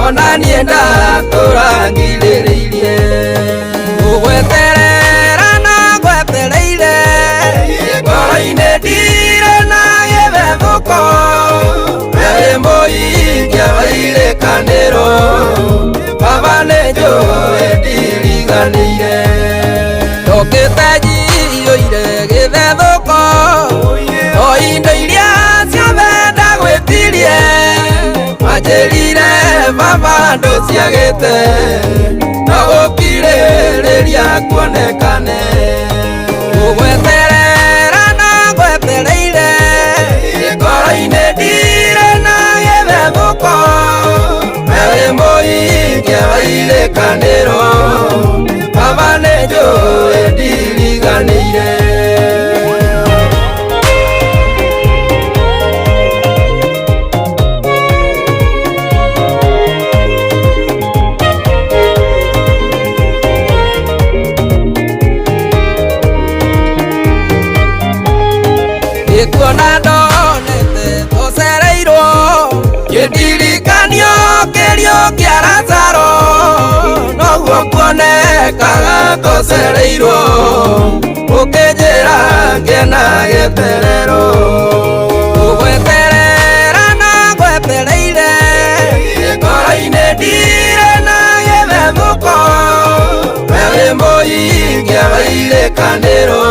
ona niĩ ndatũra ngirĩrĩirie. Ngũgweterera na ngwetereire ngoro-inĩ ndirĩ na gĩthethũko, we wĩ mũikia wa irĩkanĩro, Baba nĩnjũĩ ndiriganĩire. Ndokĩte njiyũire gĩthethũko o indo iria ciothe ndagwĩtirie, wanjĩrire baba ndũciagĩte no gũkirĩrĩria kuonekane. Ngũgweterera na ngwetereire ngoro-inĩ ndirĩ na gĩthethũko, we wĩ mũikia wa irĩkanĩro, Baba nĩnjũĩ ndiriganĩire. Nĩkuona ndonete tũcereirwo kĩndirikanio kĩrio kĩa Lazaro, noguo kuonekaga tũcereirwo ũkĩnjĩra ngĩena gĩeterero. Ngũgweterera na ngwetereire ngoro-inĩ ndirĩ na gĩthethũko, we wĩ mũikia wa irĩkanĩro,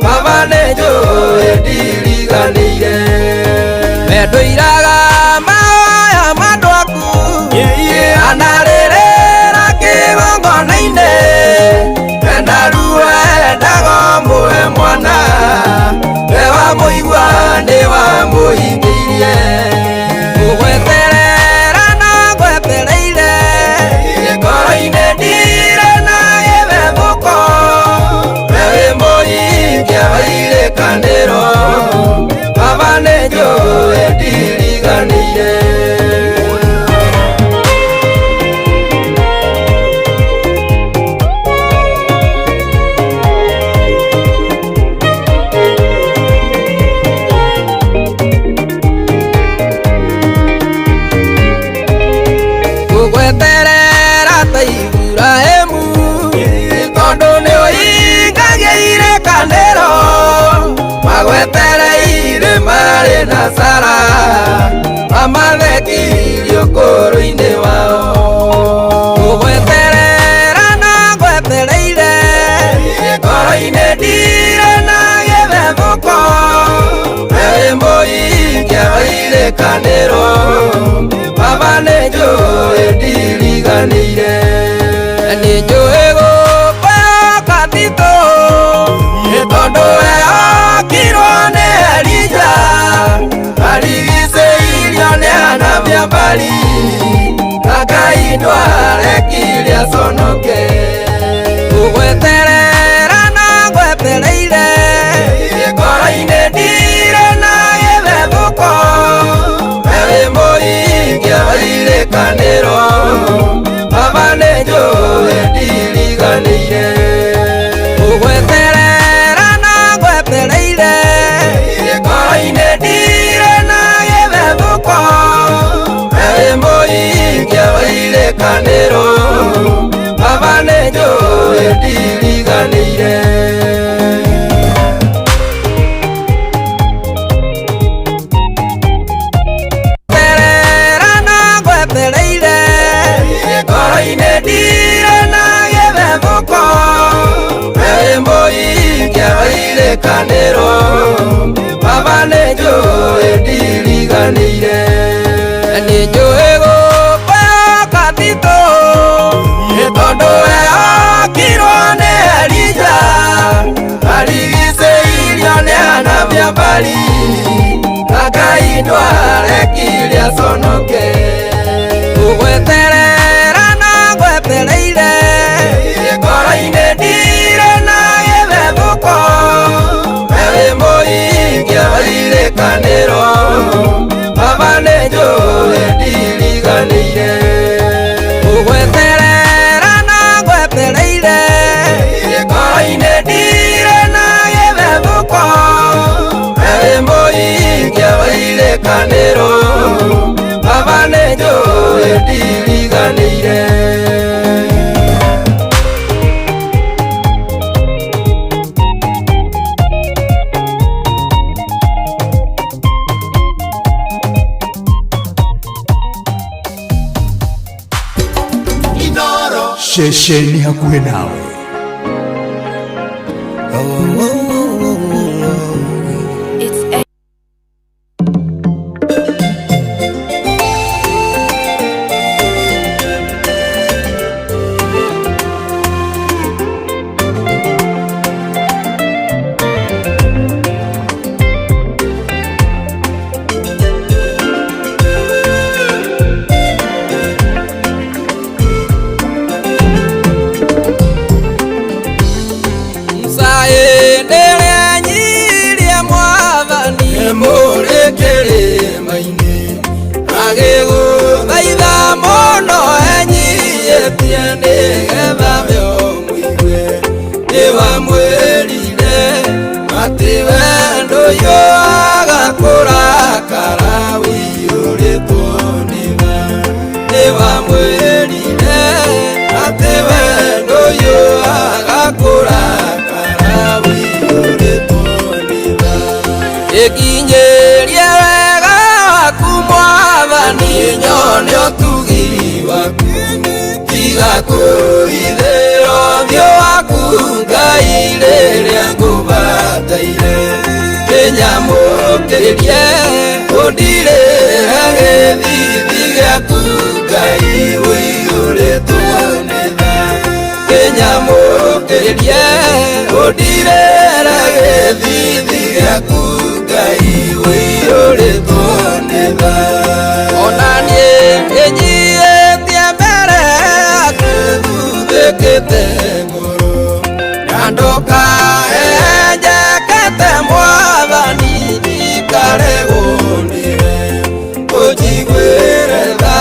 Baba nĩnjũĩ ndiriganĩire. Mendũiraga mahoya ma andũ aku anarĩrĩra kĩgongona-inĩ, enda ruo endaga mũhe mwana we wamũigua ndwarekirie ũkũrũ-inĩ wao Gũgweterera na ngwetereire ngoro-inĩ ndirĩ na gĩthethũko Wewe mũikia wa irĩkanĩro Baba nĩnjũĩ ndiriganĩire Nĩnjũĩ gũkũyoka Tito Nĩ tondũ wehokirwo nĩ Elija Arigicĩirio nĩ anabii a Baali Na Ngai ndwarekire aconoke Gũgweterera na ngwetereire ngoro-inĩ ndirĩ na gĩthethũko Wewe mũikia wa irĩkanĩro Baba nĩnjũĩ ndiriganĩire Gũgweterera na ngwetereire ngoro-inĩ ndirĩ na gĩthethũko Wewe mũikia wa irĩkanĩro Baba nĩnjũĩ ndiriganĩire Terera na ngwetereire ngoro-inĩ ndirĩ na gĩthethũko Wewe mũikia wa irĩkanĩro Baba nĩnjũĩ ndiriganĩire Nĩnjũĩ gũkũyoka Tito Nĩ tondũ wehokirwo nĩ Elija Arigicĩirio nĩ anabii a Baali Na Ngai ndwarekire aconoke Gũgweterera na ngwetereire ngoro-inĩ ndirĩ na gĩthethũko Wewe mũikia wa irĩkanĩro Baba nĩnjũĩ ndiriganĩire Gũgweterera na ngwetereire ngoro-inĩ ndirĩ na gĩthethũko Wewe mũikia wa irĩkanĩro Baba nĩnjũĩ ndiriganĩire Ceceni hakuhĩ nawe. Ikinyeria wega waku Mwathani nyone ũtugi waku tiga kũhithĩra ũthiũ waku Ngai rĩrĩa ngũbataire kĩnyamũkĩrie ũndirĩre gĩthithi gĩaku Ngai ũiyũrĩtwo nĩ tha kĩnyamũkĩrie ũndirĩre gĩthithi gĩaku Ngai ũiyũrĩtwo nĩ tha ona niĩ nĩnyiĩtie mbere yaku thuthĩkĩte ngoro na ndũkahenjekete Mwathani ndikaregwo nĩwe ũnjiguĩre tha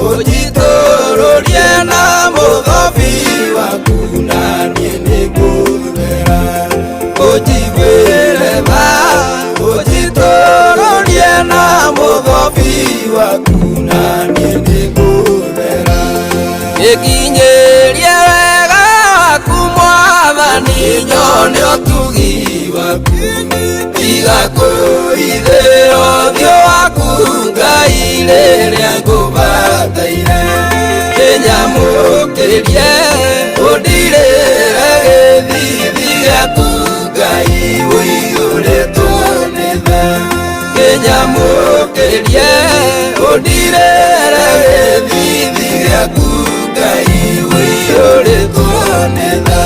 ũnjitũrũrie na mũthobi waku na niĩ nĩngũthera ũnjiguĩre tha ũnjitũrũrie na mũthobi waku na niĩ nĩngũthera ĩkinyĩrie wega waku Mwathani nyone ũtugi waku tiga kũhithĩra ũthiũ waku Ngai rĩrĩa ngũbataire kĩnyamũkĩrie ũndirĩre gĩthithi gĩaku Ngai ũiyũrĩtwo nĩ tha kĩnyamũkĩrie ũndirĩre gĩthithi gĩaku Ngai ũiyũrĩtwo nĩ tha.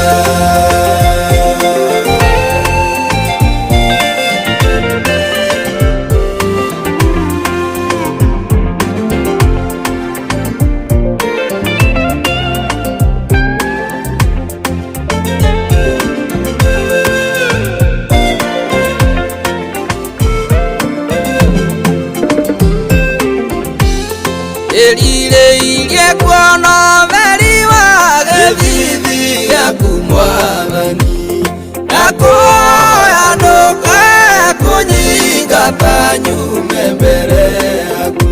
Ĩrirĩirie kuona ũtheri wa gĩthithi gĩaku Mwathani na kuoya ndũkae kũnyingata nyume mbere yaku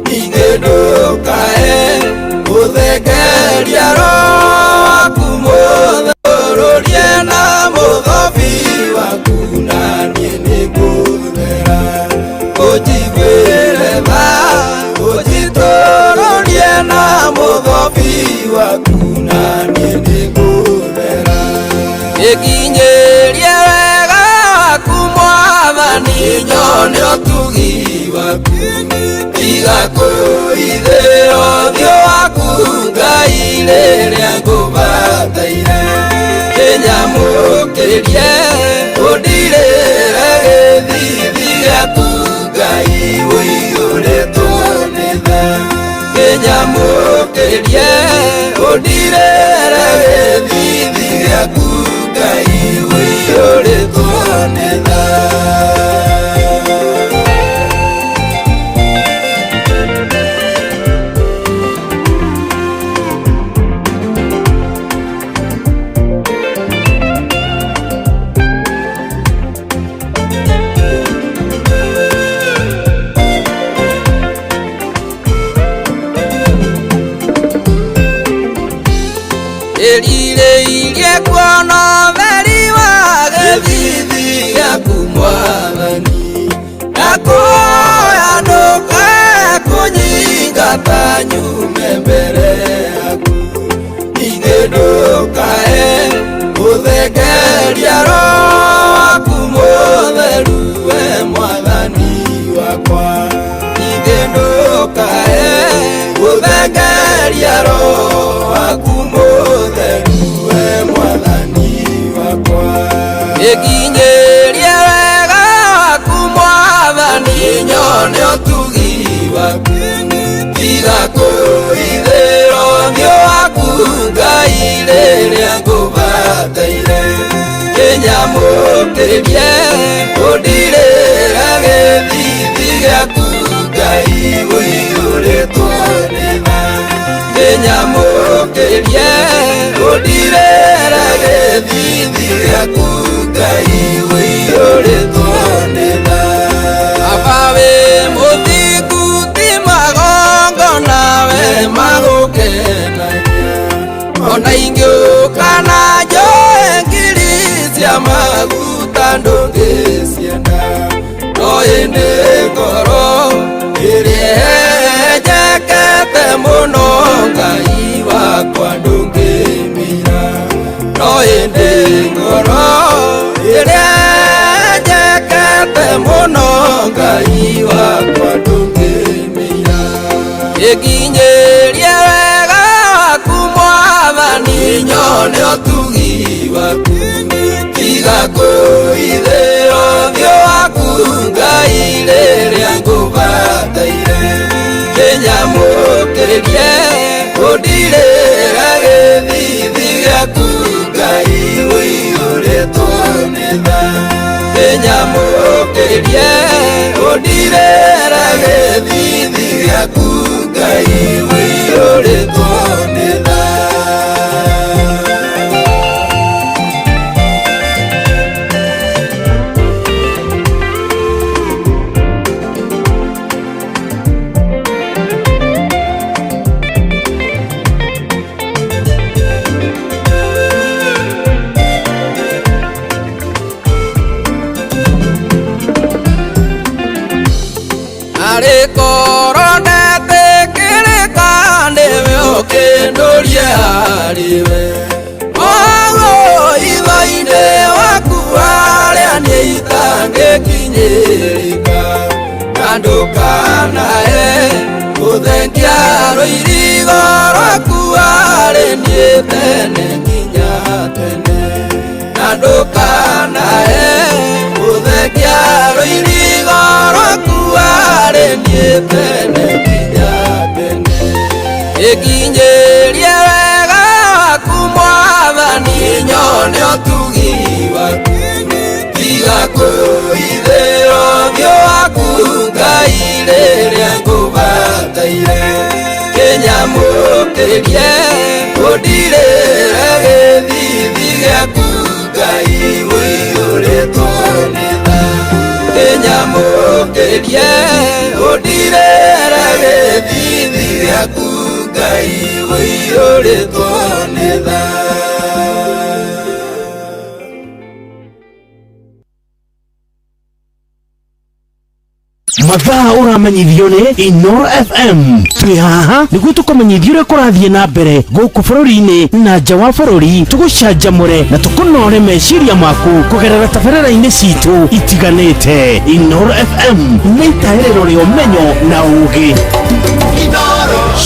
ningĩ ndũkae gũthengeria Roho waku mũtherũrie na mũthobi waku na niĩ nĩngũthera ũnjiguĩre tha ũnjitũrũrie na mũthobi waku na niĩ nĩngũthera ĩkinyĩrie wega waku Mwathani nyone ũtugi waku tiga kũhithĩra ũthiũ waku Ngai rĩrĩa ngũbataire kĩnyamũkĩrie ũndirĩre gĩthithi gĩaku Ngai ũiyũrĩtwo nĩ tha kĩnyamũkĩrie ũndirĩre gĩthithi gĩaku Ngai ũiyũrĩtwo nĩ tha. Ĩrirĩirie kuona ũtheri wa gĩthithi gĩaku Mwathani na kuoya ndũkae kũnyingata nyume mbere yaku ningĩ ndũkae gũthengeria Roho waku mũtheru we Mwathani wakwa ningĩ ndũkae gũthengeria Roho waku mũtheru we Mwathani wakwa ĩkinyĩrie wega waku Mwathani nyone ũtugi waku tiga kũhithĩra ũthiũ waku Ngai rĩrĩa ngũbataire kĩnyamũkĩrie ũndirĩre gĩthithi gĩaku Ngai ũiyũrĩtwo nĩ tha kĩnyamũkĩrie ũndirĩre gĩthithi gĩaku Ngai ũiyũrĩtwo nĩ tha. Baba wĩ mũthingu ti magongona we magũkenagia ona ingĩũka na njoe ngiri cia maguta ndũngĩcienda no ĩndĩ ngoro ĩrĩa ĩnjekete mũno Ngai wakwa ndũngĩmĩira no ĩndĩ ngoro ĩrĩa ĩnjekete mũno Ngai wakwa ndũngĩmĩira ĩkinyĩrie wega waku Mwathani nyone ũtugi waku tiga kũhithĩra ũthiũ waku Ngai rĩrĩa ngũbataire kĩnyamũkĩrie ũndirĩre gĩthithi gĩaku Ngai ũiyũrĩtwo nĩ tha kĩnyamũkĩrie ũndirĩre gĩthithi gĩaku Ngai ũiyũrĩtwo nĩ tha. gwĩtĩkĩrĩka na ndũkanae gũthengia rũirigo rwaku harĩ niĩ tene nginya tene na ndũkanae gũthengia rũirigo rwaku harĩ niĩ tene nginya tene ĩkinyĩrie wega waku Mwathani nyone ũtugi waku tiga kũhithĩra ũthiũ waku Ngai rĩrĩa ngũbataire kĩnyamũkĩrie ũndirĩre gĩthithi gĩaku Ngai ũiyũrĩtwo nĩ tha kĩnyamũkĩrie ũndirĩre gĩthithi gĩaku Ngai ũiyũrĩtwo nĩ tha. Mathaa ũramenyithio nĩ Inoro FM. Twĩ haha nĩguo tũkũmenyithie ũrĩa kũrathiĩ na mbere gũkũ bũrũri-inĩ na nja wa bũrũri, tũgũcanjamũre na tũkũnore meciria maku kũgerera tabarĩra-inĩ citũ itiganĩte. Inoro FM nĩ itaĩrĩro rĩa ũmenyo na ũũgĩ.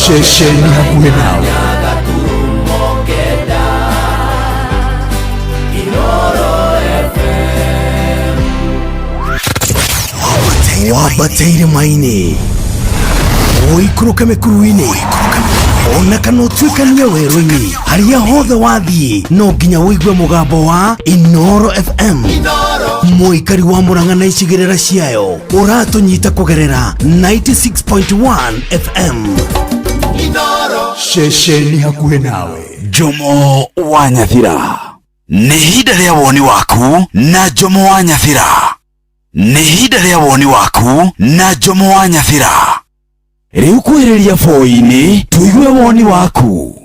Ceceni hakuhĩ nawe. Wambateire maini ũikũrũke mĩkuru-inĩ ona kana ũtuĩkanie werũ-inĩ harĩa hothe wathiĩ no nginya ũigue mũgambo wa Inoro FM. Mũikari wa Murang'a na icigĩrĩra ciayo ũratũnyita kũgerera 96.1 FM. Ceceni hakuhĩ nawe. Jomo wa Nyathira. Nĩ ihinda rĩa woni waku na Jomo wa Nyathira. Nĩ ihinda rĩa woni waku na Jomo wa Nyathira. Rĩu kwĩrĩria boi-inĩ tũigue woni waku.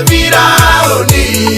Firauni.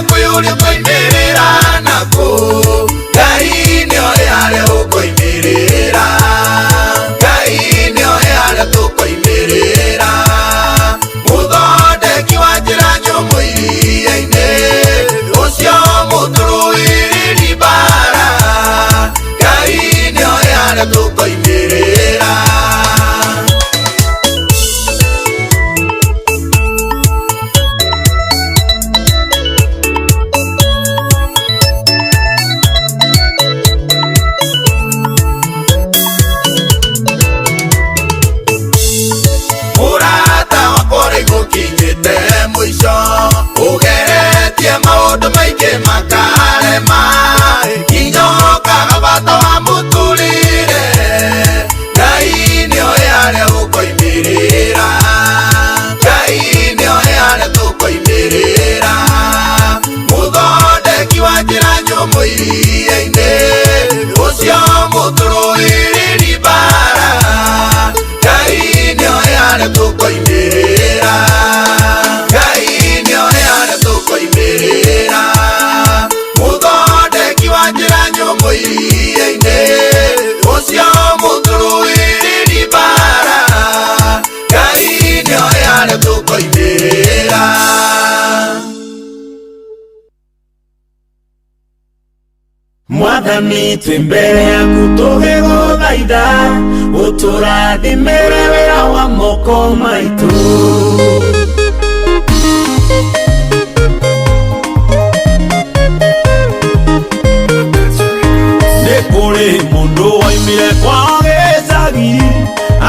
Kwĩyũria ũkoimĩrĩra nakũ, Ngai nĩoĩ harĩa ũkoimĩrĩra, Ngai nĩoĩ harĩa tũkoimĩrĩra. Mũthondeki wa njĩra nyũmũ iria-inĩ, ũcio mũtũrũĩrĩri mbara, Ngai nĩoĩ harĩa tũkoimĩrĩra. Mũrata wakwa ũrĩgũkinyĩte mũico, ũgeretie maũndũ maingĩ makarema, nginya ũkaga bata wa mũtũrĩre, Ngai nĩoĩ harĩa ũkoimĩrĩra, Ngai nĩoĩ harĩa tũkoimĩrĩra. Mũthondeki wa njĩra nyũmũ iria-inĩ, ũcio mũtũrũĩrĩri mbara, Ngai nĩoĩ harĩa tũkoimĩrĩra, Ngai nĩoĩ harĩa tũkoimĩrĩra. Mũthondeki wa njĩra nyũmũ iria-inĩ, ũcio mũtũrũĩrĩri mbara, Ngai nĩoĩ harĩa tũkoimĩrĩra. Mwathani twĩ mbere yaku tũgĩgũthaitha, ũtũrathimĩre wĩra wa moko maitũ. Nĩ kũrĩ mũndũ woimire kwao gĩcagi,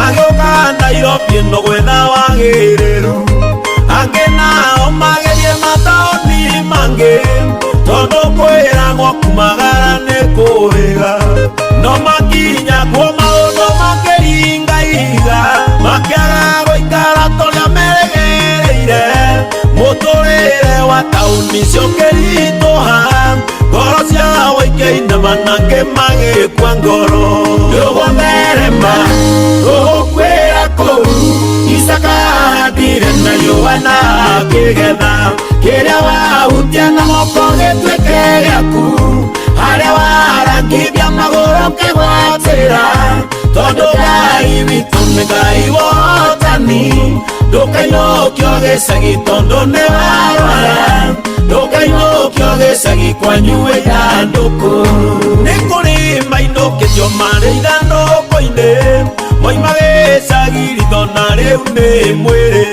agĩũka Nairobi ĩno gwetha wagĩrĩru, angĩ nao magĩthiĩ mataũni mangĩ, tondũ kwĩragwo kumagara nĩ kũwĩga. No makinya kuo maũndũ makĩringa ihiga, makĩaga gũikara torĩa merĩgĩrĩire. Mũtũrĩre wa taũni ciũkĩritũha, ngoro ciao ikĩinama na angĩ magĩkua ngoro. Ndũgũtherema tũgũkwĩra kũu, Isaka ahandire na Yohana akĩgetha, kĩrĩa wahutia na moko gĩtuĩke gĩaku, harĩa warangithia magũrũ ũkĩgwatĩra, tondũ Ngai witũ nĩ Ngai wa ũhotani. Ndũkainũkio gĩcagi tondũ nĩ warwara, ndũkainũkio gĩcagi kwanyu ithandũkũ. Nĩ kũrĩ mainũkĩtio marĩ ithandũkũ-inĩ, moima gĩcagi ritho na rĩu nĩ mwĩrĩ.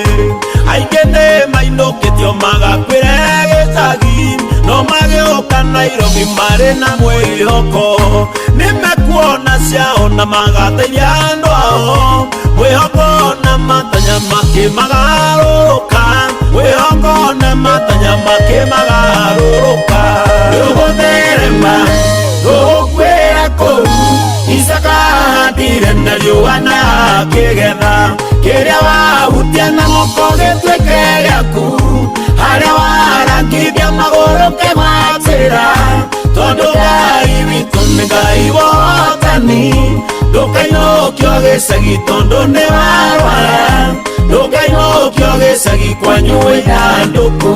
Aingĩ nĩ mainũkĩtio magakuĩre gĩcagi, no magĩũka Nairobi marĩ na mwĩhoko. Nĩ mekuona ciao na magateithia andũ ao, mwĩhoko na matanya makĩmagarũrũka, mwĩhoko na matanya makĩmagarũrũka. Ndũgũtherema tũgũkwĩra kũu, Isaka ahandire na Yohana akĩgetha, kĩrĩa wahutia na moko gĩtuĩke gĩaku, harĩa warangithia magũrũ ũkĩgwatĩra, tondũ Ngai witũ nĩ Ngai wa ũhotani. Ndũkainũkio gĩcagi tondũ nĩ warwara, ndũkainũkio gĩcagi kwanyu ithandũkũ.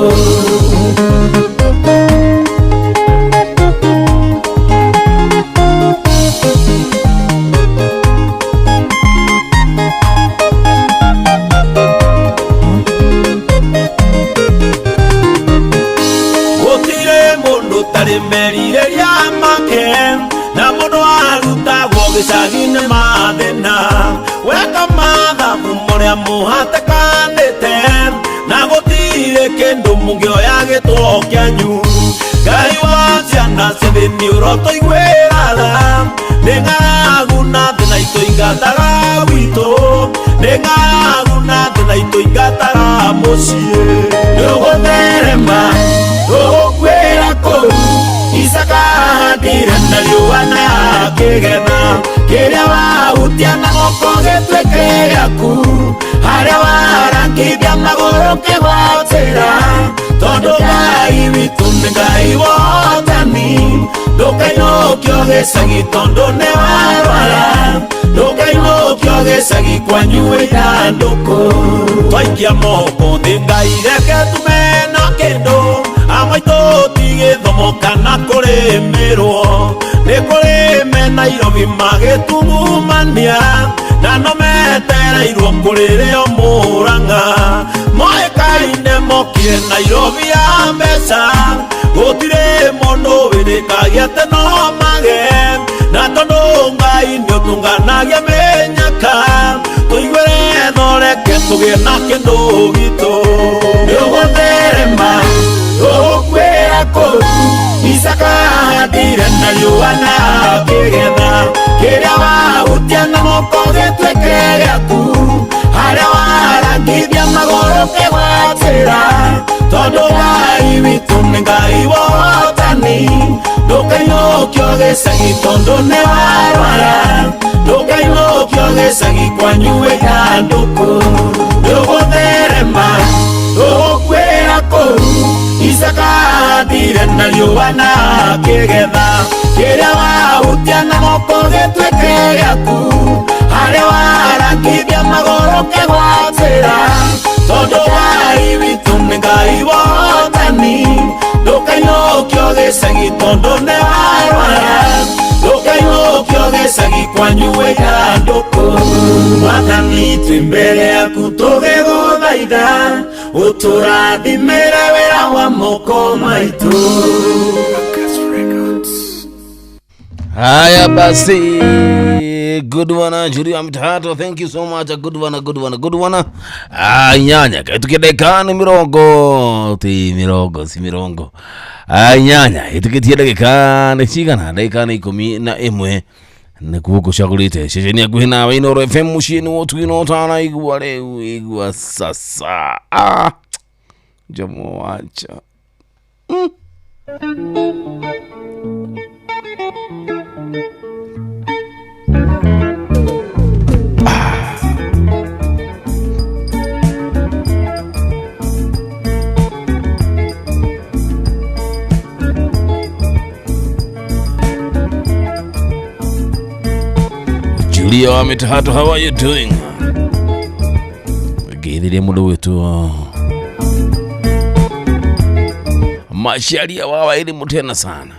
Gũtirĩ mũndũ ũtarĩ merirĩria make, na mũndũ arutagwo gĩcagi-inĩ mathĩna, weka mathabu marĩa mũhatĩkanĩte, na gũtirĩ kĩndũ mũngĩoya gĩtwo kĩanyu. Ngai wa ciana cia thĩ nĩ ũrotũiguĩra tha, nĩ ng'aragu na thĩna itũingataga gwitũ, nĩ ng'aragu na thĩna itũingataga mũciĩ. Ndũgũtherema tũgũkwĩra kũu, Isaka ahandire na Yohana akĩgetha, kĩrĩa wahutia na moko gĩtuĩke gĩaku, harĩa warangithia magũrũ ũkĩgwatĩra, tondũ Ngai witũ nĩ Ngai wa ũhotani. Ndũkainũkio gĩcagi tondũ nĩ warwara, ndũkainũkio gĩcagi kwanyu ithandũkũ. Twaikia moko thĩ Ngai reke tume na kĩndũ, amaitũ Nairobi magĩtungumania na no metereirwo kũrĩrĩo Mũrang'a moĩkaine mokire Nairobi ya mbeca gũtirĩ mũndũ wĩrĩkagia atĩ no mage na tondũ Ngai nĩũtũnganagia mĩnyaka tũiguĩre thoreke tũgĩe na kĩndũ gitũ nĩũgũtherema tũgũkwĩra kũu Isaka ahandire na riũa na akĩgetha kĩrĩa wahutia na moko gĩtuĩke gĩaku harĩa warangithia magũrũ kĩgwatĩra tondũ Ngai witũ nĩ Ngai wa ũhotani ndũkainũkio gĩcagi tondũ nĩ warwara ndũkainũkio gĩcagi kwanyu wĩthandũkũ ndũgũtherema tũgũkwĩra kũu Isaka ahandire na riũa na akĩgetha kĩrĩa wahutia na moko gĩtuĩke gĩaku harĩa warangithia magũrũ kĩgwatĩra tondũ Ngai witũ nĩ Ngai wa ũhotani ndũkainũkio gĩcagi tondũ nĩ warwara ndũkainũkio gĩcagi kwanyu wĩthandũkũ Mwathani twĩ mbere yaku tũgĩgũthaitha ũtũrathimĩre wĩra wa moko maitũ. Haya basi, good one Julia Mtato, thank you so much. A good one, a good one, a good one. Ah, nyanya kaitukia dakika ni mirongo ti mirongo si mirongo. Ah, nyanya itukitie dakika ni cigana dakika ni 11 nikuo gucagurite ceceni hakuhi nawe Inooro FM muciĩ-inĩ wa ũtugi na ũtana igua rĩu igua sasa. Ah, Jomo wacha Julia wa Mitahato, how are you doing? Geithirie mundu witũ Masharia wa elimu tena sana.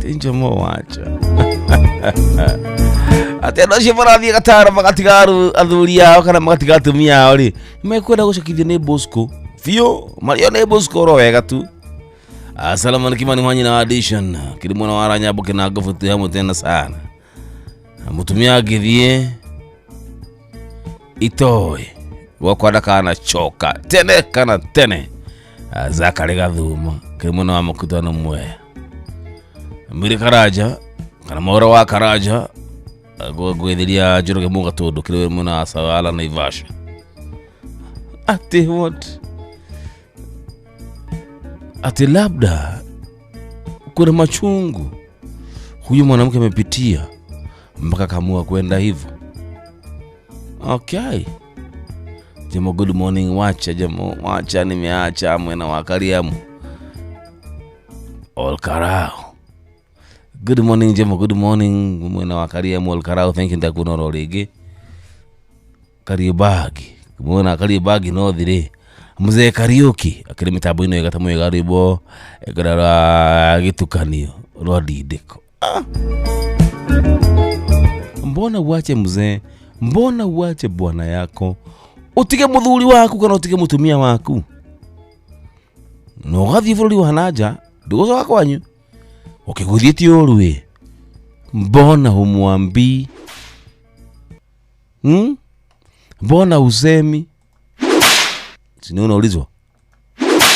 Tinjo wacha. Ati andũ acio marathiĩ gataro magatiga athuri ao kana magatiga atumia ao rĩ mekwenda gũcokithio nĩ Bosco biũ mario nĩ Bosco oro wega tu. Salamu Kimani mwanyi na audition kiri mwana wa Ranyambo kina ngobu hamwe tena sana mutumia agĩthiĩ itoĩ gwakwa ndakanacoka tene kana tene. Zakari Gathuma kiri mwena wa Makutano Mwea Miri Karaja kana Maura wa Karaja gwethiria Njoroge Mũgatũndũ kiri mwena wa Sawala Naivasha. Ati what? Ati labda kuna machungu huyu mwanamke amepitia mpaka kamua kwenda hivyo. Okay. Jemo, good morning. Wacha Jemo, wacha nimeacha mwena wa Kariamu Olkarao. Good morning Jemo, good morning mwena wa Kariamu Olkarao. Thank you ndakunoro rĩngĩ. Kariubagi mwena Kariubagi no thire Mzee Kariuki akiri mitambo-inĩ ĩgata mwega rwĩmbo ĩkora gĩtukanio rwa ndindĩko. Mbona uache mzee? Mbona uache bwana yako? Utige muthuri waku kana utige mutumia waku? No ũgathiĩ bũrũri wa nanja ndũgũcoka kwanyu ũkĩgũthiĩtie ũru ĩ mbona humwambii? Mbona usemi? Sini unaulizwa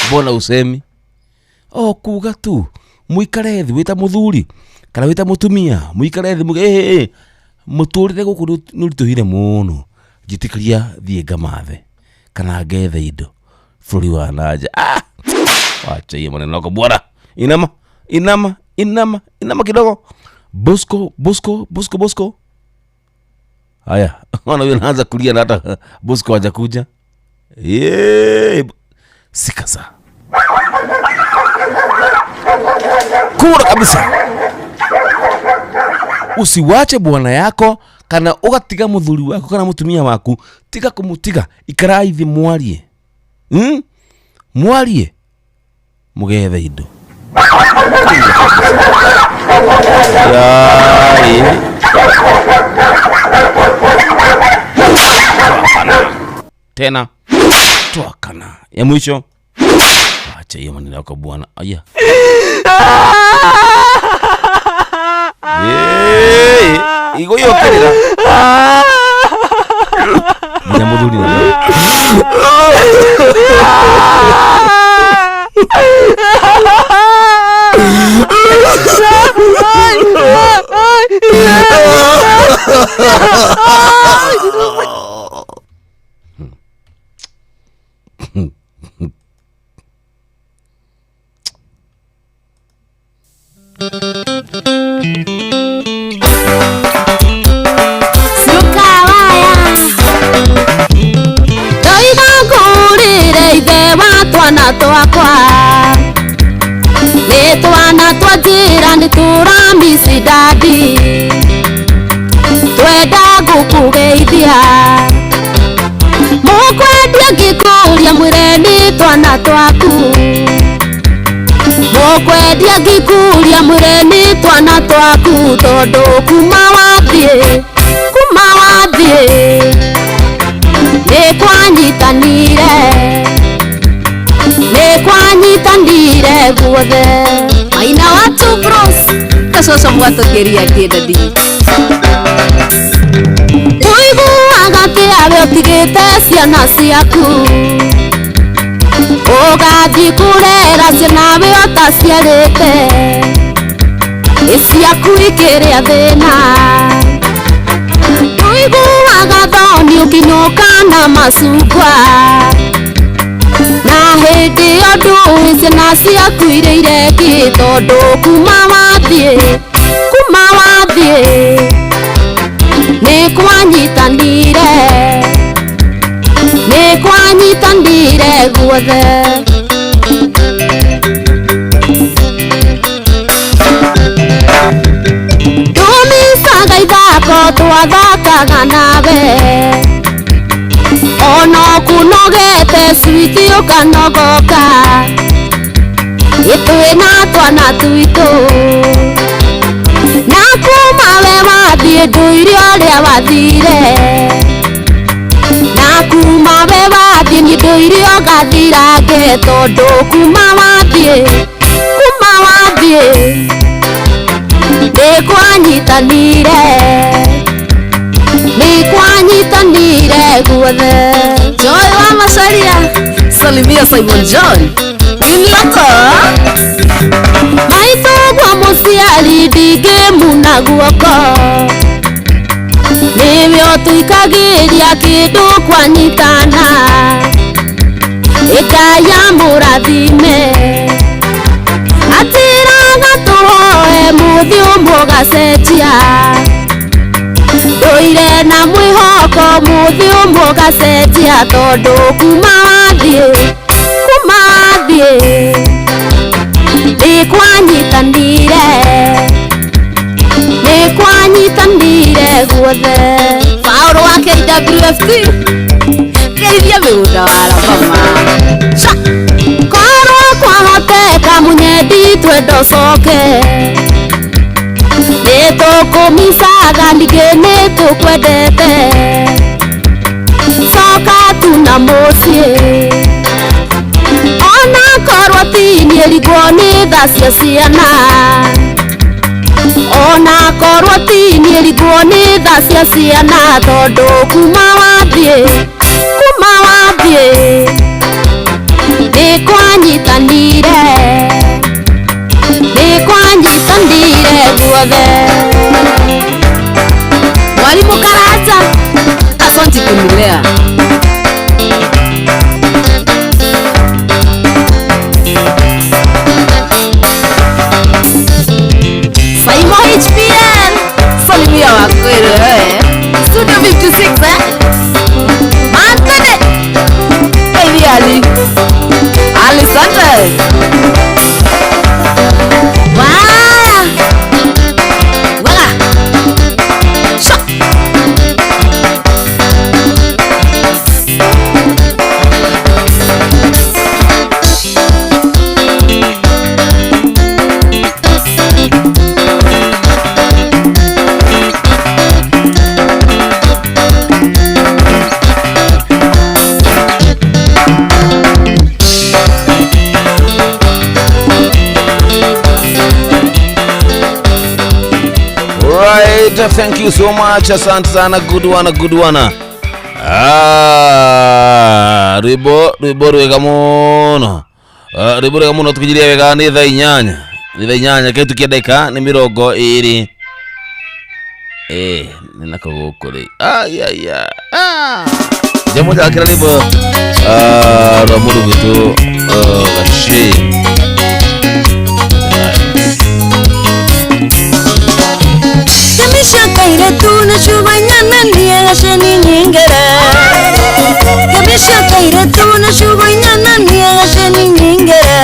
mbona usemi? Oh, kuga tu muikare thi wita muthuri kana wita mutumia muikare thi muge muturire guku nurituhire muno njitikiria thie ngamathe kana ngethe indo bũrũri wa nanja. Wacha hiyo maneno yako bwana. Inama inama inama inama kidogo. Bosco Bosco Bosco Bosco. Haya, ona huyo anaanza kulia na hata Bosco hajakuja. Sikasa. Kura kabisa. Usiwache bwana yako Kana ũgatiga mũthuri waku kana mũtumia waku, tiga kũmũtiga, ikarai thĩ mwarie. Mwarie mugethe indo. Yai. Tena twakana ya mwisho. Acha hiyo maneno yako bwana. Aya. Igo yo kerera. Nina muthuri na. Twana twakwa nĩ twana twa njĩra nĩ tũramisi dadi twenda gũkũgeithia mũkwendia ngĩkũria mwĩre nĩ twana twaku mũkwendia ngĩkũria mwĩre nĩ twana twaku tondũ kuma wathiĩ nĩ kwanyitanire kwanyitanire guothe maina watu bros kacoco mwatũkĩria kĩndadi ũiguaga atĩ awe ũtigĩte ciana ciaku ũgathiĩ kũrera ciana we ũtaciarĩte ĩ ciaku ikĩrĩa thĩna ũiguaga thoni ũkĩinũka na macungwa na hĩndĩ ĩyo ndũĩ ciana ciaku irĩire kĩ tondũ kuma wathiĩ nĩ kwanyitanire guothe tũmicaga ithako twathakaga nawe ono kunogete switi ukanogoka itwe na twana twitũ na kuma we wathiĩ ndũire ũrĩa wathire na kuma we wathiĩ niĩ ndũire ũgathirange tondũ kuma wathiĩ nĩ kwanyitanire guothe. Joy wa Macharia salimia Simon John Winloko maitũ gwa mũciari ndingĩmuna guoko nĩwe ũtũikagĩria kĩndũ kwanyitana ĩkaya mũrathime atĩraga tũhoe mũthĩ ũmwe ũgacenjia ndũire na mwĩhoko mũthĩ ũmwe ũgacenjia tondũ kuma wathiĩ nĩ kwanyitanire guothe. Paũlũ wa KWFT geithia mĩgũnda wa Alabama korwo kwahoteka mũnyendi twenda ũcoke nĩ tũkũmicaga ningĩ nĩ tũkwendete coka tu na mũciĩ ona korwo ti niĩ rigwo nĩ tha cia ciana ona korwo ti niĩ rigwo nĩ tha cia ciana tondũ kuma wathiĩ nĩ kwanyitanire guothe. Mwalimu Karata asante kunilea. Saimo HPL salimia wakwere Studio 56 Mantene Eli Ali Ali Sante Wala Shok. Alright, thank you so much. Asante sana, good one, good one. Ah, rwimbo rwimbo rwega muno. Ah, rwimbo rwega muno tukijiria wega ni thaa inyanya. Ni thaa inyanya kĩhĩtũkia ndagĩka nĩ mĩrongo ĩrĩ. Eh, nĩ nako gũkũ rĩ. Ai ai ah. Jambo njakĩra rwimbo ah rwa mũndũ gwĩtwo Gacĩ. Kemishakaire tuna shugo inyana niega sheni nyingere. Kemishakaire tuna shugo inyana niega sheni nyingere.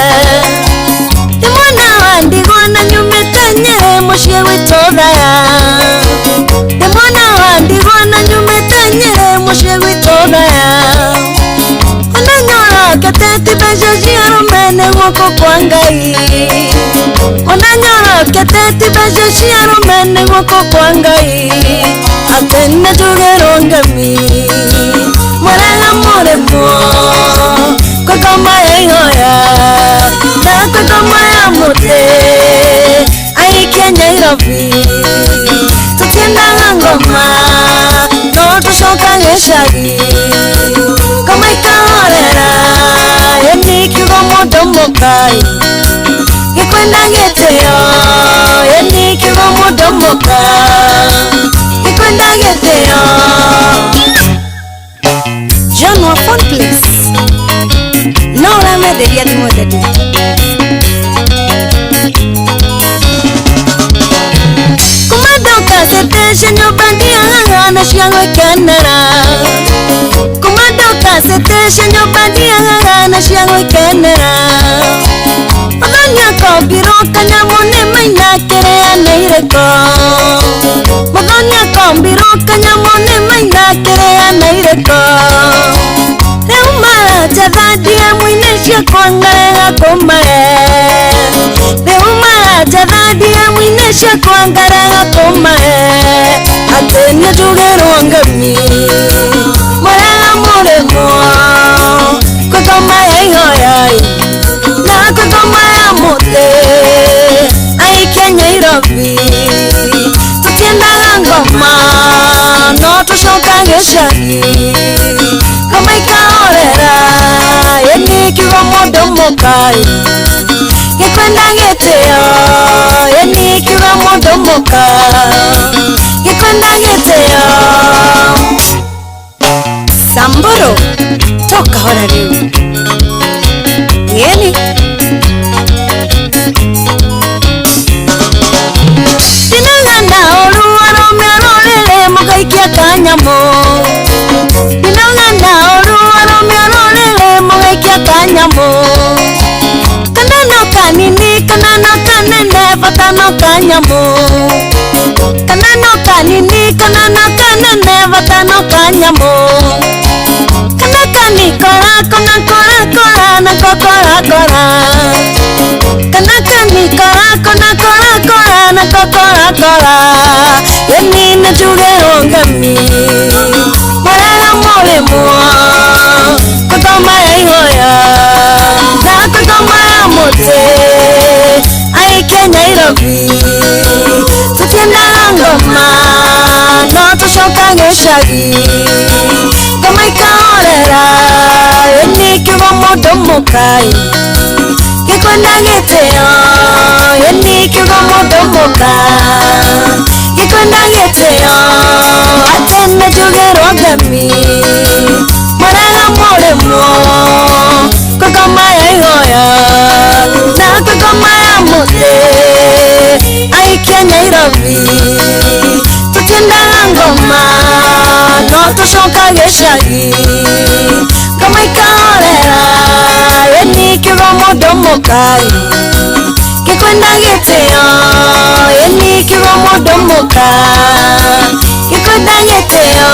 Te mwana wa ndigwa na nyumĩte Nyĩrĩ mũciĩ gwitũ Thaya. Te mwana wa ndigwa na nyumĩte Nyĩrĩ mũciĩ gwitũ Thaya. Ona nyorokete ti mbeca cia arũme nĩ guoko kwa Ngai. Ona nyorokete ti mbeca cia arũme nĩ guoko kwa Ngai. Atĩ nĩnjugĩrwo ngemi mũrega mũrĩmwo kwĩ ngoma ya ihoya na kwĩ ngoma ya mũtĩ aikie Nairobi tũtiendaga ngoma no tũcoka gĩcagi ngoma ikahorera ĩni kiugo mũndũ mũkai gĩkwenda gĩtĩo ĩni kiugo mũndũ mũka gĩkwenda gĩtĩo. John wa phone please. No ũramenderia thimũ thendi. Kuma ndoka cetece nyũmba ndiagaga na cia gwĩkenera. Kuma ndoka cetece nyũmba ndiagaga na cia gwĩkenera. Mũthoni akombirwo kanyamũ nĩ maina kĩrĩa nĩ irĩko. Mũthoni akombirwo kanyamũ nĩ maina kĩrĩa nĩ irĩko. Rĩu maranjetha DM-inĩ ciakwa ngarega kũmahe. Rĩu maranjetha DM-inĩ ciakwa ngarega kũmahe. Atĩ nĩnjugĩrwo ngemi mũrega mũrĩmwo kwĩ ngoma ya ihoya na kwĩ ngoma ya mũtĩ aikie Nairobi tũtiendaga ngoma no tũcoka gĩcagi ngoma ikahorera ĩni kiugo mũndũ mũkai gĩkwenda gĩtĩo ĩni kiugo mũndũ mũka gĩkwenda gĩtĩo. Samburu toka hora rĩu yeni ndinagana ũru arũme arũrĩrĩ mũgaikia kanyamũ. Ndinagana ũru arũme arũrĩrĩ mũgaikia kanyamũ. Kana no kanini kana no kanene bata no kanyamũ. Kana no kanini kana no kanene bata no kanyamũ. Kana kanikora kona kora kora na kokora kora. Kana kanikora kona kora kora na kokora kora. Eni nĩnjugĩrwo ngemi mũrega mũrĩmwo kwĩ ngoma ya ihoya na kwĩ ngoma ya mũtĩ aikie Nairobi tũtiendaga ngoma no tũcoka gĩcagi ngoma ikahorera ĩni kiugo mũndũ mũkai gĩkwenda gĩtĩo ĩni kiugo mũndũ mũka gĩkwenda gĩtĩo. Atĩ nĩnjugĩrwo ngemi mũrega mũrĩmwo kwĩ ngoma ya ihoya na kwĩ ngoma ya mũtĩ aikie Nairobi tũtiendaga ngoma no tũcoka gĩcagi ngoma ikahorera ĩni kiugo mũndũ mũkai gĩkwenda gĩtĩo ĩni kiugo mũndũ mũka gĩkwenda gĩtĩo.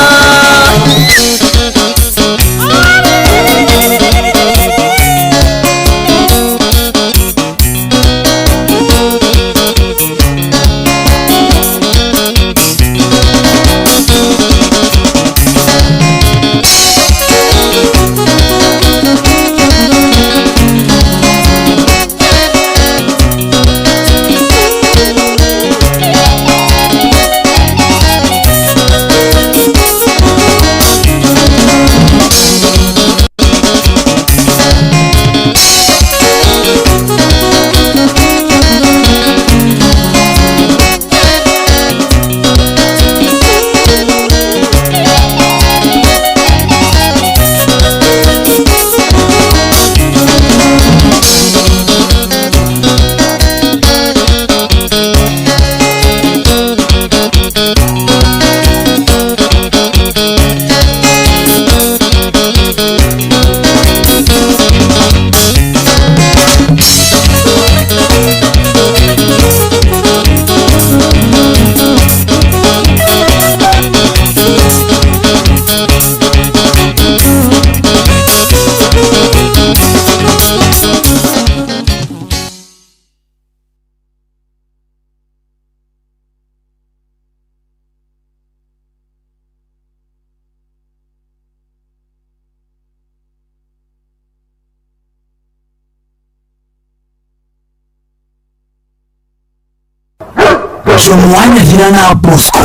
Mwanyathira na Bosco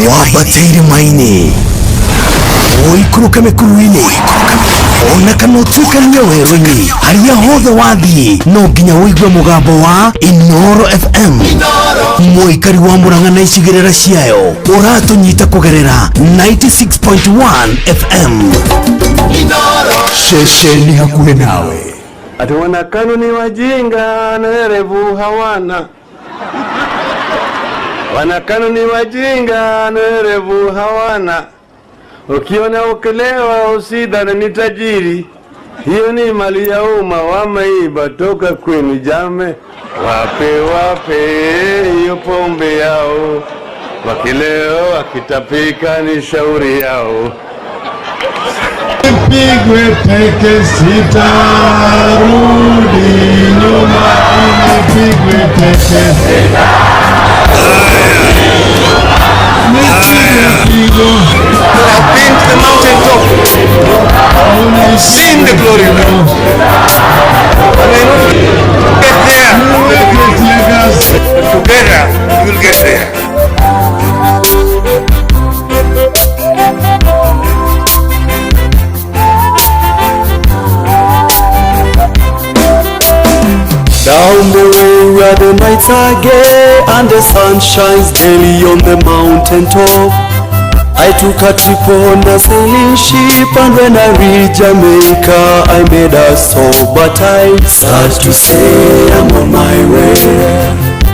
wambate irĩma-inĩ, ũikũrũke mĩkuru-inĩ, ona kana ũtuĩkanie werũ-inĩ, harĩa hothe wathiĩ no nginya ũigue mũgambo wa Inoro FM. Mũikari wa Murang'a na icigĩrĩra ciayo ũratũnyita kũgerera 96.1 FM. Ceceni hakuhĩ nawe. Ati wanakanu ni wajinga na werevu hawana. Wanakanu ni wajinga na werevu hawana. Ukiona ukilewa usidhani ni tajiri. Hiyo ni mali ya umma, wameiba toka kwenu jame. Wape wape hiyo pombe yao, wakileo wakitapika ni shauri yao. Nipigwe teke sitarudi nyuma, nipigwe teke nipigwe pigo. I've been to the mountain top, seen the glory of God. I may not get there, but together we will get there. Down the way where the nights are gay and the sun shines daily on the mountain top, I took a trip on a sailing ship, and when I reached Jamaica I made a stop. But I sad to say I'm on my way,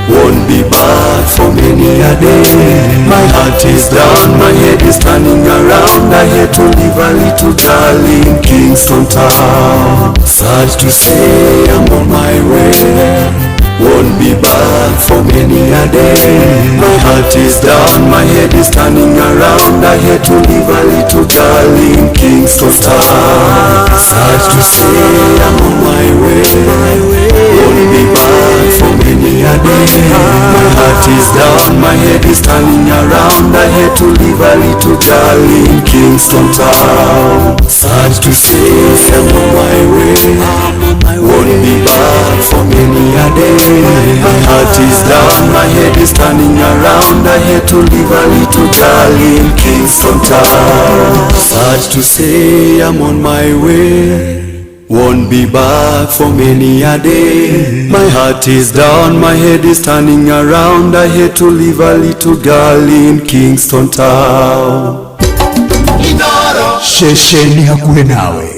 won't be back for many a day. My heart is down, my head is turning around, I had to leave a little girl in Kingston town. Sad to say I'm on my way, won't be back for many a day. My heart is down, my head is turning around, I had to leave a little girl in Kingston town. Sad to say I'm on my way, won't be back for many a day. My heart is down, my head is turning around, I had to leave a little girl in Kingston town. Sad to say I'm on my way, won't be back for many a day. My heart is down, my head is turning around, I had to leave a little girl in Kingston town. Sad to say I'm on my way, won't be back for many a day. My heart is down, my head is turning around, I had to leave a little girl in Kingston town. Ceceni hakuhĩ nawe.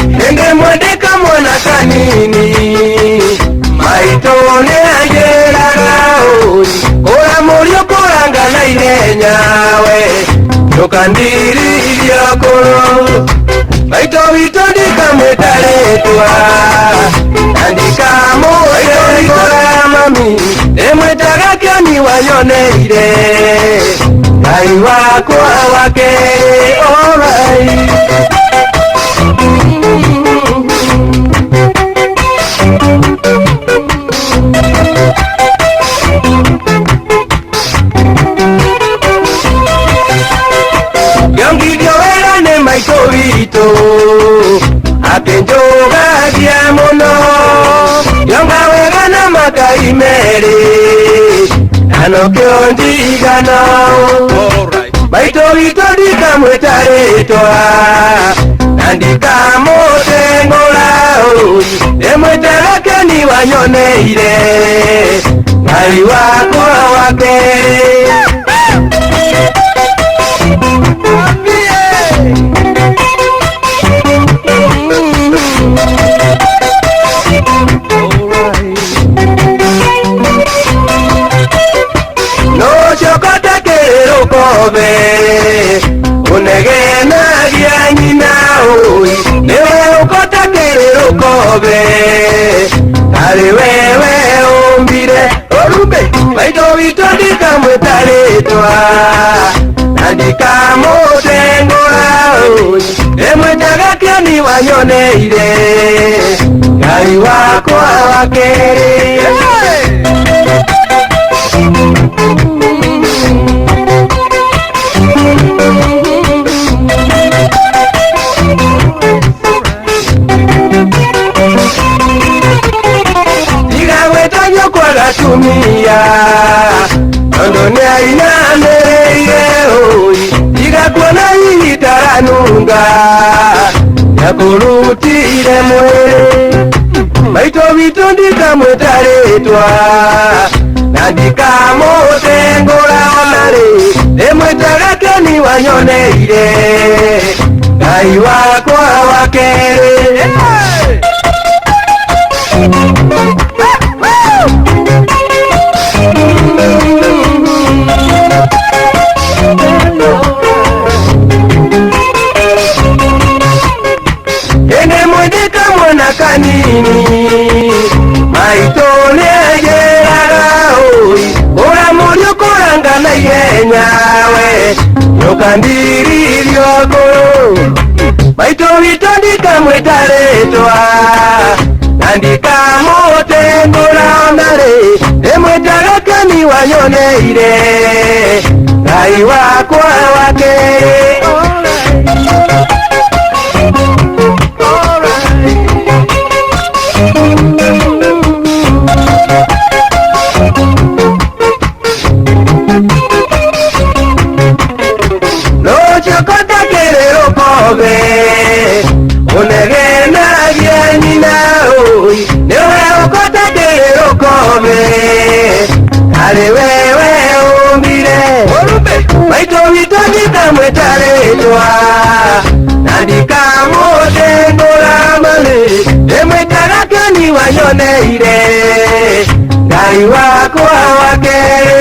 Ningemwandika mwana kanini maito nĩanjĩraga ũri kũra mũriũ kũranga na inenyawe ndũkandirithia kũrũ maito witũ ndikamwĩta rĩtwa na ndikamũtengũra mami ndĩmwĩtaga kĩoni wanyoneire Ngai wakwa wa kerĩ alright. Ngĩongithio wega nĩ maitũ witũ akĩnjũgagia mũno ngĩonga wega na makai merĩ na nokĩo ndigana maitũ witũ ndikamwĩta rĩtwa na ndikamũtengũra ndĩmwĩtaga kĩoni wanyoneire Ngai wakwa wa kerĩ. Kobe unegenagia nyina oi niwe ukota kĩrĩrũkobe tarĩ wewe ũmbire ũrumbe maitũ witũ ndikamwĩta rĩtwa na ndikamũtengũra oi ndĩmwĩtaga kĩoni wanyoneire Ngai wakwa wa kerĩ. Ndamwĩtagio kwaga tumia Tondũ nĩainamĩrĩire ũi Tiga kuona itaranunga Nĩakũrutire mwĩrĩ Maitũ witũ ndikamwĩta rĩtwa Na ndikamũtengũra ona rĩ Ndĩmwĩtaga Keni wanyoneire Ngai wakwa wa kerĩ. Ene mwendeka mwana kanini Maitũ nĩanjĩraga ũi Ũra mũriũ kũranga na ihenya we Nĩũkandiririo ngũrũ Maitũ witũ ndikamwĩta rĩtwa Na ndikamũtengũra ona rĩ Ndĩmwĩtaga Keni wanyoneire Ngai wakwa wa kerĩ. Unegenagia nyina ũi Nĩwe ũkotakĩrĩ rũkombe Arĩ wewe ũmbire Maitũ witũ ndikamwĩta rĩtwa Na ndikamũtengũra marĩ Ndĩmwĩtaga Keni wanyoneire Ngai wakwa wa kerĩ.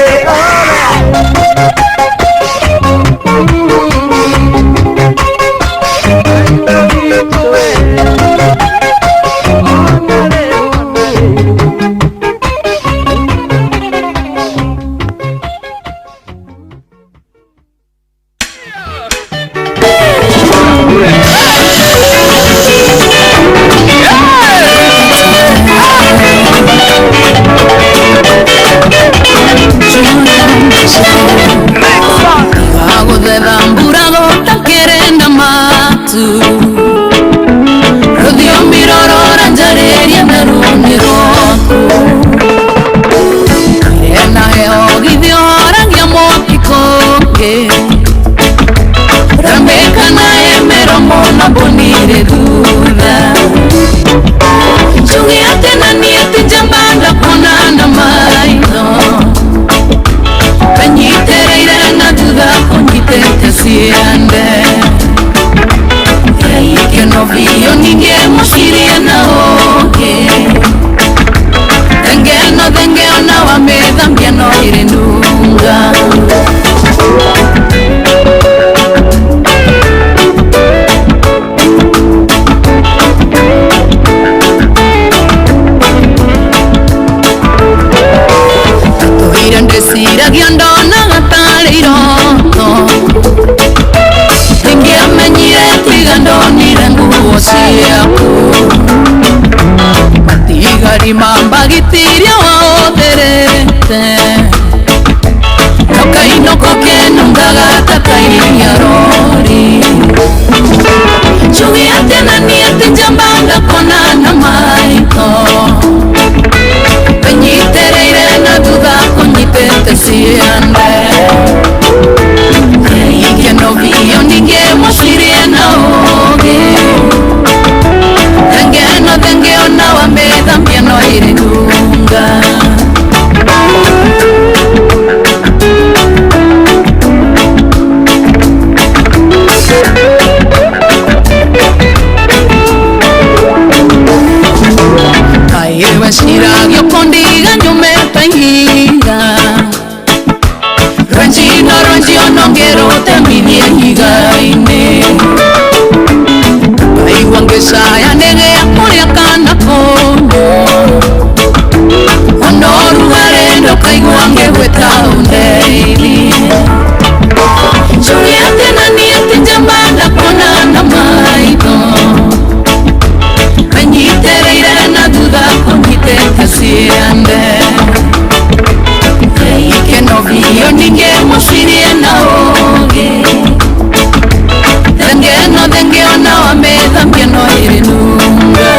Thenge no, thenge ona wa methambia no ĩrĩ nunga.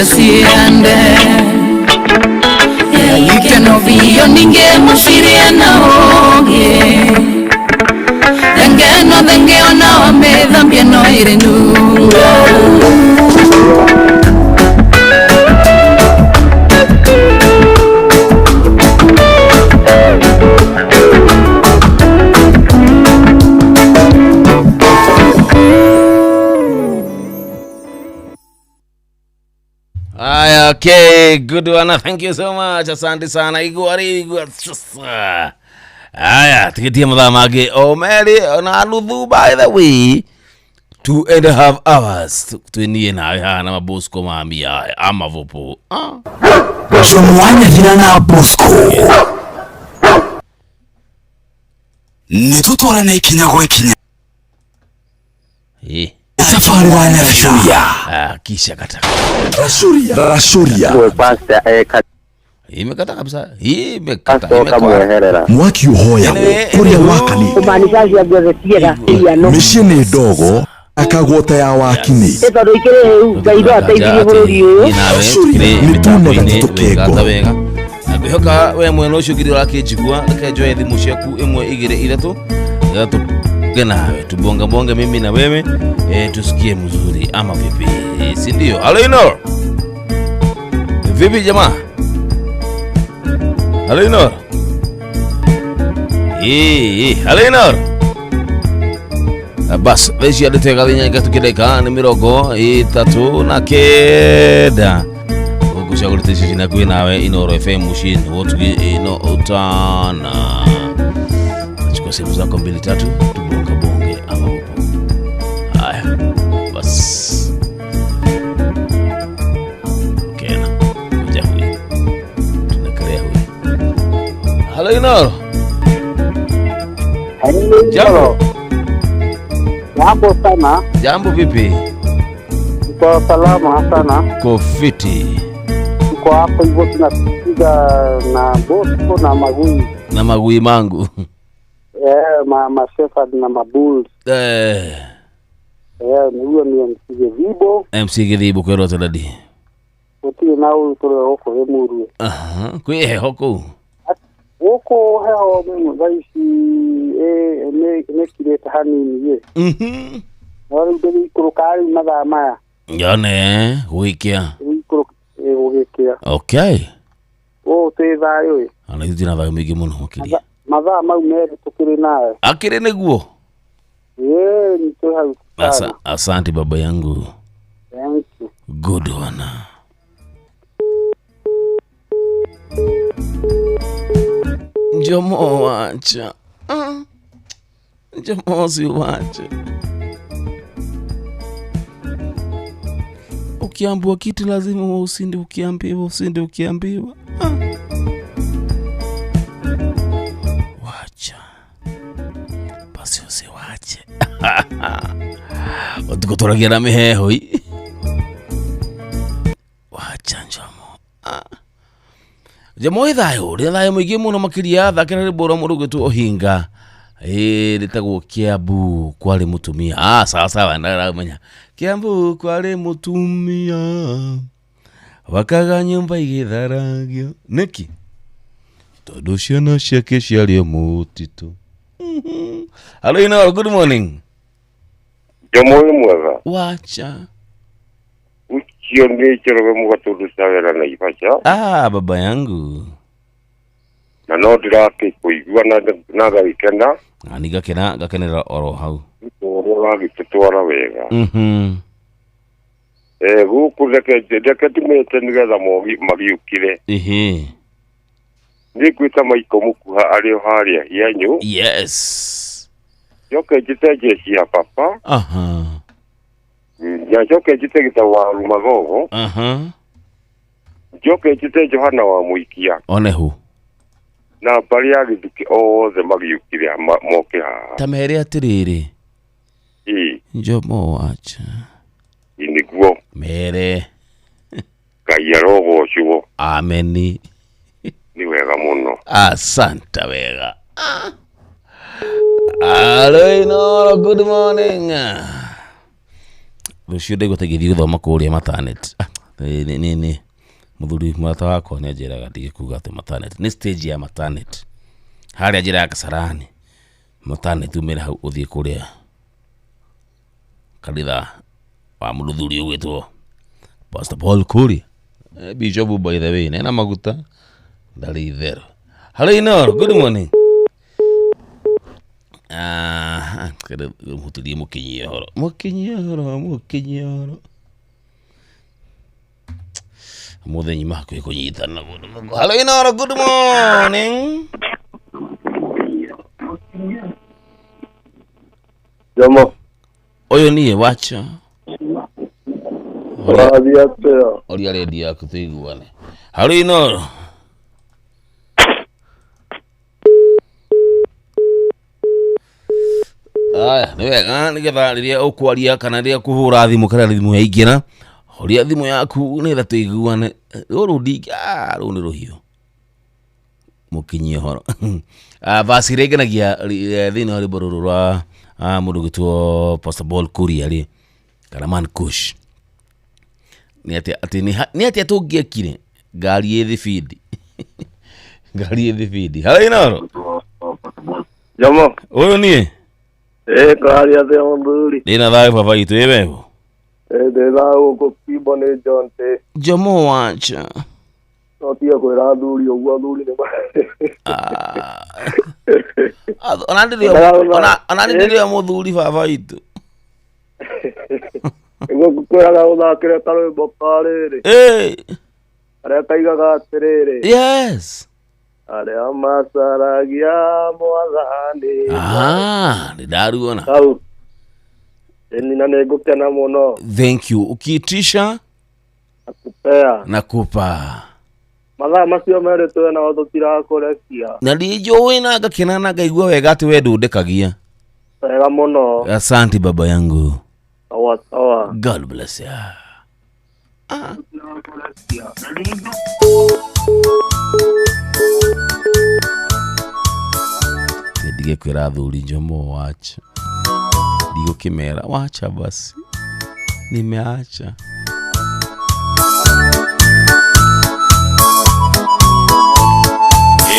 Cia ciande ikeno biũ ningĩ mũcirie na ũgĩ thenge no thenge ona wamĩthambia no ĩrĩ nunga. Aya, okay, good one. Thank you so much. Asante sana. Igua rĩ, igua sasa. Aya, tikitie mathaa mangĩ o merĩ na nuthu, by the way. 2.5 hours twinie nawe haha na mabosco mamia amavupu. Ah. Jomwanya na Bosco nĩ tũtwarane ikinya gwa ikinya. Eh. Safari wa Rashuria. Ah, kisha kata. Rashuria. Rashuria. Imekata kabisa. Imekata. Imekata. Mwaki ũhoyagwo kũrĩa wakani Kumaanisha ciothe ciega iria no mĩciĩ nĩ ndogo akagwo ta ya wakini. Nĩ tondũ ikĩrĩ hĩu Ngai no ateithirie bũrũri ũyũ. Nĩ tunega tũtũke ngoro. Wega na ngwihoka we mwena ũcio ngiri ũrakĩnjigua, reke njoe thimũ ciaku ĩmwe, igĩrĩ, ithatũ, ithatũ ge nawe tubonga bonge mimi na wewe, tusikie mzuri ama vipi, si ndio? Halo Inor, vipi jamaa? Halo Inor. Halo Inor. Bas thaa ici andĩte gathinya gatũkĩndeka nĩ 39 gũkũ cagũrĩte icio cina kwĩ nawe Inoro FM mũciĩ wotugi ino utana. Chukua simu zako mbili tatu tubonga bonge ama upo. Haya bas, kena kuja huyu tunakelea huyu. Halo Inoro. Jambo. Jambo sana. Jambo, vipi? Uko salama sana. Kofiti. Tuko hapo hivyo tunasikiza na Bosco na Magui. Na magui mangu. Ma Shepherd na Mabulls. Ni huyo ni MC Githibo. MC Githibo kwĩrwo atĩ dadi. Gũtirĩ na ũru tũrĩ gũkũ Limuru. Aha, kwĩ heho kũu? Gũkũ heho thaa ici nĩ kirĩte hanini ĩ. No rĩu ndĩrĩikũrũka rĩu mathaa maya. Yone gwĩkĩa. Gũgĩkĩa. Okay. Ũũ twĩ thayũ ĩ. Ona ithuĩ twĩna thayũ mũingĩ mũno makĩria. Mathaa mau merĩ tũkĩrĩ nawe. Akĩrĩ nĩguo. Ĩĩ nĩ twĩ hau sana. Asante baba yangu. Thank you. Good one. Njomo wacha. Njomo si wache. Ukiambiwa kitu lazima usinde, ukiambiwa usinde, ukiambiwa. Wacha. Basi usiwache. Utuko tũragia na mĩheho i. Wacha Njomo. Njomo ĩ thayũ, rĩ thayũ mũingĩ mũno makĩria, thakĩra rwĩmbo rwa mũndũ ũgwĩtwo Ohinga. Rĩtagwo Kiambu kwarĩ mũtumia. Ah, sawa sawa, ndaramenya. Kiambu kwarĩ mũtumia wakaga nyũmba igĩtharagio. Nĩkĩ? Tondũ ciana ciake ciarĩ o mũtitũ. Hello Inoro, good morning. Jomo wĩ mwega. Wacha. Ucio nĩ Njoroge Mũgatũndũ Cawera Naivasha. Ah, baba yangu. Na no ndĩrakĩkũigua na ngagĩkena. Na nĩ ngakena ngakenera oro hau. Ũrĩa ũragĩtũtwara wega. Gũkũ reke ndimĩte nĩgetha magiũkire. Ĩhĩ. Nĩngwĩta Maiko Mũkuha arĩ o harĩa Hianyũ. Yes. Njoke njĩte jeshi ya papa. Aha. Na njoke njĩte Gĩtau wa Rumagogo. Aha. Njoke njĩte Johana wa Mũikia. Onehu. Na mbarĩ ya Gĩthukĩ othe magiũkire moke haha. Ta mere atĩrĩrĩ. Ĩĩ. Njomo wacha. Nĩguo. Mere. Ngai arogocwo. Ameni. Nĩ wega mũno. Asante wega. Hello Inoro, good morning. Rũciũ ndaigua ta ingĩthiĩ gũthoma kũrĩa maternity. Nĩ mũthuri mũrata wakwa nĩ anjĩraga ndige kuga atĩ maternity nĩ stage ya maternity harĩa njĩra ya Kasarani maternity umĩre hau ũthiĩ kũrĩa kanitha wa mũthuri ũgwĩtwo Pastor Paul Kuria. Bishop by the way nena maguta ndarĩ itherũ. Hello Inoro, good morning. Mũhutĩrie mũkinyie ũhoro mũkinyie ũhoro mũkinyie ũhoro mũthĩ nyuma hakuhĩ kũnyitana. Hello Inoro, good morning. Jomo. Ũyũ niĩ wacha. Ũrathiĩ atĩa? Oria redio yaku tũiguane. Hello Inoro. Aya, nĩ wega nĩgetha rĩrĩa ũkwaria kana rĩrĩa kũhũra thimũ kana thimũ yaingĩra horia thimũ yaku nĩgetha tũiguane. Rũrũ ndingĩ rũu nĩ rũhiũ mũkinyie ũhoro. Basi ĩrĩa ĩngenagia thĩinĩ wa rwĩmbo rũrũ rwa mũndũ ũgwĩtwo Pastor Paul Kuria rĩ kana Man Kush nĩ atĩa tũngĩekire ngari ĩ thibindi ngari ĩ thibindi. Hello Inoro. Jomo. Ũyũ niĩ. Kũrathiĩ atĩa mũthuri? Ndĩna thayũ baba itũ, ĩ wewe? Ndĩ thayũ gũkũ Kimbo nĩ John T. Jomo wacha. No tiga kwĩra athuri ũguo, athuri nĩ ona ndĩrĩ o mũthuri baba itũ. Nĩguo ngũkwĩraga ũthakĩre karwĩmbo ka rĩrĩ. Karĩa kaigaga atĩrĩrĩ. Yes. Arĩa macaragia mwathani. Nĩ ndaruona. Hau. Ĩni na nĩ ngũkena mũno. Thank you. Ukiitisha nakupea. Nakupa. Mathaa macio merĩ twĩ nao tũtirakũrekia. Na ndinjũĩ na ngakena na ngaigua wega atĩ we ndũndekagia. Wega mũno. Asante baba yangu. Sawa sawa. God bless you. Ndige kwĩra athuri Jomo wacha. Ndigũkĩmera wacha basi. Nimeacha.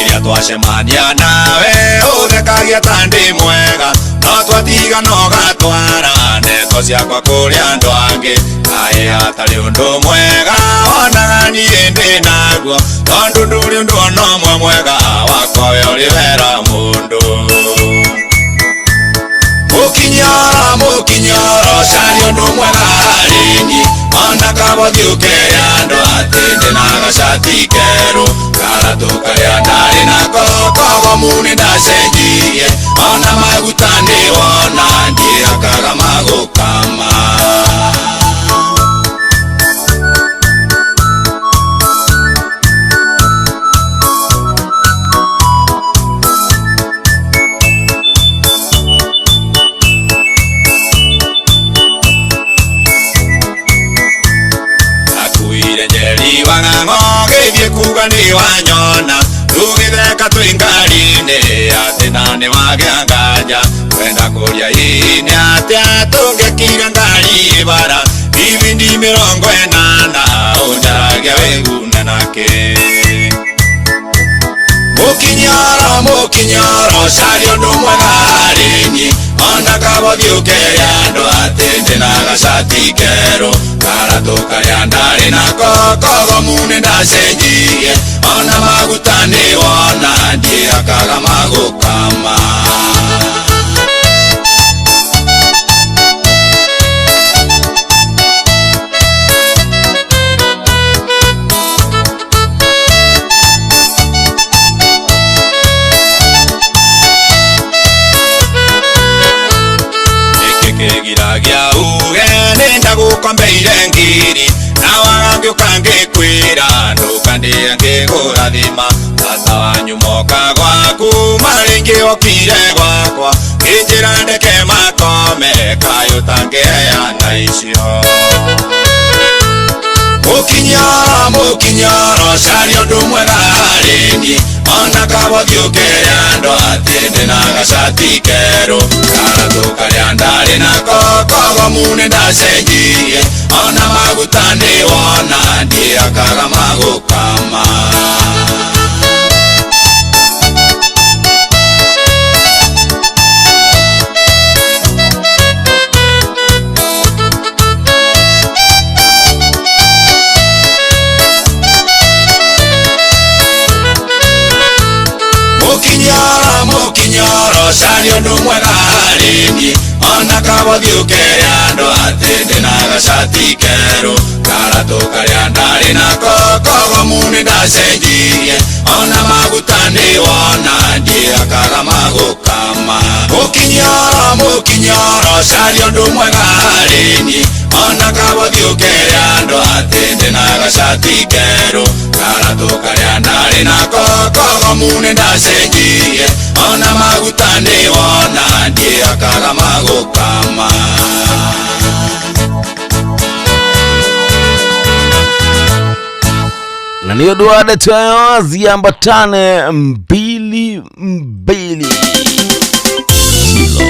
Iria twacemania nawe ũthekagia ta ndĩ mwega no twatiga no gatwara ndeto ciakwa kũrĩ andũ angĩ kaĩ hatarĩ ũndũ mwega wonaga niĩ ndĩ naguo tondũ ndũrĩ ũndũ ona ũmwe mwega wakwa we ũrĩ wera mũndũ. Mũkinyoro mũkinyoro caria ũndũ mwega harĩ niĩ ona kamũthiĩ ũkere andũ atĩ ndĩna gacati kerũ karatũ karĩa ndarĩ nako kogomu nĩ ndacenjirie ona maguta nĩ wona ndiĩhakaga magũkama. Wang'ang'o gĩthiĩ kuga nĩ wanyona tũgĩtheka twĩ ngari-inĩ atĩ na nĩ wagĩa nganja kwenda kũria hihi nĩ atĩa tũngĩkira ngari bara ibindi 80 ũnjaragia wĩgune nakĩ. Mũkinyoro mũkinyoro caria ũndũ mwega harĩ niĩ ona kamũthiĩ ũkere andũ atĩ ndĩna gacati kerũ karatũ karĩa ndarĩ nako kogomu nĩ ndacenjirie ona maguta nĩ wona ndiĩhakaga magũkama. Kĩgiragia uge nĩndagũkombeire ngiri na waga ngĩũka ngĩkwĩra ndũkandĩe ngĩkũrathima tata wanyu moka gwaku marĩ ngĩ okire gwakwa ngĩnjĩra ndeke makome kaĩ ũtangĩheana icio. Mũkinyoro mũkinyoro caria ũndũ mwega harĩ niĩ ona kamũthiĩ ũkere andũ atĩ ndĩna gacati kerũ karatũ karĩa ndarĩ nako kogomu nĩ ndacenjirie ona maguta nĩ wona caria ũndũ mwega harĩ niĩ ona kabothiũ kere andũ atĩ ndĩna gacati kerũ karatũ karĩa ndarĩ nako kogomu nĩ ndacenjirie ona maguta nĩ wona ndiakaga magũkama mũkinyoro mũkinyoro caria ũndũ mwega harĩ niĩ ona kabothiũ kere andũ atĩ ndĩna gacati kerũ karatũ karĩa ndarĩ nako kogomu nĩ ndacenjirie ona maguta nĩ wona ndiakaga magũkama. Na nĩ ũndũ wa ndeto ĩyo ziambatane mbili mbili. Chilo.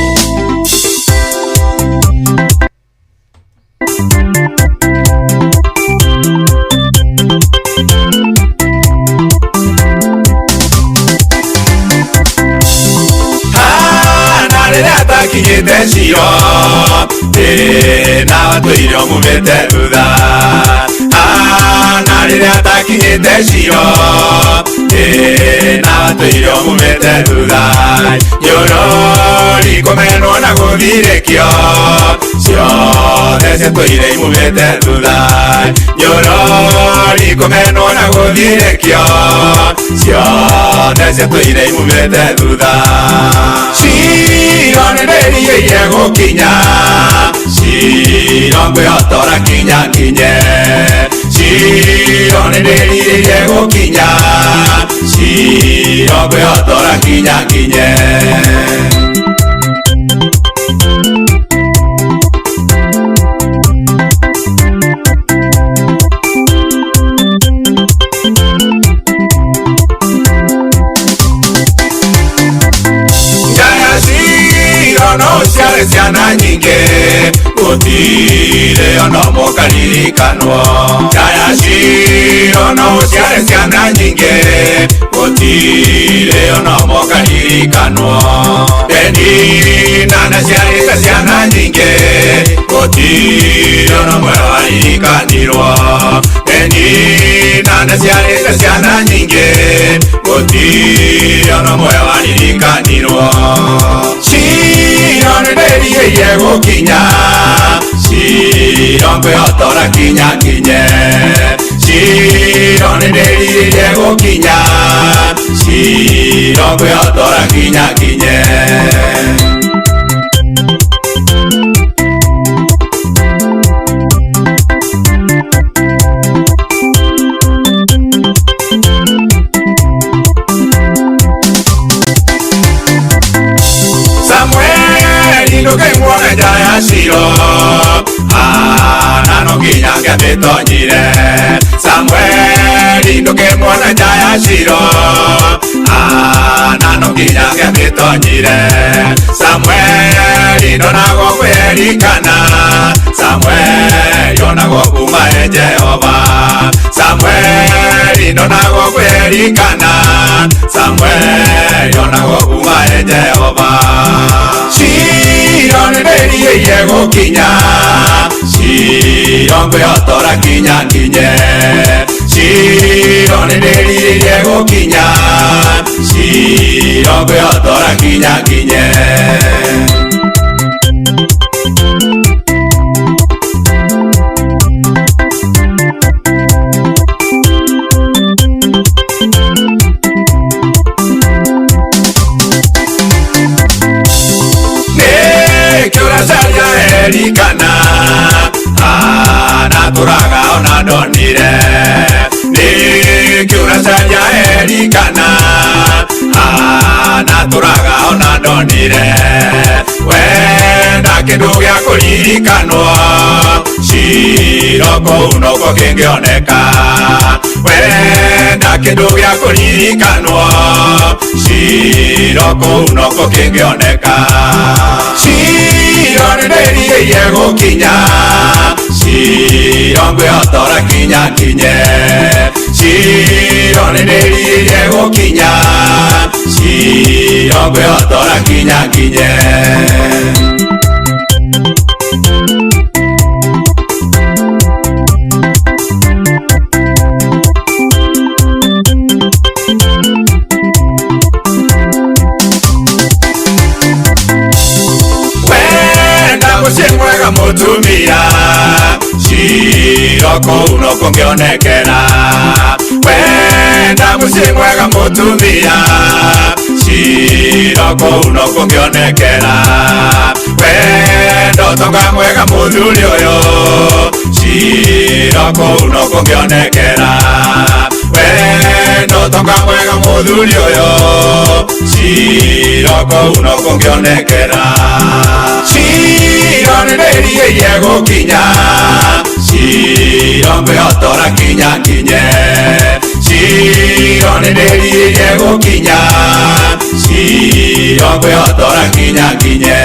Kinyite ciro na watũire ũmumĩte thutha na rĩrĩa atakinyĩte ciro na watũire ũmumĩte thutha nyorori kũmenwo na gũthirĩkio ciothe ciatũire imumĩte thutha nyorori kũmenwo na gũthirĩkio ciothe ciatũire imumĩte thutha ciro nĩ ndĩrirĩire gũkinya ciro ngwĩhotora kinya nginye ciro nĩ ndĩrirĩire gũkinya ciro ngwĩhotora kinya nginye. Ciana nyingĩ gũtirĩ ona mũkaririkanwo njaya ciro no ũciare ciana nyingĩ gũtirĩ ona mũkaririkanwo Penina naciarĩte ciana nyingĩ gũtirĩ ona ũmwe waririkanirwo Penina naciarĩte ciana nyingĩ gũtirĩ ona ũmwe waririkanirwo Ciro nĩ ndĩrirĩire gũkinya ciro ngwĩhotora kinya nginye ciro nĩ ndĩrirĩire gũkinya ciro ngwĩhotora kinya nginye. Ciro ana no nginya ngĩamĩtonyire Samueli ndũkĩmuona nja ya Ciro ana no nginya ngĩamĩtonyire Samueli ndonagwo kwĩrikana Samueli onagwo kuma he Jehova Samueli ndonagwo kwĩrikana Samueli onagwo kuma he Jehova Ciro nĩ ndĩrirĩire gũkinya ciro ngwĩhotora kinya nginye ciro nĩ ndĩrirĩire gũkinya ciro ngwĩhotora kinya nginye. Erikana anatũraga ona ndonire nĩkĩ ũracaria Erikana anatũraga ona ndonire wenda kĩndũ gĩa kũririkanwo ciro kũu nokuo kĩngĩoneka wenda kĩndũ gĩa kũririkanwo ciro kũu nokuo kĩngĩoneka Ciro nĩ ndĩrirĩire gũkinya ciro ngwĩhotora kinya nginye ciro nĩ ndĩrirĩire gũkinya ciro ngwĩhotora kinya nginye. Ciro kũu no kũngĩonekera Wenda mũciĩ mwega mũtumia Ciro kũu no kũngĩonekera Wenda ũtonga mwega mũthuri ũyũ Ciro kũu no kũngĩonekera Wenda ũtonga mwega mũthuri ũyũ Ciro kũu no kũngĩonekera Ciro nĩ ndĩrirĩirie gũkinya Ciro ngwĩhotora kinya kinye Ciro nĩ ndĩrirĩirie gũkinya Ciro ngwĩhotora kinya kinye.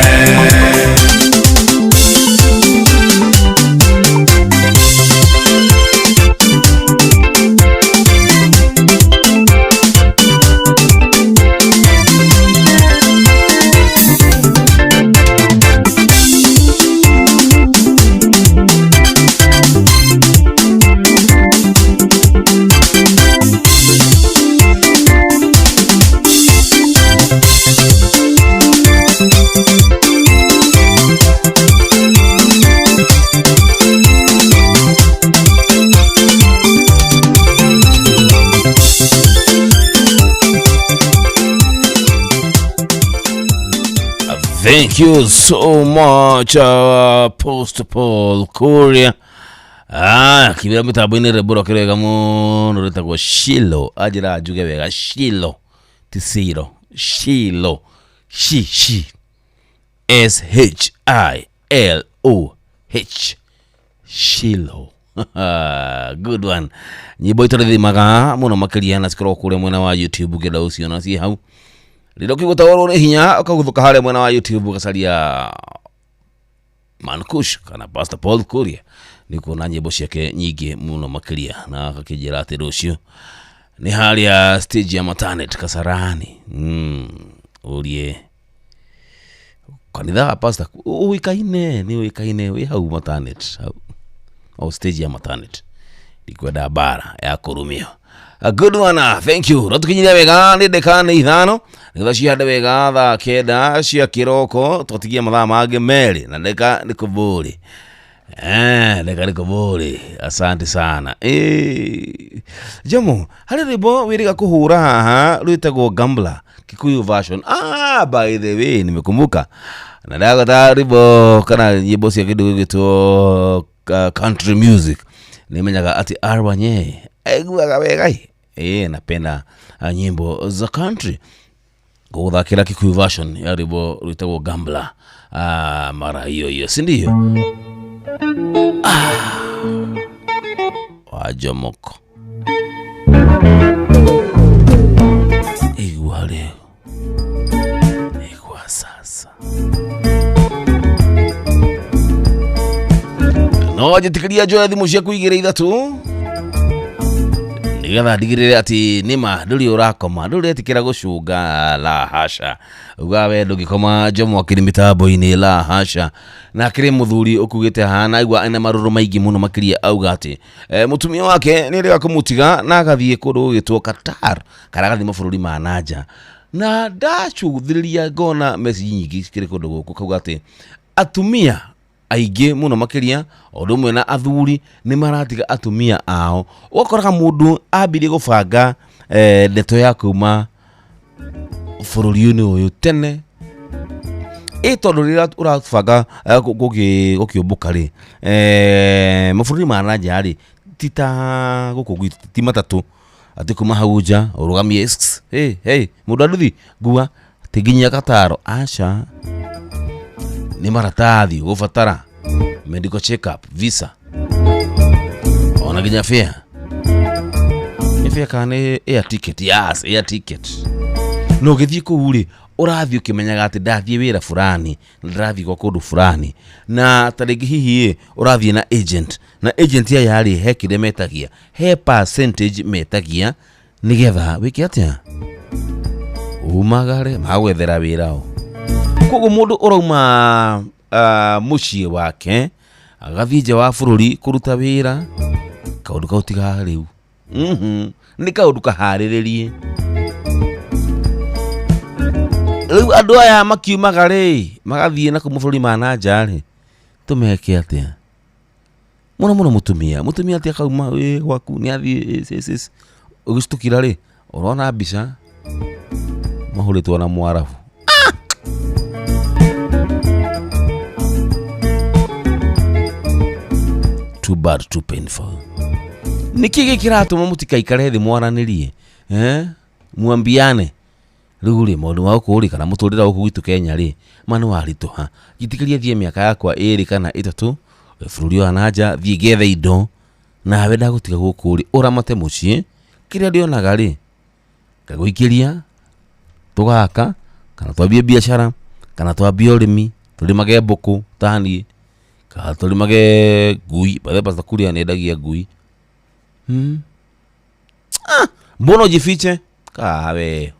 Thank you so much, Post Paul Kuria. Kibira mitambo-inĩ rwĩmbo rwake rwega mũno rwĩtagwo Shilo. Anjĩra njuge wega Shilo, ti Siro. Shilo. Shi shi. S H I L O H. Shilo. Good one. Nyĩmbo itũrĩthimaga mũno makĩria na cikoragwo kũrĩa mwena wa YouTube ũngĩenda gũciona ciĩ hau. Rĩrĩa ũkĩgũtaũrwo nĩ hinya ũkagũthũka harĩa mwena wa YouTube ũgacaria Mankush kana Pastor Paul Kuria nĩ kuona nyĩmbo ciake nyingĩ mũno makĩria na akakĩnjĩra atĩ rũciũ nĩ harĩa stage ya Matanet Kasarani. Ũrie kanitha wa Pastor ũĩkaine nĩ ũĩkaine wĩ hau Matanet hau o stage ya Matanet ndikwenda mbara ya kũrumio. A good one, thank you. Ratukinyire wega nĩ ndeka nĩ 5 nĩgetha cihande wega thaa 9 cia kĩroko twatigia mathaa mangĩ merĩ na ndeka nĩ kũbũrĩ. Ndeka nĩ kũbũrĩ. Asante sana. Jomo, harĩ rwĩmbo wĩrĩga kũhũra haha rwĩtagwo Gambler Kikuyu version. By the way, nimekumbuka. Na ndagota rwĩmbo kana nyĩmbo cia kĩndũ gĩgwĩtwo country music. Nimenyaga ati Arwanye aiguaga wega. Napenda nyimbo za country. Gũthakĩra Kikuyu version ya rwĩmbo rwĩtagwo Gambler. Mara hiyo hiyo, si ndio? Wajomoko. Igua leo. Igua sasa. No njĩtĩkĩria njoe thimũ ciaku 2 3 nĩgetha ndigĩrĩre atĩ nĩma ndũrĩ ũrakoma ndũrĩ etĩkĩra gũcũnga la hasha uga we ndũngĩkoma Jomo akĩrĩ mĩtambo-inĩ la hasha na akĩrĩ mũthuri ũkugĩte haha aigua ena marũrũ maingĩ mũno makĩria auga atĩ mũtumia wake nĩ arega kũmũtiga na agathiĩ kũndũ gũgĩtwo Qatar kana agathiĩ mabũrũri ma nanja na ndacũthĩrĩria ngona message nyingĩ cikĩrĩ kũndũ gũkũ kauga atĩ atumia aingĩ mũno makĩria ũndũ ũmwe na athuri nĩ maratiga atumia ao ũgakoraga mũndũ ambirie gũbanga ndeto ya kuma bũrũri-inĩ ũyũ tene tondũ rĩrĩa ũrabanga gũkĩũmbũka rĩ mabũrũri ma nanja rĩ ti ta gũkũ gwitũ ti matatũ atĩ kuma hau nja ũrũgamie hey mũndũ anduthi ngua ti nginya Kataro aca nĩ maratathi ũgũbatara medical check up visa ona nginya fare nĩ fare kana nĩ air ticket. Yes, air ticket. No ũgĩthiĩ kũu rĩ ũrathiĩ ũkĩmenyaga atĩ ndathiĩ wĩra fulani na ndĩrathiĩ gwa kũndũ fulani na ta rĩngĩ hihi ũrathiĩ na agent na agent aya rĩ he kĩrĩa metagia he percentage metagia nĩgetha wĩke atĩa umagare magwethera wĩra o koguo mũndũ ũrauma mũciĩ wake agathiĩ nja wa bũrũri kũruta wĩra kaũndũ kau tiga rĩu nĩ kaũndũ kaharĩrĩrie rĩu andũ aya makiumaga rĩ magathiĩ na kũu mabũrũri ma nanja rĩ tũmeke atĩa Muno muno mutumia mutumia ati akauma wi gwaku ni athi sis ugicitukira ri urona mbica mahuritwo na mwarabu. Too bad, too painful. Niki gikiratuma mutikaikare thi mwaranirie mwambiane riu ri maundu ma guku ri kana muturire guku gwitu Kenya ri ma ni warituha njitikirie thie miaka yakwa 2 kana 3 bururi wa nanja thie ngethe indo nawe ndagutiga guku ri uramate mucii kiria ndionaga ri ngaguikiria tugaka kana twambie biashara kana twambie urimi turimage mbuku tanie kana turimage ngui bathe Pastor Kuria niendagia ngui. Mbona ujifiche? Kawe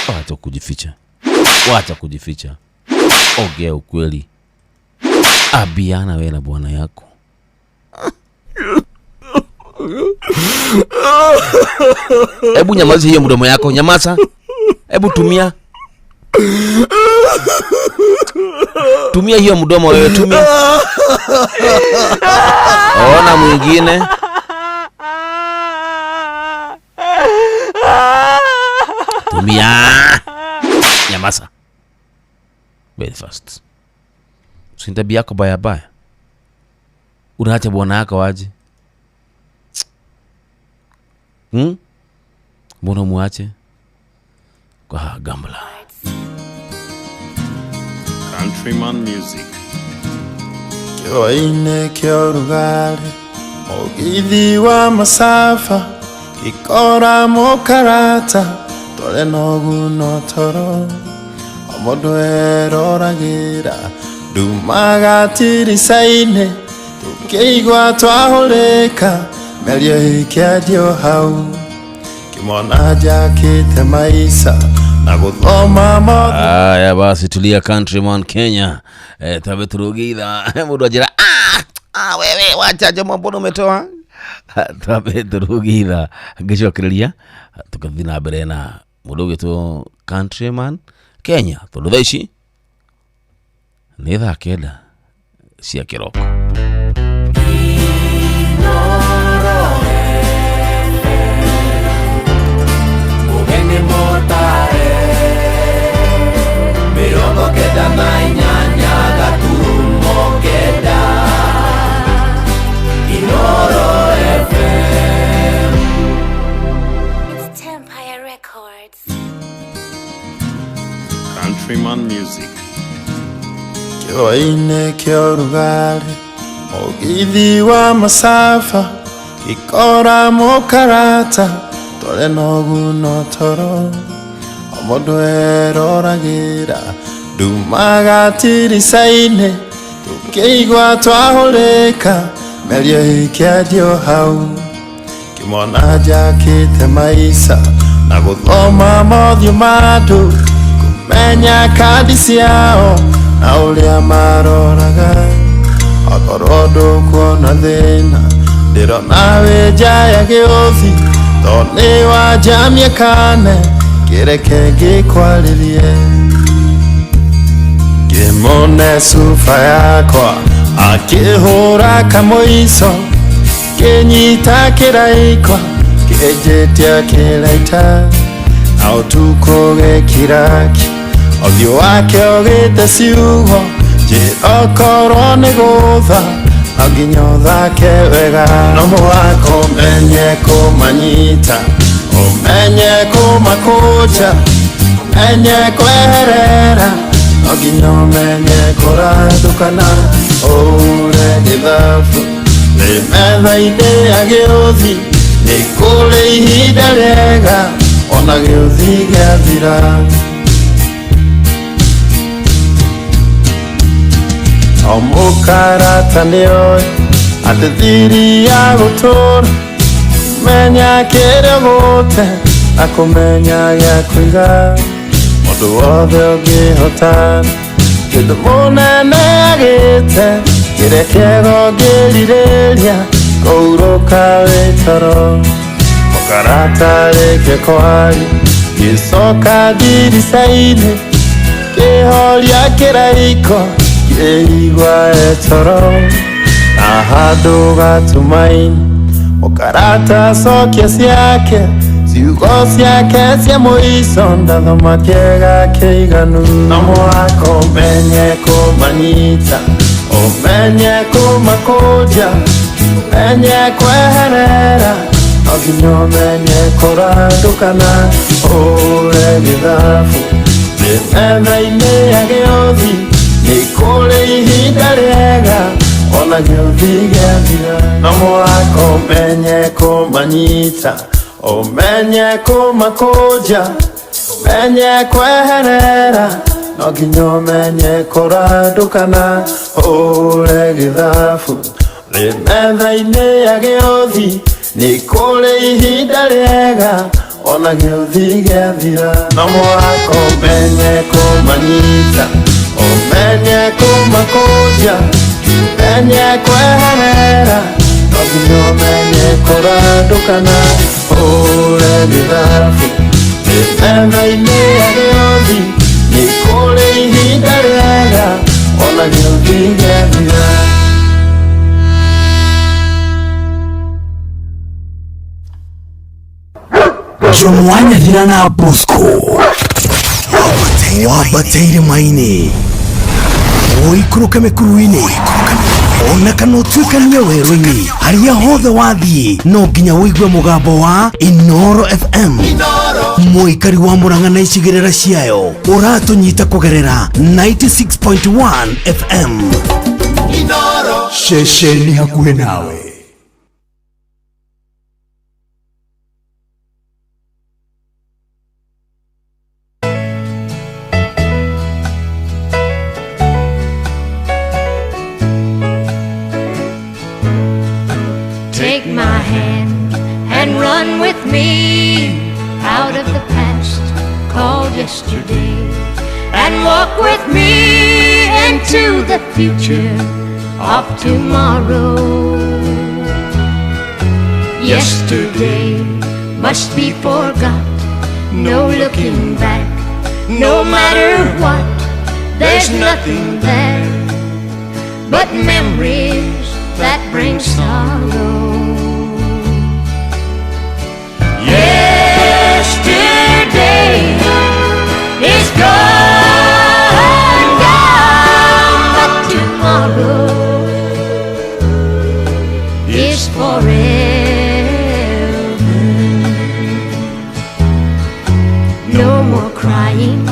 wacha kujificha, wacha kujificha, ongea ukweli, abiana wewe na bwana yako. Hebu nyamaza hiyo mdomo yako, nyamaza. Hebu tumia tumia hiyo mdomo wewe, tumia. Ona mwingine. Tumia. Nyamaza. Very fast. Si tabia yako baya baya. Unaacha bwana yako aje? Mbona muache? Kwa gambla. Countryman Music. Kioine kiorugare mugithi wa masafa gikora mukarata tore nogu no toro omundu eroragira ndumaga tiricaine tukiigua twahurika mĩario ĩkĩanjio hau kĩmwana njakĩte maica na gũthoma mothe. Haya basi, tulia Countryman Kenya. Tabe turugiitha mundu anjira wewe wacha Jomo, mbona umetoa? Tabe turugiitha ngicokereria tukathi na mbere na mundu ugitwo Countryman Kenya tondu thaa ici ni thaa 9 cia kiroko. Inoro FM. It's Empire Records. Countryman Music. Kioine kiorugare mugithi wa masafa gikora mukarata tore nogu no toro omundu eroragira ndumaga tiricaine tukiigua twahurika mĩario ĩkĩanjio hau kĩmwana njakĩte maica na gũthoma mothiũ ma andũ kũmenya kandi ciao na ũrĩa maroraga okorwo ndũkuona thĩna ndĩrona wĩ nja ya gĩũthi to nĩ wanjamia kane kĩreke ngĩkwarĩrie ngĩmũne cuba yakwa akĩhũra kamũico kĩnyita kĩraikwa kĩnjĩtia kĩraita na ũtukũ gĩkiraki ũthiũ wake ũgĩte ciugo njĩra okorwo nĩ gũtha no nginya ũthake wega no mũhaka ũmenye kũmanyita ũmenye kũmakũnja ũmenye kweherera no nginya ũmenye kũrathũkana ũre gĩthabu nĩ metha-inĩ ya gĩũthi nĩ kũrĩ ihinda rĩega ona gĩũthi gĩathira. O mũkarata nĩoĩ atĩ thiri ya gũtũra menya kĩrĩa ũgũte na kũmenya gĩa kũiga mũndũ wothe ũngĩhotana kĩndũ mũnene agĩte kĩrĩa kĩega ũngĩrirĩria kũhurũka wĩ toro mũkarata rĩke kwaria gĩcoka ndirica-inĩ kĩhoria kĩraiko kĩigua e toro na Handũ gatumaini Mũkarata acokia ciake ciugo ciake cia mũico ndathoma kĩega kĩiganu. No mũhaka ũmenye kũmanyita, ũmenye kũmakũnja, ũmenye kweherera, no nginya ũmenye kũrandũkana ũre gĩthabu. Metha-inĩ ya gĩũthi nĩ kũrĩ ihinda rĩega ona gĩũthi gĩathira. No mũhaka ũmenye kũmanyita, ũmenye kũmakũnja, ũmenye kweherera, no nginya ũmenye kũrandũkana ũre gĩthabu. Metha-inĩ ya gĩũthi nĩ kũrĩ ihinda rĩega ona gĩũthi gĩathira. No mũhaka ũmenye kũmanyita, ũmenye kũmakũnja, ũmenye kweherera, no nginya ũmenye kũrandũkana ũre gĩthabu. Metha-inĩ ya gĩũthi nĩ kũrĩ ihinda rĩega ona gĩũthi gĩathira. Jomwanyathira na Bosco wambateire maini ũikũrũke mĩkuru-inĩ ona kana ũtuĩkanie werũ-inĩ harĩa hothe wathiĩ no nginya ũigue mũgambo wa Inoro FM. Mũikari wa Murang'a na icigĩrĩra ciayo ũratũnyita kũgerera 96.1 FM. Ceceni hakuhĩ nawe. Take my hand and run with me out of the past called yesterday, and walk with me into the future of tomorrow. Yesterday must be forgot, no looking back, no matter what. There's nothing there but memories that bring sorrow. Yesterday is gone, gone, but tomorrow is forever. No more crying,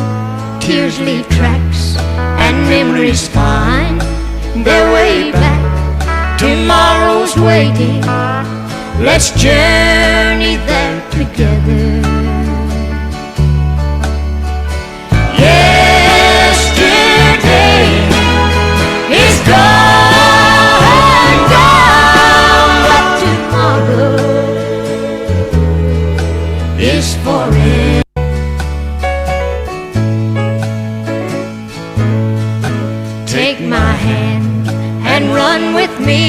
tears leave tracks, and memories find their way back. Tomorrow's waiting, let's journey there together. Yesterday is gone, gone, but tomorrow is forever. Take my hand and run with me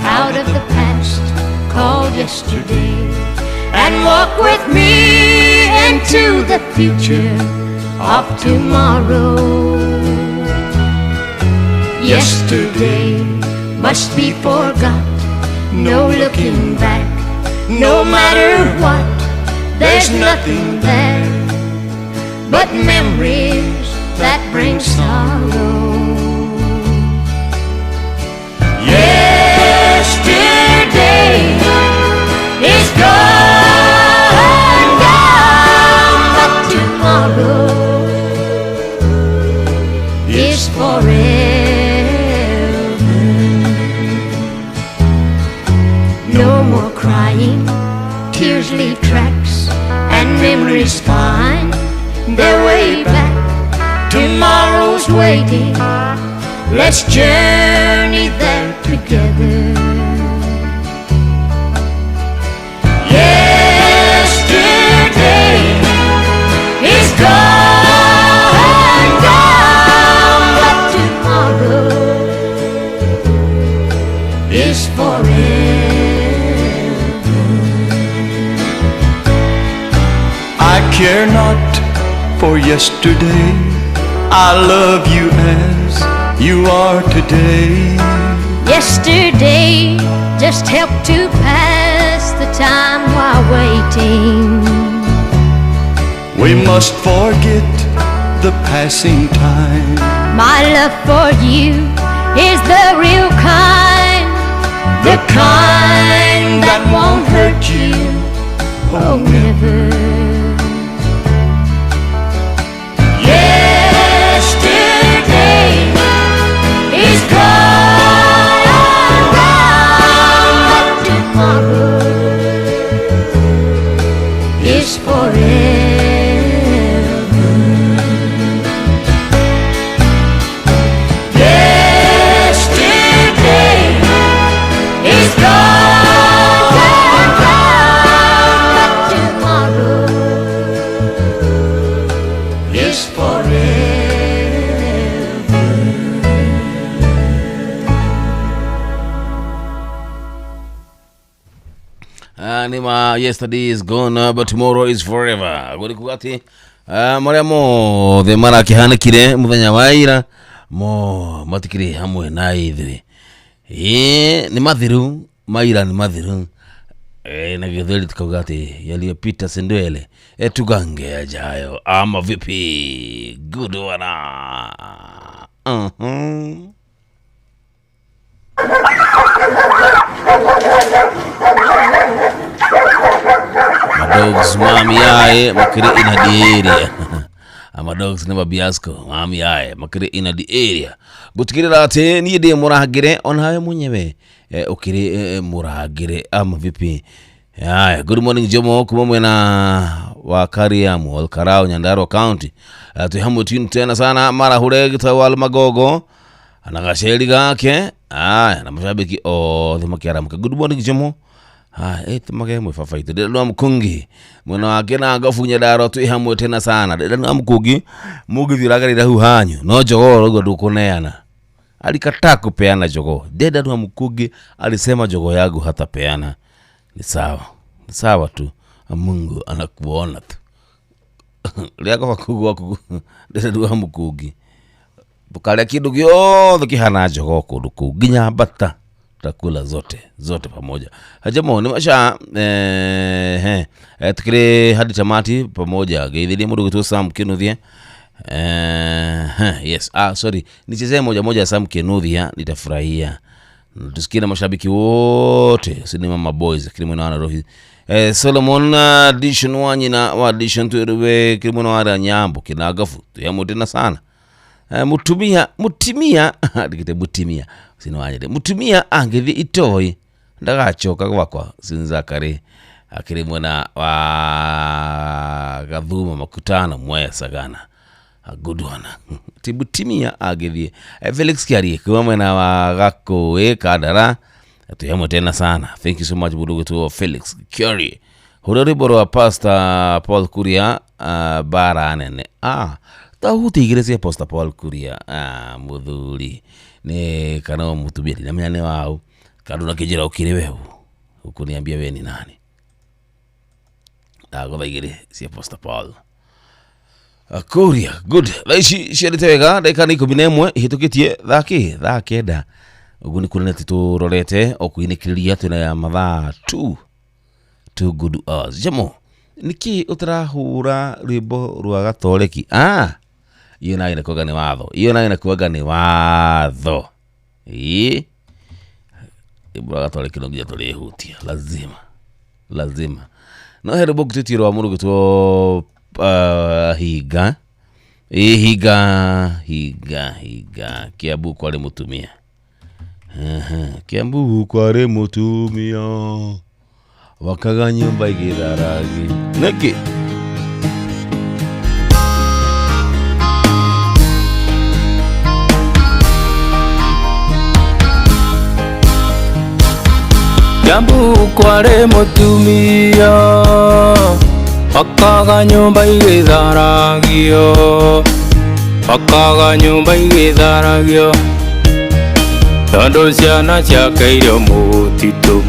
out of the past called yesterday, and walk with me into the future of tomorrow. Yesterday must be forgot, no looking back, no matter what. There's nothing there but memories that bring sorrow. Yesterday is gone, gone, but tomorrow is forever. No more crying, tears leave tracks, and memories find their way back. Tomorrow's waiting, let's journey there together. Yesterday is gone, gone, but tomorrow is forever. I care not for yesterday. I love you as you are today. Yesterday just helped to pass the time while waiting. We must forget the passing time. My love for you is the real kind, the kind that won't hurt you. Oh, never. Yesterday is gone, gone, but tomorrow is forever. Yesterday is gone, gone, gone, but tomorrow is forever. Ah, nĩ ma yesterday is gone, but tomorrow is forever. Gũrĩ kuga atĩ marĩa mothe marakĩhanĩkire mũthenya wa ira mo matikĩrĩ hamwe na ithuĩ. Ĩĩ, nĩ mathiru maira, nĩ mathiru. Na gĩthweri tukauga atĩ yaliyopita si ndwele, tugange yajayo ama vipi? Good one. Madogs mami yae makiri in the area. Amadogs never biasco mami yae makiri in the area. Gutigirira ati niĩ ndĩ mũrangĩre onawe mwenyewe ũkĩrĩ mũrangĩre ama vipi? Haya, good morning Jomo kuma mwena wa Kariamu Olkarau Nyandarua County. Twĩ hamwe tune tena sana mara hure gitawal magogo na gaceri gake. Aya, na mashabiki othe makiaramũka. Good morning Jomo. Haya, tumage mwe fafa itu. Ndĩrona mkungi mwena wake na ngabu Nyandarua twĩ hamwe tena sana. Ndĩrona mkungi mũngĩthiĩ ũragerera hau hanyu no jogoo ũguo ndũkũneana. Alikataa kupeana jogoo. Dedan Mkugi alisema jogoo yangu hatapeana. Ni sawa, ni sawa tu, Mungu anakuona tu. Rĩako wakugu waku Dedan Mkugi tukarĩa kĩndũ gĩothe kĩhana jogoo kũndũ kũu nginya mbata tutakula zote zote pamoja. Hajamo ni masha tukire hadi tamati pamoja geithirie mũndũ gwĩtwo Sam Kinuthia. Yes, sorry, nichezee moja moja Sam Kinuthia, nitafurahia. Tusikie na mashabiki wote sinema maboys kile mwana wa Rohi. Solomon Dishon wanyina wa Dishon tuwe kile mwana wa Nyambo kinagafu tuyamutena sana. Mutumia mutimia dikite mutimia sinwanyire mutumia angithi itoi ndagachoka gwakwa sinzakare akiri mwana wa Gathuma makutano Mwea Sagana. A good one. Tibutimia agithie Felix Kiarie kuma mwena wa Gakũĩ Kandara tuyamwe tena sana. Thank you so much budugu tu Felix Kiarie. Hura rwĩmbo rwa Pastor Paul Kuria bara nene. Tahuti igĩrĩ cia Pastor Paul Kuria mũthuri nĩ kana mũtumia ndinamenya nĩ wau kandu na kĩnjĩra ũkĩrĩ weũ ũkũniambia we ni nani. Ndagũtha igĩrĩ cia Pastor Paul Kuria. Good. Thaa ici ciarĩte wega ndagĩka nĩ 11 ihĩtũkĩtie thaa kĩ thaa 9 ũguo nĩ kuonania atĩ tũrorete o kũinĩkĩrĩria twĩna ya mathaa 2 2 good hours. Jamo nĩkĩ ũtarahũra rwĩmbo rwa gatoreki? Iyo nayo inakuwaga ni watho, iyo nayo inakuwaga ni watho. Ĩĩ, rwĩmbo rwa gatoreki no nginya tũrĩhutia, lazima lazima. No he rwĩmbo ngũtĩtie rwa mũndũ gwĩtwo Higa. Higa Higa Higa Kiambu kwarĩ mũtumia. Kiambu kwarĩ mũtumia wakaga nyũmba igĩtharagi nĩkĩ. Kiambu kwarĩ mũtumia wakaga nyũmba igĩtharagio, wakaga nyũmba igĩtharagio tondũ ciana ciake irio mũtitũ.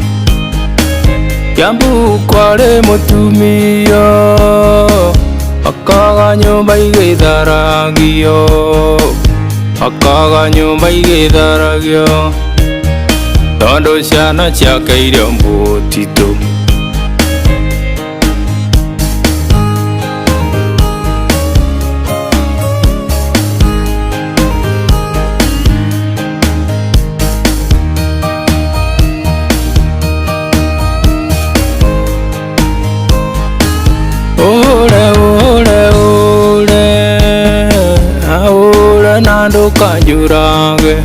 Kiambu kwarĩ mũtumia wakaga nyũmba igĩtharagio, wakaga nyũmba igĩtharagio Tondũ ciana ciake irio mũtitũ. Ure ure ure aure na ndũkanjũrage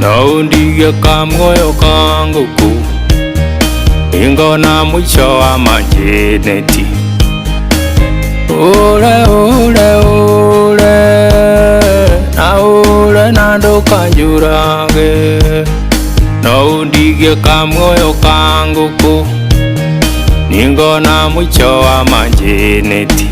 no undige kamwoyo ka ngũkũ ingona mwisho wa majeneti. Ure ure ure aure na ndũkanjũrage no undige kamwoyo ka ngũkũ ningona mwisho wa majeneti.